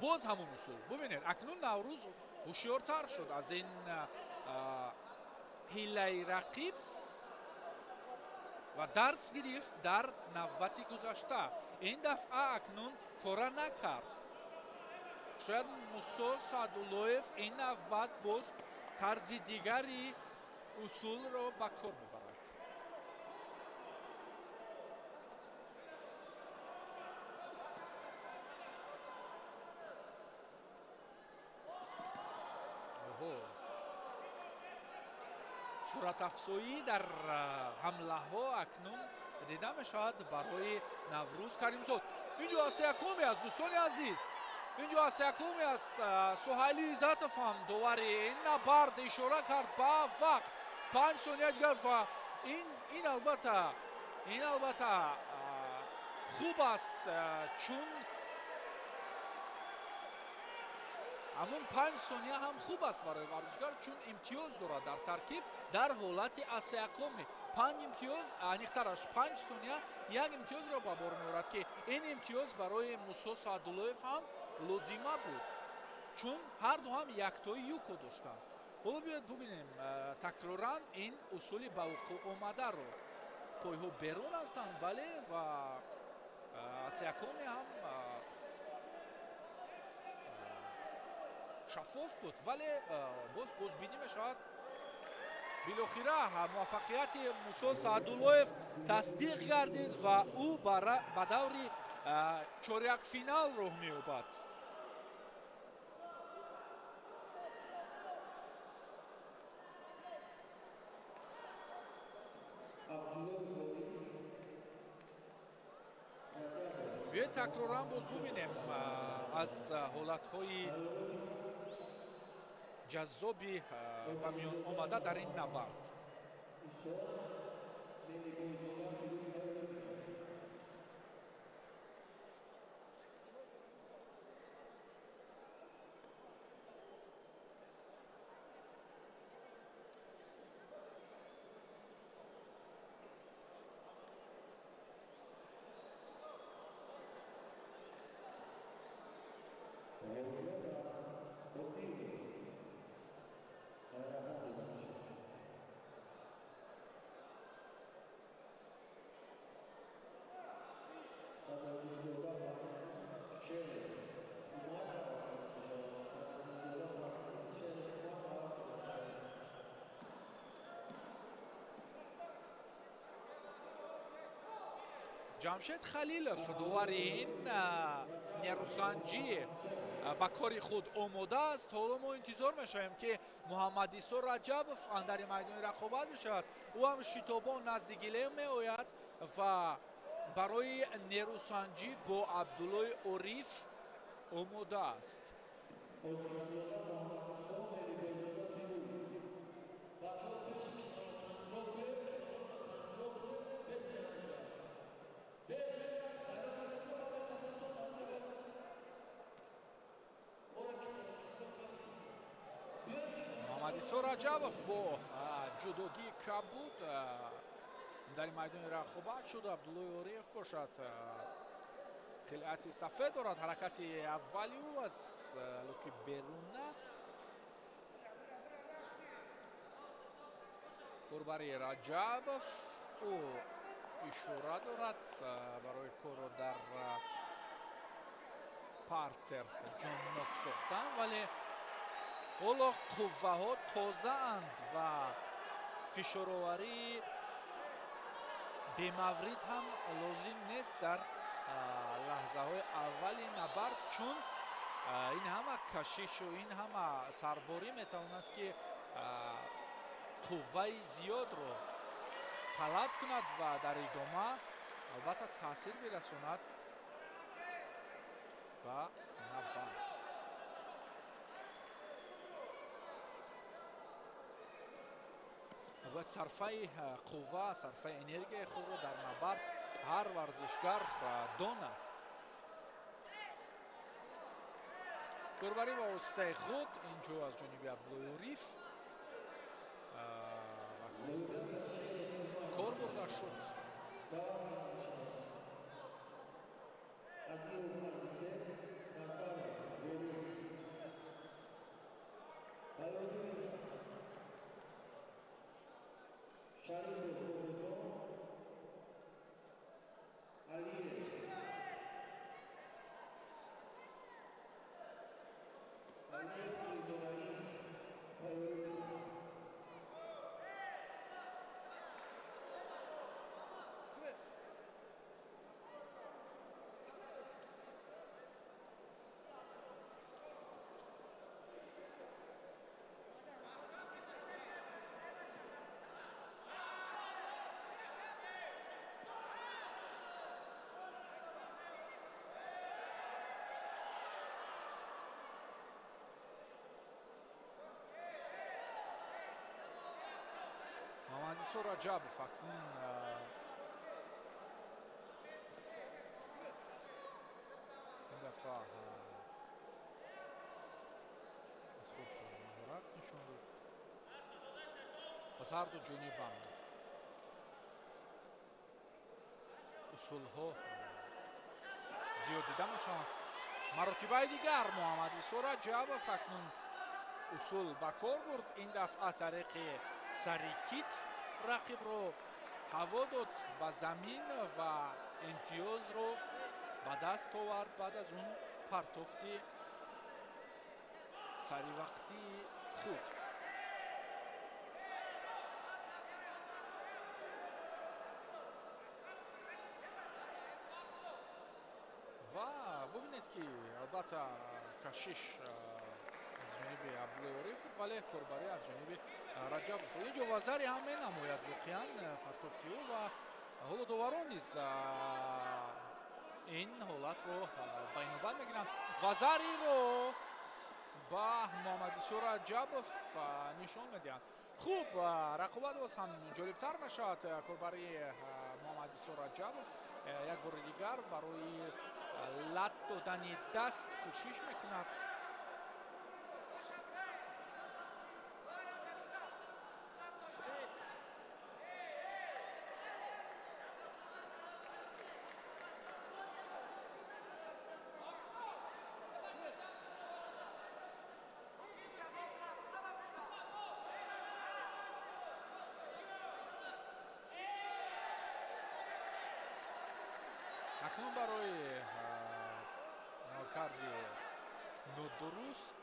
Боз ҳамон усул. Бубинед, акнун Наврӯз ҳушёртар шуд аз ин ҳилаи рақиб ва дарс гирифт дар навбати гузашта. Ин дафъа акнун кора накард. Шояд Мусо Саъдуллоев ин навбат боз тарзи дигари усулро ба кор мебарад. Суратафзоӣ дар ҳамлаҳо акнун дида мешавад барои Наврӯз Каримзод. Инҷо асеякуме аст, дӯстони азиз. Инҷо асеякуме аст. Суҳайли Иззатов ҳам довари ин набард ишора кард ба вақт. 5 сония дигар ва ин албатта хуб аст, чун ҳамун 5 сония ҳам хуб аст барои варзишгар, чун имтиёз дорад дар таркиб дар ҳолати асеякоми. 5 имтиёз, аниқтараш 5 сония як имтиёзро ба бор меорад, ки ин имтиёз барои Мусо Саъдуллоев ҳам лозима буд, чун ҳарду ҳам яктои юко доштанд. Ҳоло биёед бубинем такроран ин усули ба вуқӯъ омадаро. Пойҳо берун ҳастанд, бале, ва асеякоми ҳам шаффоф буд, вале боз бозбинӣ мешавад. Билохира муваффақияти Мусо Саъдуллоев тасдиқ гардид ва ӯ ба даври чорякфинал роҳ меёбад. Биёед такроран боз бубинем аз ҳолатҳои ҷаззоби ба миён омада дар ин набард. Ҷамшед Халилов довари ин нерӯсанҷӣ ба кори худ омода аст. Ҳоло мо интизор мешавем, ки Муҳаммадисо Раҷабов андари майдони рақобат мешавад. Ӯ ҳам шитобон назди гилем меояд ва барои нерӯсанҷӣ бо Абдуллои Ориф омода аст. Муҳаммадисо Раҷабов бо ҷудогии кабуд дар майдони рақобат шуд. Абдуллои Ориев бошад қилъати сафед дорад. Ҳаракати аввали ӯ аз луки беруна. Корбари Раҷабов ӯ ишора дорад барои корро дар партер ҷоннок сохтан, вале ҳоло қувваҳо тозаанд ва фишороварии бемаврид ҳам лозим нест дар лаҳзаҳои аввали набард, чун ин ҳама кашишу ин ҳама сарборӣ метавонад, ки қувваи зиёдро талаб кунад ва дар идома албатта таъсир бирасонад ба набард. Бояд сарфаи қувва, сарфаи энергияи худро дар набард ҳар варзишгар донад. Корбарӣ ба воситаи худ инҷо аз ҷониби Абдуллои Ориф кор бурда шуд. Муҳаммадисо Раҷабов акнун ин дафъа аз худ маҳорат нишон дод. Пас ҳарду ҷонибам усулҳо зиёд дида мешаванд. Маротибаи дигар Муҳаммадисо Раҷабов акнун усул ба кор бурд. Ин дафъа тариқи сари китф рақибро ҳаво дод ба замин ва имтиёзро ба даст овард баъд аз он партофти саривақтии худ. Ва бубинед, ки албатта кашиш аз ҷониби Абдуллои Ориф, вале корбарӣ аз ҷониби Раҷабов. Инҷо вазари ҳам менамояд воқеан партофти ӯ ва ҳоло доварон низ ин ҳолатро ба инобат мегиранд. Вазариро ба Муҳаммадисо Раҷабов нишон медиҳанд. Хуб, рақобат боз ҳам ҷолибтар мешавад. Корбари Муҳаммадисо Раҷабов як бори дигар барои лат додани даст кӯшиш мекунад. Акнун барои амалкарди нодуруст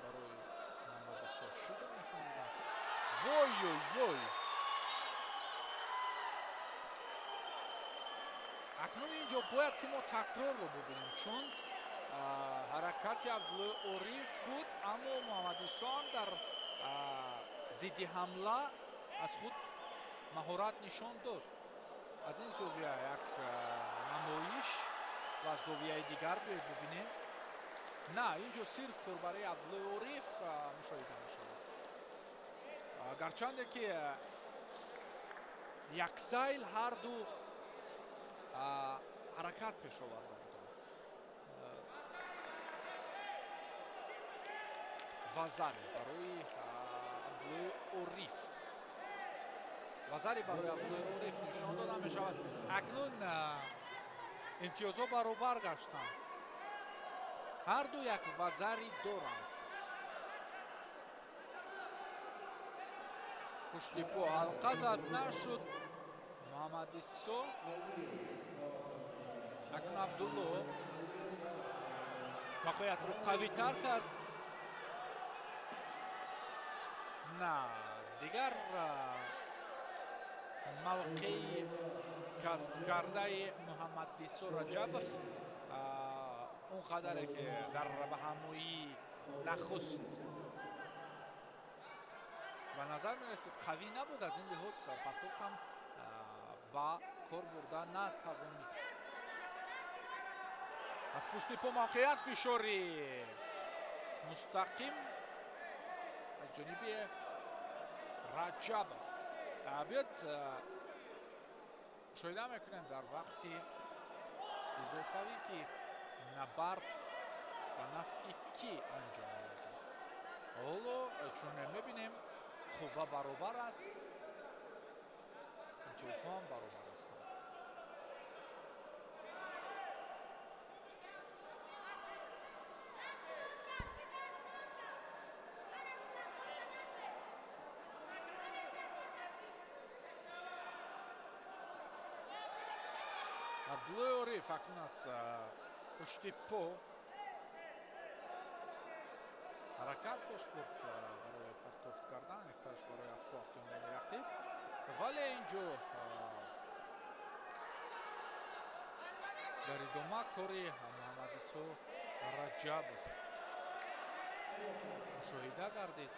барои Муҳаммадисо шидо нишон доданд. Вой-ой-ой! Акнун инҷо бояд ки мо такрорро бубинем, чун ҳаракати Абдуллои Ориф буд, аммо Муҳаммадисо ҳам дар зидди ҳамла аз худ маҳорат нишон дод. Аз ин зовия як намоиш ва зовияи дигар биёед бубинем. На, инҷо сирф корбарии Абдуллои Ориф мушоҳида мешавад. Гарчанде ки яксайл ҳарду ҳаракат пеш оварда буданд. Вазаре барои Абдуллои Ориф. Вазаре барои Абдуллои Ориф нишон дода мешавад. Акнун имтиёзҳо баробар гаштанд. Ҳарду як вазари доранд. Пушти по ҳалқа зад нашуд. Муҳаммадисо. Акнун Абдулло мавқеиятро қавитар кард. На, дигар мавқеи касб кардаи Муҳаммадисо Раҷабов он қадаре ки дар баҳамоии нахуст ба назар мерасид қавӣ набуд. Аз ин лиҳоз партофт ҳам ба кор бурда натавонист. Аз пушти по мавқеият фишори мустақим аз ҷониби Раҷабов. Биёд мушоҳида мекунем дар вақти изофавӣ ки набард ба нафъи кӣ анҷом меёбад. Ҳоло чун мебинем қувва баробар аст, имтиёзҳо ҳам баробар ҳастанд. Абдуллои Ориф акнун аз пушти по ҳаракат пеш бурд барои партофт кардан, ихтараш барои аз по афтондани рақиб, вале инҷо дар идома кори Муҳаммадисо Раҷабов мушоҳида гардид.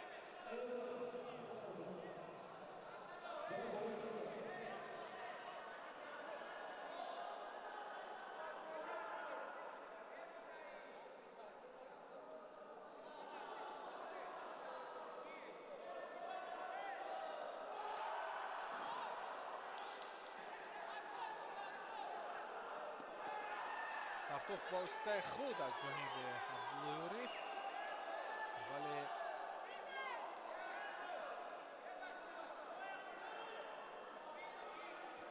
Партофт ба воситаи худ аз ҷониби Абдуллои Ориф, вале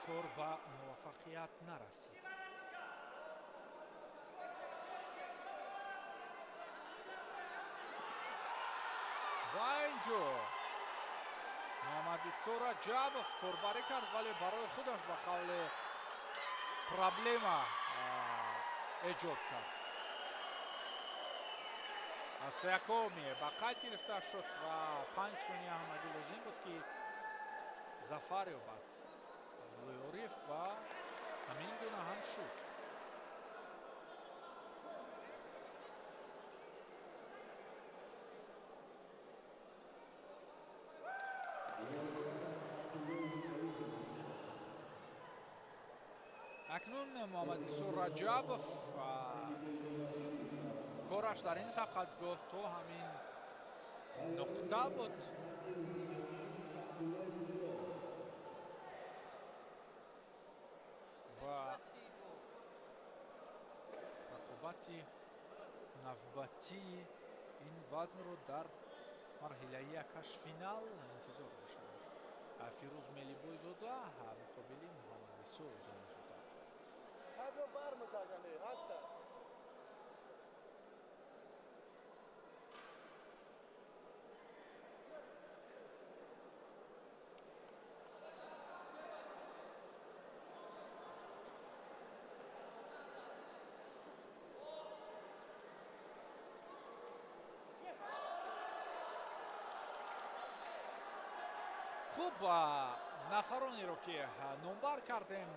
кор ба муваффақият нарасид. Ва инҷо Муҳаммадисо Раҷабов корбарӣ кард, вале барои худаш ба қавле проблема эҷод кард. Аз якуми ба қайд гирифта шуд ва 5 сония ҳамагӣ лозим буд ки зафар ёбад Абдуллои Ориф ва ҳамин гуна ҳам шуд. Акнун Муҳаммадисо Раҷабов кораш дар ин сабқатгоҳ то ҳамин нуқта буд. Ва рақобати навбатии ин вазнро дар марҳилаи якашфинал интизор мешавад. Фирӯз Мелибойзода муқобили Муҳаммадисо Одинозода. Хуб, нафаронеро ки номбар кардем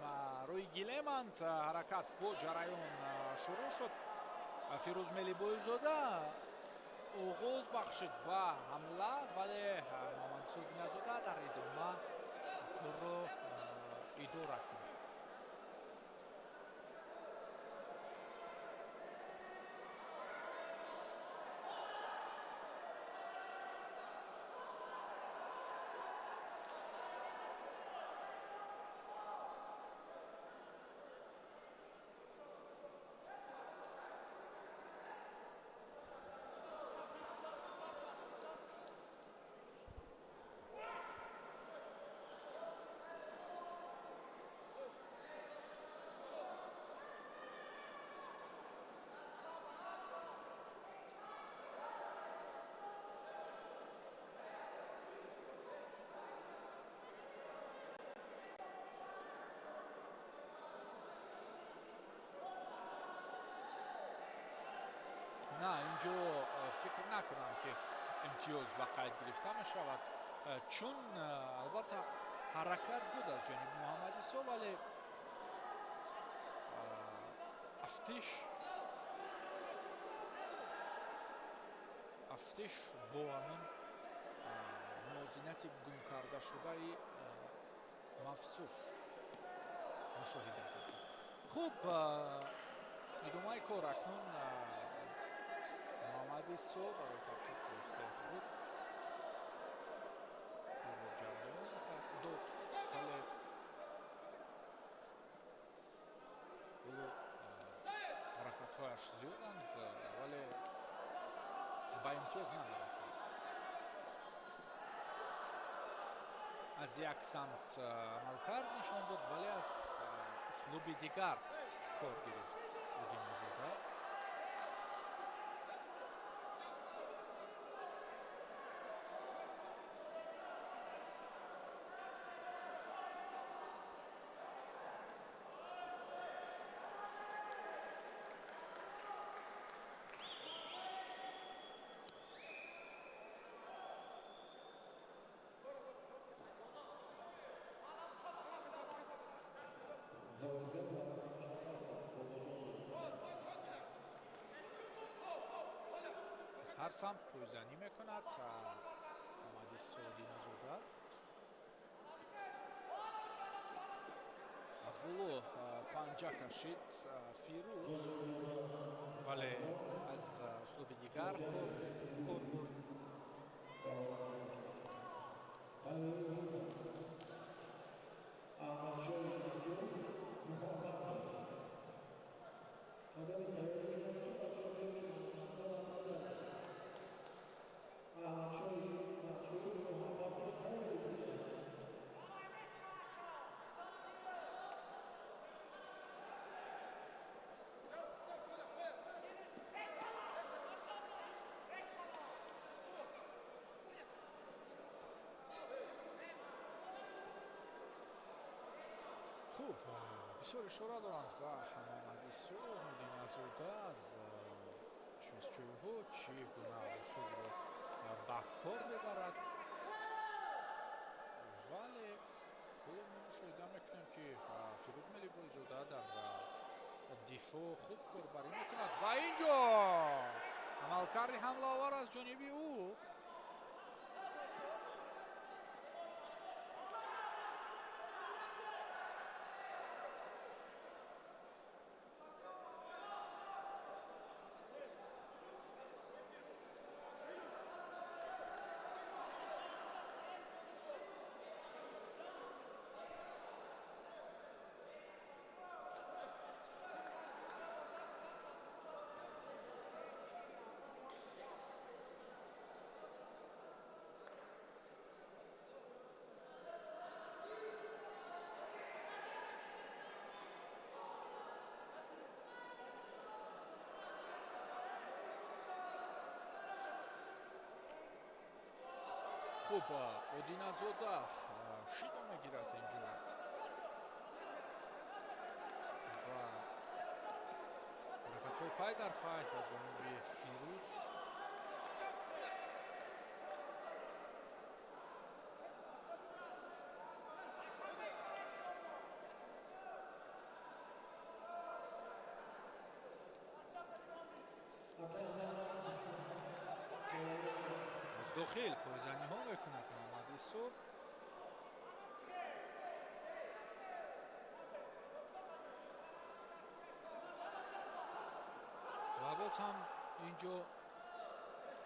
рӯи гилеманд, ҳаракат бо ҷараён шурӯъ шуд. Фирӯз Мелибоевзода оғоз бахшид ба ҳамла, вале Муҳаммадисо Одиназода дар идома корро идора кард. На, инҷо фикр накунам ки имтиёз ба қайд гирифта мешавад, чун албатта ҳаракат буд аз ҷониби Муҳаммадисо, вале афтиш бо ҳамон мувозинати гум кардашудаи мавсуф мушоҳида кард. Хуб, идомаи кор акнун Муҳаммадисо барои тавқиф воситаи худ корро ҷараён дод, вале ӯ ҳаракатҳояш зиёданд, вале ба имтиёз намерасад. Аз як самт амалкард нишон дод, вале аз услуби дигар кор гирифт Одиназода. Ҳар самт пойзанӣ мекунад Муҳаммадисо Одиназода. Аз боло панҷа кашид Фирӯз, вале аз услуби дигар кор бурд. Хуб, бисёр ишора доранд ба Муҳаммадисо Одиназода аз шастҷӯйҳо чӣ гуна усулро ба кор мебарад, вале ҳоло мо мушоҳида мекунем ки Фирӯз Мелибоевзода дар дифоъ хуб корбарӣ мекунад ва инҷо амалкарди ҳамлаовар аз ҷониби ӯ. Хуб, Одиназода шидо мегирад инҷо ва ҳаракатҳои пай дар пай аз ҷониби Фирӯз. Дохил пойзаниҳо мекунад Муҳаммад Исо. Ва боз ҳам инҷо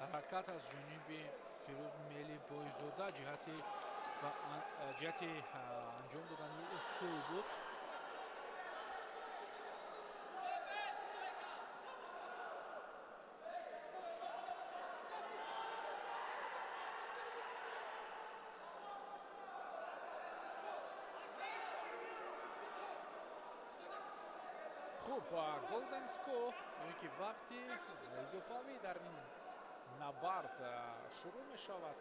ҳаракат аз ҷониби Фирӯз Мелибойзода ҷиҳати анҷом додани усул буд. Хуб, golden score ё ки вақти изофавӣ дар ин набард шурӯъ мешавад.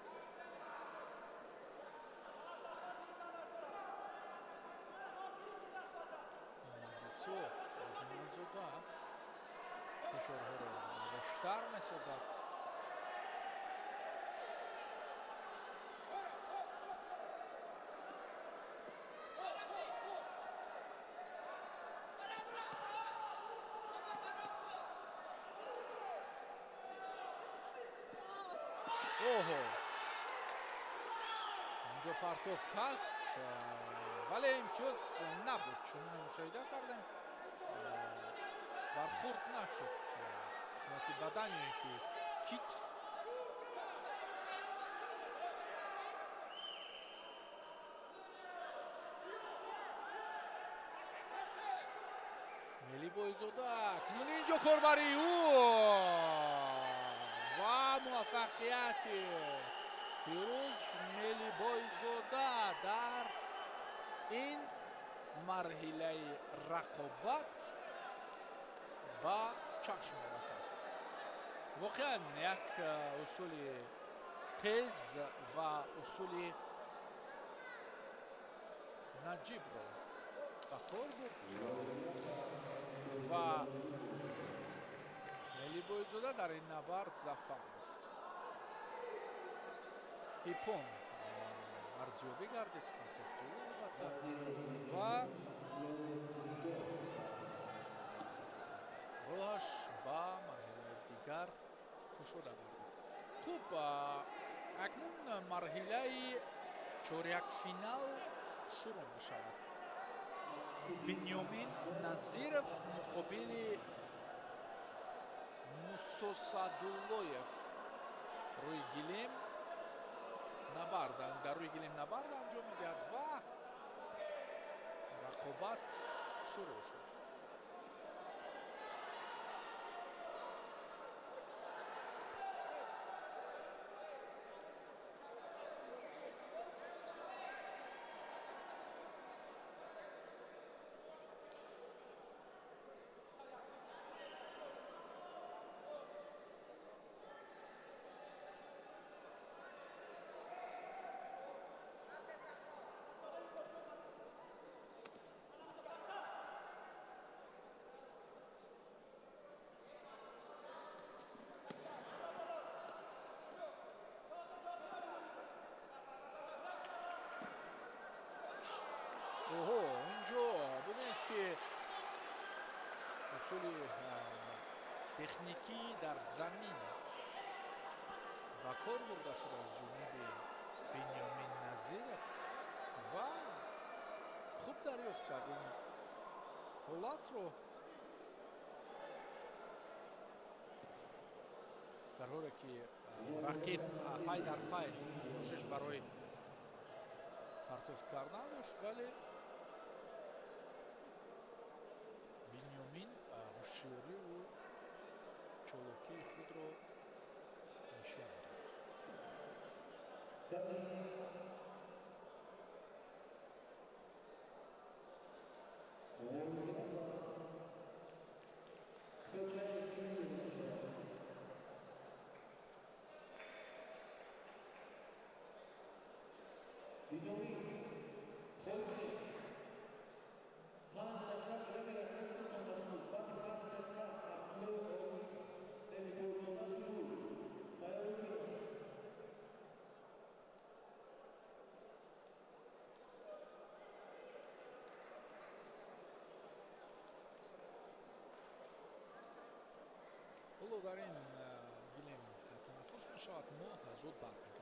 Муҳаммадисо Одинзода фишорҳоро бештар месозад. Оҳо, инҷо партофт ҳаст, вале имтиёз набуд, чунон мушоҳида кардем, бархӯрд нашуд қисмати бадан ё ин ки китф. Мелибойзода акнун инҷо корбарии ӯ ва муваффақияти Фирӯз Мелибойзода дар ин марҳилаи рақобат ба чашм мерасад. Воқеан як усули тез ва усули наҷибро ба кор бурд ва Мелибойзода дар ин набард зафар ёфт. Ипон арзёбӣ гардид партофти ӯ албатта ва роҳаш ба марҳилаи дигар кушода гардид. Хуб, акнун марҳилаи чорякфинал шурӯъ мешавад. Бинёмин Назиров муқобили Мусо Садуллоев рӯи гилем набард, дар рӯи гилем набард анҷом медиҳад ва рақобат шурӯъ шуд. Оҳо, инҷо бубинед ки усули техникӣ дар замин ба кор бурда шуда аз ҷониби Бинёмин Назиров ва хуб дарёфт кард ин ҳолатро, дар ҳоле ки рақиб пай дар пай кӯшиш барои партофт кардан дошт, вале Бинёмин ҳушёриву чолокии худро нишон дод. Ҳоло дар ин гилем танаффус шавад, мо зуд бармегардем.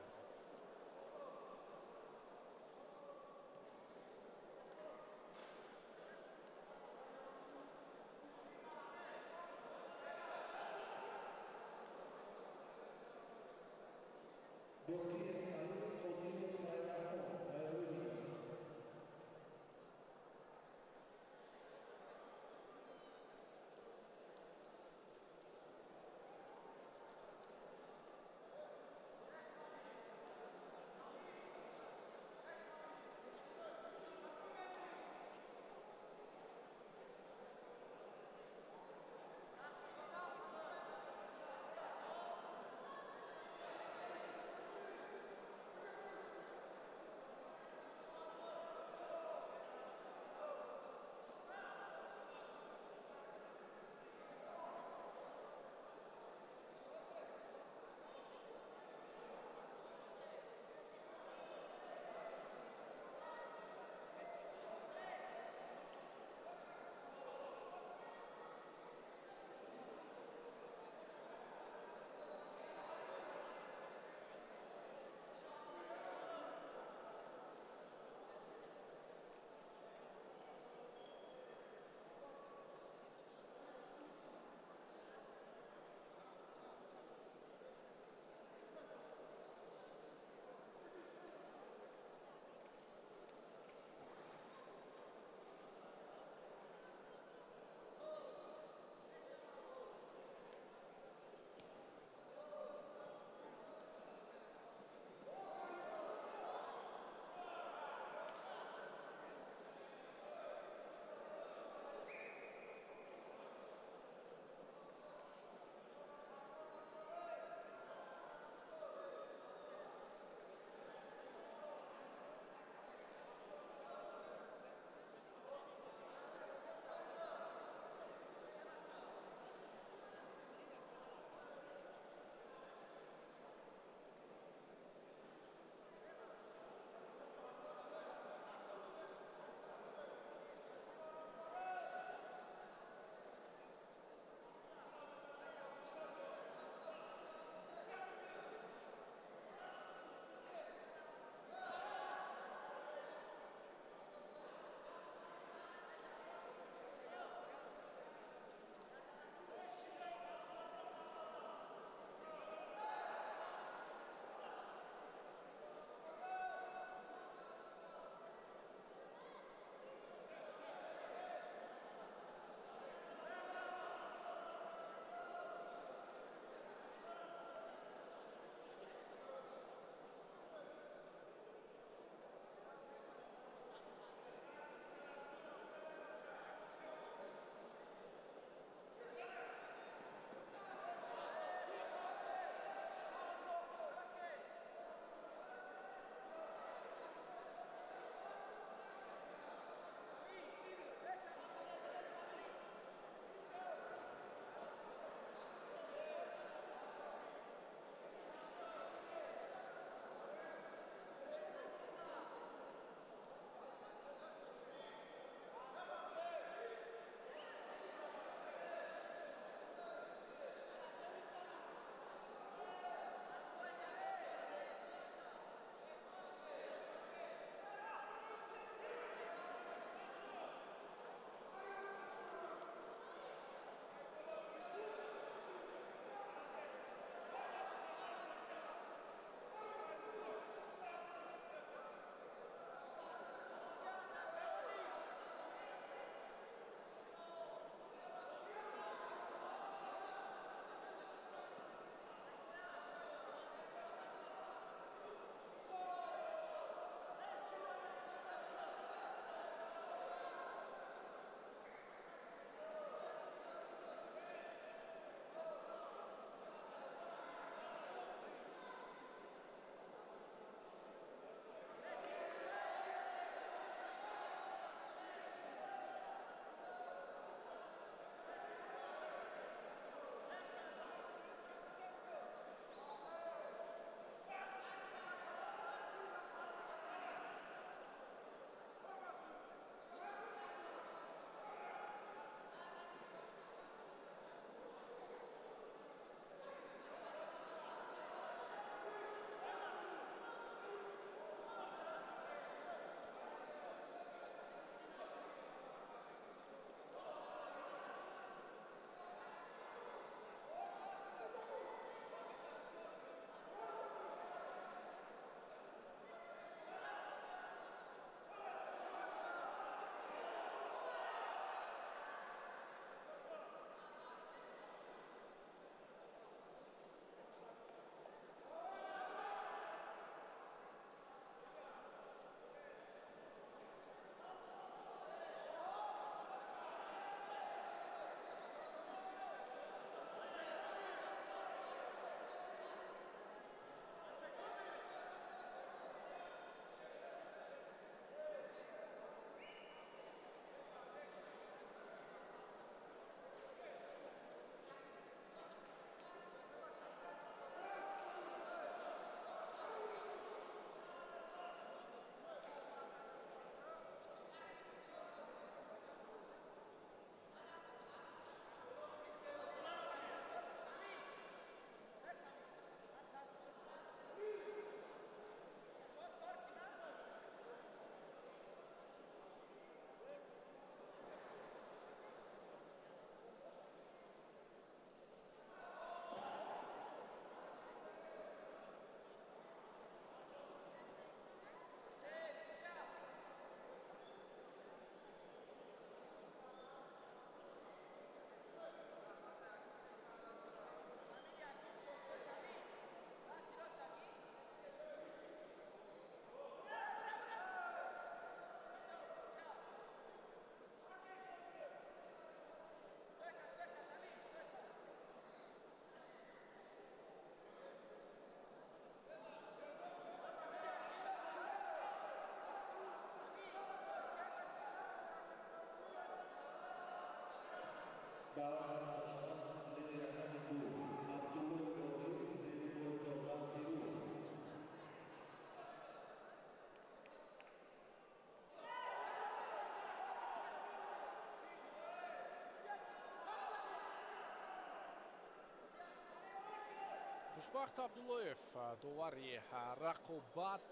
Хушбахт Абдуллоев, довари рақобат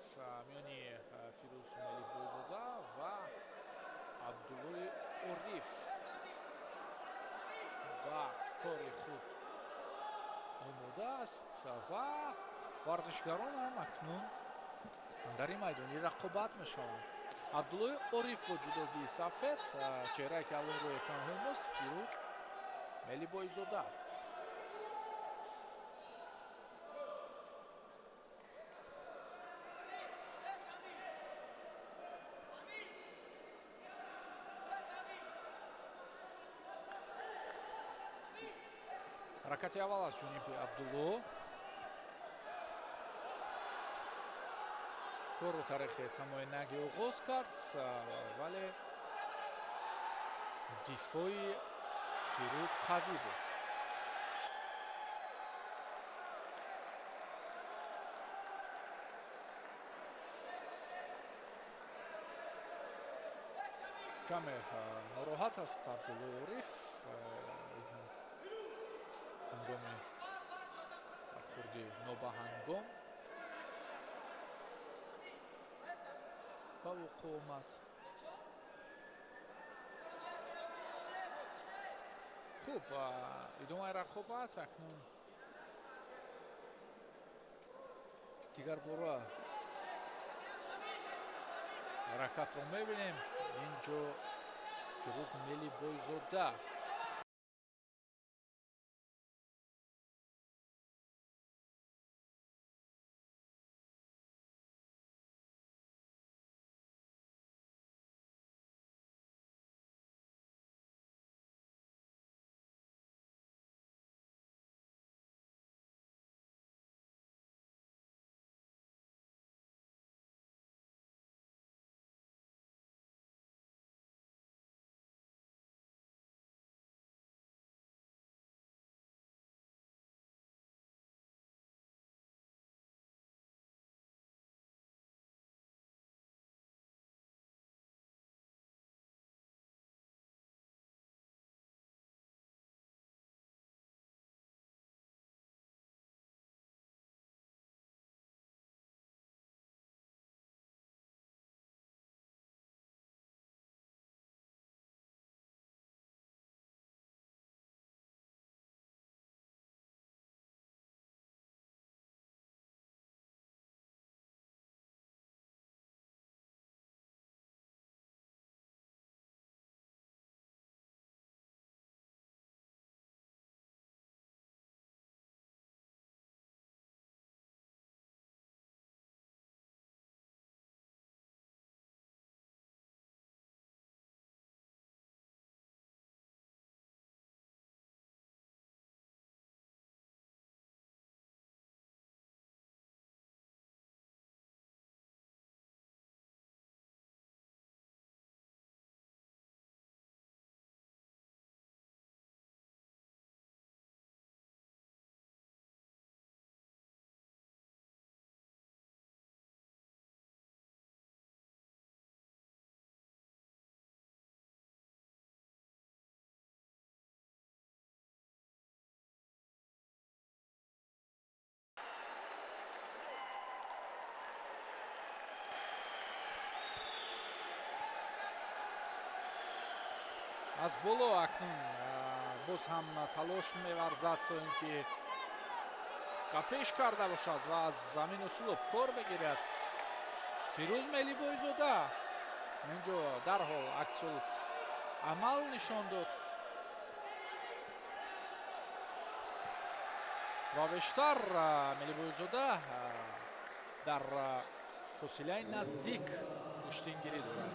миёни Фирӯз Мелибойзода ва Абдуллои Ориф ба кори худ омода аст ва варзишгарон ҳам акнун дар ин майдони рақобат мешаванд. Абдуллои Ориф бо ҷудогии сафед, чеҳрае ки алон рӯи экранҳои мост, Фирӯз Мелибойзода. Ҳаракати аввал аз ҷониби Абдулло. Корро тариқи тамоинаги оғоз кард, вале дифои Фирӯз қавӣ буд. Каме нороҳат аст Абдуллои Ориф ҳангоми бархӯрди нобаҳангом ба вуқӯъ омад. Хуб, идомаи рақобат акнун дигар бора ҳаракатро мебинем. Инҷо Фирӯз Мелибойзода аз боло акнун боз ҳам талош меварзад то ин ки қапеш карда бошад ва аз замин услуб кор бигирад. Фирӯз Мелибойзода инҷо дарҳол аксул амал нишон дод ва бештар Мелибойзода дар фосилаи наздик гӯштингирӣ дорад.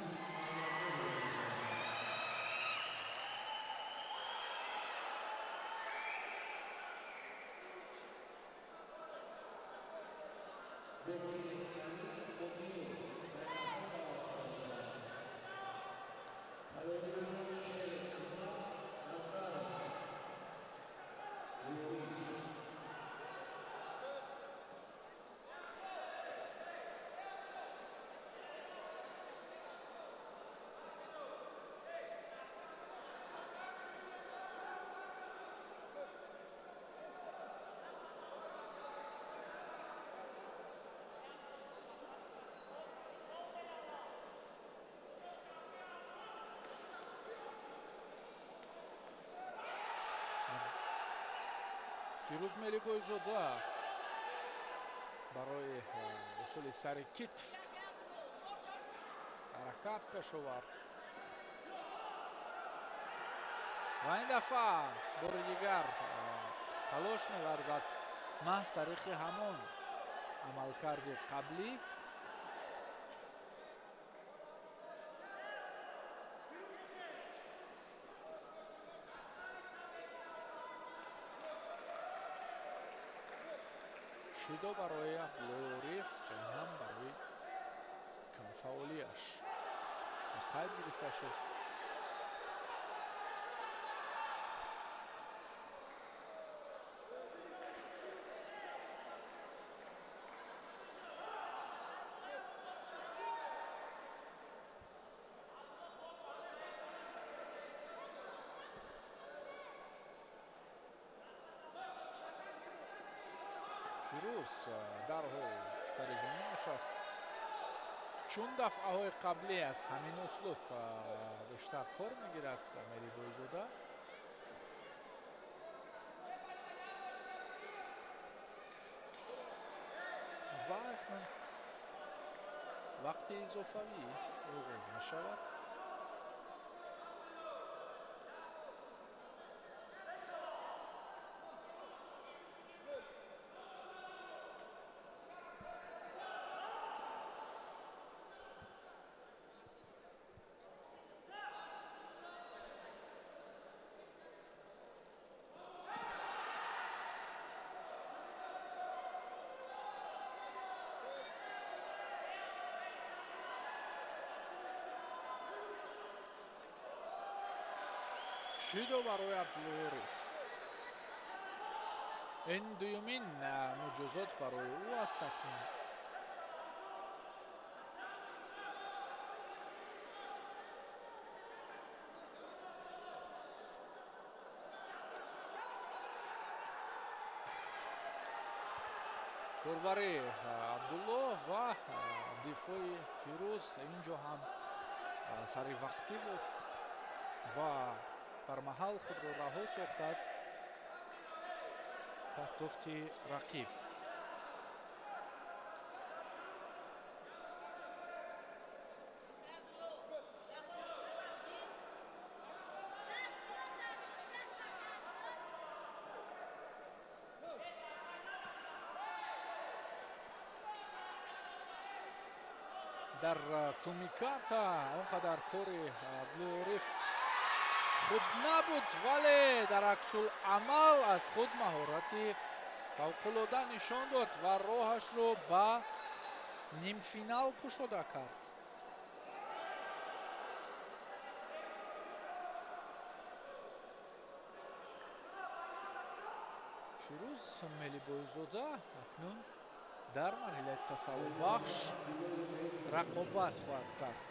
Фирӯз Мелибойзода барои усули сари китф ҳаракат пеш овард ва ин дафъа бори дигар талош меварзад маҳз тариқи ҳамон амалкарди қаблӣ. Шидо барои Абдуллои Ориф, ин ҳам барои камфаъолиаш ба қайд гирифта шуд. Фирӯз дарҳол сари зону нишаст, чун дафъаҳои қаблӣ аз ҳамин услуб бештар кор мегирад Мелибойзода. Ва акнун вақти изофавӣ оғоз мешавад. Шидо барои Абдуллои Ориф. Ин дуюмин муҷозот барои ӯ аст акнун. Корбари Абдулло ва дифои Фирӯз инҷо ҳам саривақтӣ буд ва бар маҳал худро раҳо сохт аз партофти рақиб. Дар кумиката он қадар кори Абдуллои Ориф хуб набуд, вале дар аксуламал аз худ маҳорати фавқулода нишон дод ва роҳашро ба нимфинал кушода кард. Фирӯз Мелибойзода акнун дар марҳилаи тасаллубахш рақобат хоҳад кард.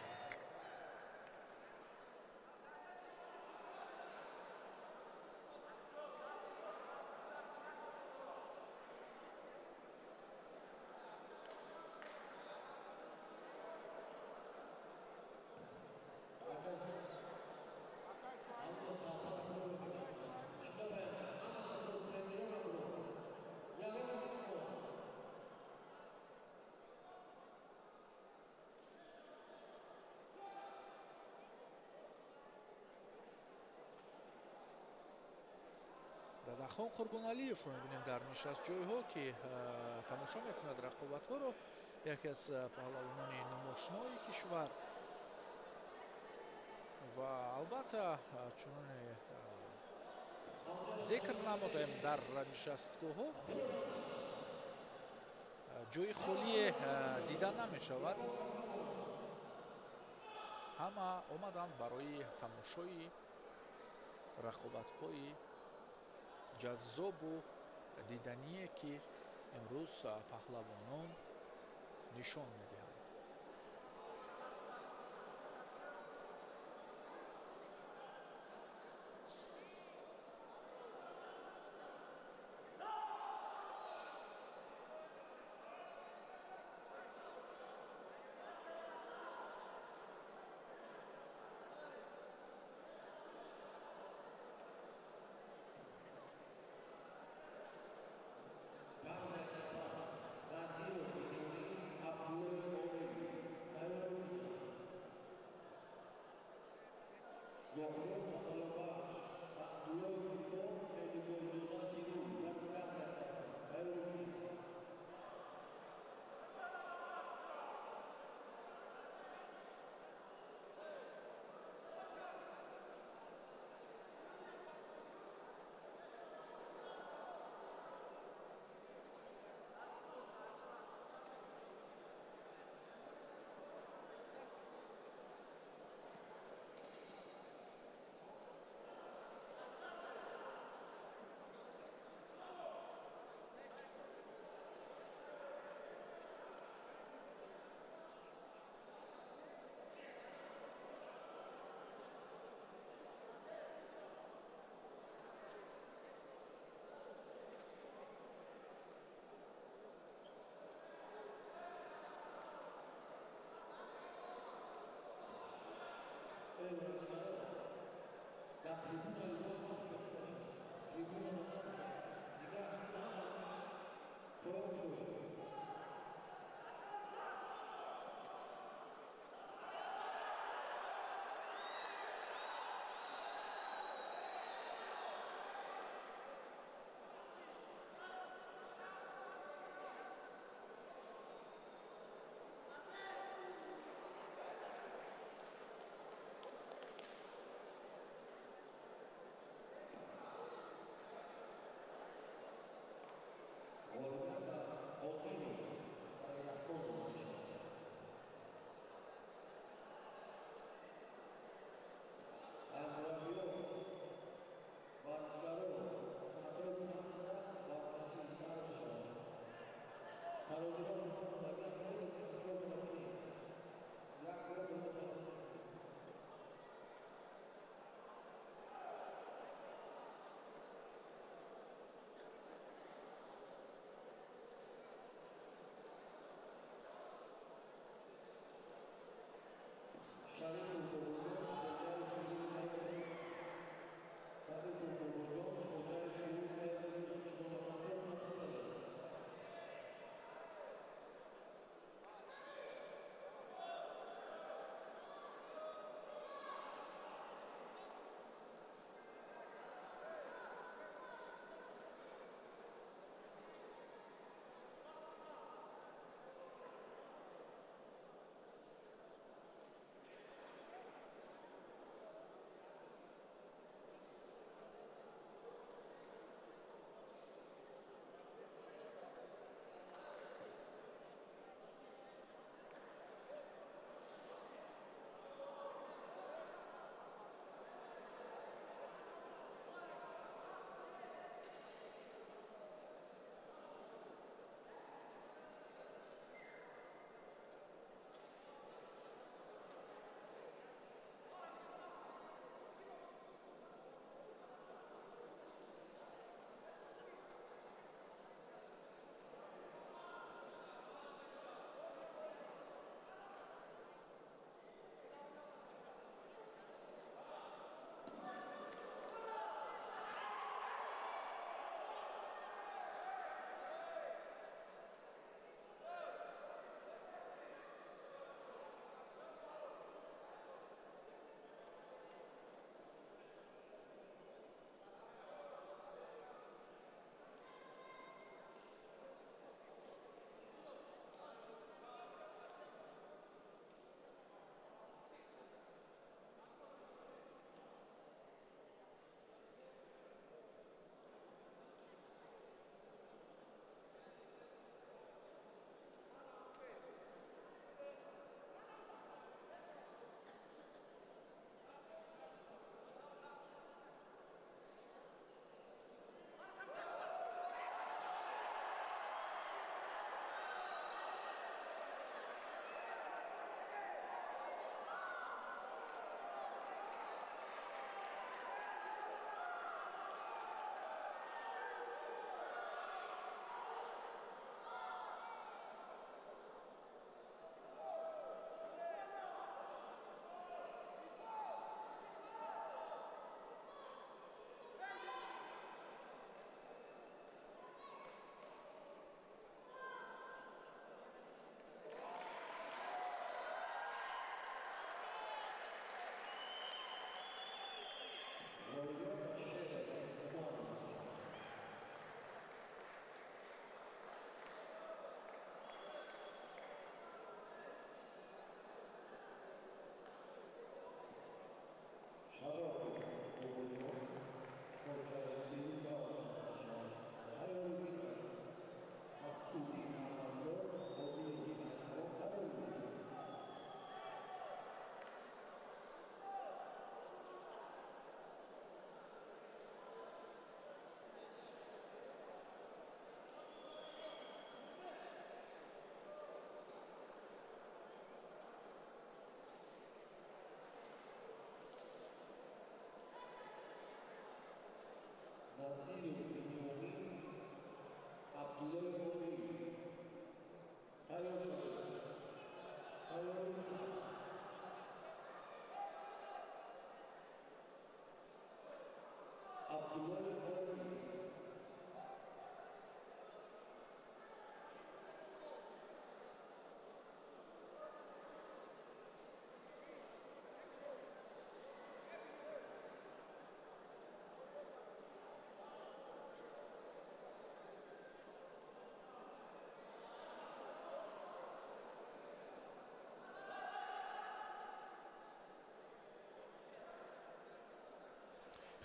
Дадахон Қурбоналиевро мебинем дар нишастҷойҳо, ки тамошо мекунад рақобатҳоро, яке аз паҳлавонони номошинои кишвар ва албатта чуноне зикр намудаем дар нишастгоҳҳо ҷои холие дида намешавад. Ҳама омаданд барои тамошои рақобатҳои ҷаззобу дидание, ки имрӯз паҳлавонон нишон медиҳанд.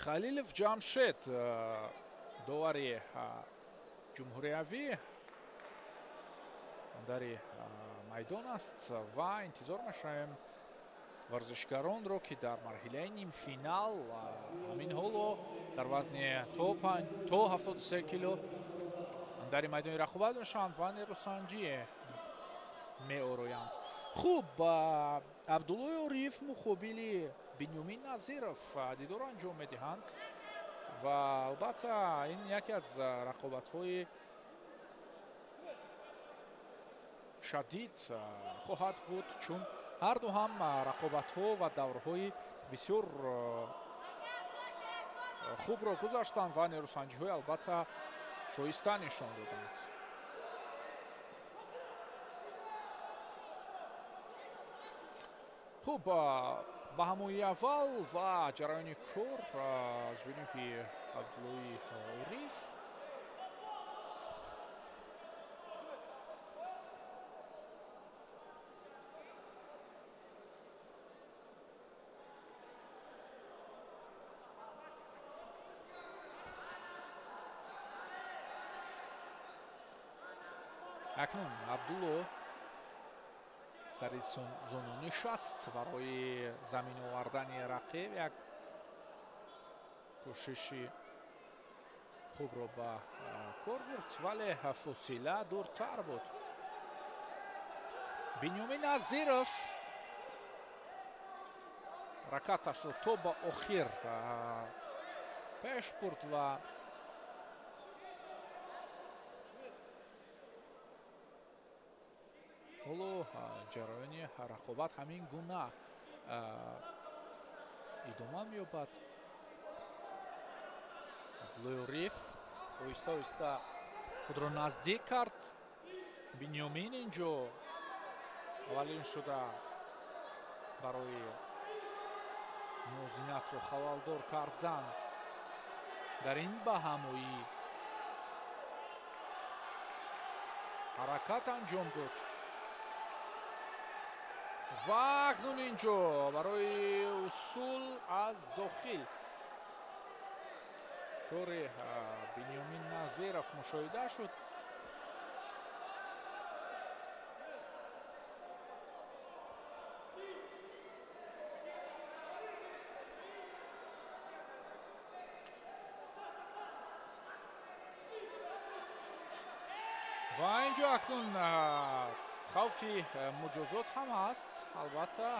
Халилов Ҷамшед, довари ҷумҳуриявӣ, дари майдон аст ва интизор мешавем варзишгаронро, ки дар марҳилаи нимфинал ҳамин ҳоло дар вазни то 73 кило дари майдони рақобат мешаванд ва нерӯсанҷӣ меороянд. Хуб, Абдуллои Ориев муқобили Бинёмин Назиров дидор анҷом медиҳанд ва албатта ин яке аз рақобатҳои шадид хоҳад буд, чун ҳарду ҳам рақобатҳо ва даврҳои бисёр хубро гузаштанд ва нерӯсанҷиҳои албатта шоиста нишон доданд. Хуб, ба ҳамои аввал ва ҷараёни кор аз ҷониби Абдуллои Ориев. Акнун Абдулло сари зону нишаст барои замин овардани рақиб, як кӯшиши хубро ба кор бурд, вале фосила дуртар буд. Бинёмин Назиров ҳаракаташро то ба охир пеш бурд ва ҳоло ҷараёни рақобат ҳамин гуна идома меёбад. Абдуллои Ориев оҳиста оҳиста худро наздик кард. Бинёмин инҷо аввалин шуда барои мувозинатро халалдор кардан дар ин баҳамоӣ ҳаракат анҷом дод. Ва акнун инҷо барои усул аз дохил кори Бинёмин Назиров мушоҳида шуд. Ва инҷо акнун хавфи муҷозот ҳам ҳаст, албатта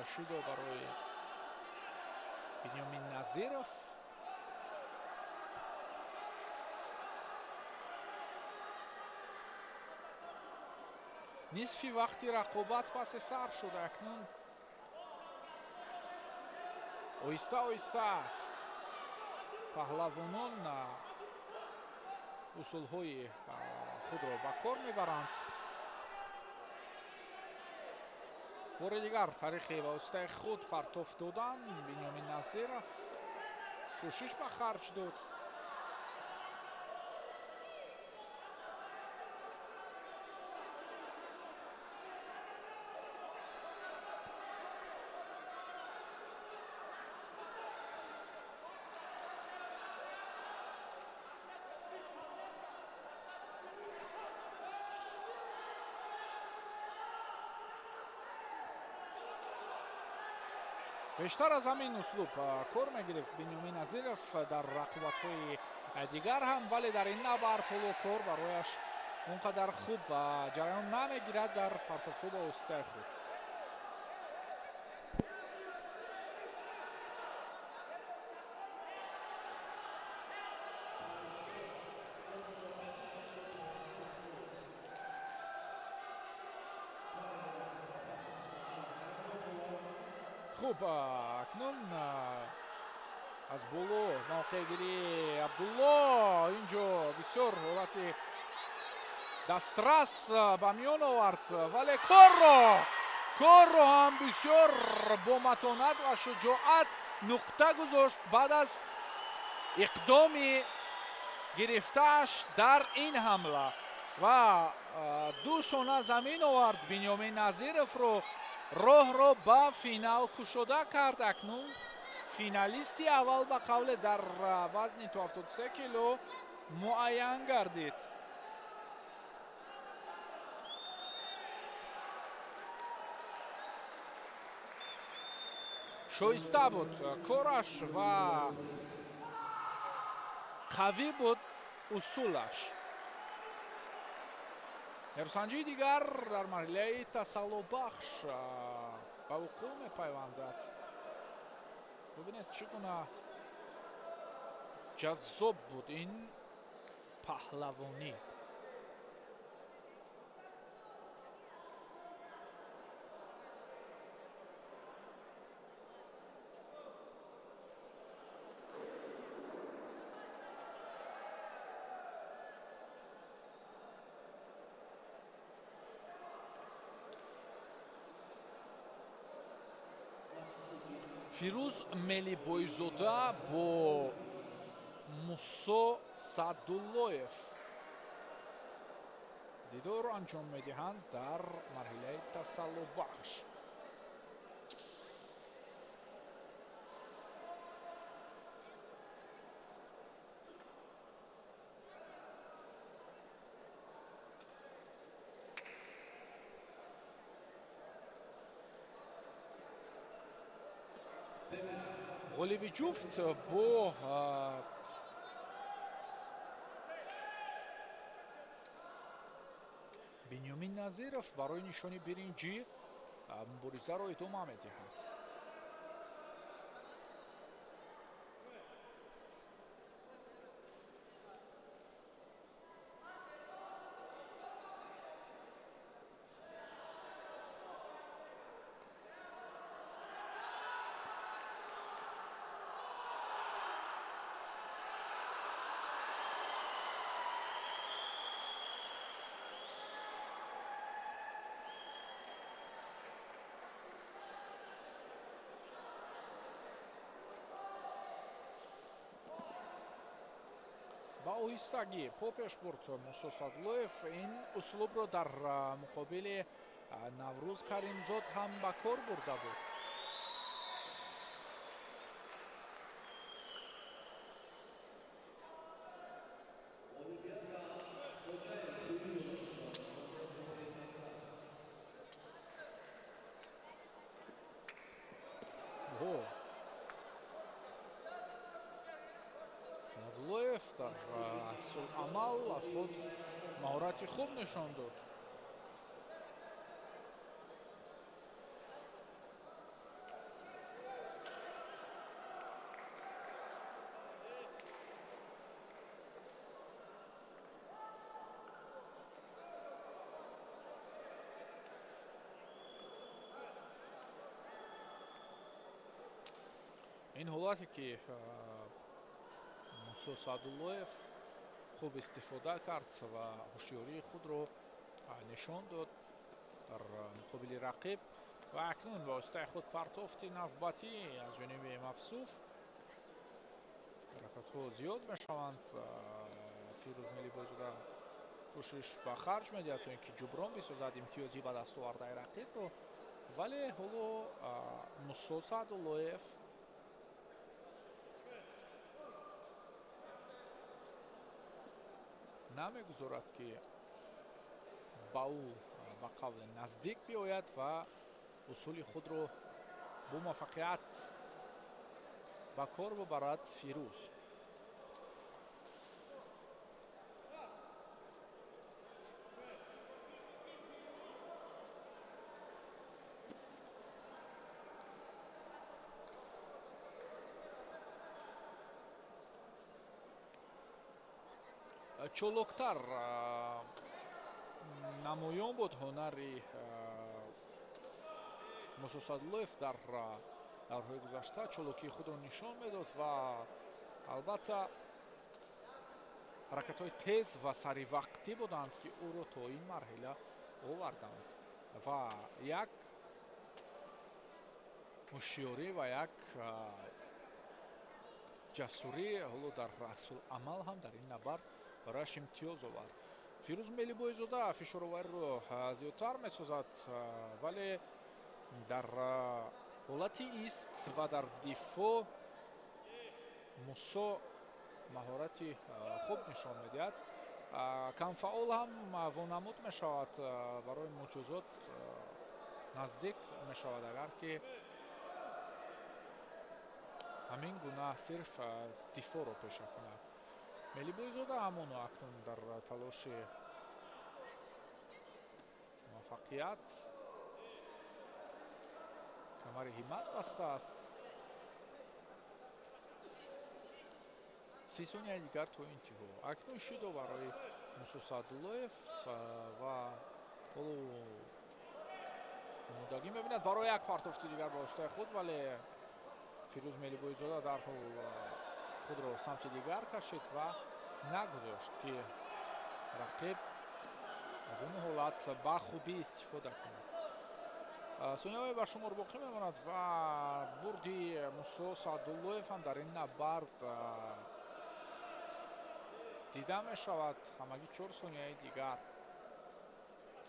ашидо барои Бинёмин Назиров. Нисфи вақти рақобат паси сар шуд. Акнун оҳиста оҳиста паҳлавонон усулҳои худро ба кор мебаранд. Бори дигар таърихи ба воситаи худ партоф додан Бинёмин Назиров. Кӯшиш ба харҷ дод. Бештар аз ҳамин услуб кор мегирифт Бинёмин Назиров дар рақобатҳои дигар ҳам, вале дар ин набард ҳоло кор барояш он қадар хуб ҷараён намегирад дар партофтҳо ба воситаи худ. Хуб, акнун аз боло мавқеъгирии Абдулло, инҷо бисёр ҳолати дастрас ба миён овард, вале корро ҳам бисёр бо матонат ва шуҷоат нуқта гузошт баъд аз иқдоми гирифтааш дар ин ҳамла ва ду шона замин овард Бинёмин Назировро, роҳро ба финал кушода кард. Акнун финалисти аввал ба қавле дар вазни то 73 кило муайян гардид. Шоиста буд кораш ва қавӣ буд усулаш. Нерӯсанҷии дигар дар марҳилаи тасаллобахш ба вуқӯъ мепайвандад. Бубинед, чӣ гуна ҷаззоб буд ин паҳлавонӣ. Фирӯз Мелибойзода бо Мусо Садуллоев дидорро анҷом медиҳанд дар марҳилаи тасаллобахш. Ғолиби ҷуфт бо Бинёмин Назиров барои нишони биринҷӣ муборизаро идома медиҳад. Ба оҳистагӣ по пеш бурд Мусо Садуллоев. Ин услубро дар муқобили Наврӯз Каримзод ҳам ба кор бурда буд. Садуллоев дар аксуламал аз худ маҳорати хуб нишон дод. Ин ҳолате ки Мусо Садуллоев хуб истифода кард ва ҳушёрии худро нишон дод дар муқобили рақиб ва акнун ба воситаи худ партофти навбатӣ аз ҷониби Мавсуф. Ҳаракатҳо зиёд мешаванд. Фирӯз Мелибойзода кӯшиш ба харҷ медиҳад, то ин ки ҷуброн бисозад имтиёзи ба даст овардаи рақибро, вале ҳоло Мусо Саъдуллоев намегузорад, ки ба ӯ ба қавле наздик биёяд ва усули худро бо муваффақият ба кор бубарад Фирӯз. Чолоктар намоён буд ҳунари Мусо Саъдуллоев дар даврҳои гузашта, чолокии худро нишон медод ва албатта ҳаракатҳои тез ва саривақтӣ буданд, ки ӯро то ин марҳила оварданд ва як ҳушёрӣ ва як ҷасурӣ ҳоло дар аксуламал ҳам дар ин набард барояш имтиёз овард. Фирӯз Мелибойзода фишоровариро зиёдтар месозад, вале дар ҳолати ист ва дар дифоъ Мусо маҳорати хуб нишон медиҳад. Камфаъол ҳам вонамуд мешавад, барои муҷозот наздик мешавад, агар ки ҳамин гуна сирф дифоъро пеша кунад. Мелибойзода ҳамоно акнун дар талоши муваффақият камари ҳиммат бастааст. 30 сонияи дигар то интиҳо. Акнун шидо барои Мусо Саъдуллоев ва ҳоло омодагӣ мебинад барои як партофти дигар ба воситаи худ, вале Фирӯз Мелибойзода дарҳол худро самти дигар кашид ва нагузошт, ки рақиб аз ин ҳолат ба хубӣ истифода кунад. Сонияҳое ба шумор боқӣ мемонад ва бурди Мусо Саъдуллоев ҳам дар ин набард дида мешавад. Ҳамагӣ 4 сонияи дигар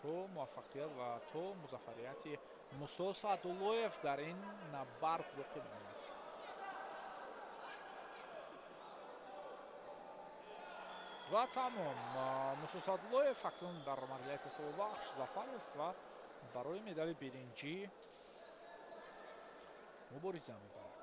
то муваффақият ва то музаффарияти Мусо Саъдуллоев дар ин набард боқӣ мемонад. Ва тамом, Мусо Саъдуллоев акнун дар марҳилаи тасаллобахш зафар ёфт ва барои медали биринҷӣ мубориза мебарад.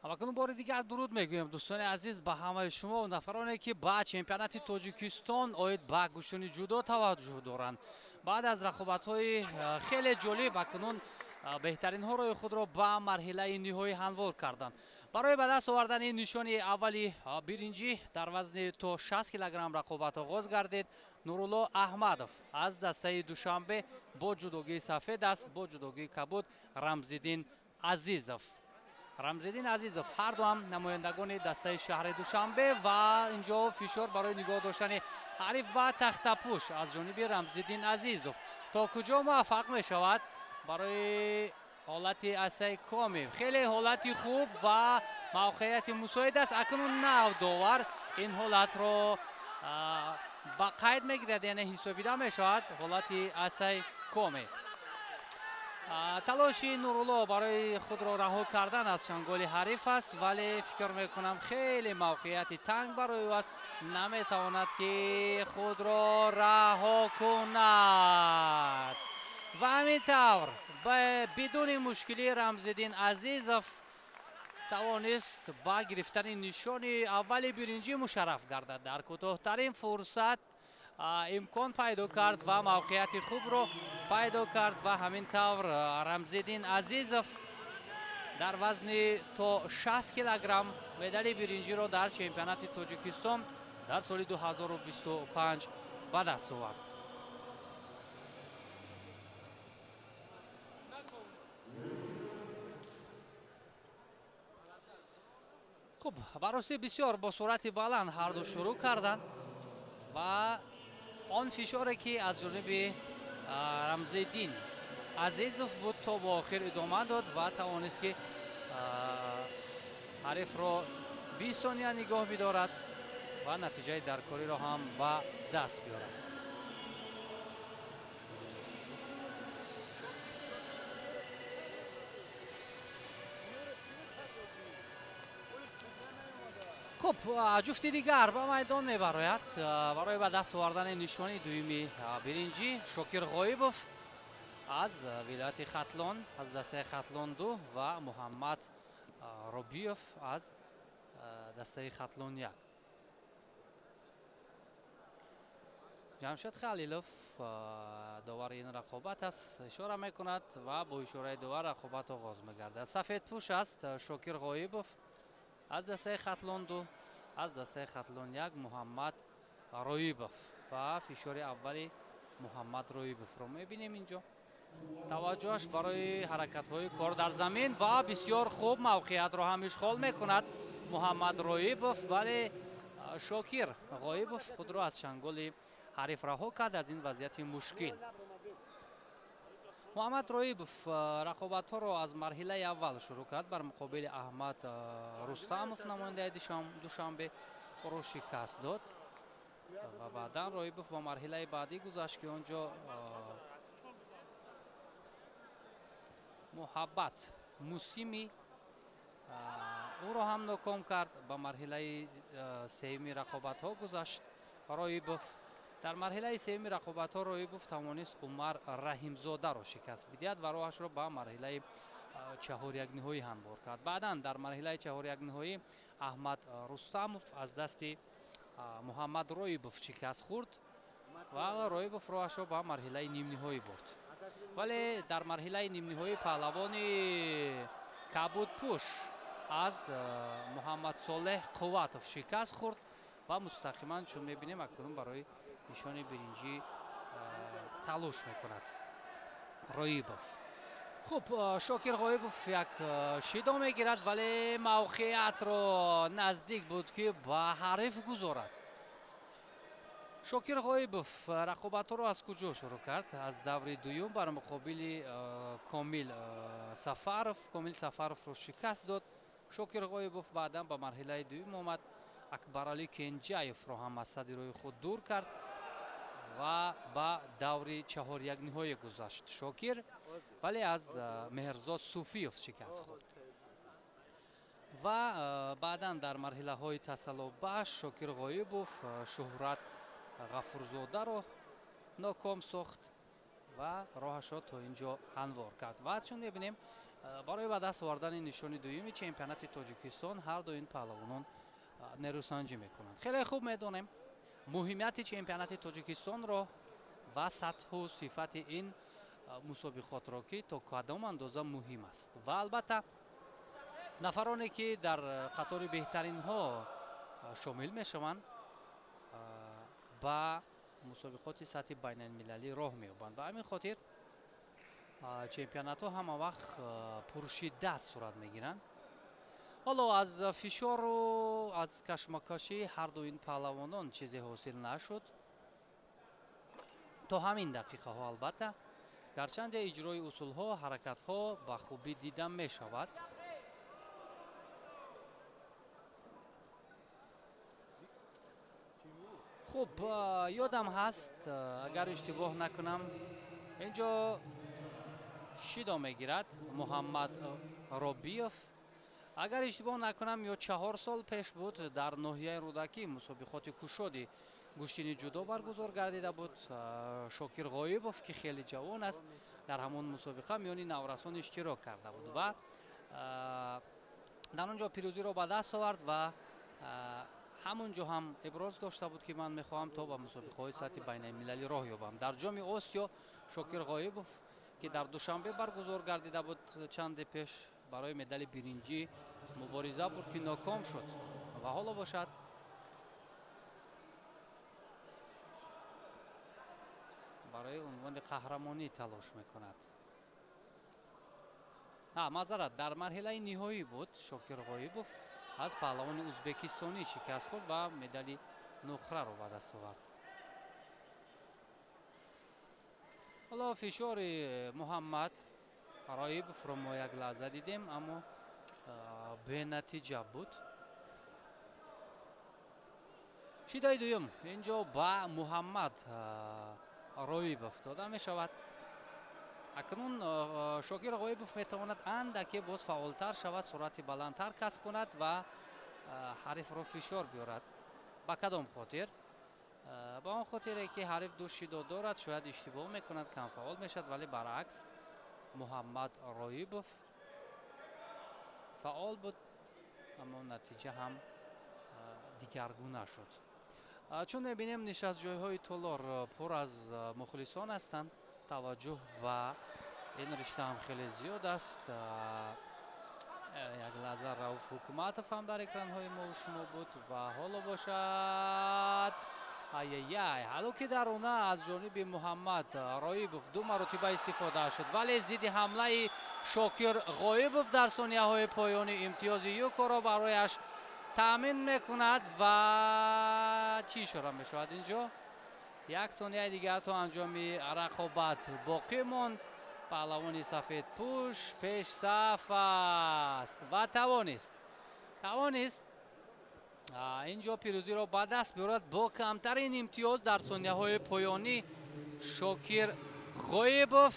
Акнун бори дигар дуруд мегӯем, дӯстони азиз, ба ҳамаи шумо нафароне, ки ба чемпионати Тоҷикистон оид ба гӯштини ҷудо таваҷҷӯҳ доранд. Баъд аз рақобатҳои хеле ҷолиб акнун беҳтаринҳо роҳи худро ба марҳилаи ниҳоӣ ҳамвор карданд. Барои ба даст овардани нишони аввали биринҷӣ дар вазни то 60 килограмм рақобат оғоз гардид. Нурулло Аҳмадов аз дастаи Душанбе бо ҷудогии сафед аст, бо ҷудогии кабуд Рамзиддин Азизов. Рамзиддин Азизов ҳарду ҳам намояндагони дастаи шаҳри Душанбе ва инҷо фишор барои нигоҳ доштани ҳариф ба тахтапӯш аз ҷониби Рамзиддин Азизов. То куҷо муваффақ мешавад барои ҳолати асаи коми? Хеле ҳолати хуб ва мавқеияти мусоид аст. Акнун нав довар ин ҳолатро ба қайд мегирад, яъне ҳисобида мешавад ҳолати асаи коми. Талоши Нурулло барои худро раҳо кардан аз чанголи ҳариф аст, вале фикр мекунам хеле мавқеияти танг барои ӯ аст, наметавонад ки худро раҳо кунад. Ва ҳамин тавр бидуни мушкилӣ Рамзиддин Азизов тавонист ба гирифтани нишони аввали биринҷӣ мушарраф гардад. Дар кӯтоҳтарин фурсат имкон пайдо кард ва мавқеияти хубро пайдо кард ва ҳамин тавр Рамзиддин Азизов дар вазни то 60 килограмм медали биринҷиро дар чемпионати Тоҷикистон дар соли 2025 ба даст овард. Хуб, ба ростӣ бисёр бо суръати баланд ҳарду шурӯъ карданд ва он фишоре ки аз ҷониби Рамзиддин Азизов буд то бо охир идома дод ва тавонист ки ҳарифро 20 сония нигоҳ бидорад ва натиҷаи даркориро ҳам ба даст биёрад. Хуб, ҷуфти дигар ба майдон мебарояд барои ба даст овардани нишони дуюми биринҷӣ. Шокир Ғоибов аз вилояти Хатлон, аз дастаи Хатлон 2 ва Муҳаммад Робиев аз дастаи Хатлон 1. Ҷамшед Халилов довари ин рақобат аст, ишора мекунад ва бо ишораи довар рақобат оғоз мегардад. Сафедпӯш аст Шокир Ғоибов аз дастаи Хатлон 2, аз дастаи Хатлон 1 Муҳаммад Роибов ва фишори аввали Муҳаммад Роибовро мебинем инҷо. Таваҷҷӯҳаш барои ҳаракатҳои кор дар замин ва бисёр хуб мавқеиятро ҳам ишғол мекунад Муҳаммад Роибов, вале Шокир Ғоибов худро аз чанголи ҳариф раҳо кард аз ин вазъияти мушкил. Муҳаммад Роибов рақобатҳоро аз марҳилаи аввал шурӯъ кард бар муқобили Аҳмад Рустамов, намояндаи Душанбе, ӯро шикаст дод ва баъдан Роибов ба марҳилаи баъдӣ гузашт, ки он ҷо Муҳаббат Мусими ӯро ҳам ноком кард. Ба марҳилаи сеюми рақобатҳо гузашт Роибов. Дар марҳилаи сеюми рақобатҳо Роибов тавонист Умар Раҳимзодаро шикаст бидиҳад ва роҳашро ба марҳилаи чаҳорякниҳоӣ ҳамвор кард. Баъдан дар марҳилаи чаҳорякниҳоӣ Аҳмад Рустамов аз дасти Муҳаммад Роибов шикаст хӯрд ва Роибов роҳашро ба марҳилаи нимниҳоӣ бурд. Вале дар марҳилаи нимниҳоӣ паҳлавони кабудпӯш аз Муҳаммад Солеҳ Қувватов шикаст хӯрд ва мустақиман, чун мебинем, акнун барои нишони биринҷӣ талош мекунад Роибов. Хуб, Шокир Ғоибов як шидо мегирад, вале мавқеиятро наздик буд, ки ба ҳариф гузорад. Шокир Ғоибов рақобатҳоро аз куҷо шурӯъ кард? Аз даври дуюм бар муқобили Комил Сафаров. Комил Сафаровро шикаст дод. Шокир Ғоибов баъдан ба марҳилаи дуюм омад. Акбаралӣ Кенҷаевро ҳам аз сади роҳи худ дур кард ва ба даври чаҳорякниҳоӣ гузашт Шокир, вале аз Меҳрзод Суфиев шикаст хӯрд. Ва баъдан дар марҳилаҳои тасаллобахш Шокир Ғоибов Шуҳрат Ғафурзодаро ноком сохт ва роҳашро то ин ҷо ҳамвор кард. Ва чун мебинем, барои ба даст овардани нишони дуюми чемпионати Тоҷикистон ҳар ду ин паҳлавонон нерӯсанҷӣ мекунанд. Хеле хуб медонем муҳимияти чемпионати Тоҷикистонро ва сатҳу сифати ин мусобиқотро, ки то кадом андоза муҳим аст. Ва албатта нафароне, ки дар қатори беҳтаринҳо шомил мешаванд, ба мусобиқоти сатҳи байналмилалӣ роҳ меёбанд. Ба ҳамин хотир чемпионатҳо ҳама вақт пуршиддат сурат мегиранд. Ҳоло аз фишору аз кашмакашии ҳар ду ин паҳлавонон чизе ҳосил нашуд то ҳамин дақиқаҳо. Албатта, гарчанде иҷрои усулҳо, ҳаракатҳо ба хубӣ дида мешавад. Хуб, ёдам ҳаст, агар иштибоҳ накунам, ин ҷо шидо мегирад Муҳаммад Робиев. Агар иштибоҳ накунам, ё 4 сол пеш буд, дар ноҳияи Рӯдакӣ мусобиқоти кушоди гӯштини ҷудо баргузор гардида буд. Шокир Ғоибов, ки хеле ҷавон аст, дар ҳамон мусобиқа миёни наврасон иштирок карда буд ва дар он ҷо пирӯзиро ба даст овард ва ҳамон ҷо ҳам иброз дошта буд, ки ман мехоҳам то ба мусобиқаҳои сатҳи байналмилалӣ роҳ ёбам. Дар Ҷоми Осиё Шокир Ғоибов, ки дар Душанбе баргузор гардида буд чанде пеш, барои медали биринҷӣ мубориза бурд, ки ноком шуд, ва ҳоло бошад барои унвони қаҳрамонӣ талош мекунад. Маъзарат, дар марҳилаи ниҳоӣ буд, Шокир Ғоибов аз паҳлавони узбекистонӣ шикаст хӯрд ва медали нуқраро ба даст овард. Ҳоло фишори Муҳаммад Роибовро мо як лаҳза дидем, аммо бенатиҷа буд. Шидаи дуюм ин ҷо ба Муҳаммад Роибов дода мешавад. Акнун Шокир Ғоибов метавонад андаке боз фаъолтар шавад, суръати баландтар касб кунад ва ҳарифро фишор биёрад. Ба кадом хотир? Ба он хотире, ки ҳариф ду шидо дорад, шояд иштибоҳ мекунад, камфаъол мешавад, вале баръакс Муҳаммад Роибов фаъол буд, аммо натиҷа ҳам дигаргуна шуд. Чун мебинем, нишастҷойҳои толор пур аз мухлисон ҳастанд, таваҷҷӯҳ ба ин ришта ҳам хеле зиёд аст. Як лаҳза Рауф Ҳукуматов ҳам дар экранҳои мо шумо буд ва ҳоло бошад, аяяй, ҳалуки даруна аз ҷониби Муҳаммад Роибов ду маротиба истифода шуд, вале зидди ҳамлаи Шокир Ғоибов дар сонияҳои поёни имтиёзи юкоро барояш таъмин мекунад. Ва чӣ ишора мешавад ин ҷо? Як сонияи дигар то анҷоми рақобат боқӣ монд. Паҳлавони сафедпӯш пешсаф аст ва тавонист ин ҷо пирӯзиро ба даст биёрад бо камтарин имтиёз дар сонияҳои поёнӣ Шокир Ғоибов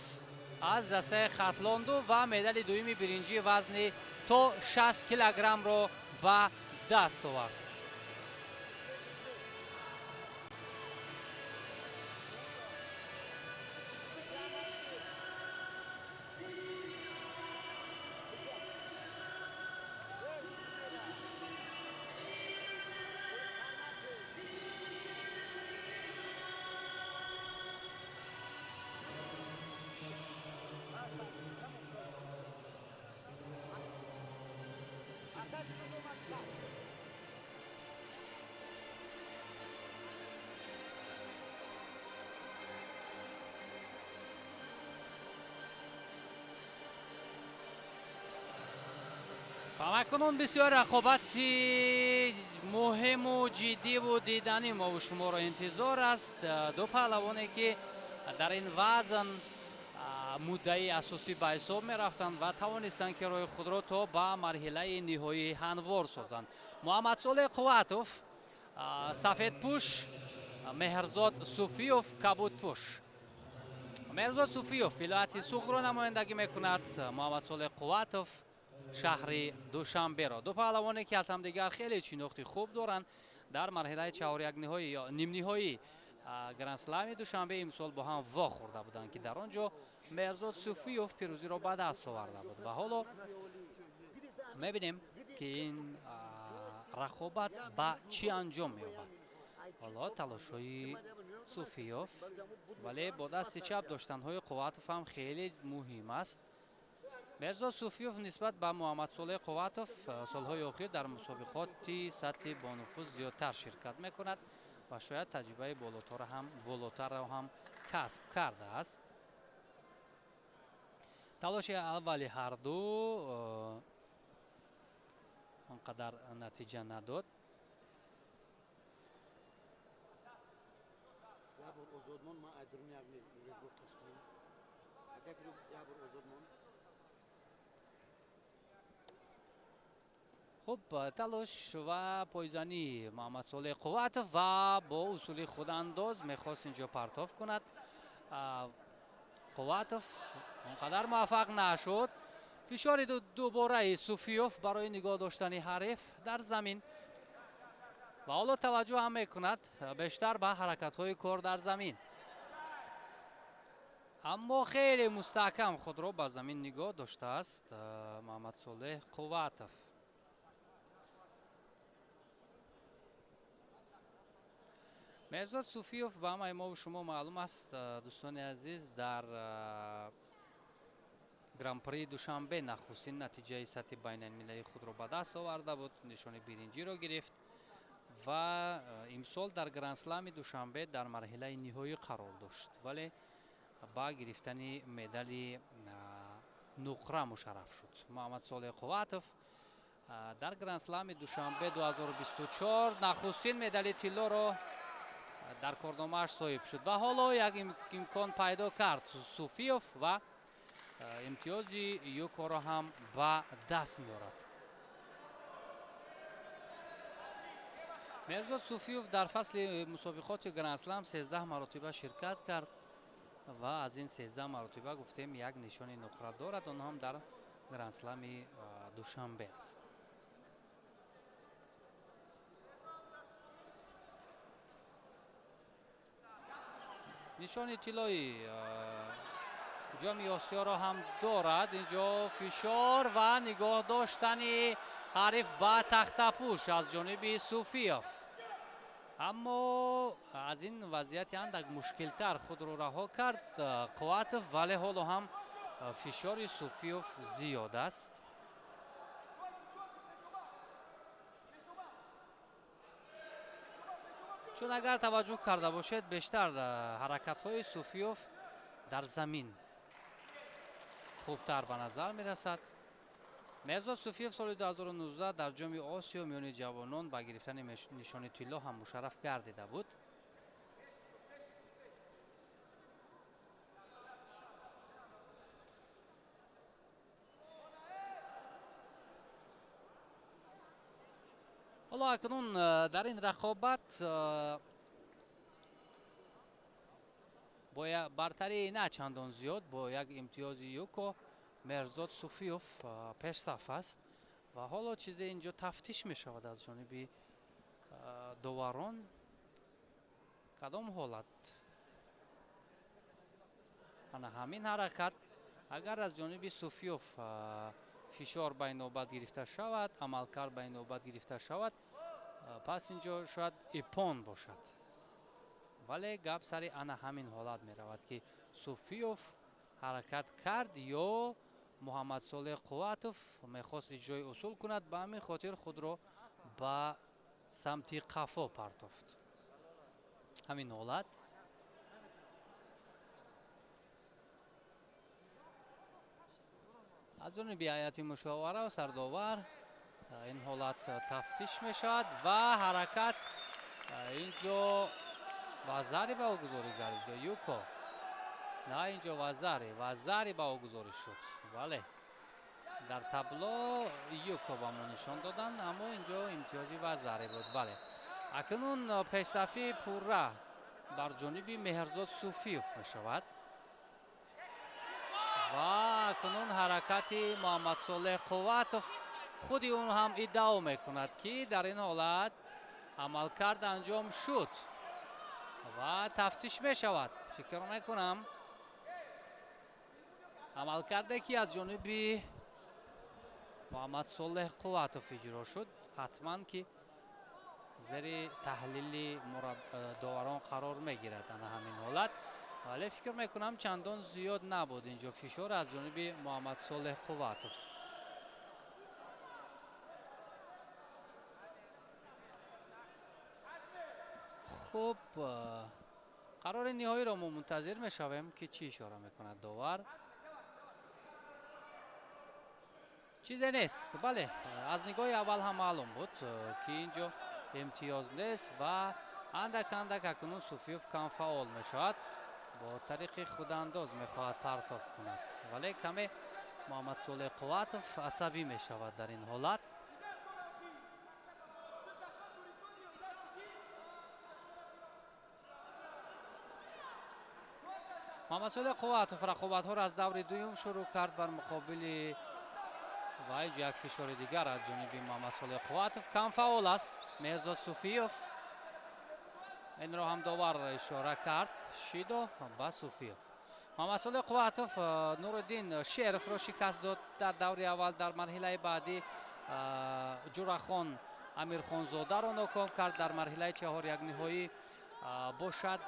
аз дастаи Хатлонду ва медали дуюми биринҷии вазни то 60 килограммро ба даст овард. Акнун бисёр рақобати муҳиму ҷиддиву диданӣ мову шуморо интизор аст. Ду паҳлавоне ки дар ин вазн муддаи асосӣ ба ҳисоб мерафтанд ва тавонистанд ки роҳи худро то ба марҳилаи ниҳоӣ ҳамвор созанд. Муҳаммадсолеҳ Қувватов сафедпӯш, Меҳрзод Суфиёв кабудпӯш. Меҳрзод Суфиёв вилояти Суғдро намояндагӣ мекунад, Муҳаммадсолеҳ Қувватов шаҳри Душанберо. Ду паҳлавоне ки аз ҳамдигар хеле шинохти хуб доранд, дар марҳилаи чаҳорякниҳоӣ ё нимниҳоӣ Грандслами Душанбе имсол бо ҳам вохӯрда буданд, ки дар он ҷо Меҳрзод Суфиёв пирӯзиро ба даст оварда буд. Ва ҳоло мебинем ки ин рақобат ба чӣ анҷом меёбад. Ҳоло талошҳои Суфиёв, вале бо дасти чап доштанҳои Қувватов ҳам хеле муҳим аст. Меҳрзод Суфиёв нисбат ба Муҳаммадсолеҳ Қувватов солҳои охир дар мусобиқоти сатҳи бонуфуз зиёдтар ширкат мекунад ва шояд таҷрибаи болотарро ҳам касб кардааст. Талоши аввали ҳарду он қадар натиҷа надод. Хуб, талош ва пойзании Муҳаммадсолеҳ Қувватов ва бо усули худандоз мехост инҷо партоф кунад. Қувватов он қадар муваффақ нашуд. Фишори дубораи Суфиёв барои нигоҳ доштани ҳариф дар замин ва ҳоло таваҷҷӯҳ ҳам мекунад бештар ба ҳаракатҳои кор дар замин, аммо хеле мустаҳкам худро ба замин нигоҳ доштааст Муҳаммадсолеҳ Қувватов. Меҳрзод Суфиёв ба ҳамаи мову шумо маълум аст, дӯстони азиз, дар Гран-при Душанбе нахустин натиҷаи сатҳи байналмилалии худро ба даст оварда буд, нишони биринҷиро гирифт ва имсол дар Грандслами Душанбе дар марҳилаи ниҳоӣ қарор дошт, вале ба гирифтани медали нуқра мушарраф шуд. Муҳаммадсолеҳ Қувватов дар Грандслами Душанбе 2024 нахустин медали тиллоро дар корномааш соҳиб шуд ва ҳоло як имкон пайдо кард Суфиёв ва имтиёзи юкоро ҳам ба даст меорад. Меҳрзод Суфиёв дар фасли мусобиқоти Грандслам 13 маротиба ширкат кард ва аз ин 13 маротиба гуфтем як нишони нуқра дорад, он ҳам дар Грандслами Душанбе аст. Нишони тиллои ҷоми Осиёро ҳам дорад. Инҷо фишор ва нигоҳ доштани ҳариф ба тахтапӯш аз ҷониби Суфиёв, аммо аз ин вазъияти андак мушкилтар худро раҳо кард Қувватов, вале ҳоло ҳам фишори Суфиёв зиёд аст. Чун агар таваҷҷӯҳ карда бошед, бештар ҳаракатҳои Суфиёв дар замин хубтар ба назар мерасад. Меҳрзод Суфиёв соли 2019 дар ҷоми Осиё миёни ҷавонон ба гирифтани нишони тилло ҳам мушарраф гардида буд. Ҳоло акнун дар ин рақобат бо бартарии на чандон зиёд, бо як имтиёзи юко Меҳрзод Суфиёв пешсаф аст ва ҳоло чизе инҷо тафтиш мешавад аз ҷониби доварон. Кадом ҳолат? Ана ҳамин ҳаракат агар аз ҷониби Суфиёв фишор ба ин навбат гирифта шавад, амалкард ба ин навбат гирифта шавад, пас инҷо шояд ипон бошад, вале гап сари ана ҳамин ҳолат меравад ки Суфиёв ҳаракат кард ё Муҳаммадсолеҳ Қувватов мехост иҷрои усул кунад, ба ҳамин хотир худро ба самти қафо партофт. Ҳамин ҳолат аз ҷониби ҳайати мушовара ва сардовар Ин ҳолат тафтиш мешавад ва ҳаракат инҷо вазари баҳогузорӣ гардид ё юко? На, инҷо вазари баҳогузорӣ шуд. Бале, дар табло юко ба мо нишон доданд, аммо инҷо имтиёзи вазаре буд. Бале, акнун пешсафии пурра бар ҷониби Меҳрзод Суфиев мешавад ва акнун ҳаракати Муҳаммадсолеҳ Қувватов, худи ӯ ҳам иддао мекунад, ки дар ин ҳолат амалкард анҷом шуд ва тафтиш мешавад. Фикр мекунам, амалкарде ки аз ҷониби Муҳаммадсолеҳ Қувватов иҷро шуд, ҳатман ки зери таҳлили доварон қарор мегирад ана ҳамин ҳолат. Вале фикр мекунам, чандон зиёд набуд инҷо фишор аз ҷониби Муҳаммадсолеҳ Қувватов. Хуб, қарори ниҳоиро мо мунтазир мешавем, ки чӣ ишора мекунад довар. Чизе нест. Бале, аз нигоҳи аввал ҳам маълум буд, ки инҷо имтиёз нест ва андак андак акнун Суфиев кам фаъол мешавад, бо тариқи худандоз мехоҳад партоф кунад, вале каме Муҳаммадсолеҳ Қувватов асабӣ мешавад дар ин ҳолат. Муҳаммадсолеҳ Қувватов рақобатҳоро аз даври дуюм шурӯъ кард бар муқобили ва инҷо як фишори дигар аз ҷониби Муҳаммадсолеҳ Қувватов. Кам фаъол аст Меҳрзод Суфиев, инро ҳам довар ишора кард, шидо ба Суфиев. Муҳаммадсолеҳ Қувватов Нуриддин Шеровро шикаст дод дар даври аввал. Дар марҳилаи баъдӣ Ҷурахон Амирхонзодаро ноком кард. Дар марҳилаи чаҳорякниҳоӣ бошад,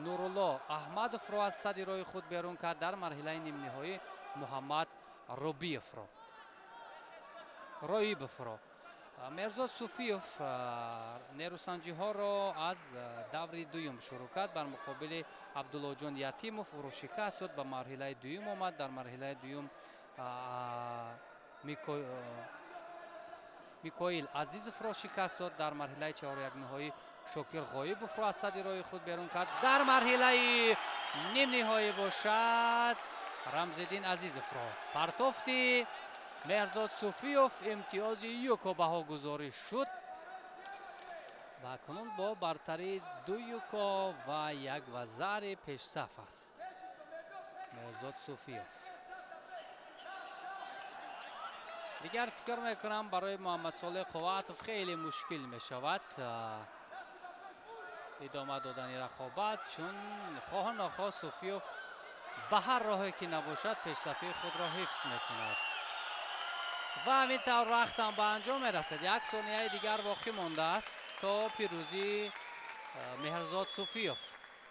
Нурулло Аҳмадовро аз сади роҳи худ берун кард. Дар марҳилаи нимниҳоӣ Муҳаммад Робиевро Роибовро. Меҳрзод Суфиев нерӯсанҷиҳоро аз даври дуюм шурӯъ кард бар муқобили Абдуллоҷон Ятимов, ӯро шикаст дод, ба марҳилаи дуюм омад. Дар марҳилаи дуюм Микоил Азизовро шикаст дод. Дар марҳилаи чаҳорякниҳоӣ Шокир Ғоибовро аз сади роҳи худ берун кард. Дар марҳилаи нимниҳоӣ бошад, Рамзиддин Азизовро партофти Меҳрзод Суфиев имтиёзи юко баҳогузорӣ шуд ва акнун бо бартарии 2 юко ва 1 вазари пешсаф аст Меҳрзод Суфиев. Дигар фикр мекунам, барои Муҳаммадсолеҳ Қувватов хеле мушкил мешавад идома додани рақобат, чун хоҳу нохоҳ Суфиев ба ҳар роҳе ки набошад пешсафии худро ҳифз мекунад. Ва ҳамин тавр вақтам ба анҷом мерасад. Як сонияи дигар боқӣ мондааст то пирӯзии Меҳрзод Суфиев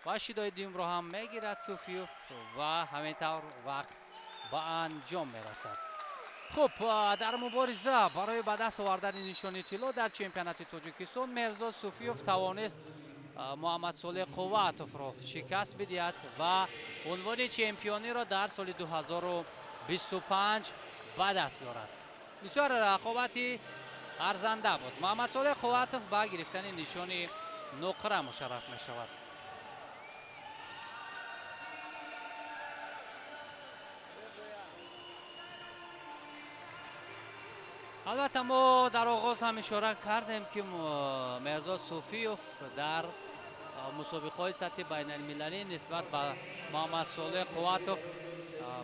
ва шидои дуюмро ҳам мегирад Суфиев ва ҳамин тавр вақт ба анҷом мерасад. Хуб, дар мубориза барои ба даст овардани нишони тилло дар чемпионати Тоҷикистон Меҳрзод Суфиев тавонист Муҳаммадсолеҳ Қувватовро шикаст бидиҳад ва унвони чемпиониро дар соли 2025 ба даст биёрад. Бисёр рақобати арзанда буд. Муҳаммадсолеҳ Қувватов ба гирифтани нишони нуқра мушарраф мешавад. Албатта, мо дар оғоз ҳам ишора кардем, ки Меҳрзод Суфиев дар мусобиқаҳои сатҳи байналмилалӣ нисбат ба Муҳаммадсолеҳ Қувватов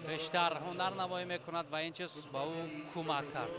бештар ҳунарнамоӣ мекунад ва ин чиз ба ӯ кӯмак кард.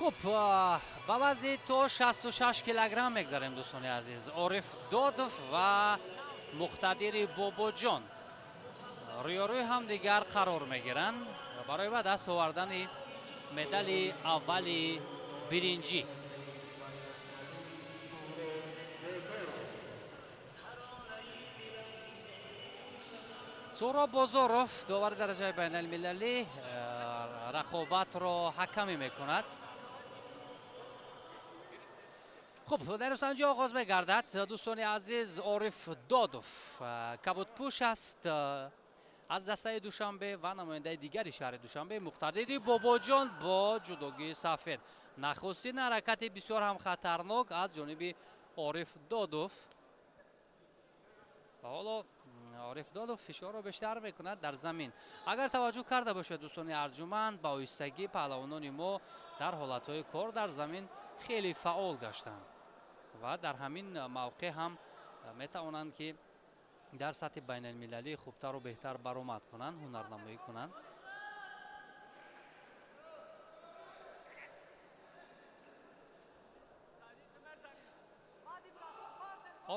Хуб, ба вазни то 66 килограмм мегзарем, дӯстони азиз. Ориф Додов ва Муқтадири Бобоҷон рӯёрӯи ҳамдигар қарор мегиранд барои ба даст овардани медали аввали биринҷӣ. Суҳроб Бозоров, довари дараҷаи байналмилалӣ, рақобатро ҳакамӣ мекунад. Хуб, нерӯсанҷӣ оғоз мегардад. Дӯстони азиз, Ориф Додов кабудпӯш аст аз дастаи Душанбе ва намояндаи дигари шаҳри Душанбе Муқтадири Бобоҷон бо ҷудогии сафед. Нахустин ҳаракати бисёр ҳам хатарнок аз ҷониби Ориф Додов. Ва ҳоло Ориф Додов фишорро бештар мекунад дар замин. Агар таваҷҷӯҳ карда бошед, дӯстони арҷуманд, ба оҳистагӣ паҳлавонони мо дар ҳолатҳои кор дар замин хеле фаъол гаштанд ва дар ҳамин мавқеъ ҳам метавонанд ки дар сатҳи байналмилалӣ хубтару беҳтар баромад кунанд, ҳунарнамоӣ кунанд.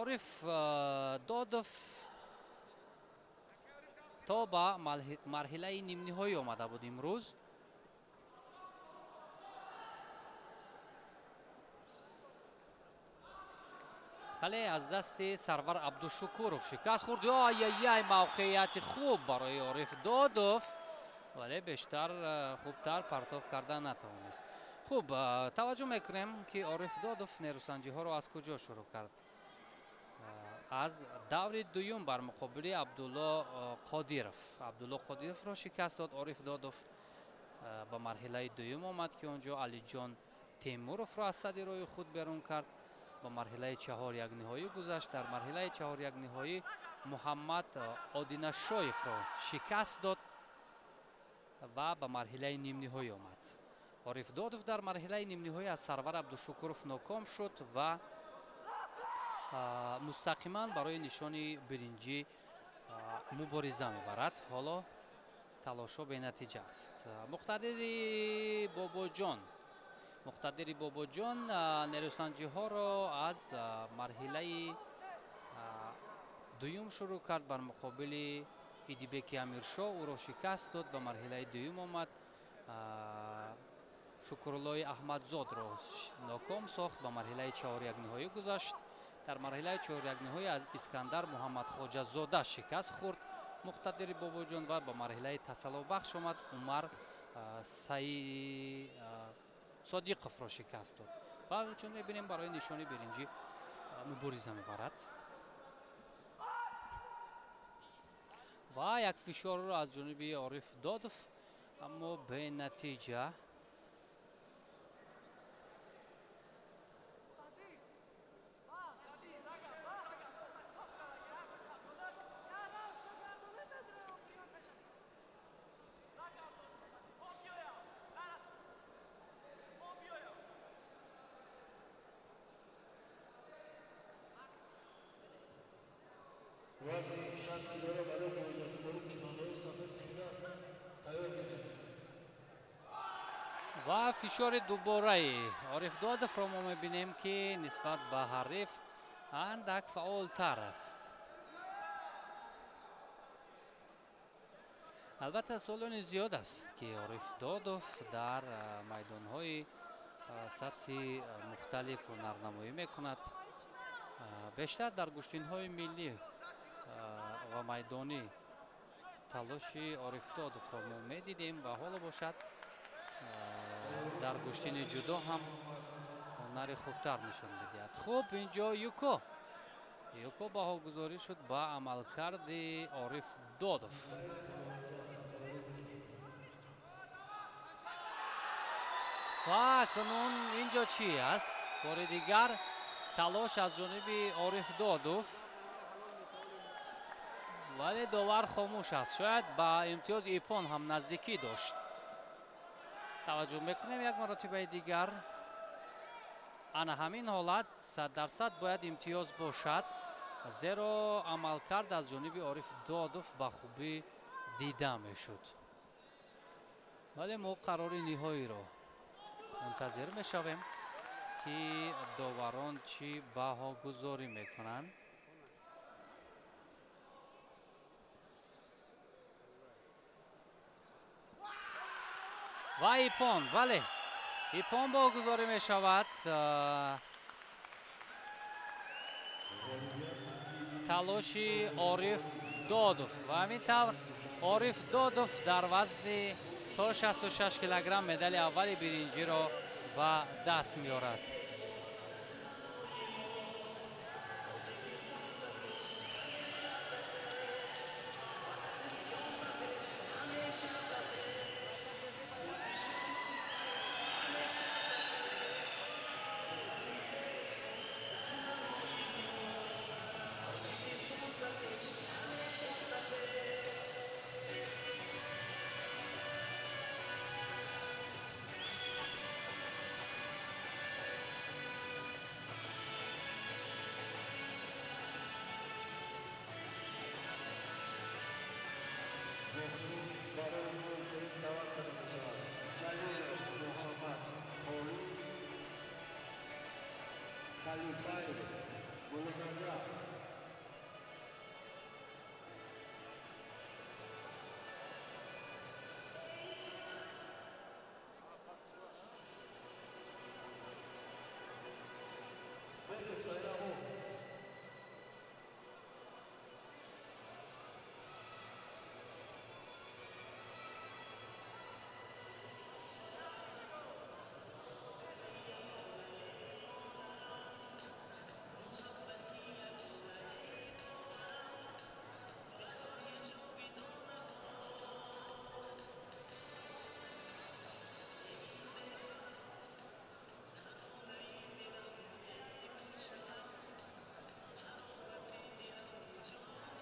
Ориф Додов то ба марҳилаи нимниҳоӣ омада буд имрӯз. Вале аз дасти Сарвар Абдушукуров шикаст хӯрд. Ай-яй-яй, мавқеияти хуб барои Ориф Додов, вале бештар хубтар партов карда натавонист. Хуб, таваҷҷӯҳ мекунем ки Ориф Додов нерӯсанҷиҳоро аз куҷо шурӯъ кард. Аз даври дуюм бар муқобили Абдулло Қодиров. Абдулло Қодировро шикаст дод Ориф Додов. Ба марҳилаи дуюм омад ки он ҷо Алиҷон Темуровро аз сади роҳи худ берун кард. Ба марҳилаи чаҳорякниҳоӣ гузашт. Дар марҳилаи чаҳорякниҳоӣ Муҳаммад Одинашоевро шикаст дод ва ба марҳилаи нимниҳоӣ омад. Ориф Додов дар марҳилаи нимниҳоӣ аз Сарвар Абдушукуров ноком шуд ва мустақиман барои нишони биринҷӣ мубориза мебарад. Ҳоло талошҳо бенатиҷа аст. Муқтадири Бобоҷон нерӯсанҷиҳоро аз марҳилаи дуюм шурӯъ кард. Бар муқобили Идибеки Амиршоҳ ӯро шикаст дод, ба марҳилаи дуюм омад. Шукруллои Аҳмадзодро ноком сохт, ба марҳилаи чаҳорякниҳоӣ гузашт. Дар марҳилаи чаҳорякниҳоӣ аз Искандар Муҳаммадхоҷазода шикаст хӯрд Муқтадири Бобоҷон ва ба марҳилаи тасаллобахш омад. Умар Содиқовро шикаст дод ва чун мебинем барои нишони биринҷӣ мубориза мебарад ва як фишорро аз ҷониби Ориф Додов, аммо бенатиҷа. Ва фишори дубораи Ориф Додовро мо мебинем ки нисбат ба ҳариф андак фаъолтар аст. Албатта солони зиёд аст ки Ориф Додов дар майдонҳои сатҳи мухталиф ҳунарнамоӣ мекунад. Бештар дар гӯштинҳои миллӣ ва майдонӣ талоши Ориф Додовро мо медидем ва ҳоло бошад дар гӯштини ҷудо ҳам ҳунари хубтар нишон медиҳад. Хуб, инҷо юко баҳогузорӣ шуд ба амалкарди Ориф Додов. Ва акнун инҷо чӣ аст? Бори дигар талош аз ҷониби Ориф Додов, вале довар хомӯш аст. Шояд ба имтиёзи ипон ҳам наздикӣ дошт. Таваҷҷӯҳ мекунем як маротибаи дигар. Ана ҳамин ҳолат 100% бояд имтиёз бошад, зеро амалкард аз ҷониби Ориф Додов ба хубӣ дида мешуд. Вале мо қарори ниҳоиро мунтазир мешавем ки доварон чӣ баҳогузорӣ мекунанд. Ва иппон, бале, иппон богузорӣ мешавад. Талоши Ориф Додов ва ҳамин тавр Ориф Додов дар вазни то 66 килограмм медали аввали биринҷиро ба даст меорад.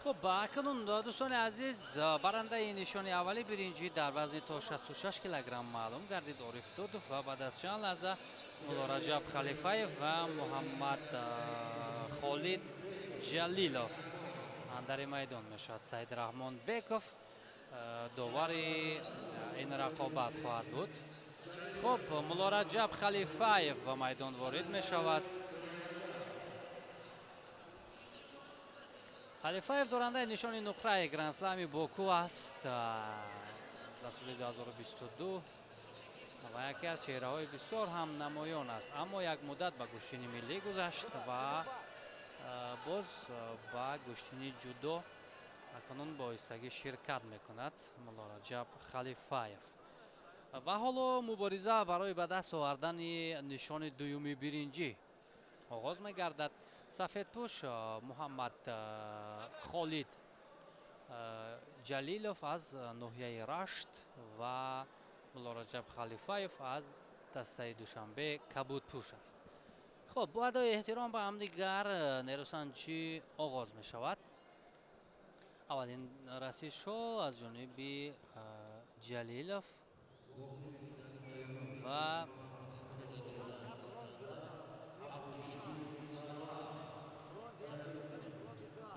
Хуб, акнун дӯстони азиз, барандаи нишони аввали биринҷӣ дар вазни то 66 килограмм маълум гардид Ориф Додов ва баъд аз чанд лаҳза Муллораҷаб Халифаев ва Муҳаммад Холид Ҷалилов андари майдон мешавад. Саид Раҳмон Беков довари ин рақобат хоҳад буд. Хуб, Муллораҷаб Халифаев ба майдон ворид мешавад. Халифаев дорандаи нишони нуқраи Гранд-слами Боку аст дар соли 2022 ва яке аз чеҳраҳои бисёр ҳам намоён аст, аммо як муддат ба гӯштини миллӣ гузашт ва боз ба гӯштини ҷудо акнун бо оҳистагӣ ширкат мекунад Муллораҷаб Халифаев. Ва ҳоло мубориза барои ба даст овардани нишони дуюми биринҷӣ оғоз мегардад. Сафедпӯш Муҳаммад Холид Ҷалилов аз ноҳияи Рашт ва Муллораҷаб Халифаев аз дастаи Душанбе кабудпӯш аст. Хуб, бо адои эҳтиром ба ҳамдигар нерӯсанҷӣ оғоз мешавад. Аввалин расишҳо аз ҷониби Ҷалилов ва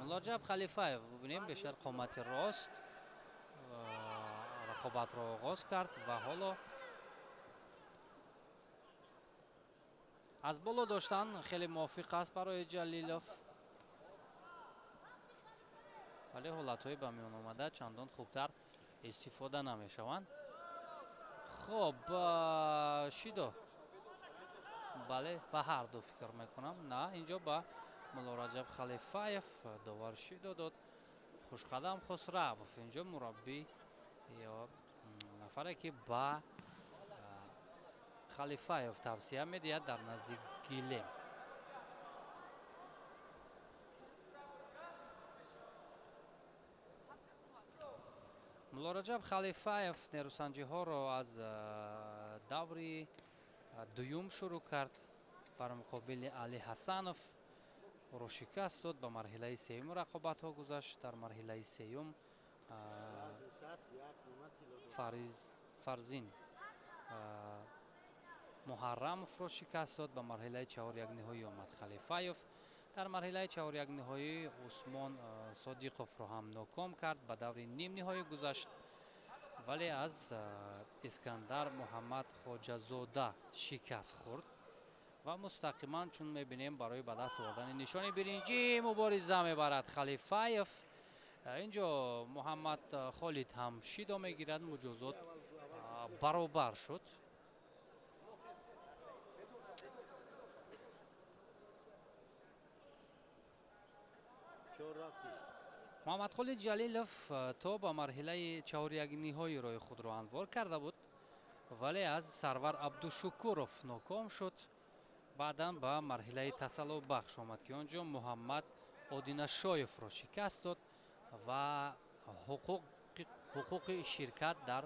Муллораҷаб Халифаев. Бубинем, бештар қомати рост рақобатро оғоз кард ва ҳоло аз боло доштан хеле мувофиқ аст барои Ҷалилов, вале ҳолатҳои ба миён омада чандон хубтар истифода намешаванд. Хуб, шидо, бале, ба ҳар ду фикр мекунам. На, инҷо ба Муллораҷаб Халифаев довар шидо дод. Хушқадам Хусравов инҷо мураббӣ ё нафаре ки ба Халифаев тавсия медиҳад дар назди гилем. Муллораҷаб Халифаев нерӯсанҷиҳоро аз даври дуюм шурӯъ кард. Бар муқобили Али Ҳасанов ӯро шикаст дод, ба марҳилаи сеюм рақобатҳо гузашт. Дар марҳилаи сеюм Фарзин Муҳаррамовро шикаст дод, ба марҳилаи чаҳорякниҳоӣ омад Халифаев. Дар марҳилаи чаҳорякниҳоӣ Усмон Содиқовро ҳам ноком кард, ба даври нимниҳоӣ гузашт, вале аз Искандар Муҳаммад Хоҷазода шикаст хӯрд ва мустақиман, чун мебинем, барои ба даст овардани нишони биринҷӣ мубориза мебарад Халифаев. Инҷо Муҳаммад Холид ҳам шидо мегирад, муҷозот Баробар шуд. Муҳаммадхолид Ҷалилов то ба марҳилаи чаҳорякниҳои роҳи худро анвор карда буд, вале аз Сарвар Абдушукуров ноком шуд. Баъдан ба марҳилаи тасаллобахш омад, ки он ҷо Муҳаммад Одинашоевро шикаст дод ва ҳуқуқи ширкат дар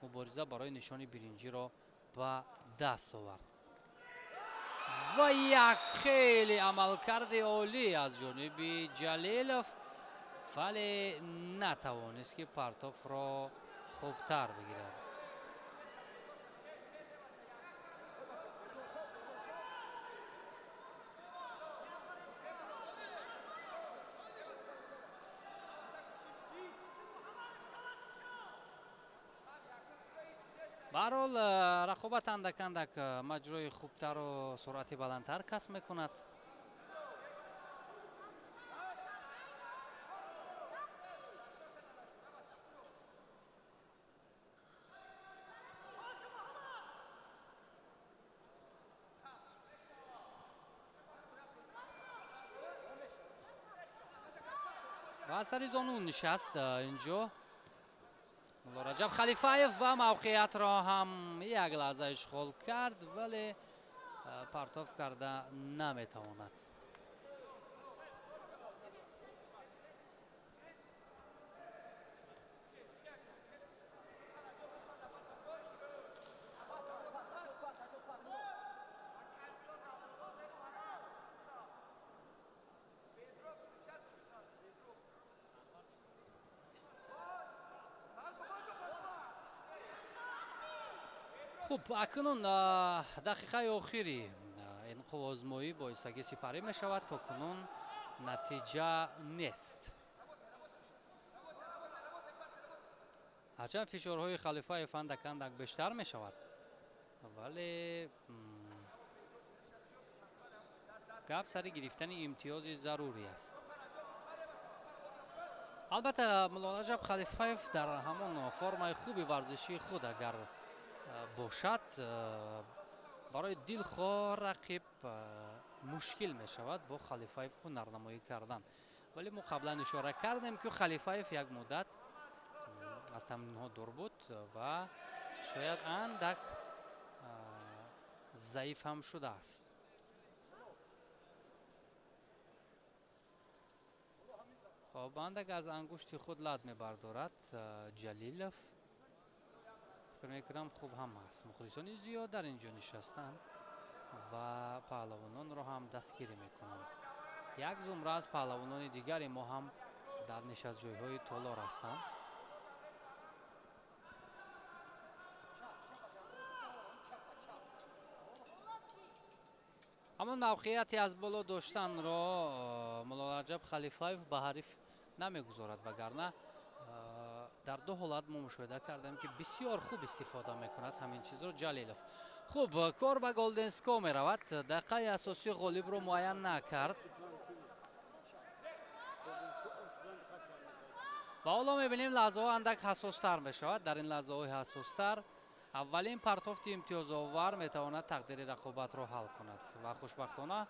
мубориза барои нишони биринҷиро ба даст овард. Ва як хеле амалкарди олӣ аз ҷониби Ҷалилов, вале натавонист, ки партофро хубтар бигирад. Ба ҳар ҳол, рақобат андак андак маҷрои хубтару суръати баландтар касб мекунад. Ва сари зону нишаст инҷо Муллораҷаб Халифаев ва мавқеиятро ҳам як лаҳза ишғол кард, вале партоф карда наметавонад. Хуб, акнун дақиқаи охири ин қувваозмоӣ бо ҳиссагӣ сипарӣ мешавад. То кунун натиҷа нест. Ҳарчанд фишорҳои Халифаев андак андак бештар мешавад, вале гап сари гирифтани имтиёзи зарурӣ аст. Албатта, Муллораҷаб Халифаев дар ҳамон формаи хуби варзишии худ агар бошад, барои дилхоҳ рақиб мушкил мешавад бо Халифаев ҳунарнамоӣ кардан. Вале мо қаблан ишора кардем, ки Халифаев як муддат аз тамринҳо дур буд ва шояд андак заиф ҳам шудааст. Хоб, андак аз ангушти худ лат мебардорад Ҷалилов. Фикр мекунам, хуб ҳам ҳаст. Мухлисони зиёд дар ин ҷо нишастанд ва паҳлавононро ҳам дастгирӣ мекунанд. Як зумра аз паҳлавонони дигари мо ҳам дар нишастҷойҳои толор ҳастанд. Ҳамон мавқеияти аз боло доштанро Муллораҷаб Халифаев ба ҳариф намегузорад, вагарна дар ду ҳолат мо мушоҳида кардем, ки бисёр хуб истифода мекунад ҳамин чизро Ҷалилов. Хуб, кор ба голденско меравад. Дақиқаи асосии ғолибро муайян накард. Ва ҳоло мебинем, лаҳзаҳо андак ҳассостар мешавад. Дар ин лаҳзаҳои ҳассостар аввалин партофти имтиёзовар метавонад тақдири рақобатро ҳал кунад ва хушбахтона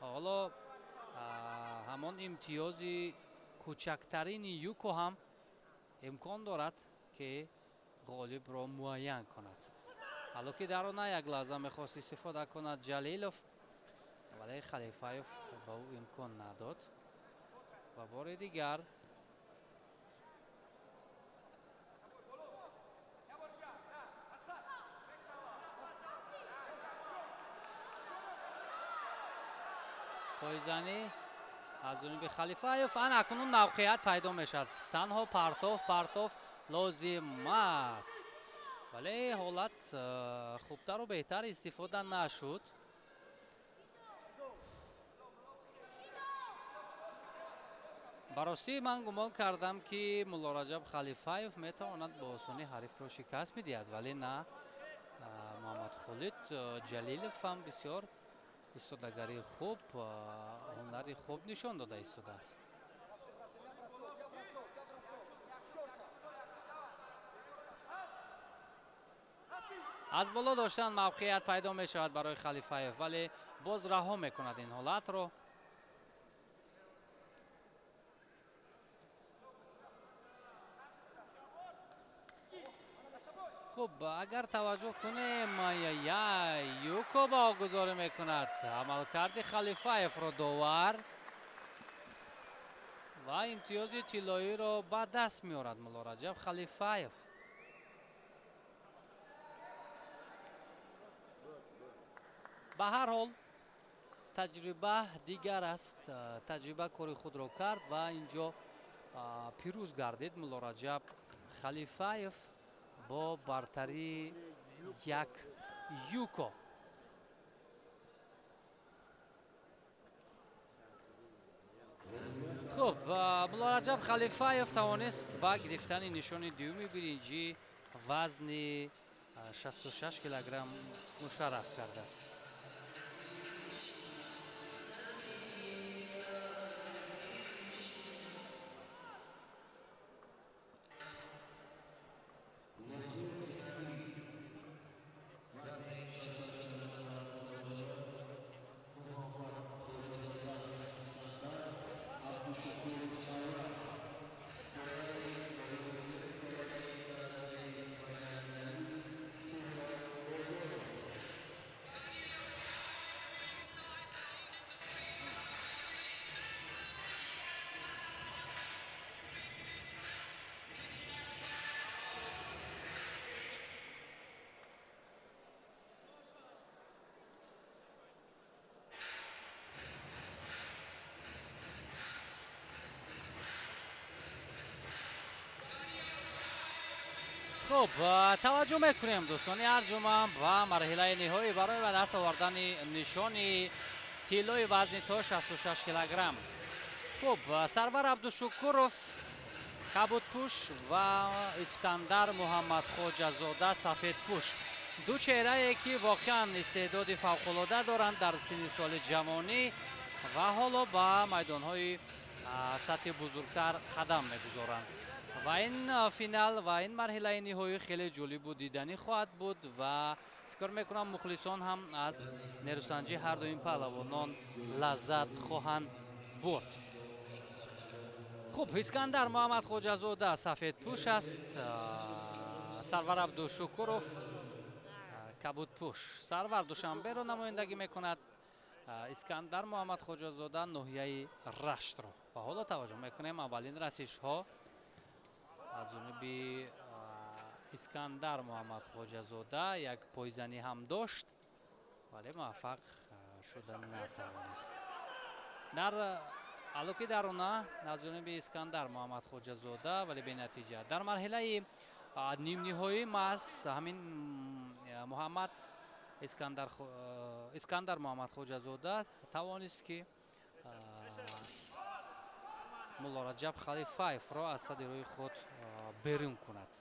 ҳоло ҳамон имтиёзи кӯчактарини юко ҳам имкон дорад, ки ғолибро муайян кунад. Ҳало ки дар она як лаҳза мехост истифода кунад Ҷалилов, вале Халифаев ба ӯ имкон надод. Ва бори дигар пойзанӣ аз ҷониби Халифаев. Ана акнун мавқеият пайдо мешавад. Танҳо партоф лозим аст, вале ҳолат хубтару беҳтар истифода нашуд. Ба ростӣ, ман гумон кардам, ки Муллораҷаб Халифаев метавонад бо осонӣ ҳарифро шикаст медиҳад, вале на, Муҳаммадхолид Ҷалилов ҳам бисёр истодагарии хуб, ҳунари хуб нишон дода истодааст. Аз боло доштан мавқеият пайдо мешавад барои Халифаев, вале боз раҳо мекунад ин ҳолатро. Хуб, агар таваҷҷӯҳ кунем, ай-ай-ай, юко баҳогузорӣ мекунад амалкарди Халифаевро довар ва имтиёзи тиллоиро ба даст меорад Муллораҷаб Халифаев. Ба ҳар ҳол таҷриба дигар аст. Таҷриба кори худро кард ва инҷо пирӯз гардид Муллораҷаб Халифаев бо бартарии як юко. Хуб, Муллораҷаб Халифаев тавонист ба гирифтани нишони дуюми биринҷӣ вазни 66 килограмм мушарраф кардааст. Хуб, таваҷҷӯҳ мекунем дӯстони арҷуманд ба марҳилаи ниҳоӣ барои ба даст овардани нишони тиллои вазни то 66 килограмм. Хуб, Сарвар Абдушукуров кабудпӯш ва Искандар Муҳаммадхоҷазода сафедпӯш, ду чеҳрае ки воқеан истеъдоди фавқулода доранд дар синни соли ҷавонӣ ва ҳоло ба майдонҳои сатҳи бузургтар қадам мегузоранд. Ва ин финал ва ин марҳилаи ниҳоӣ хеле ҷолибу диданӣ хоҳад буд ва фикр мекунам мухлисон ҳам аз нерӯсанҷии ҳар ду ин паҳлавонон лаззат хоҳанд бурд. Хуб, Искандар Муҳаммадхоҷазода сафедпӯш аст, Сарвар Абдушукуров кабудпӯш. Сарвар Душанберо намояндагӣ мекунад, Искандар Муҳаммадхоҷазода ноҳияи Раштро. Ва ҳоло таваҷҷӯҳ мекунем аввалин расишҳо аз ҷониби Искандар Муҳаммадхоҷазода. Як пойзанӣ ҳам дошт, вале муваффақ шуда натавонист. Дар алоки дарона аз ҷониби Искандар Муҳаммадхоҷазода, вале бенатиҷа. Дар марҳилаи нимниҳоӣ маҳз ҳамин Муҳаммад Искандар Муҳаммадхоҷазода тавонист ки Муллораҷаб Халифаевро аз сади рӯи худ берун кунад.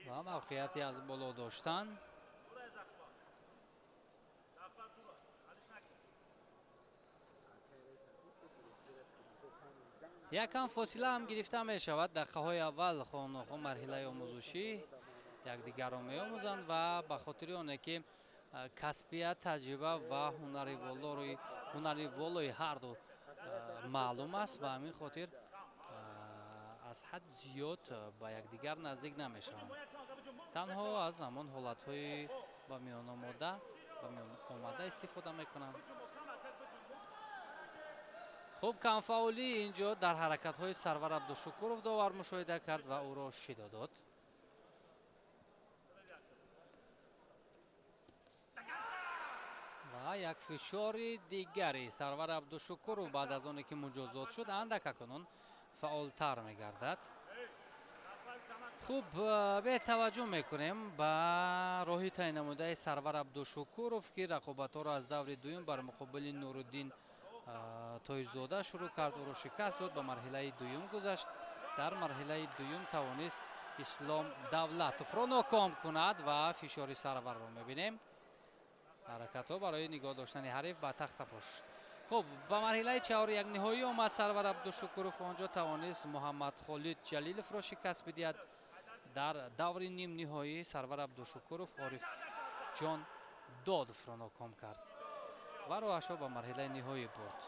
Ва мавқеияти аз боло доштан. Якам фосила ҳам гирифта мешавад. Дақиқаҳои аввал хонохо марҳилаи омӯзишӣ якдигарро меомӯзанд ва ба хотири оне ки касбият, таҷриба ва ҳунари волои ҳарду маълум аст, ба ҳамин хотир аз ҳад зиёд ба якдигар наздик намешаванд. Танҳо аз ҳамон ҳолатҳои ба миён омада истифода мекунанд. Хуб, камфаъолӣ инҷо дар ҳаракатҳои Сарвар Абдушукуров довар мушоҳида кард ва ӯро шидо дод. Ва як фишори дигари Сарвар Абдушукуров баъд аз оне ки муҷозот шуд, андак акнун фаъолтар мегардад. Хуб, бетаваҷҷӯҳ мекунем ба роҳи таъиннамудаи Сарвар Абдушукуров, ки рақобатҳоро аз даври дуюм бар муқобили Нуруддин Тоирзода шурӯъ кард, ӯро шикаст дод, ба марҳилаи дуюм гузашт. Дар марҳилаи дуюм тавонист Ислом Давлатовро ноком кунад ва фишори Сарварро мебинем. Ҳаракатҳо барои нигоҳ доштани ҳариф ба тахтапӯш. Хуб, ба марҳилаи чаҳорякниҳоӣ омад Сарвар Абдушукуров. Онҷо тавонист Муҳаммад Холид Ҷалиловро шикаст бидиҳад. Дар даври нимниҳоӣ Сарвар Абдушукуров Орифҷон Додовро ноком кард ва роҳашро ба марҳилаи ниҳоӣ бурд.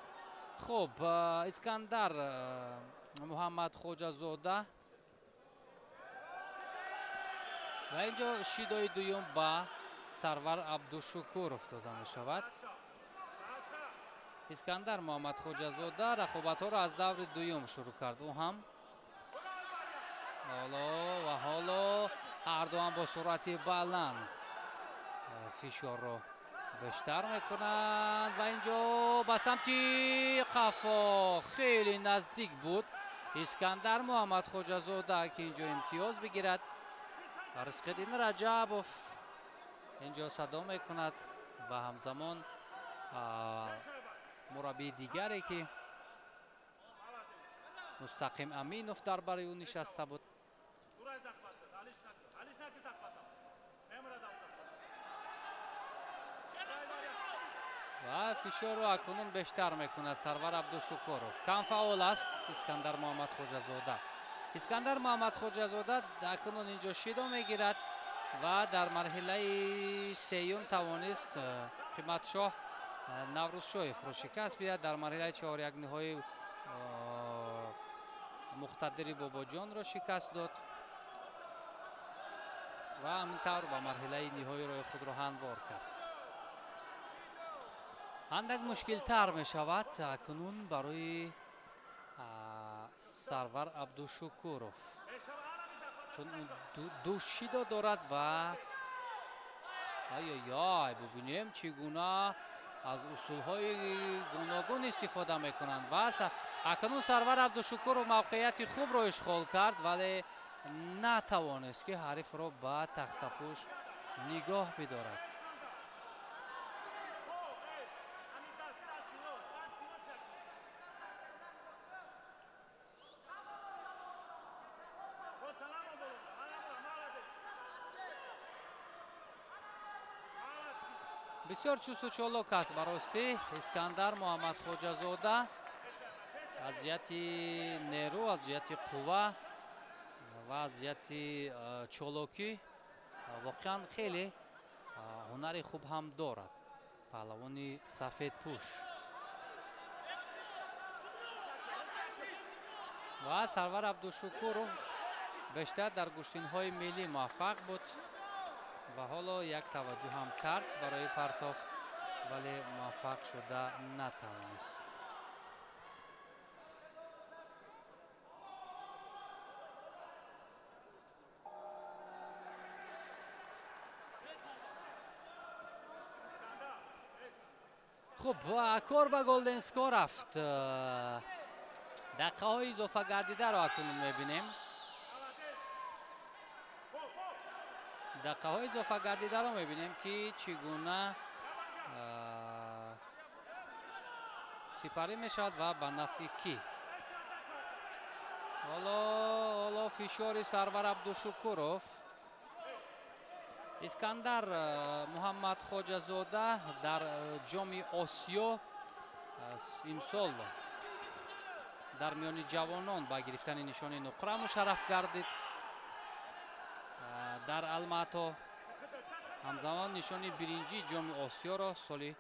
Хуб, Искандар Муҳаммад Хоҷазода ва инҷо шидои дуюм ба Сарвар Абдушукуров дода мешавад. Искандар Муҳаммад Хоҷазода рақобатҳоро аз даври дуюм шурӯъ кард. Ӯ ҳам ҳоло ва ҳоло ҳарду ҳам бо суръати баланд фишорро бештар мекунанд ва инҷо ба самти қафо хеле наздик буд Искандар Муҳаммад Хоҷазода, ки инҷо имтиёз бигирад. Ризқиддин Раҷабов инҷо садо мекунад ва ҳамзамон мураббии дигаре, ки Мустақим Аминов дар бари ӯ нишаста буд. Ва фишорро акнун бештар мекунад Сарвар Абдушукуров. Кам фаъол аст Искандар Муҳаммад Хоҷазода. Искандар Муҳаммад Хоҷазода акнун инҷо шидо мегирад ва дар марҳилаи сеюм тавонист Қиматшоҳ Наврӯзшоевро шикаст бидиҳад. Дар марҳилаи чаҳорякниҳоӣ Муқтадири Бобоҷонро шикаст дод ва ҳамин тавр ба марҳилаи ниҳоӣ роҳи худро ҳамвор кард. Андак мушкилтар мешавад акнун барои Сарвар Абдушукуров, чун ду шидо дорад ва ай-ай-ай, бубинем чӣ гуна аз усулҳои гуногун истифода мекунанд. Ва акнун Сарвар Абдушукуров мавқеияти хубро ишғол кард, вале натавонист, ки ҳарифро ба тахтапӯш нигоҳ бидорад. Бисёр чусту чолок аст баростӣ Искандар Муҳаммад Хоҷазода аз ҷиҳати нерӯ, аз ҷиҳати қувва ва аз ҷиҳати чолокӣ воқеан хеле ҳунари хуб ҳам дорад паҳлавони сафедпӯш. Ва Сарвар Абдушукуров бештар дар гӯштинҳои миллӣ муваффақ буд ва ҳоло як таваҷҷӯҳ ҳам кард барои партофт, вале муваффақ шуда натавонист. Хуб, кор ба golden score рафт. Дақиқаҳои изофагардидаро акнун мебинем. Дақиқаҳои изофагардидаро мебинем, ки чӣ гуна сипарӣ мешавад ва ба нафъи кӣ. Ҳоло фишори Сарвар Абдушукуров. Искандар Муҳаммад Хоҷазода дар ҷоми Осиё имсол дар миёни ҷавонон ба гирифтани нишони нуқра мушарраф гардид дар Алмато. Ҳамзамон нишони биринҷии ҷоми Осиёро соли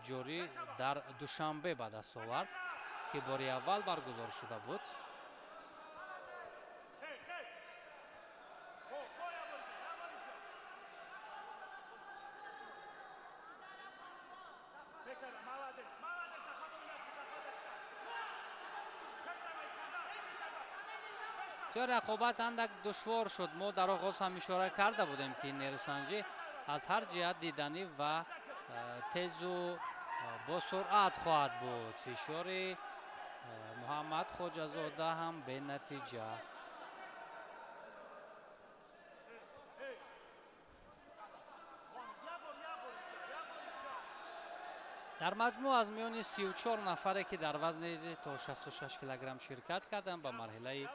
ҷорӣ дар Душанбе ба даст овард, ки бори аввал баргузор шуда буд. Рақобат андак душвор шуд. Мо дар оғоз ҳам ишора карда будем, ки нерӯсанҷӣ аз ҳар ҷиҳат диданӣ ва тезу бо суръат хоҳад буд. Фишори Муҳаммад Хоҷазода ҳам бенатиҷа. Дар маҷмӯъ аз миёни 34 нафаре, ки дар вазни то 66 килограмм ширкат карданд, ба марҳилаи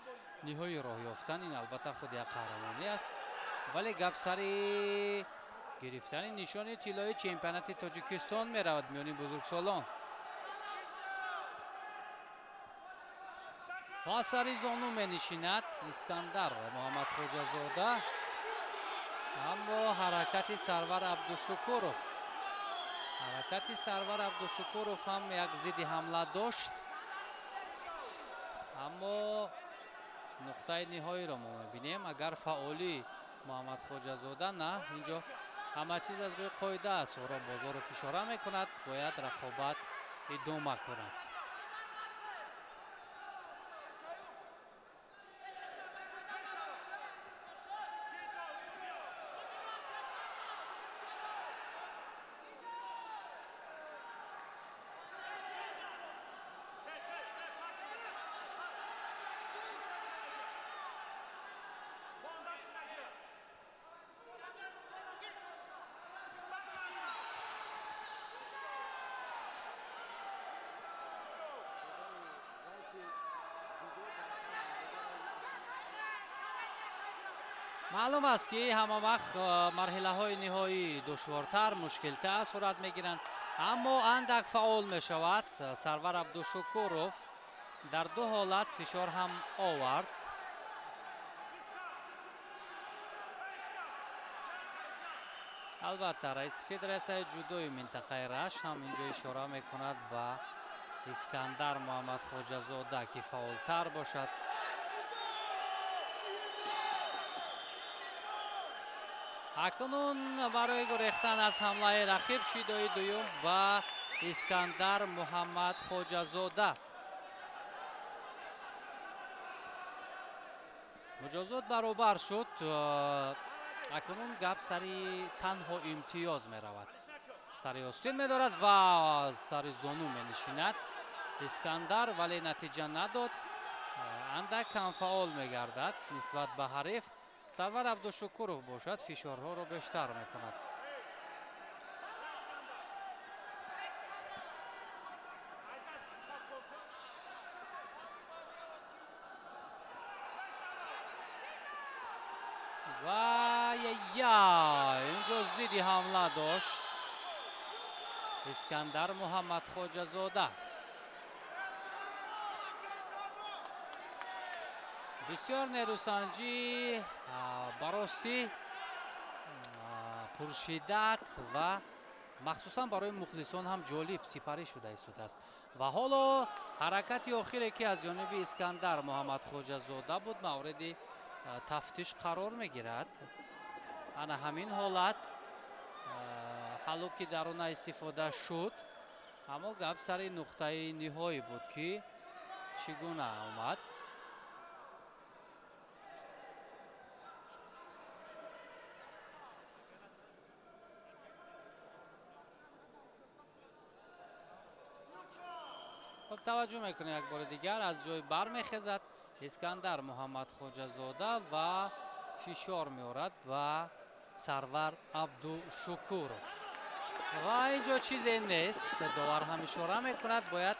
ниҳоӣ роҳ ёфтан, ин албатта худ як қаҳрамонӣ аст. Вале гап сари гирифтани нишони тиллои чемпионати Тоҷикистон меравад миёни бузургсолон. Ва сари зону менишинад Искандар Муҳаммадхоҷазода, аммо ҳаракати Сарвар Абдушукуров, ҳаракати Сарвар Абдушукуров ҳам як зидди ҳамла дошт, аммо нуқтаи ниҳоиро мо мебинем. Агар фаъолии Муҳаммадхоҷазода на, инҷо ҳама чиз аз рӯи қоида аст. Суҳроб Бозоров ишора мекунад, бояд рақобат идома кунад. Маълум аст, ки ҳама вақт марҳилаҳои ниҳоӣ душвортар, мушкилтар сурат мегиранд, аммо андак фаъол мешавад Сарвар Абдушукуров. Дар ду ҳолат фишор ҳам овард. Албатта, раиси федератсияи ҷудои минтақаи Рашт ҳам инҷо ишора мекунад ба Искандар Муҳаммадхоҷазода, ки фаъолтар бошад. Акнун барои гурехтан аз ҳамлаи рақиб шидои дуюм ба Искандар Муҳаммадхоҷазода. Муҷозот баробар шуд. Акнун гап сари танҳо имтиёз меравад. Сари остин медорад ва сари зону менишинад Искандар, вале натиҷа надод. Андак камфаъол мегардад нисбат ба ҳариф. Сарвар Абдушукуров бошад, фишорҳоро бештар мекунад. Ва я инҷо зидди ҳамла дошт Искандар Муҳаммадхоҷазода. Бисёр нерӯсанҷӣ, баростӣ пуршиддат ва махсусан барои мухлисон ҳам ҷолиб сипарӣ шуда истодааст. Ва ҳоло ҳаракати охире, ки аз ҷониби Искандар Муҳаммадхоҷазода буд, мавриди тафтиш қарор мегирад. Ана ҳамин ҳолат ҳалло ки дар она истифода шуд, аммо гап сари нуқтаи ниҳоӣ буд, ки чӣ гуна омад. Хуб, таваҷҷӯҳ мекунем, як бори дигар аз ҷой бармехезад Искандар Муҳаммадхоҷазода ва фишор меорад ба Сарвар Абдушукуров. Ва инҷо чизе нест, довар ҳам ишора мекунад, бояд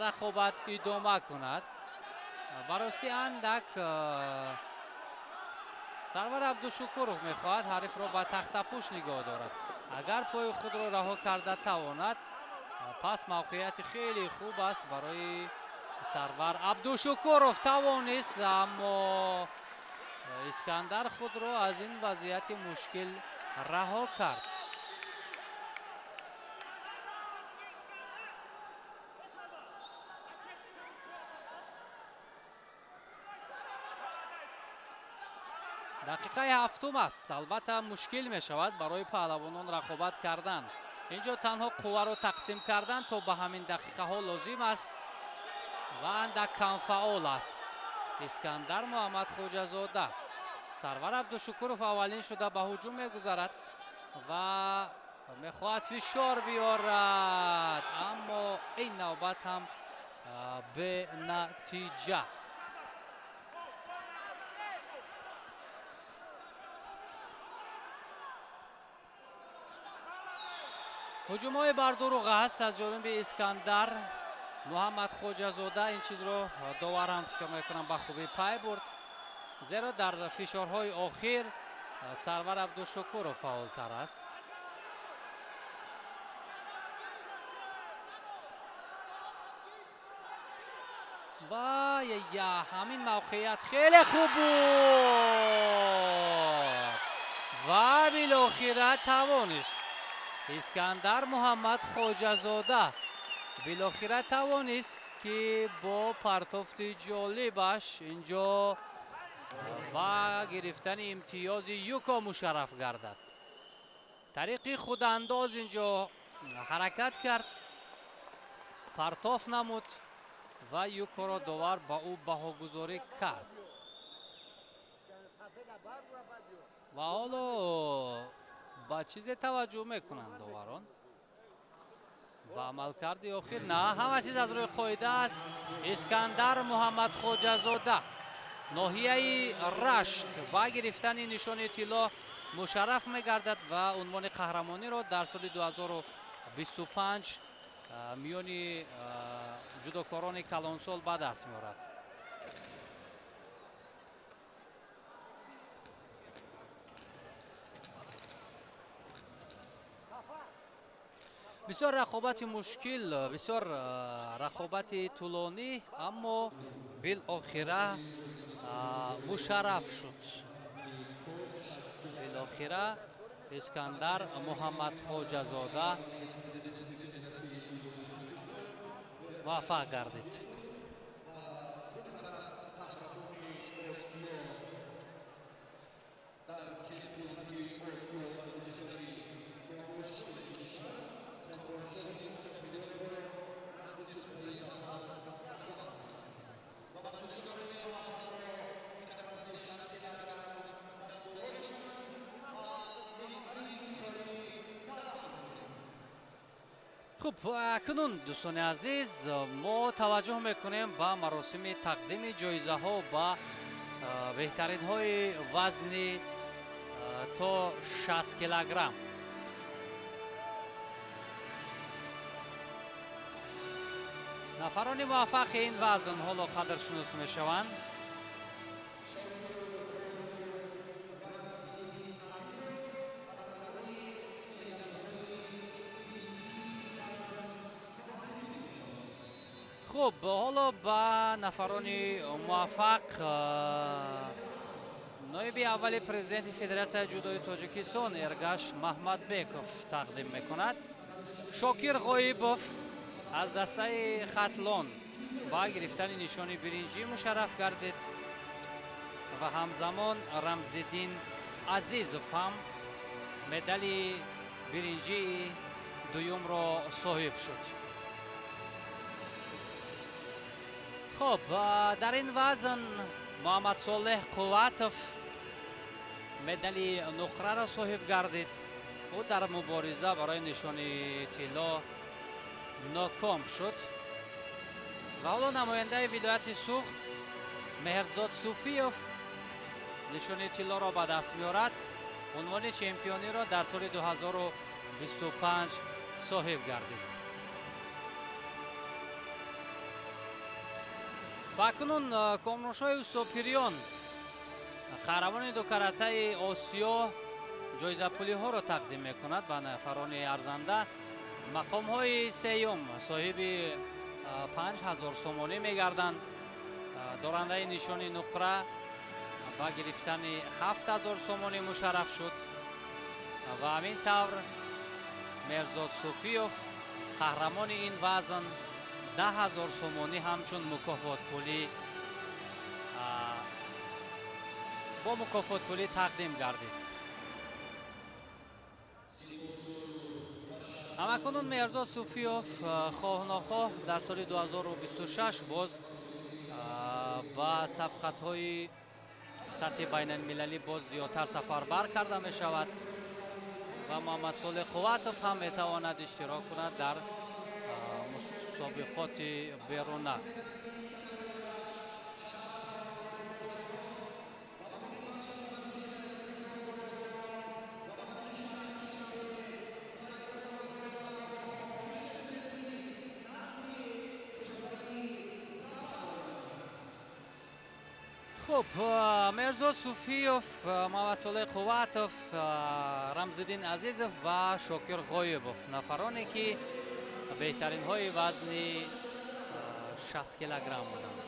рақобат идома кунад. Барости андак Сарвар Абдушукуров мехоҳад ҳарифро ба тахтапӯш нигоҳ дорад. Агар пои худро раҳо карда тавонад, пас мавқеияти хеле хуб аст барои Сарвар Абдушукуров. Тавонист, аммо Искандар худро аз ин вазъияти мушкил раҳо кард. Дақиқаи ҳафтум аст. Албатта, мушкил мешавад барои паҳлавонон рақобат кардан. Инҷо танҳо қувваро тақсим кардан то ба ҳамин дақиқаҳо лозим аст ва андак камфаъол аст Искандар Муҳаммадхоҷазода. Сарвар Абдушукуров аввалин шуда ба ҳуҷум мегузарад ва мехоҳад фишор биёрад, аммо ин навбат ҳам бенатиҷа. Ҳуҷумҳои бардуруғ аст аз ҷониби Искандар Муҳаммадхоҷазода. Ин чизро довар ҳам фикр мекунам ба хубӣ пай бурд, зеро дар фишорҳои охир Сарвар Абдушукуров фаъолтар аст. Ва ҳамин мавқеият хеле хуб буд ва билохира тавонист Искандар Муҳаммад Хоҷазода, билохира тавонист, ки бо партофти ҷолибаш инҷо ба гирифтани имтиёзи юко мушарраф гардад. Тариқи худандоз инҷо ҳаракат кард, партоф намуд ва юкоро довар ба ӯ баҳогузорӣ кард. Ва ҳоло ба чизе таваҷҷӯҳ мекунанд доварон, ба амалкарди охир. На, ҳама чиз аз рӯи қоида аст. Искандар Муҳаммад Хоҷазода, ноҳияи Рашт, ба гирифтани нишони тилло мушарраф мегардад ва унвони қаҳрамониро дар соли 2025 миёни ҷудокорони калонсол ба даст меорад. Бисёр рақобати мушкил, бисёр рақобати тӯлонӣ, аммо билохира мушарраф шуд. Билохира Искандар Муҳаммад Хоҷазода муваффақ гардид. Хуб, акнун, дӯстони азиз, мо таваҷҷӯҳ мекунем ба маросими тақдими ҷоизаҳо ба беҳтаринҳои вазни то 60 килограмм. Нафарони муваффақи ин вазн ҳоло қадршинос мешаванд. Хуб, ҳоло ба нафарони муваффақ ноиби аввали президенти Федератсияи ҷудои Тоҷикистон Эргаш Маҳмадбеков тақдим мекунад. Шокир Ғоибов аз дастаи Хатлон ба гирифтани нишони биринҷӣ мушарраф гардид ва ҳамзамон Рамзиддин Азизов ҳам медали биринҷии дуюмро соҳиб шуд. Хуб, дар ин вазн Муҳаммадсолеҳ Қувватов медали нуқраро соҳиб гардид. Ӯ дар мубориза барои нишони тилло ноком шуд. Ва ҳоло намояндаи вилояти Суғд Меҳрзод Суфиёв нишони тиллоро ба даст меорад. Унвони чемпиониро дар соли 2025 соҳиб гардид. Ва акнун Комроншоҳи Устопириён, қаҳрамони дукаратаи Осиё, ҷоизапулиҳоро тақдим мекунад ба нафарони арзанда. Мақомҳои сеюм соҳиби 5000 сомонӣ мегарданд. Дорандаи нишони нуқра ба гирифтани 7000 сомонӣ мушарраф шуд. Ва ҳамин тавр Меҳрзод Суфиёв, қаҳрамони ин вазн, 10 000 сомонӣ ҳамчун мукофотпулӣ бо мукофотпулӣ тақдим гардид. Ҳамакунун Меҳрзод Суфиёв хоҳ нохоҳ дар соли 2026 боз ба сабқатҳои сатҳи байналмилалӣ боз зиёдтар сафарбар карда мешавад ва Муҳаммадсолеҳ Қувватов ҳам метавонад иштирок кунад дар мусобиқоти беруна. Хуб, Мирзо Суфиёв, Муҳаммадсолеҳ Қувватов, Рамзиддин Азизов ва Шокир Ғоибов нафароне, ки беҳтаринҳои вазни 60 килограмм буданд.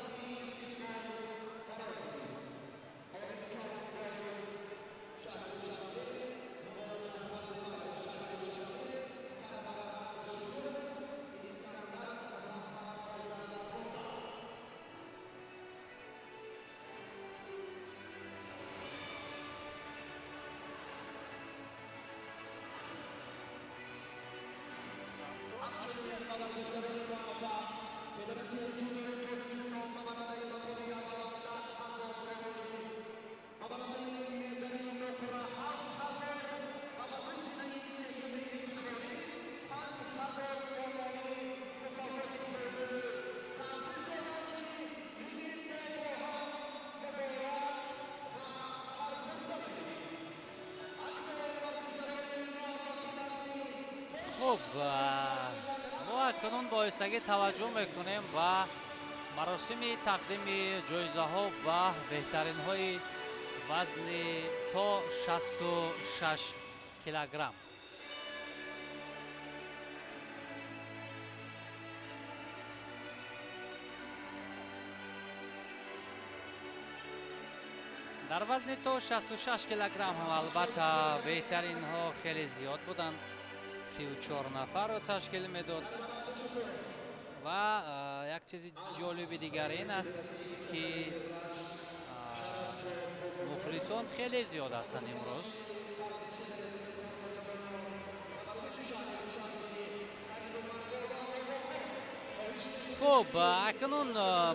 Хуб, мо акнун бо оҳистагӣ таваҷҷӯҳ мекунем ба маросими тақдими ҷоизаҳо ба беҳтаринҳои вазни то 66 килограмм. Дар вазни то 66 килограмм ҳам албатта беҳтаринҳо хеле зиёд буданд. 34 нафарро ташкил медод ва як чизи ҷолиби дигар ин аст, ки мухлисон хеле зиёд ҳастанд имрӯз. Хуб, акнун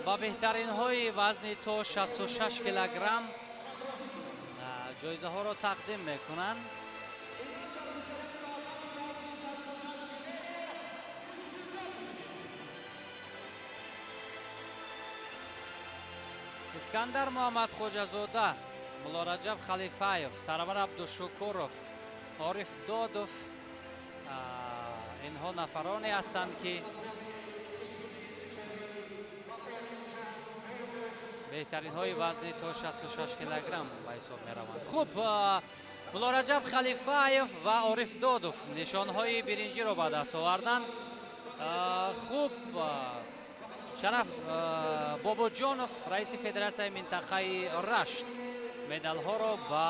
ба беҳтаринҳои вазни то 66 килограмм ҷоизаҳоро тақдим мекунанд. Искандар Муҳаммадхоҷазода, Муллораҷаб Халифаев, Сарвар Абдушукуров, Ориф Додов, инҳо нафароне ҳастанд, ки беҳтаринҳои вазни то 66 килограмм ба ҳисоб мераванд. Хуб, Муллораҷаб Халифаев ва Ориф Додов нишонҳои биринҷиро ба даст оварданд. Хуб, Шараф Бобоҷонов, раиси федератсияи минтақаи Рашт, медалҳоро ба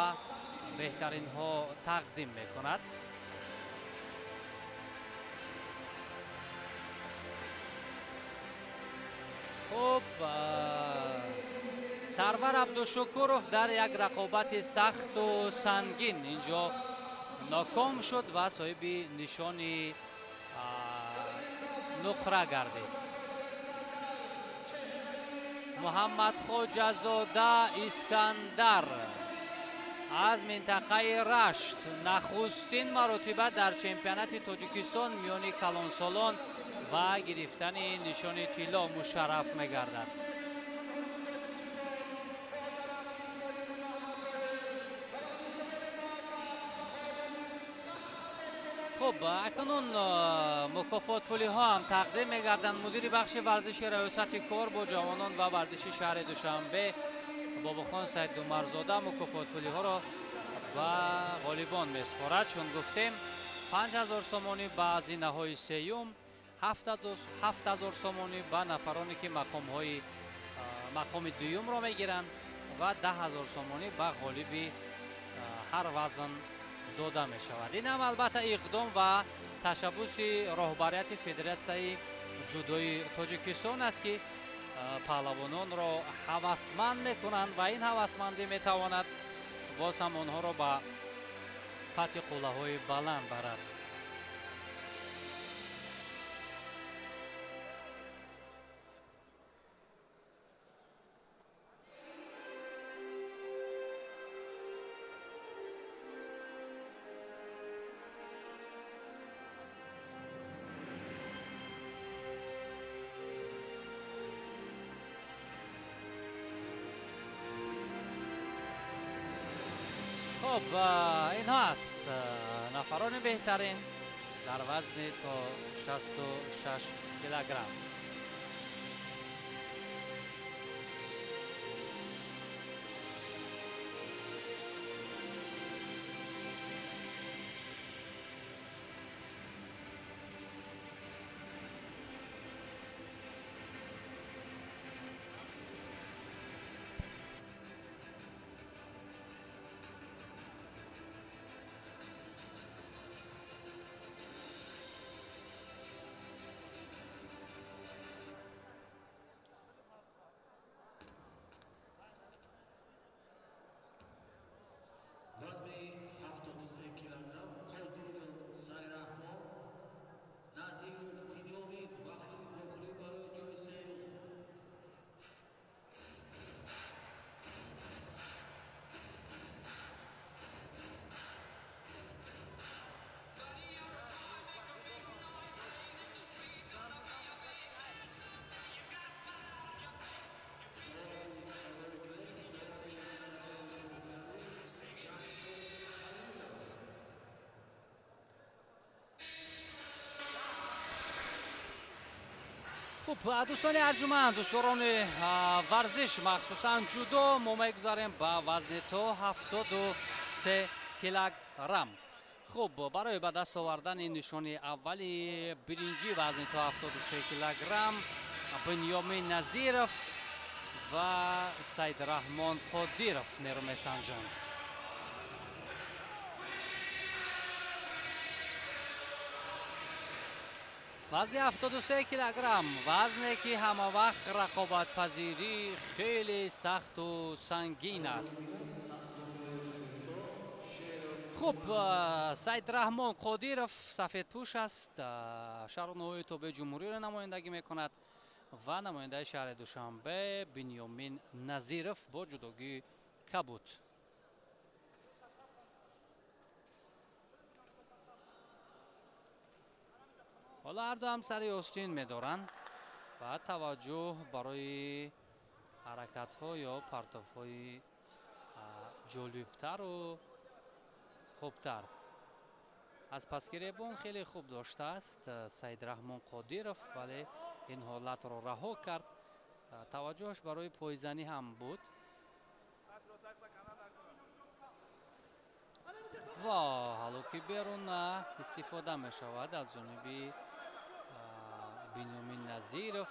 беҳтаринҳо тақдим мекунад. Хуб, Сарвар Абдушукуров дар як рақобати сахту сангин инҷо ноком шуд ва соҳиби нишони нуқра гардид. Муҳаммадхоҷазода Искандар аз минтақаи Рашт нахустин маротиба дар чемпионати Тоҷикистон миёни калонсолон ва гирифтани нишони тилло мушарраф мегардад. Хуб, акнун мукофотпулиҳо ҳам тақдим мегарданд. Мудири бахши варзиши раёсати кор бо ҷавонон ва варзиши шаҳри Душанбе Бобохон Саидумарзода мукофотпулиҳоро ба ғолибон месупорад. Чун гуфтем, 5000 сомонӣ ба зинаҳои сеюм, 7000 сомонӣ ба нафароне, ки мақоми дуюмро мегиранд ва 10000 сомонӣ ба ғолиби ҳар вазн дода мешавад. Ин ҳам албатта иқдом ва ташаббуси роҳбарияти федератсияи ҷудои Тоҷикистон аст, ки паҳлавононро ҳавасманд мекунанд ва ин ҳавасмандӣ метавонад боз ҳам онҳоро ба фатҳи қуллаҳои баланд барад. Хуб, инҳо аст нафарони беҳтарин дар вазни то 66 килограмм. Хуб, дӯстони арҷуманд, дӯстдорони варзиш, махсусан ҷудо, мо мегузарем ба вазни то 73 килограмм. Хуб, барои ба даст овардани нишони аввали биринҷӣ вазни то 73 килограмм Бинёмин Назиров ва Саидраҳмон Қодиров нерӯ месанҷанд. Вазни 73 килограмм, вазне ки ҳама вақт рақобатпазирӣ хеле сахту сангин аст. Хуб, Саидраҳмон Қодиров сафедпӯш аст, шаҳру ноҳияи тобеи ҷумҳуриро намояндагӣ мекунад ва намояндаи шаҳри Душанбе Бинёмин Назиров бо ҷудогии кабуд. Ҳоло ҳарду ҳам сари остин медоранд ва таваҷҷӯҳ барои ҳаракатҳо ё партовҳои ҷолибтару хубтар. Аз пасгиребон хеле хуб доштааст Саидраҳмон Қодиров, вале ин ҳолатро раҳо кард. Таваҷҷӯҳаш барои пойзанӣ ҳам буд. Ва ҳалоки беруна истифода мешавад аз ҷониби Бинёмин Назиров,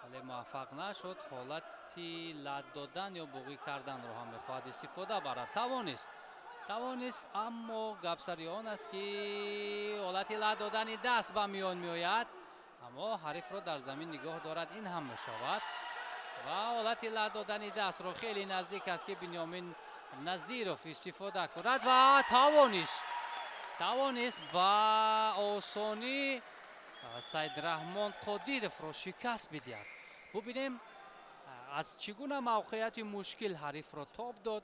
вале муваффақ нашуд. Ҳолати лат додан ё буғӣ карданро ҳам мехоҳад истифода барад. Тавонист, аммо гап сари он аст ки ҳолати лат додани даст ба миён меояд, аммо ҳарифро дар замин нигоҳ дорад, ин ҳам мешавад. Ва ҳолати лат додани дастро хеле наздик аст ки Бинёмин Назиров истифода кунад ва тавонист ба осонӣ Саидраҳмон Қодировро шикаст бидиҳад. Бубинем аз чӣ гуна мавқеияти мушкил ҳарифро тоб дод,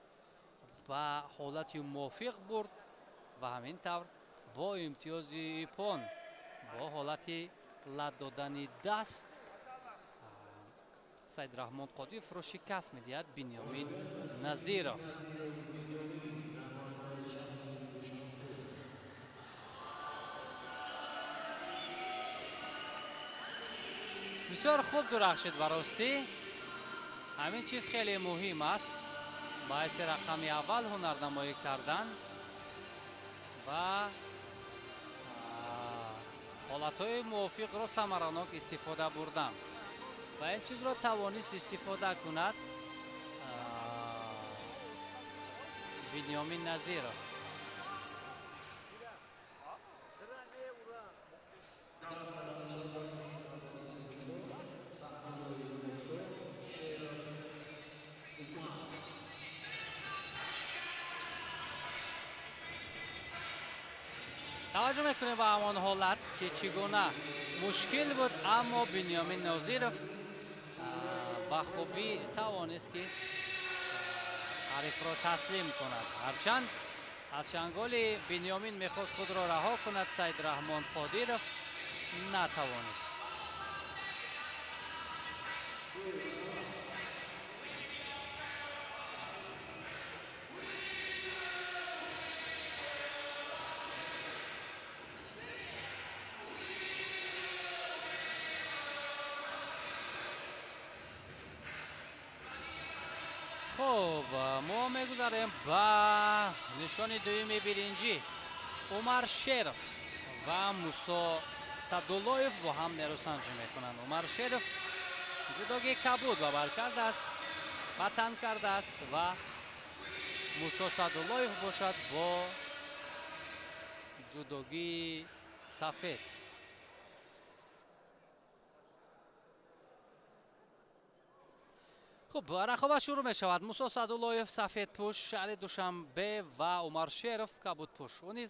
ба ҳолати мувофиқ бурд ва ҳамин тавр бо имтиёзи ипон, бо ҳолати лат додани даст Саидраҳмон Қодировро шикаст медиҳад Бинёмин Назиров. Бисёр хуб дурахшид ва ростӣ ҳамин чиз хеле муҳим аст. Ба ҳайси рақами аввал ҳунарнамоӣ кардан ва ҳолатҳои мувофиқро самаранок истифода бурдан. Ва ин чизро тавонист истифода кунад Бинёмин Назиров. Таваҷҷӯҳ мекунем ба ҳамон ҳолат ки чӣ гуна мушкил буд, аммо Бинёмин Назиров ба хубӣ тавонист ки ҳарифро таслим кунад. Ҳарчанд аз чанголи Бинёмин мехост худро раҳо кунад, Саидраҳмон Қодиров натавонист. Хуб, мо мегузарем ба нишони дуюми биринҷӣ. Умар Шеров ва Мусо Садуллоев бо ҳам нерӯсанҷӣ мекунанд. Умар Шеров ҷудогии кабуд ба бар кардааст, ватан кардааст ва Мусо Садуллоев бошад бо ҷудогии сафед. Хуб, рақобат шурӯъ мешавад. Мусо Садуллоев сафедпӯш, шаҳри Душанбе ва Умар Шеров кабудпӯш. Ӯ низ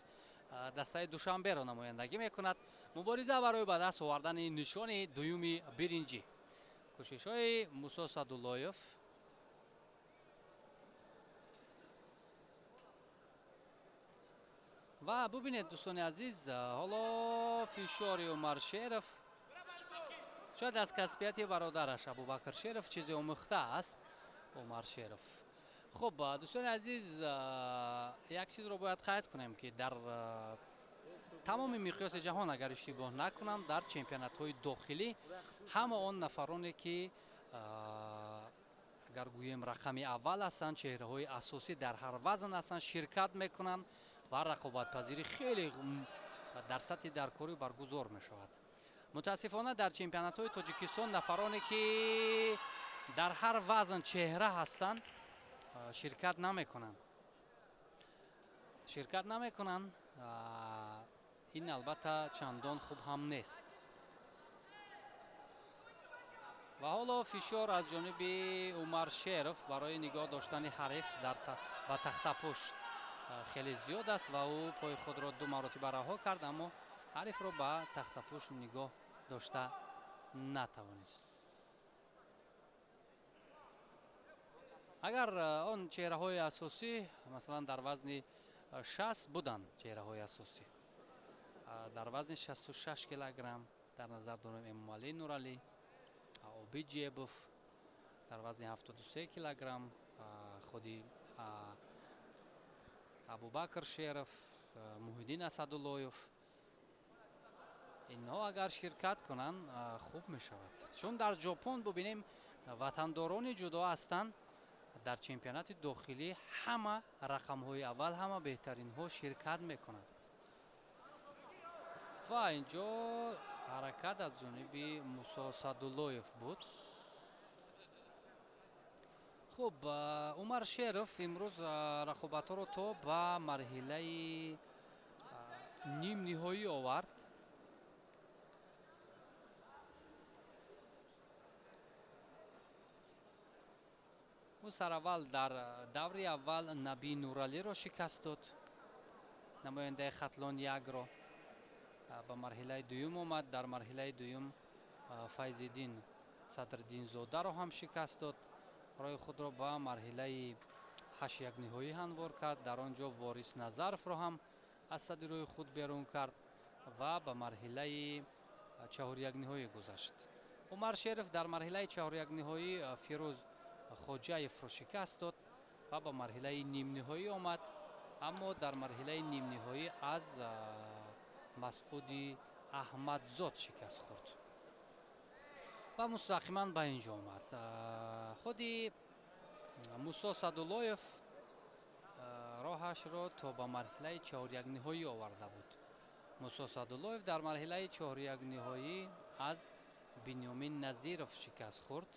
дастаи Душанберо намояндагӣ мекунад. Мубориза барои ба даст овардани нишони дуюми биринҷӣ. Кӯшишҳои Мусо Садуллоев ва бубинед дӯстони азиз, ҳоло фишори Умар Шеров шояд аз касбияти бародараш Абубакр Шеров чизе омӯхта аст Умар Шеров. Хуб, дӯстони азиз, як чизро бояд қайд кунем ки дар Тамоми миқёси ҷаҳон, агар иштибоҳ накунам, дар чемпионатҳои дохилӣ ҳама он нафароне ки агар гӯем рақами аввал ҳастанд, чеҳраҳои асосӣ дар ҳар вазн ҳастанд, ширкат мекунанд ва рақобатпазирӣ хеле дар сатҳи даркорӣ баргузор мешавад. Мутаассифона дар чемпионатҳои Тоҷикистон нафароне ки дар ҳар вазн чеҳра ҳастанд ширкат намекунанд. Ширкат намекунанд. Ин албатта чандон хуб ҳам нест. Ва ҳоло фишор аз ҷониби Умар Шеров барои нигоҳ доштани ҳариф ба тахтапушт хеле зиёд аст ва ӯ пои худро ду маротиба раҳо кард, аммо ҳарифро ба тахтапушт нигоҳ дошта натавонист. Агар он чеҳраҳои асосӣ, масалан дар вазни 60 буданд чеҳраҳои асосӣ, дар вазни 66 килограмм дар назар дорем Эмомалӣ Нуралӣ, Обид Ҷебов, дар вазни 73 килограмм худи Абубакр Шеров, Муҳиддин Асадуллоев. Инҳо агар ширкат кунанд хуб мешавад, чун дар Ҷопон бубинем ватандорони ҷудо ҳастанд. Дар чемпионати дохилӣ ҳама рақамҳои аввал, ҳама беҳтаринҳо ширкат мекунанд. Ва инҷо ҳаракат аз ҷониби Мусо Садуллоев буд. Хуб, Умар Шеров имрӯз рақобатҳоро то ба марҳилаи нимниҳоӣ овард. Ӯ сараввал дар даври аввал Наби Нуралиро шикаст дод, намояндаи Хатлон 1-ро. Ба марҳилаи дуюм омад. Дар марҳилаи дуюм Файзиддин Садриддинзодаро ҳам шикаст дод. Роҳи худро ба марҳилаи 8-1 ниҳоӣ ҳамвор кард. Дар он ҷо Ворис Назаровро ҳам аз сади рӯи худ берун кард ва ба марҳилаи 4-1 ниҳоӣ гузашт. Умар Шеров дар марҳилаи 4-1 ниҳоӣ Фирӯз Хоҷаевро шикаст дод ва ба марҳилаи нимниҳоӣ омад, аммо дар марҳилаи нимниҳоӣ аз Масъуди Аҳмадзод шикаст хӯрд ва мустақиман ба ин ҷо омад. Худи Мусо Садуллоев роҳашро то ба марҳилаи 4-1 ниҳоӣ оварда буд. Мусо Садуллоев дар марҳилаи 4-1 ниҳоӣ аз Бинёмин Назиров шикаст хӯрд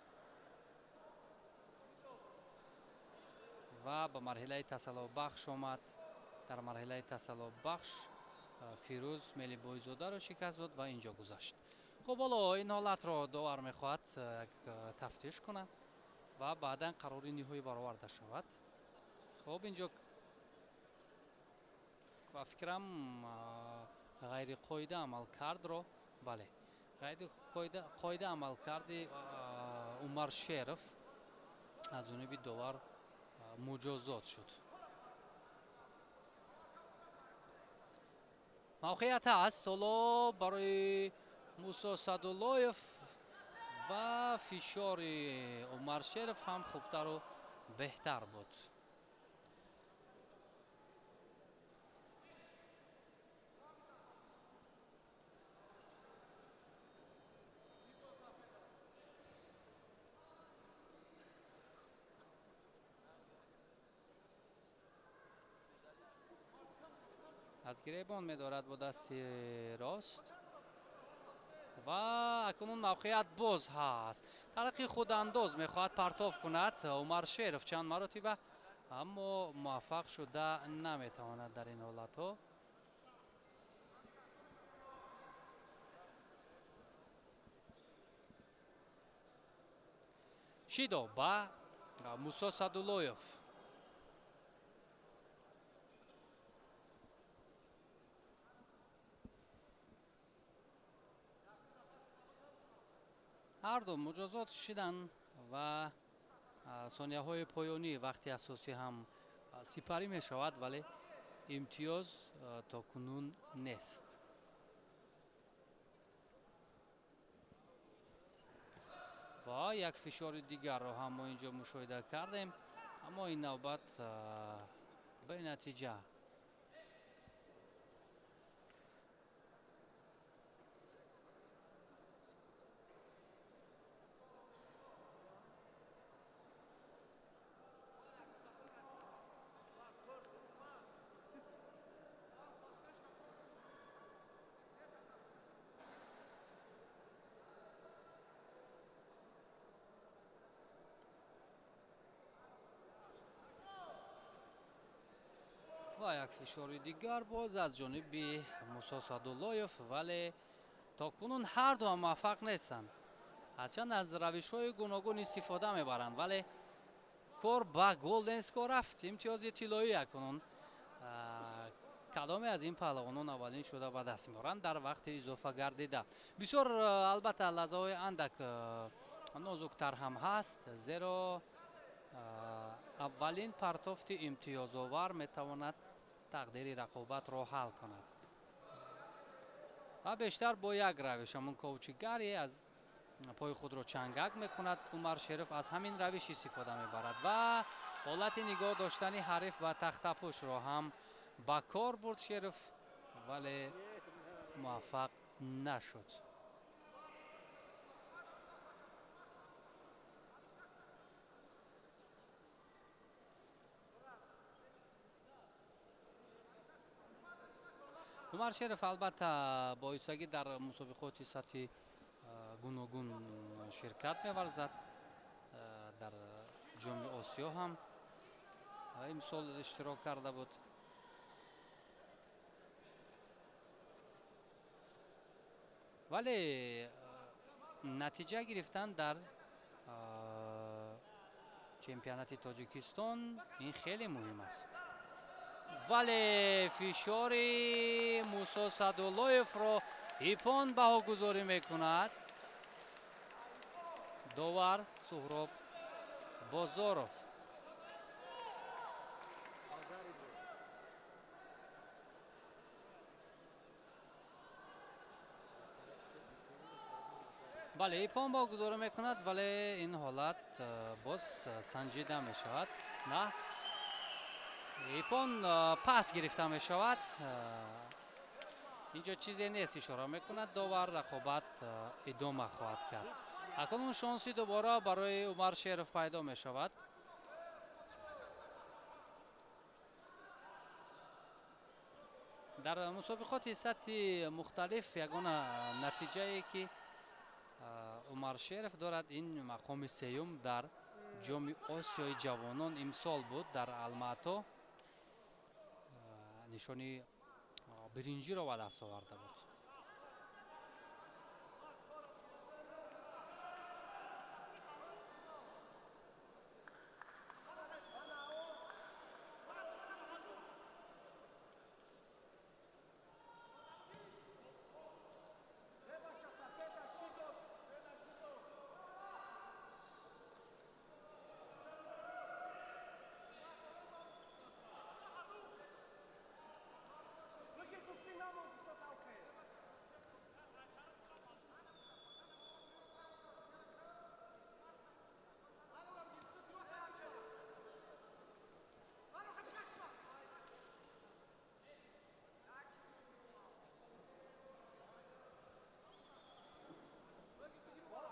ва ба марҳилаи тасаллобахш омад. Дар марҳилаи тасаллобахш Фирӯз Мелибойзодаро шикаст дод ва инҷо гузашт. Хуб, ҳоло ин ҳолатро довар мехоҳад як тафтиш кунад ва баъдан қарори ниҳоӣ бароварда шавад. Хуб, инҷо ба фикрам ғайриқоида амалкардро, бале, ғайриқоида амалкарди Умар Шеров аз ҷониби довар муҷозот шуд. Мавқеият ҳаст ҳоло барои Мусо Садуллоев ва фишори Умар Шеров ҳам хубтару беҳтар буд. Аз гиребон медорад бо дасти рост ва акнун мавқеият боз ҳаст. Тариқи худандоз мехоҳад партов кунад Умар Шеров чанд маротиба, аммо муваффақ шуда наметавонад дар ин ҳолатҳо. Шидо ба Мусо Садуллоев. Ҳарду муҷозот шиданд ва сонияҳои поёнӣ вақти асосӣ ҳам сипарӣ мешавад, вале имтиёз то кунун нест. Ва як фишори дигарро ҳам мо инҷо мушоҳида кардем, аммо ин навбат бенатиҷа. Ва як фишори дигар боз аз ҷониби Мусо Садуллоев, вале то кунун ҳарду ҳам муваффақ нестанд. Ҳарчанд аз равишҳои гуногун истифода мебаранд, вале кор ба голден скор рафт. Имтиёзи тиллоӣ акнун кадоме аз ин паҳлавонон аввалин шуда ба даст меоранд дар вақти изофа гардида. Бисёр албатта лаҳзаҳои андак нозуктар ҳам ҳаст, зеро аввалин партофти имтиёзовар метавонад тақдири рақобатро ҳал кунад. Ва бештар бо як равиш, ҳамон ковчигаре аз пои худро чангак мекунад. Умар Шеров аз ҳамин равиш истифода мебарад ва ҳолати нигоҳ доштани ҳариф ба тахтапӯшро ҳам ба кор бурд Шеров, вале муваффақ нашуд. Умар Шеров албатта боистагӣ дар мусобиқоти сатҳи гуногун ширкат меварзад, дар Ҷоми Осиё ҳам имсол иштирок карда буд. Вале натиҷа гирифтан дар чемпионати Тоҷикистон ин хеле муҳим аст. Вале фишори Мусо Садуллоевро ипон баҳогузорӣ мекунад довар Суҳроб Бозоров. Бале, ипон баҳогузорӣ мекунад, вале ин ҳолат боз санҷида мешавад. На, ипон пас гирифта мешавад. Инҷо чизе нест, ишора мекунад довар, рақобат идома хоҳад кард. Акнун шонси дубора барои Умар Шеров пайдо мешавад. Дар мусобиқоти сатҳи мухталиф ягона натиҷае ки Умар Шеров дорад ин мақоми сеюм дар Ҷоми Осиёи ҷавонон имсол буд дар Алмато. Нишони биринҷиро ба даст оварда буд.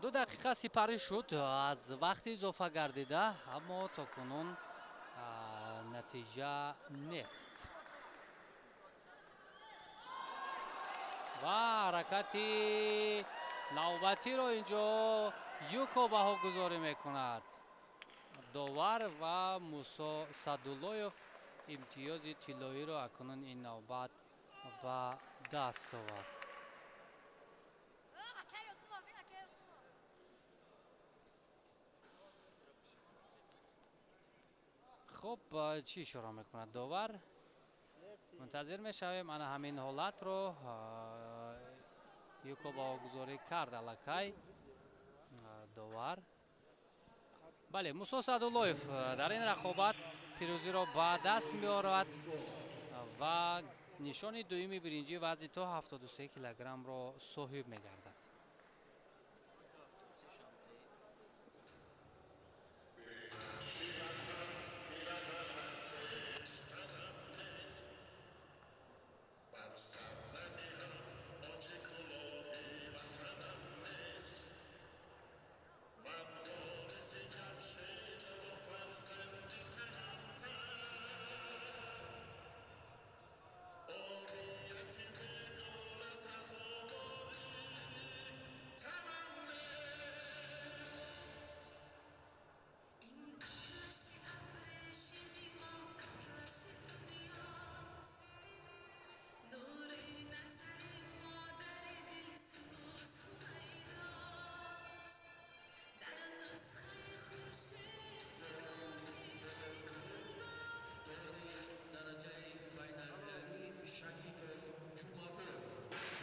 Ду дақиқа сипарӣ шуд аз вақти изофа гардида, аммо то кунун натиҷа нест. Ва ҳаракати навбатиро инҷо юко баҳогузорӣ мекунад. Довар ва Мусо Садуллоев имтиёзи тиллоиро акнун ин навбат ба даст овард. Хуб, чӣ ишора мекунад довар? Мунтазир мешавем ана ҳамин ҳолатро. Юко баҳогузорӣ кард аллакай довар. Бале, Мусо Садуллоев дар ин рақобат пирӯзиро ба даст меорад ва нишони дуюми биринҷӣ вазни то 73 килограммро соҳиб мегардад.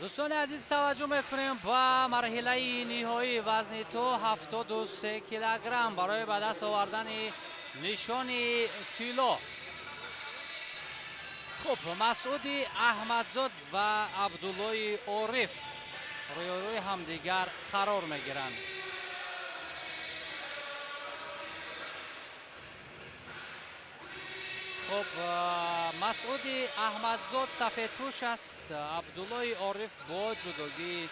Дӯстони азиз, таваҷҷӯҳ мекунем ба марҳилаи ниҳоии вазни то 73 килограмм барои ба даст овардани нишони тилло. Хуб, Масъуди Аҳмадзод ва Абдуллои Ориф рӯёрӯи ҳамдигар қарор мегиранд. Хуб, Масъуди Аҳмадзод сафедпӯш аст, Абдуллои Ориф бо ҷудогии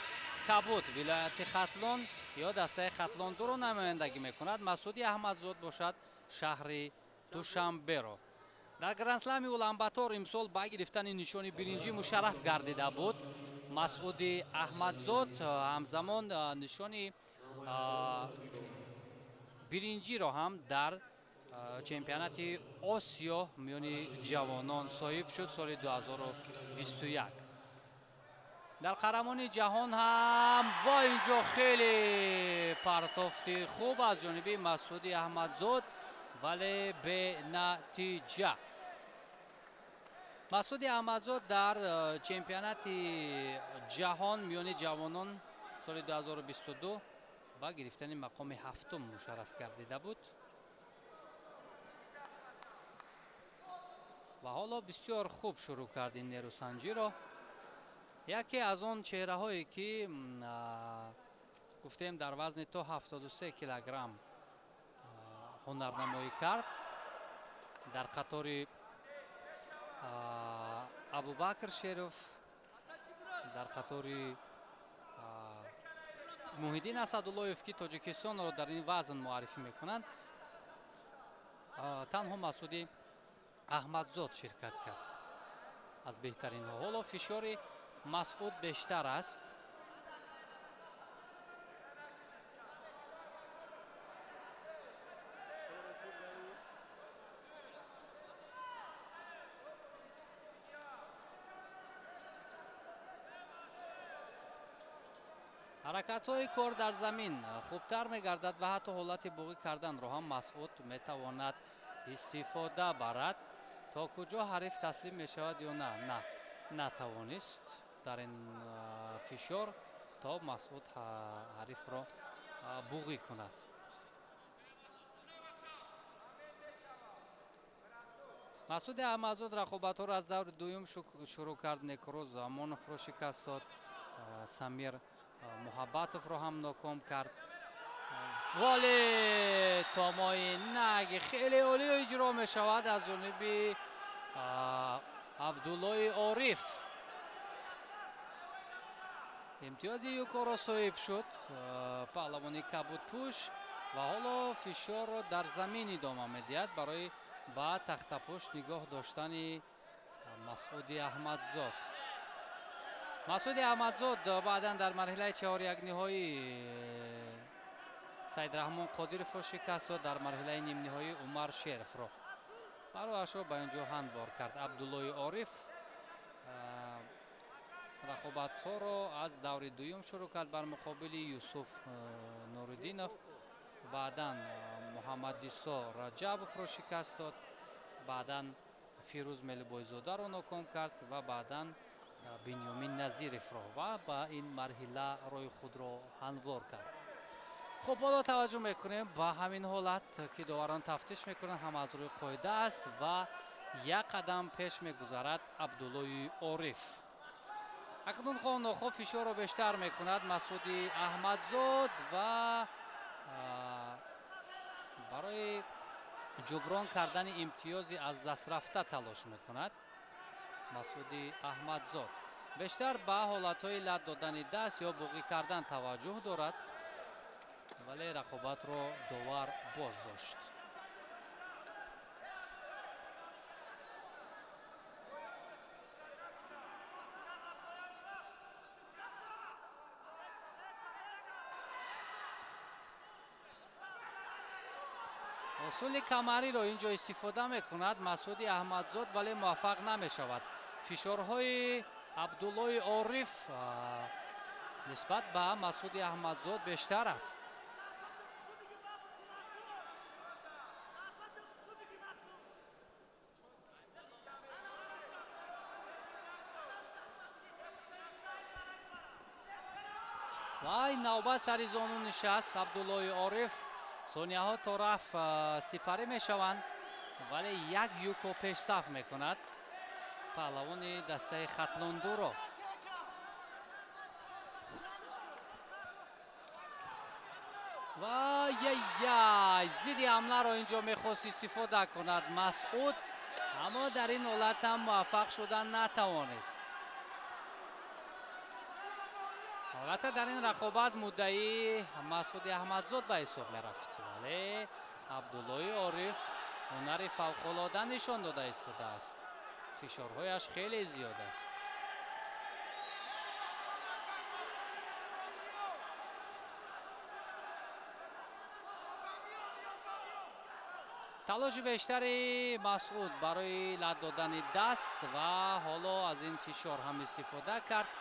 кабуд вилояти Хатлон ё дастаи Хатлон дуро намояндагӣ мекунад. Масъуди Аҳмадзод бошад шаҳри Душанберо. Дар Грандслами Уланбатор имсол ба гирифтани нишони биринҷӣ мушарраф гардида буд. Масъуди Аҳмадзод ҳамзамон нишони биринҷиро ҳам дар чемпионати Осиё миёни ҷавонон соҳиб шуд соли 2021. Дар қаҳрамони ҷаҳон ҳам ва инҷо хеле партофти хуб аз ҷониби Масъуди Аҳмадзод, вале бенатиҷа. Масъуди Аҳмадзод дар чемпионати ҷаҳон миёни ҷавонон соли 2022 ба гирифтани мақоми ҳафтум мушарраф гардида буд ва ҳоло бисёр хуб шурӯъ кард ин нерӯсанҷиро. Яке аз он чеҳраҳое ки гуфтем дар вазни то 73 килограмм ҳунарнамоӣ кард, дар қатори Абубакр Шеров, дар қатори Муҳиддин Асадуллоев, ки Тоҷикистонро дар ин вазн муаррифӣ мекунанд, танҳо Масъуди Аҳмадзод ширкат кард аз беҳтаринҳо. Ҳоло фишори Масъуд бештар аст. Ҳаракатҳои кор дар замин хубтар мегардад ва ҳатто ҳолати буғӣ карданро ҳам Масъуд метавонад истифода барад. То куҷо ҳариф таслим мешавад ё на? На, натавонист дар ин фишор то Масъуд ҳарифро буғӣ кунад. Масъуди Аҳмадзод рақобатҳоро аз даври дуюм шурӯъ кард. Некрӯз Амоновро шикаст дод, Самир Муҳаббатовро ҳам ноком кард. Вале томои наги хеле олӣ иҷро мешавад аз ҷониби Абдуллои Ориф. Имтиёзи юкоро соҳиб шуд паҳлавони кабудпӯш ва ҳоло фишорро дар замин идома медиҳад барои ба тахтапӯш нигоҳ доштани Масъуди Аҳмадзод. Масъуди Аҳмадзод баъдан дар марҳилаи чаҳорякниҳоӣ Саидраҳмон Қодировро шикаст дод, дар марҳилаи нимниҳоӣ Умар Шеровро. Барояшро ба инҷо ҳандбор кард. Абдуллои Ориф рақобатҳоро аз даври дуюм шурӯъ кард бар муқобили Юсуф Нуриддинов, баъдан Муҳаммадисо Раҷабовро шикаст дод, баъдан Фирӯз Мелибойзодаро ноком кард ва баъдан Бинёмин Назировро ва ба ин марҳила роҳи худро ҳамвор кард. Хуб, ҳоло таваҷҷӯҳ мекунем ба ҳамин ҳолат ки доварон тафтиш мекунанд, ҳама аз рӯи қоида аст ва як қадам пеш мегузарад Абдуллои Ориф. Акнун хоҳ нохоҳ фишорро бештар мекунад Масъуди Аҳмадзод ва барои ҷуброн кардани имтиёзи аз даст рафта талош мекунад Масъуди Аҳмадзод. Бештар ба ҳолатҳои лат додани даст ё буғӣ кардан таваҷҷӯҳ дорад, вале рақобатро довар боз дошт. Усули камариро инҷо истифода мекунад Масъуди Аҳмадзод, вале муваффақ намешавад. Фишорҳои Абдуллои Ориф нисбат ба Масъуди Аҳмадзод бештар аст. Ва ин навбат сари зону нишаст Абдуллои Ориф. Сонияҳо то рафт сипарӣ мешаванд, вале як юко пешсаф мекунад паҳлавони дастаи Хатлондуро. Ва яй зидди ҳамларо инҷо мехост истифода кунад Масъуд, аммо дар ин ҳолат ҳам муваффақ шуда натавонист. Албатта дар ин рақобат муддаӣ Масъуди Аҳмадзод ба ҳисоб мерафт, вале Абдуллои Ориф ҳунари фавқулода нишон дода истодааст. Фишорҳояш хеле зиёд аст. Талоши бештари Масъуд барои лат додани даст ва ҳоло аз ин фишор ҳам истифода кард.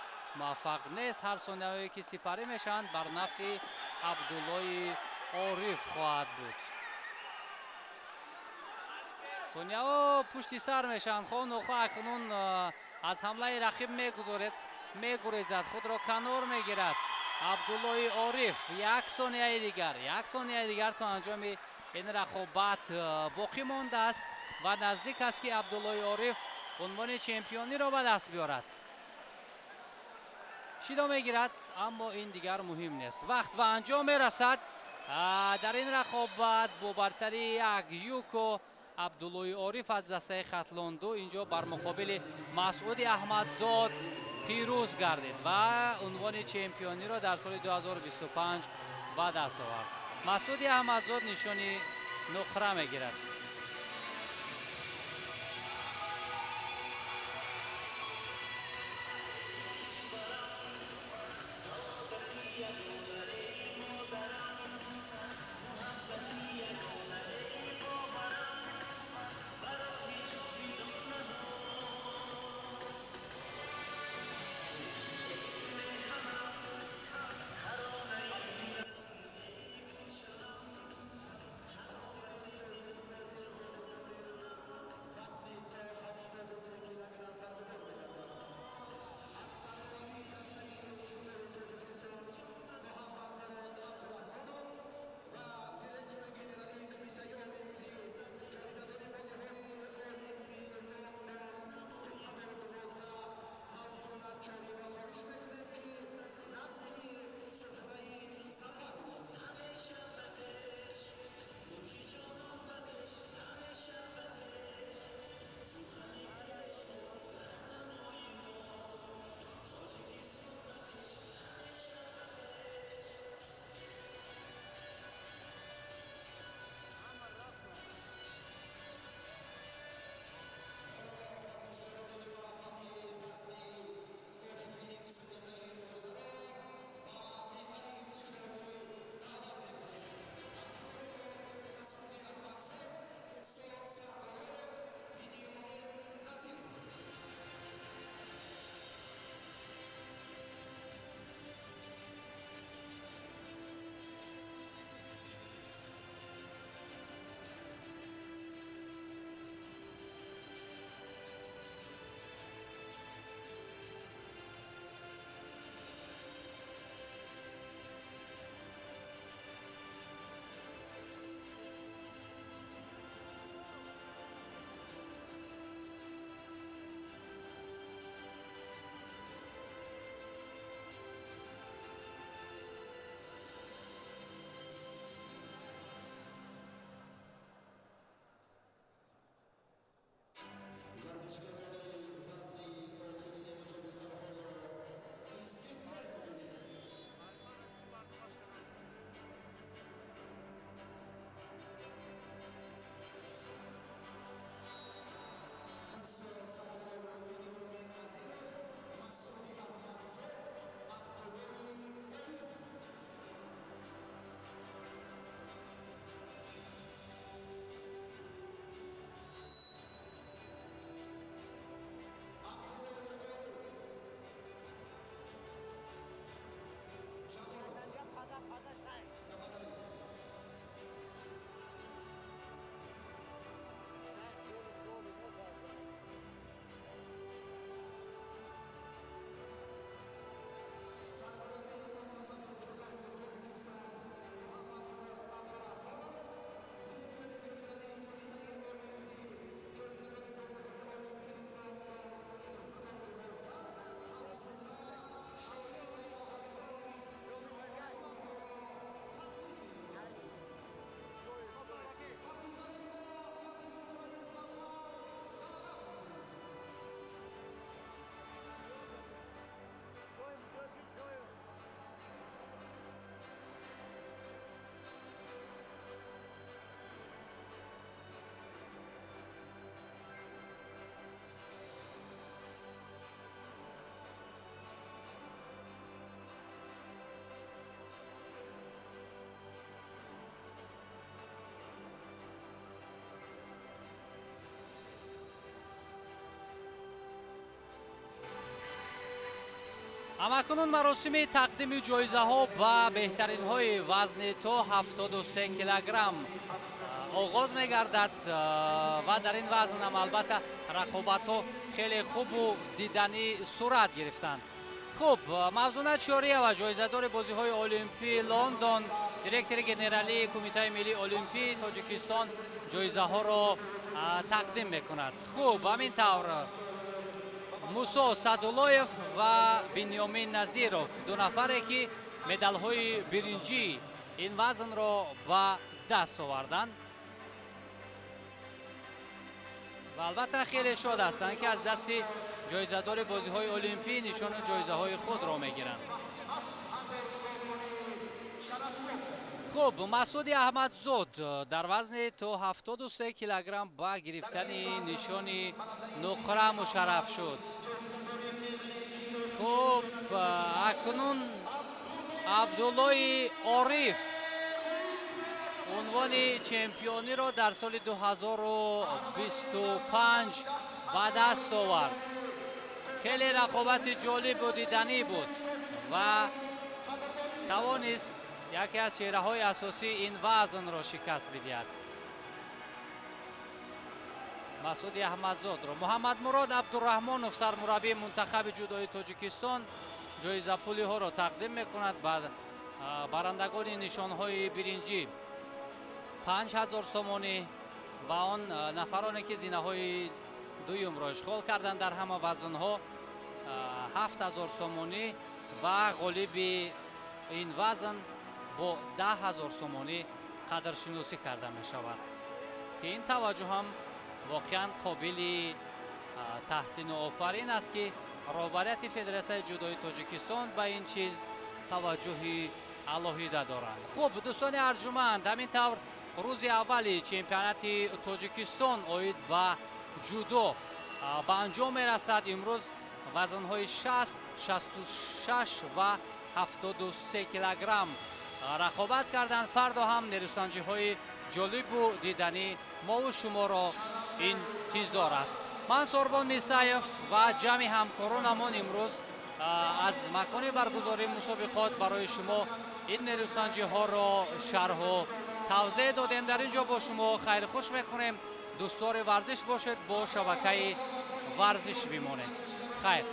Муваффақ нест. Ҳар сонияҳое ки сипарӣ мешаванд бар нафъи Абдуллои Ориф хоҳад буд. Сонияҳо пушти сар мешаванд. Хоҳ нохоҳ акнун аз ҳамлаи рақиб мегурезад, худро канор мегирад Абдуллои Ориф. Як сонияи дигар, як сонияи дигар то анҷоми ин рақобат боқӣ мондааст ва наздик аст ки Абдуллои Ориф унвони чемпиониро ба даст биёрад. Шидо мегирад, аммо ин дигар муҳим нест. Вақт ба анҷом мерасад. Дар ин рақобат бо бартарии як юко Абдуллои Ориф аз дастаи Хатлонду инҷо бар муқобили Масъуди Аҳмадзод пирӯз гардид ва унвони чемпиониро дар соли 2025 ба даст овард. Масъуди Аҳмадзод нишони нуқра мегирад. Ҳамакунун маросими тақдими ҷоизаҳо ба беҳтаринҳои вазни то 73 килограмм оғоз мегардад ва дар ин вазн ҳам албатта рақобатҳо хеле хубу диданӣ сурат гирифтанд. Хуб, Мавзуна Чориева, ҷоизадори бозиҳои Олимпии Лондон, директори генералии Кумитаи миллии Олимпии Тоҷикистон ҷоизаҳоро тақдим мекунад. Хуб, ҳамин тавр Мусо Садуллоев ва Бинёмин Назиров, ду нафаре ки медалҳои биринҷии ин вазнро ба даст оварданд ва албатта хеле шод ҳастанд, ки аз дасти ҷоизадори бозиҳои олимпӣ нишону ҷоизаҳои худро мегиранд. Хуб, Масуди Аҳмадзод дар вазни то 73 килограмм ба гирифтани нишони нуқра мушарраф шуд. Хуб, акнун Абдуллои Ориф унвони чемпиониро дар соли 2025 ба даст овард. Хеле рақобати ҷолибу диданӣ буд ва тавонист яке аз чеҳраҳои асосии ин вазнро шикаст бидиҳад. Масуди Аҳмадзодро Муҳаммадмурод Абдураҳмонов, сармураббии мунтахаби ҷудои Тоҷикистон, ҷоизапулиҳоро тақдим мекунад ба барандагони нишонҳои биринҷӣ 5000 сомонӣ ва он нафароне ки зинаҳои дуюмро ишғол карданд дар ҳама вазнҳо 7000 сомонӣ ва ғолиби ин вазн бо 10 000 сомонӣ қадршиносӣ карда мешавад, ки ин таваҷҷӯҳ ҳам воқеан қобили таҳсину офарин аст, ки роҳбарияти Федератсияи ҷудои Тоҷикистон ба ин чиз таваҷҷӯҳи алоҳида доранд. Хуб, дӯстони арҷуманд, ҳамин тавр рӯзи аввали чемпионати Тоҷикистон оид ба ҷудо ба анҷом мерасад. Имрӯз вазнҳои 60, 66 ва 73 килограмм рақобат карданд. Фардо ҳам нерӯсанҷиҳои ҷолибу диданӣ мову шуморо интизор аст. Ман Сорбон Мисаев ва ҷамъи ҳамкоронамон имрӯз аз макони баргузории мусобиқот барои шумо ин нерӯсанҷиҳоро шарҳу тавзеҳ додем. Дар ин ҷо бо шумо хайрхуш мекунем. Дӯстдори варзиш бошед, бо шабакаи варзиш бимонед. Хайр.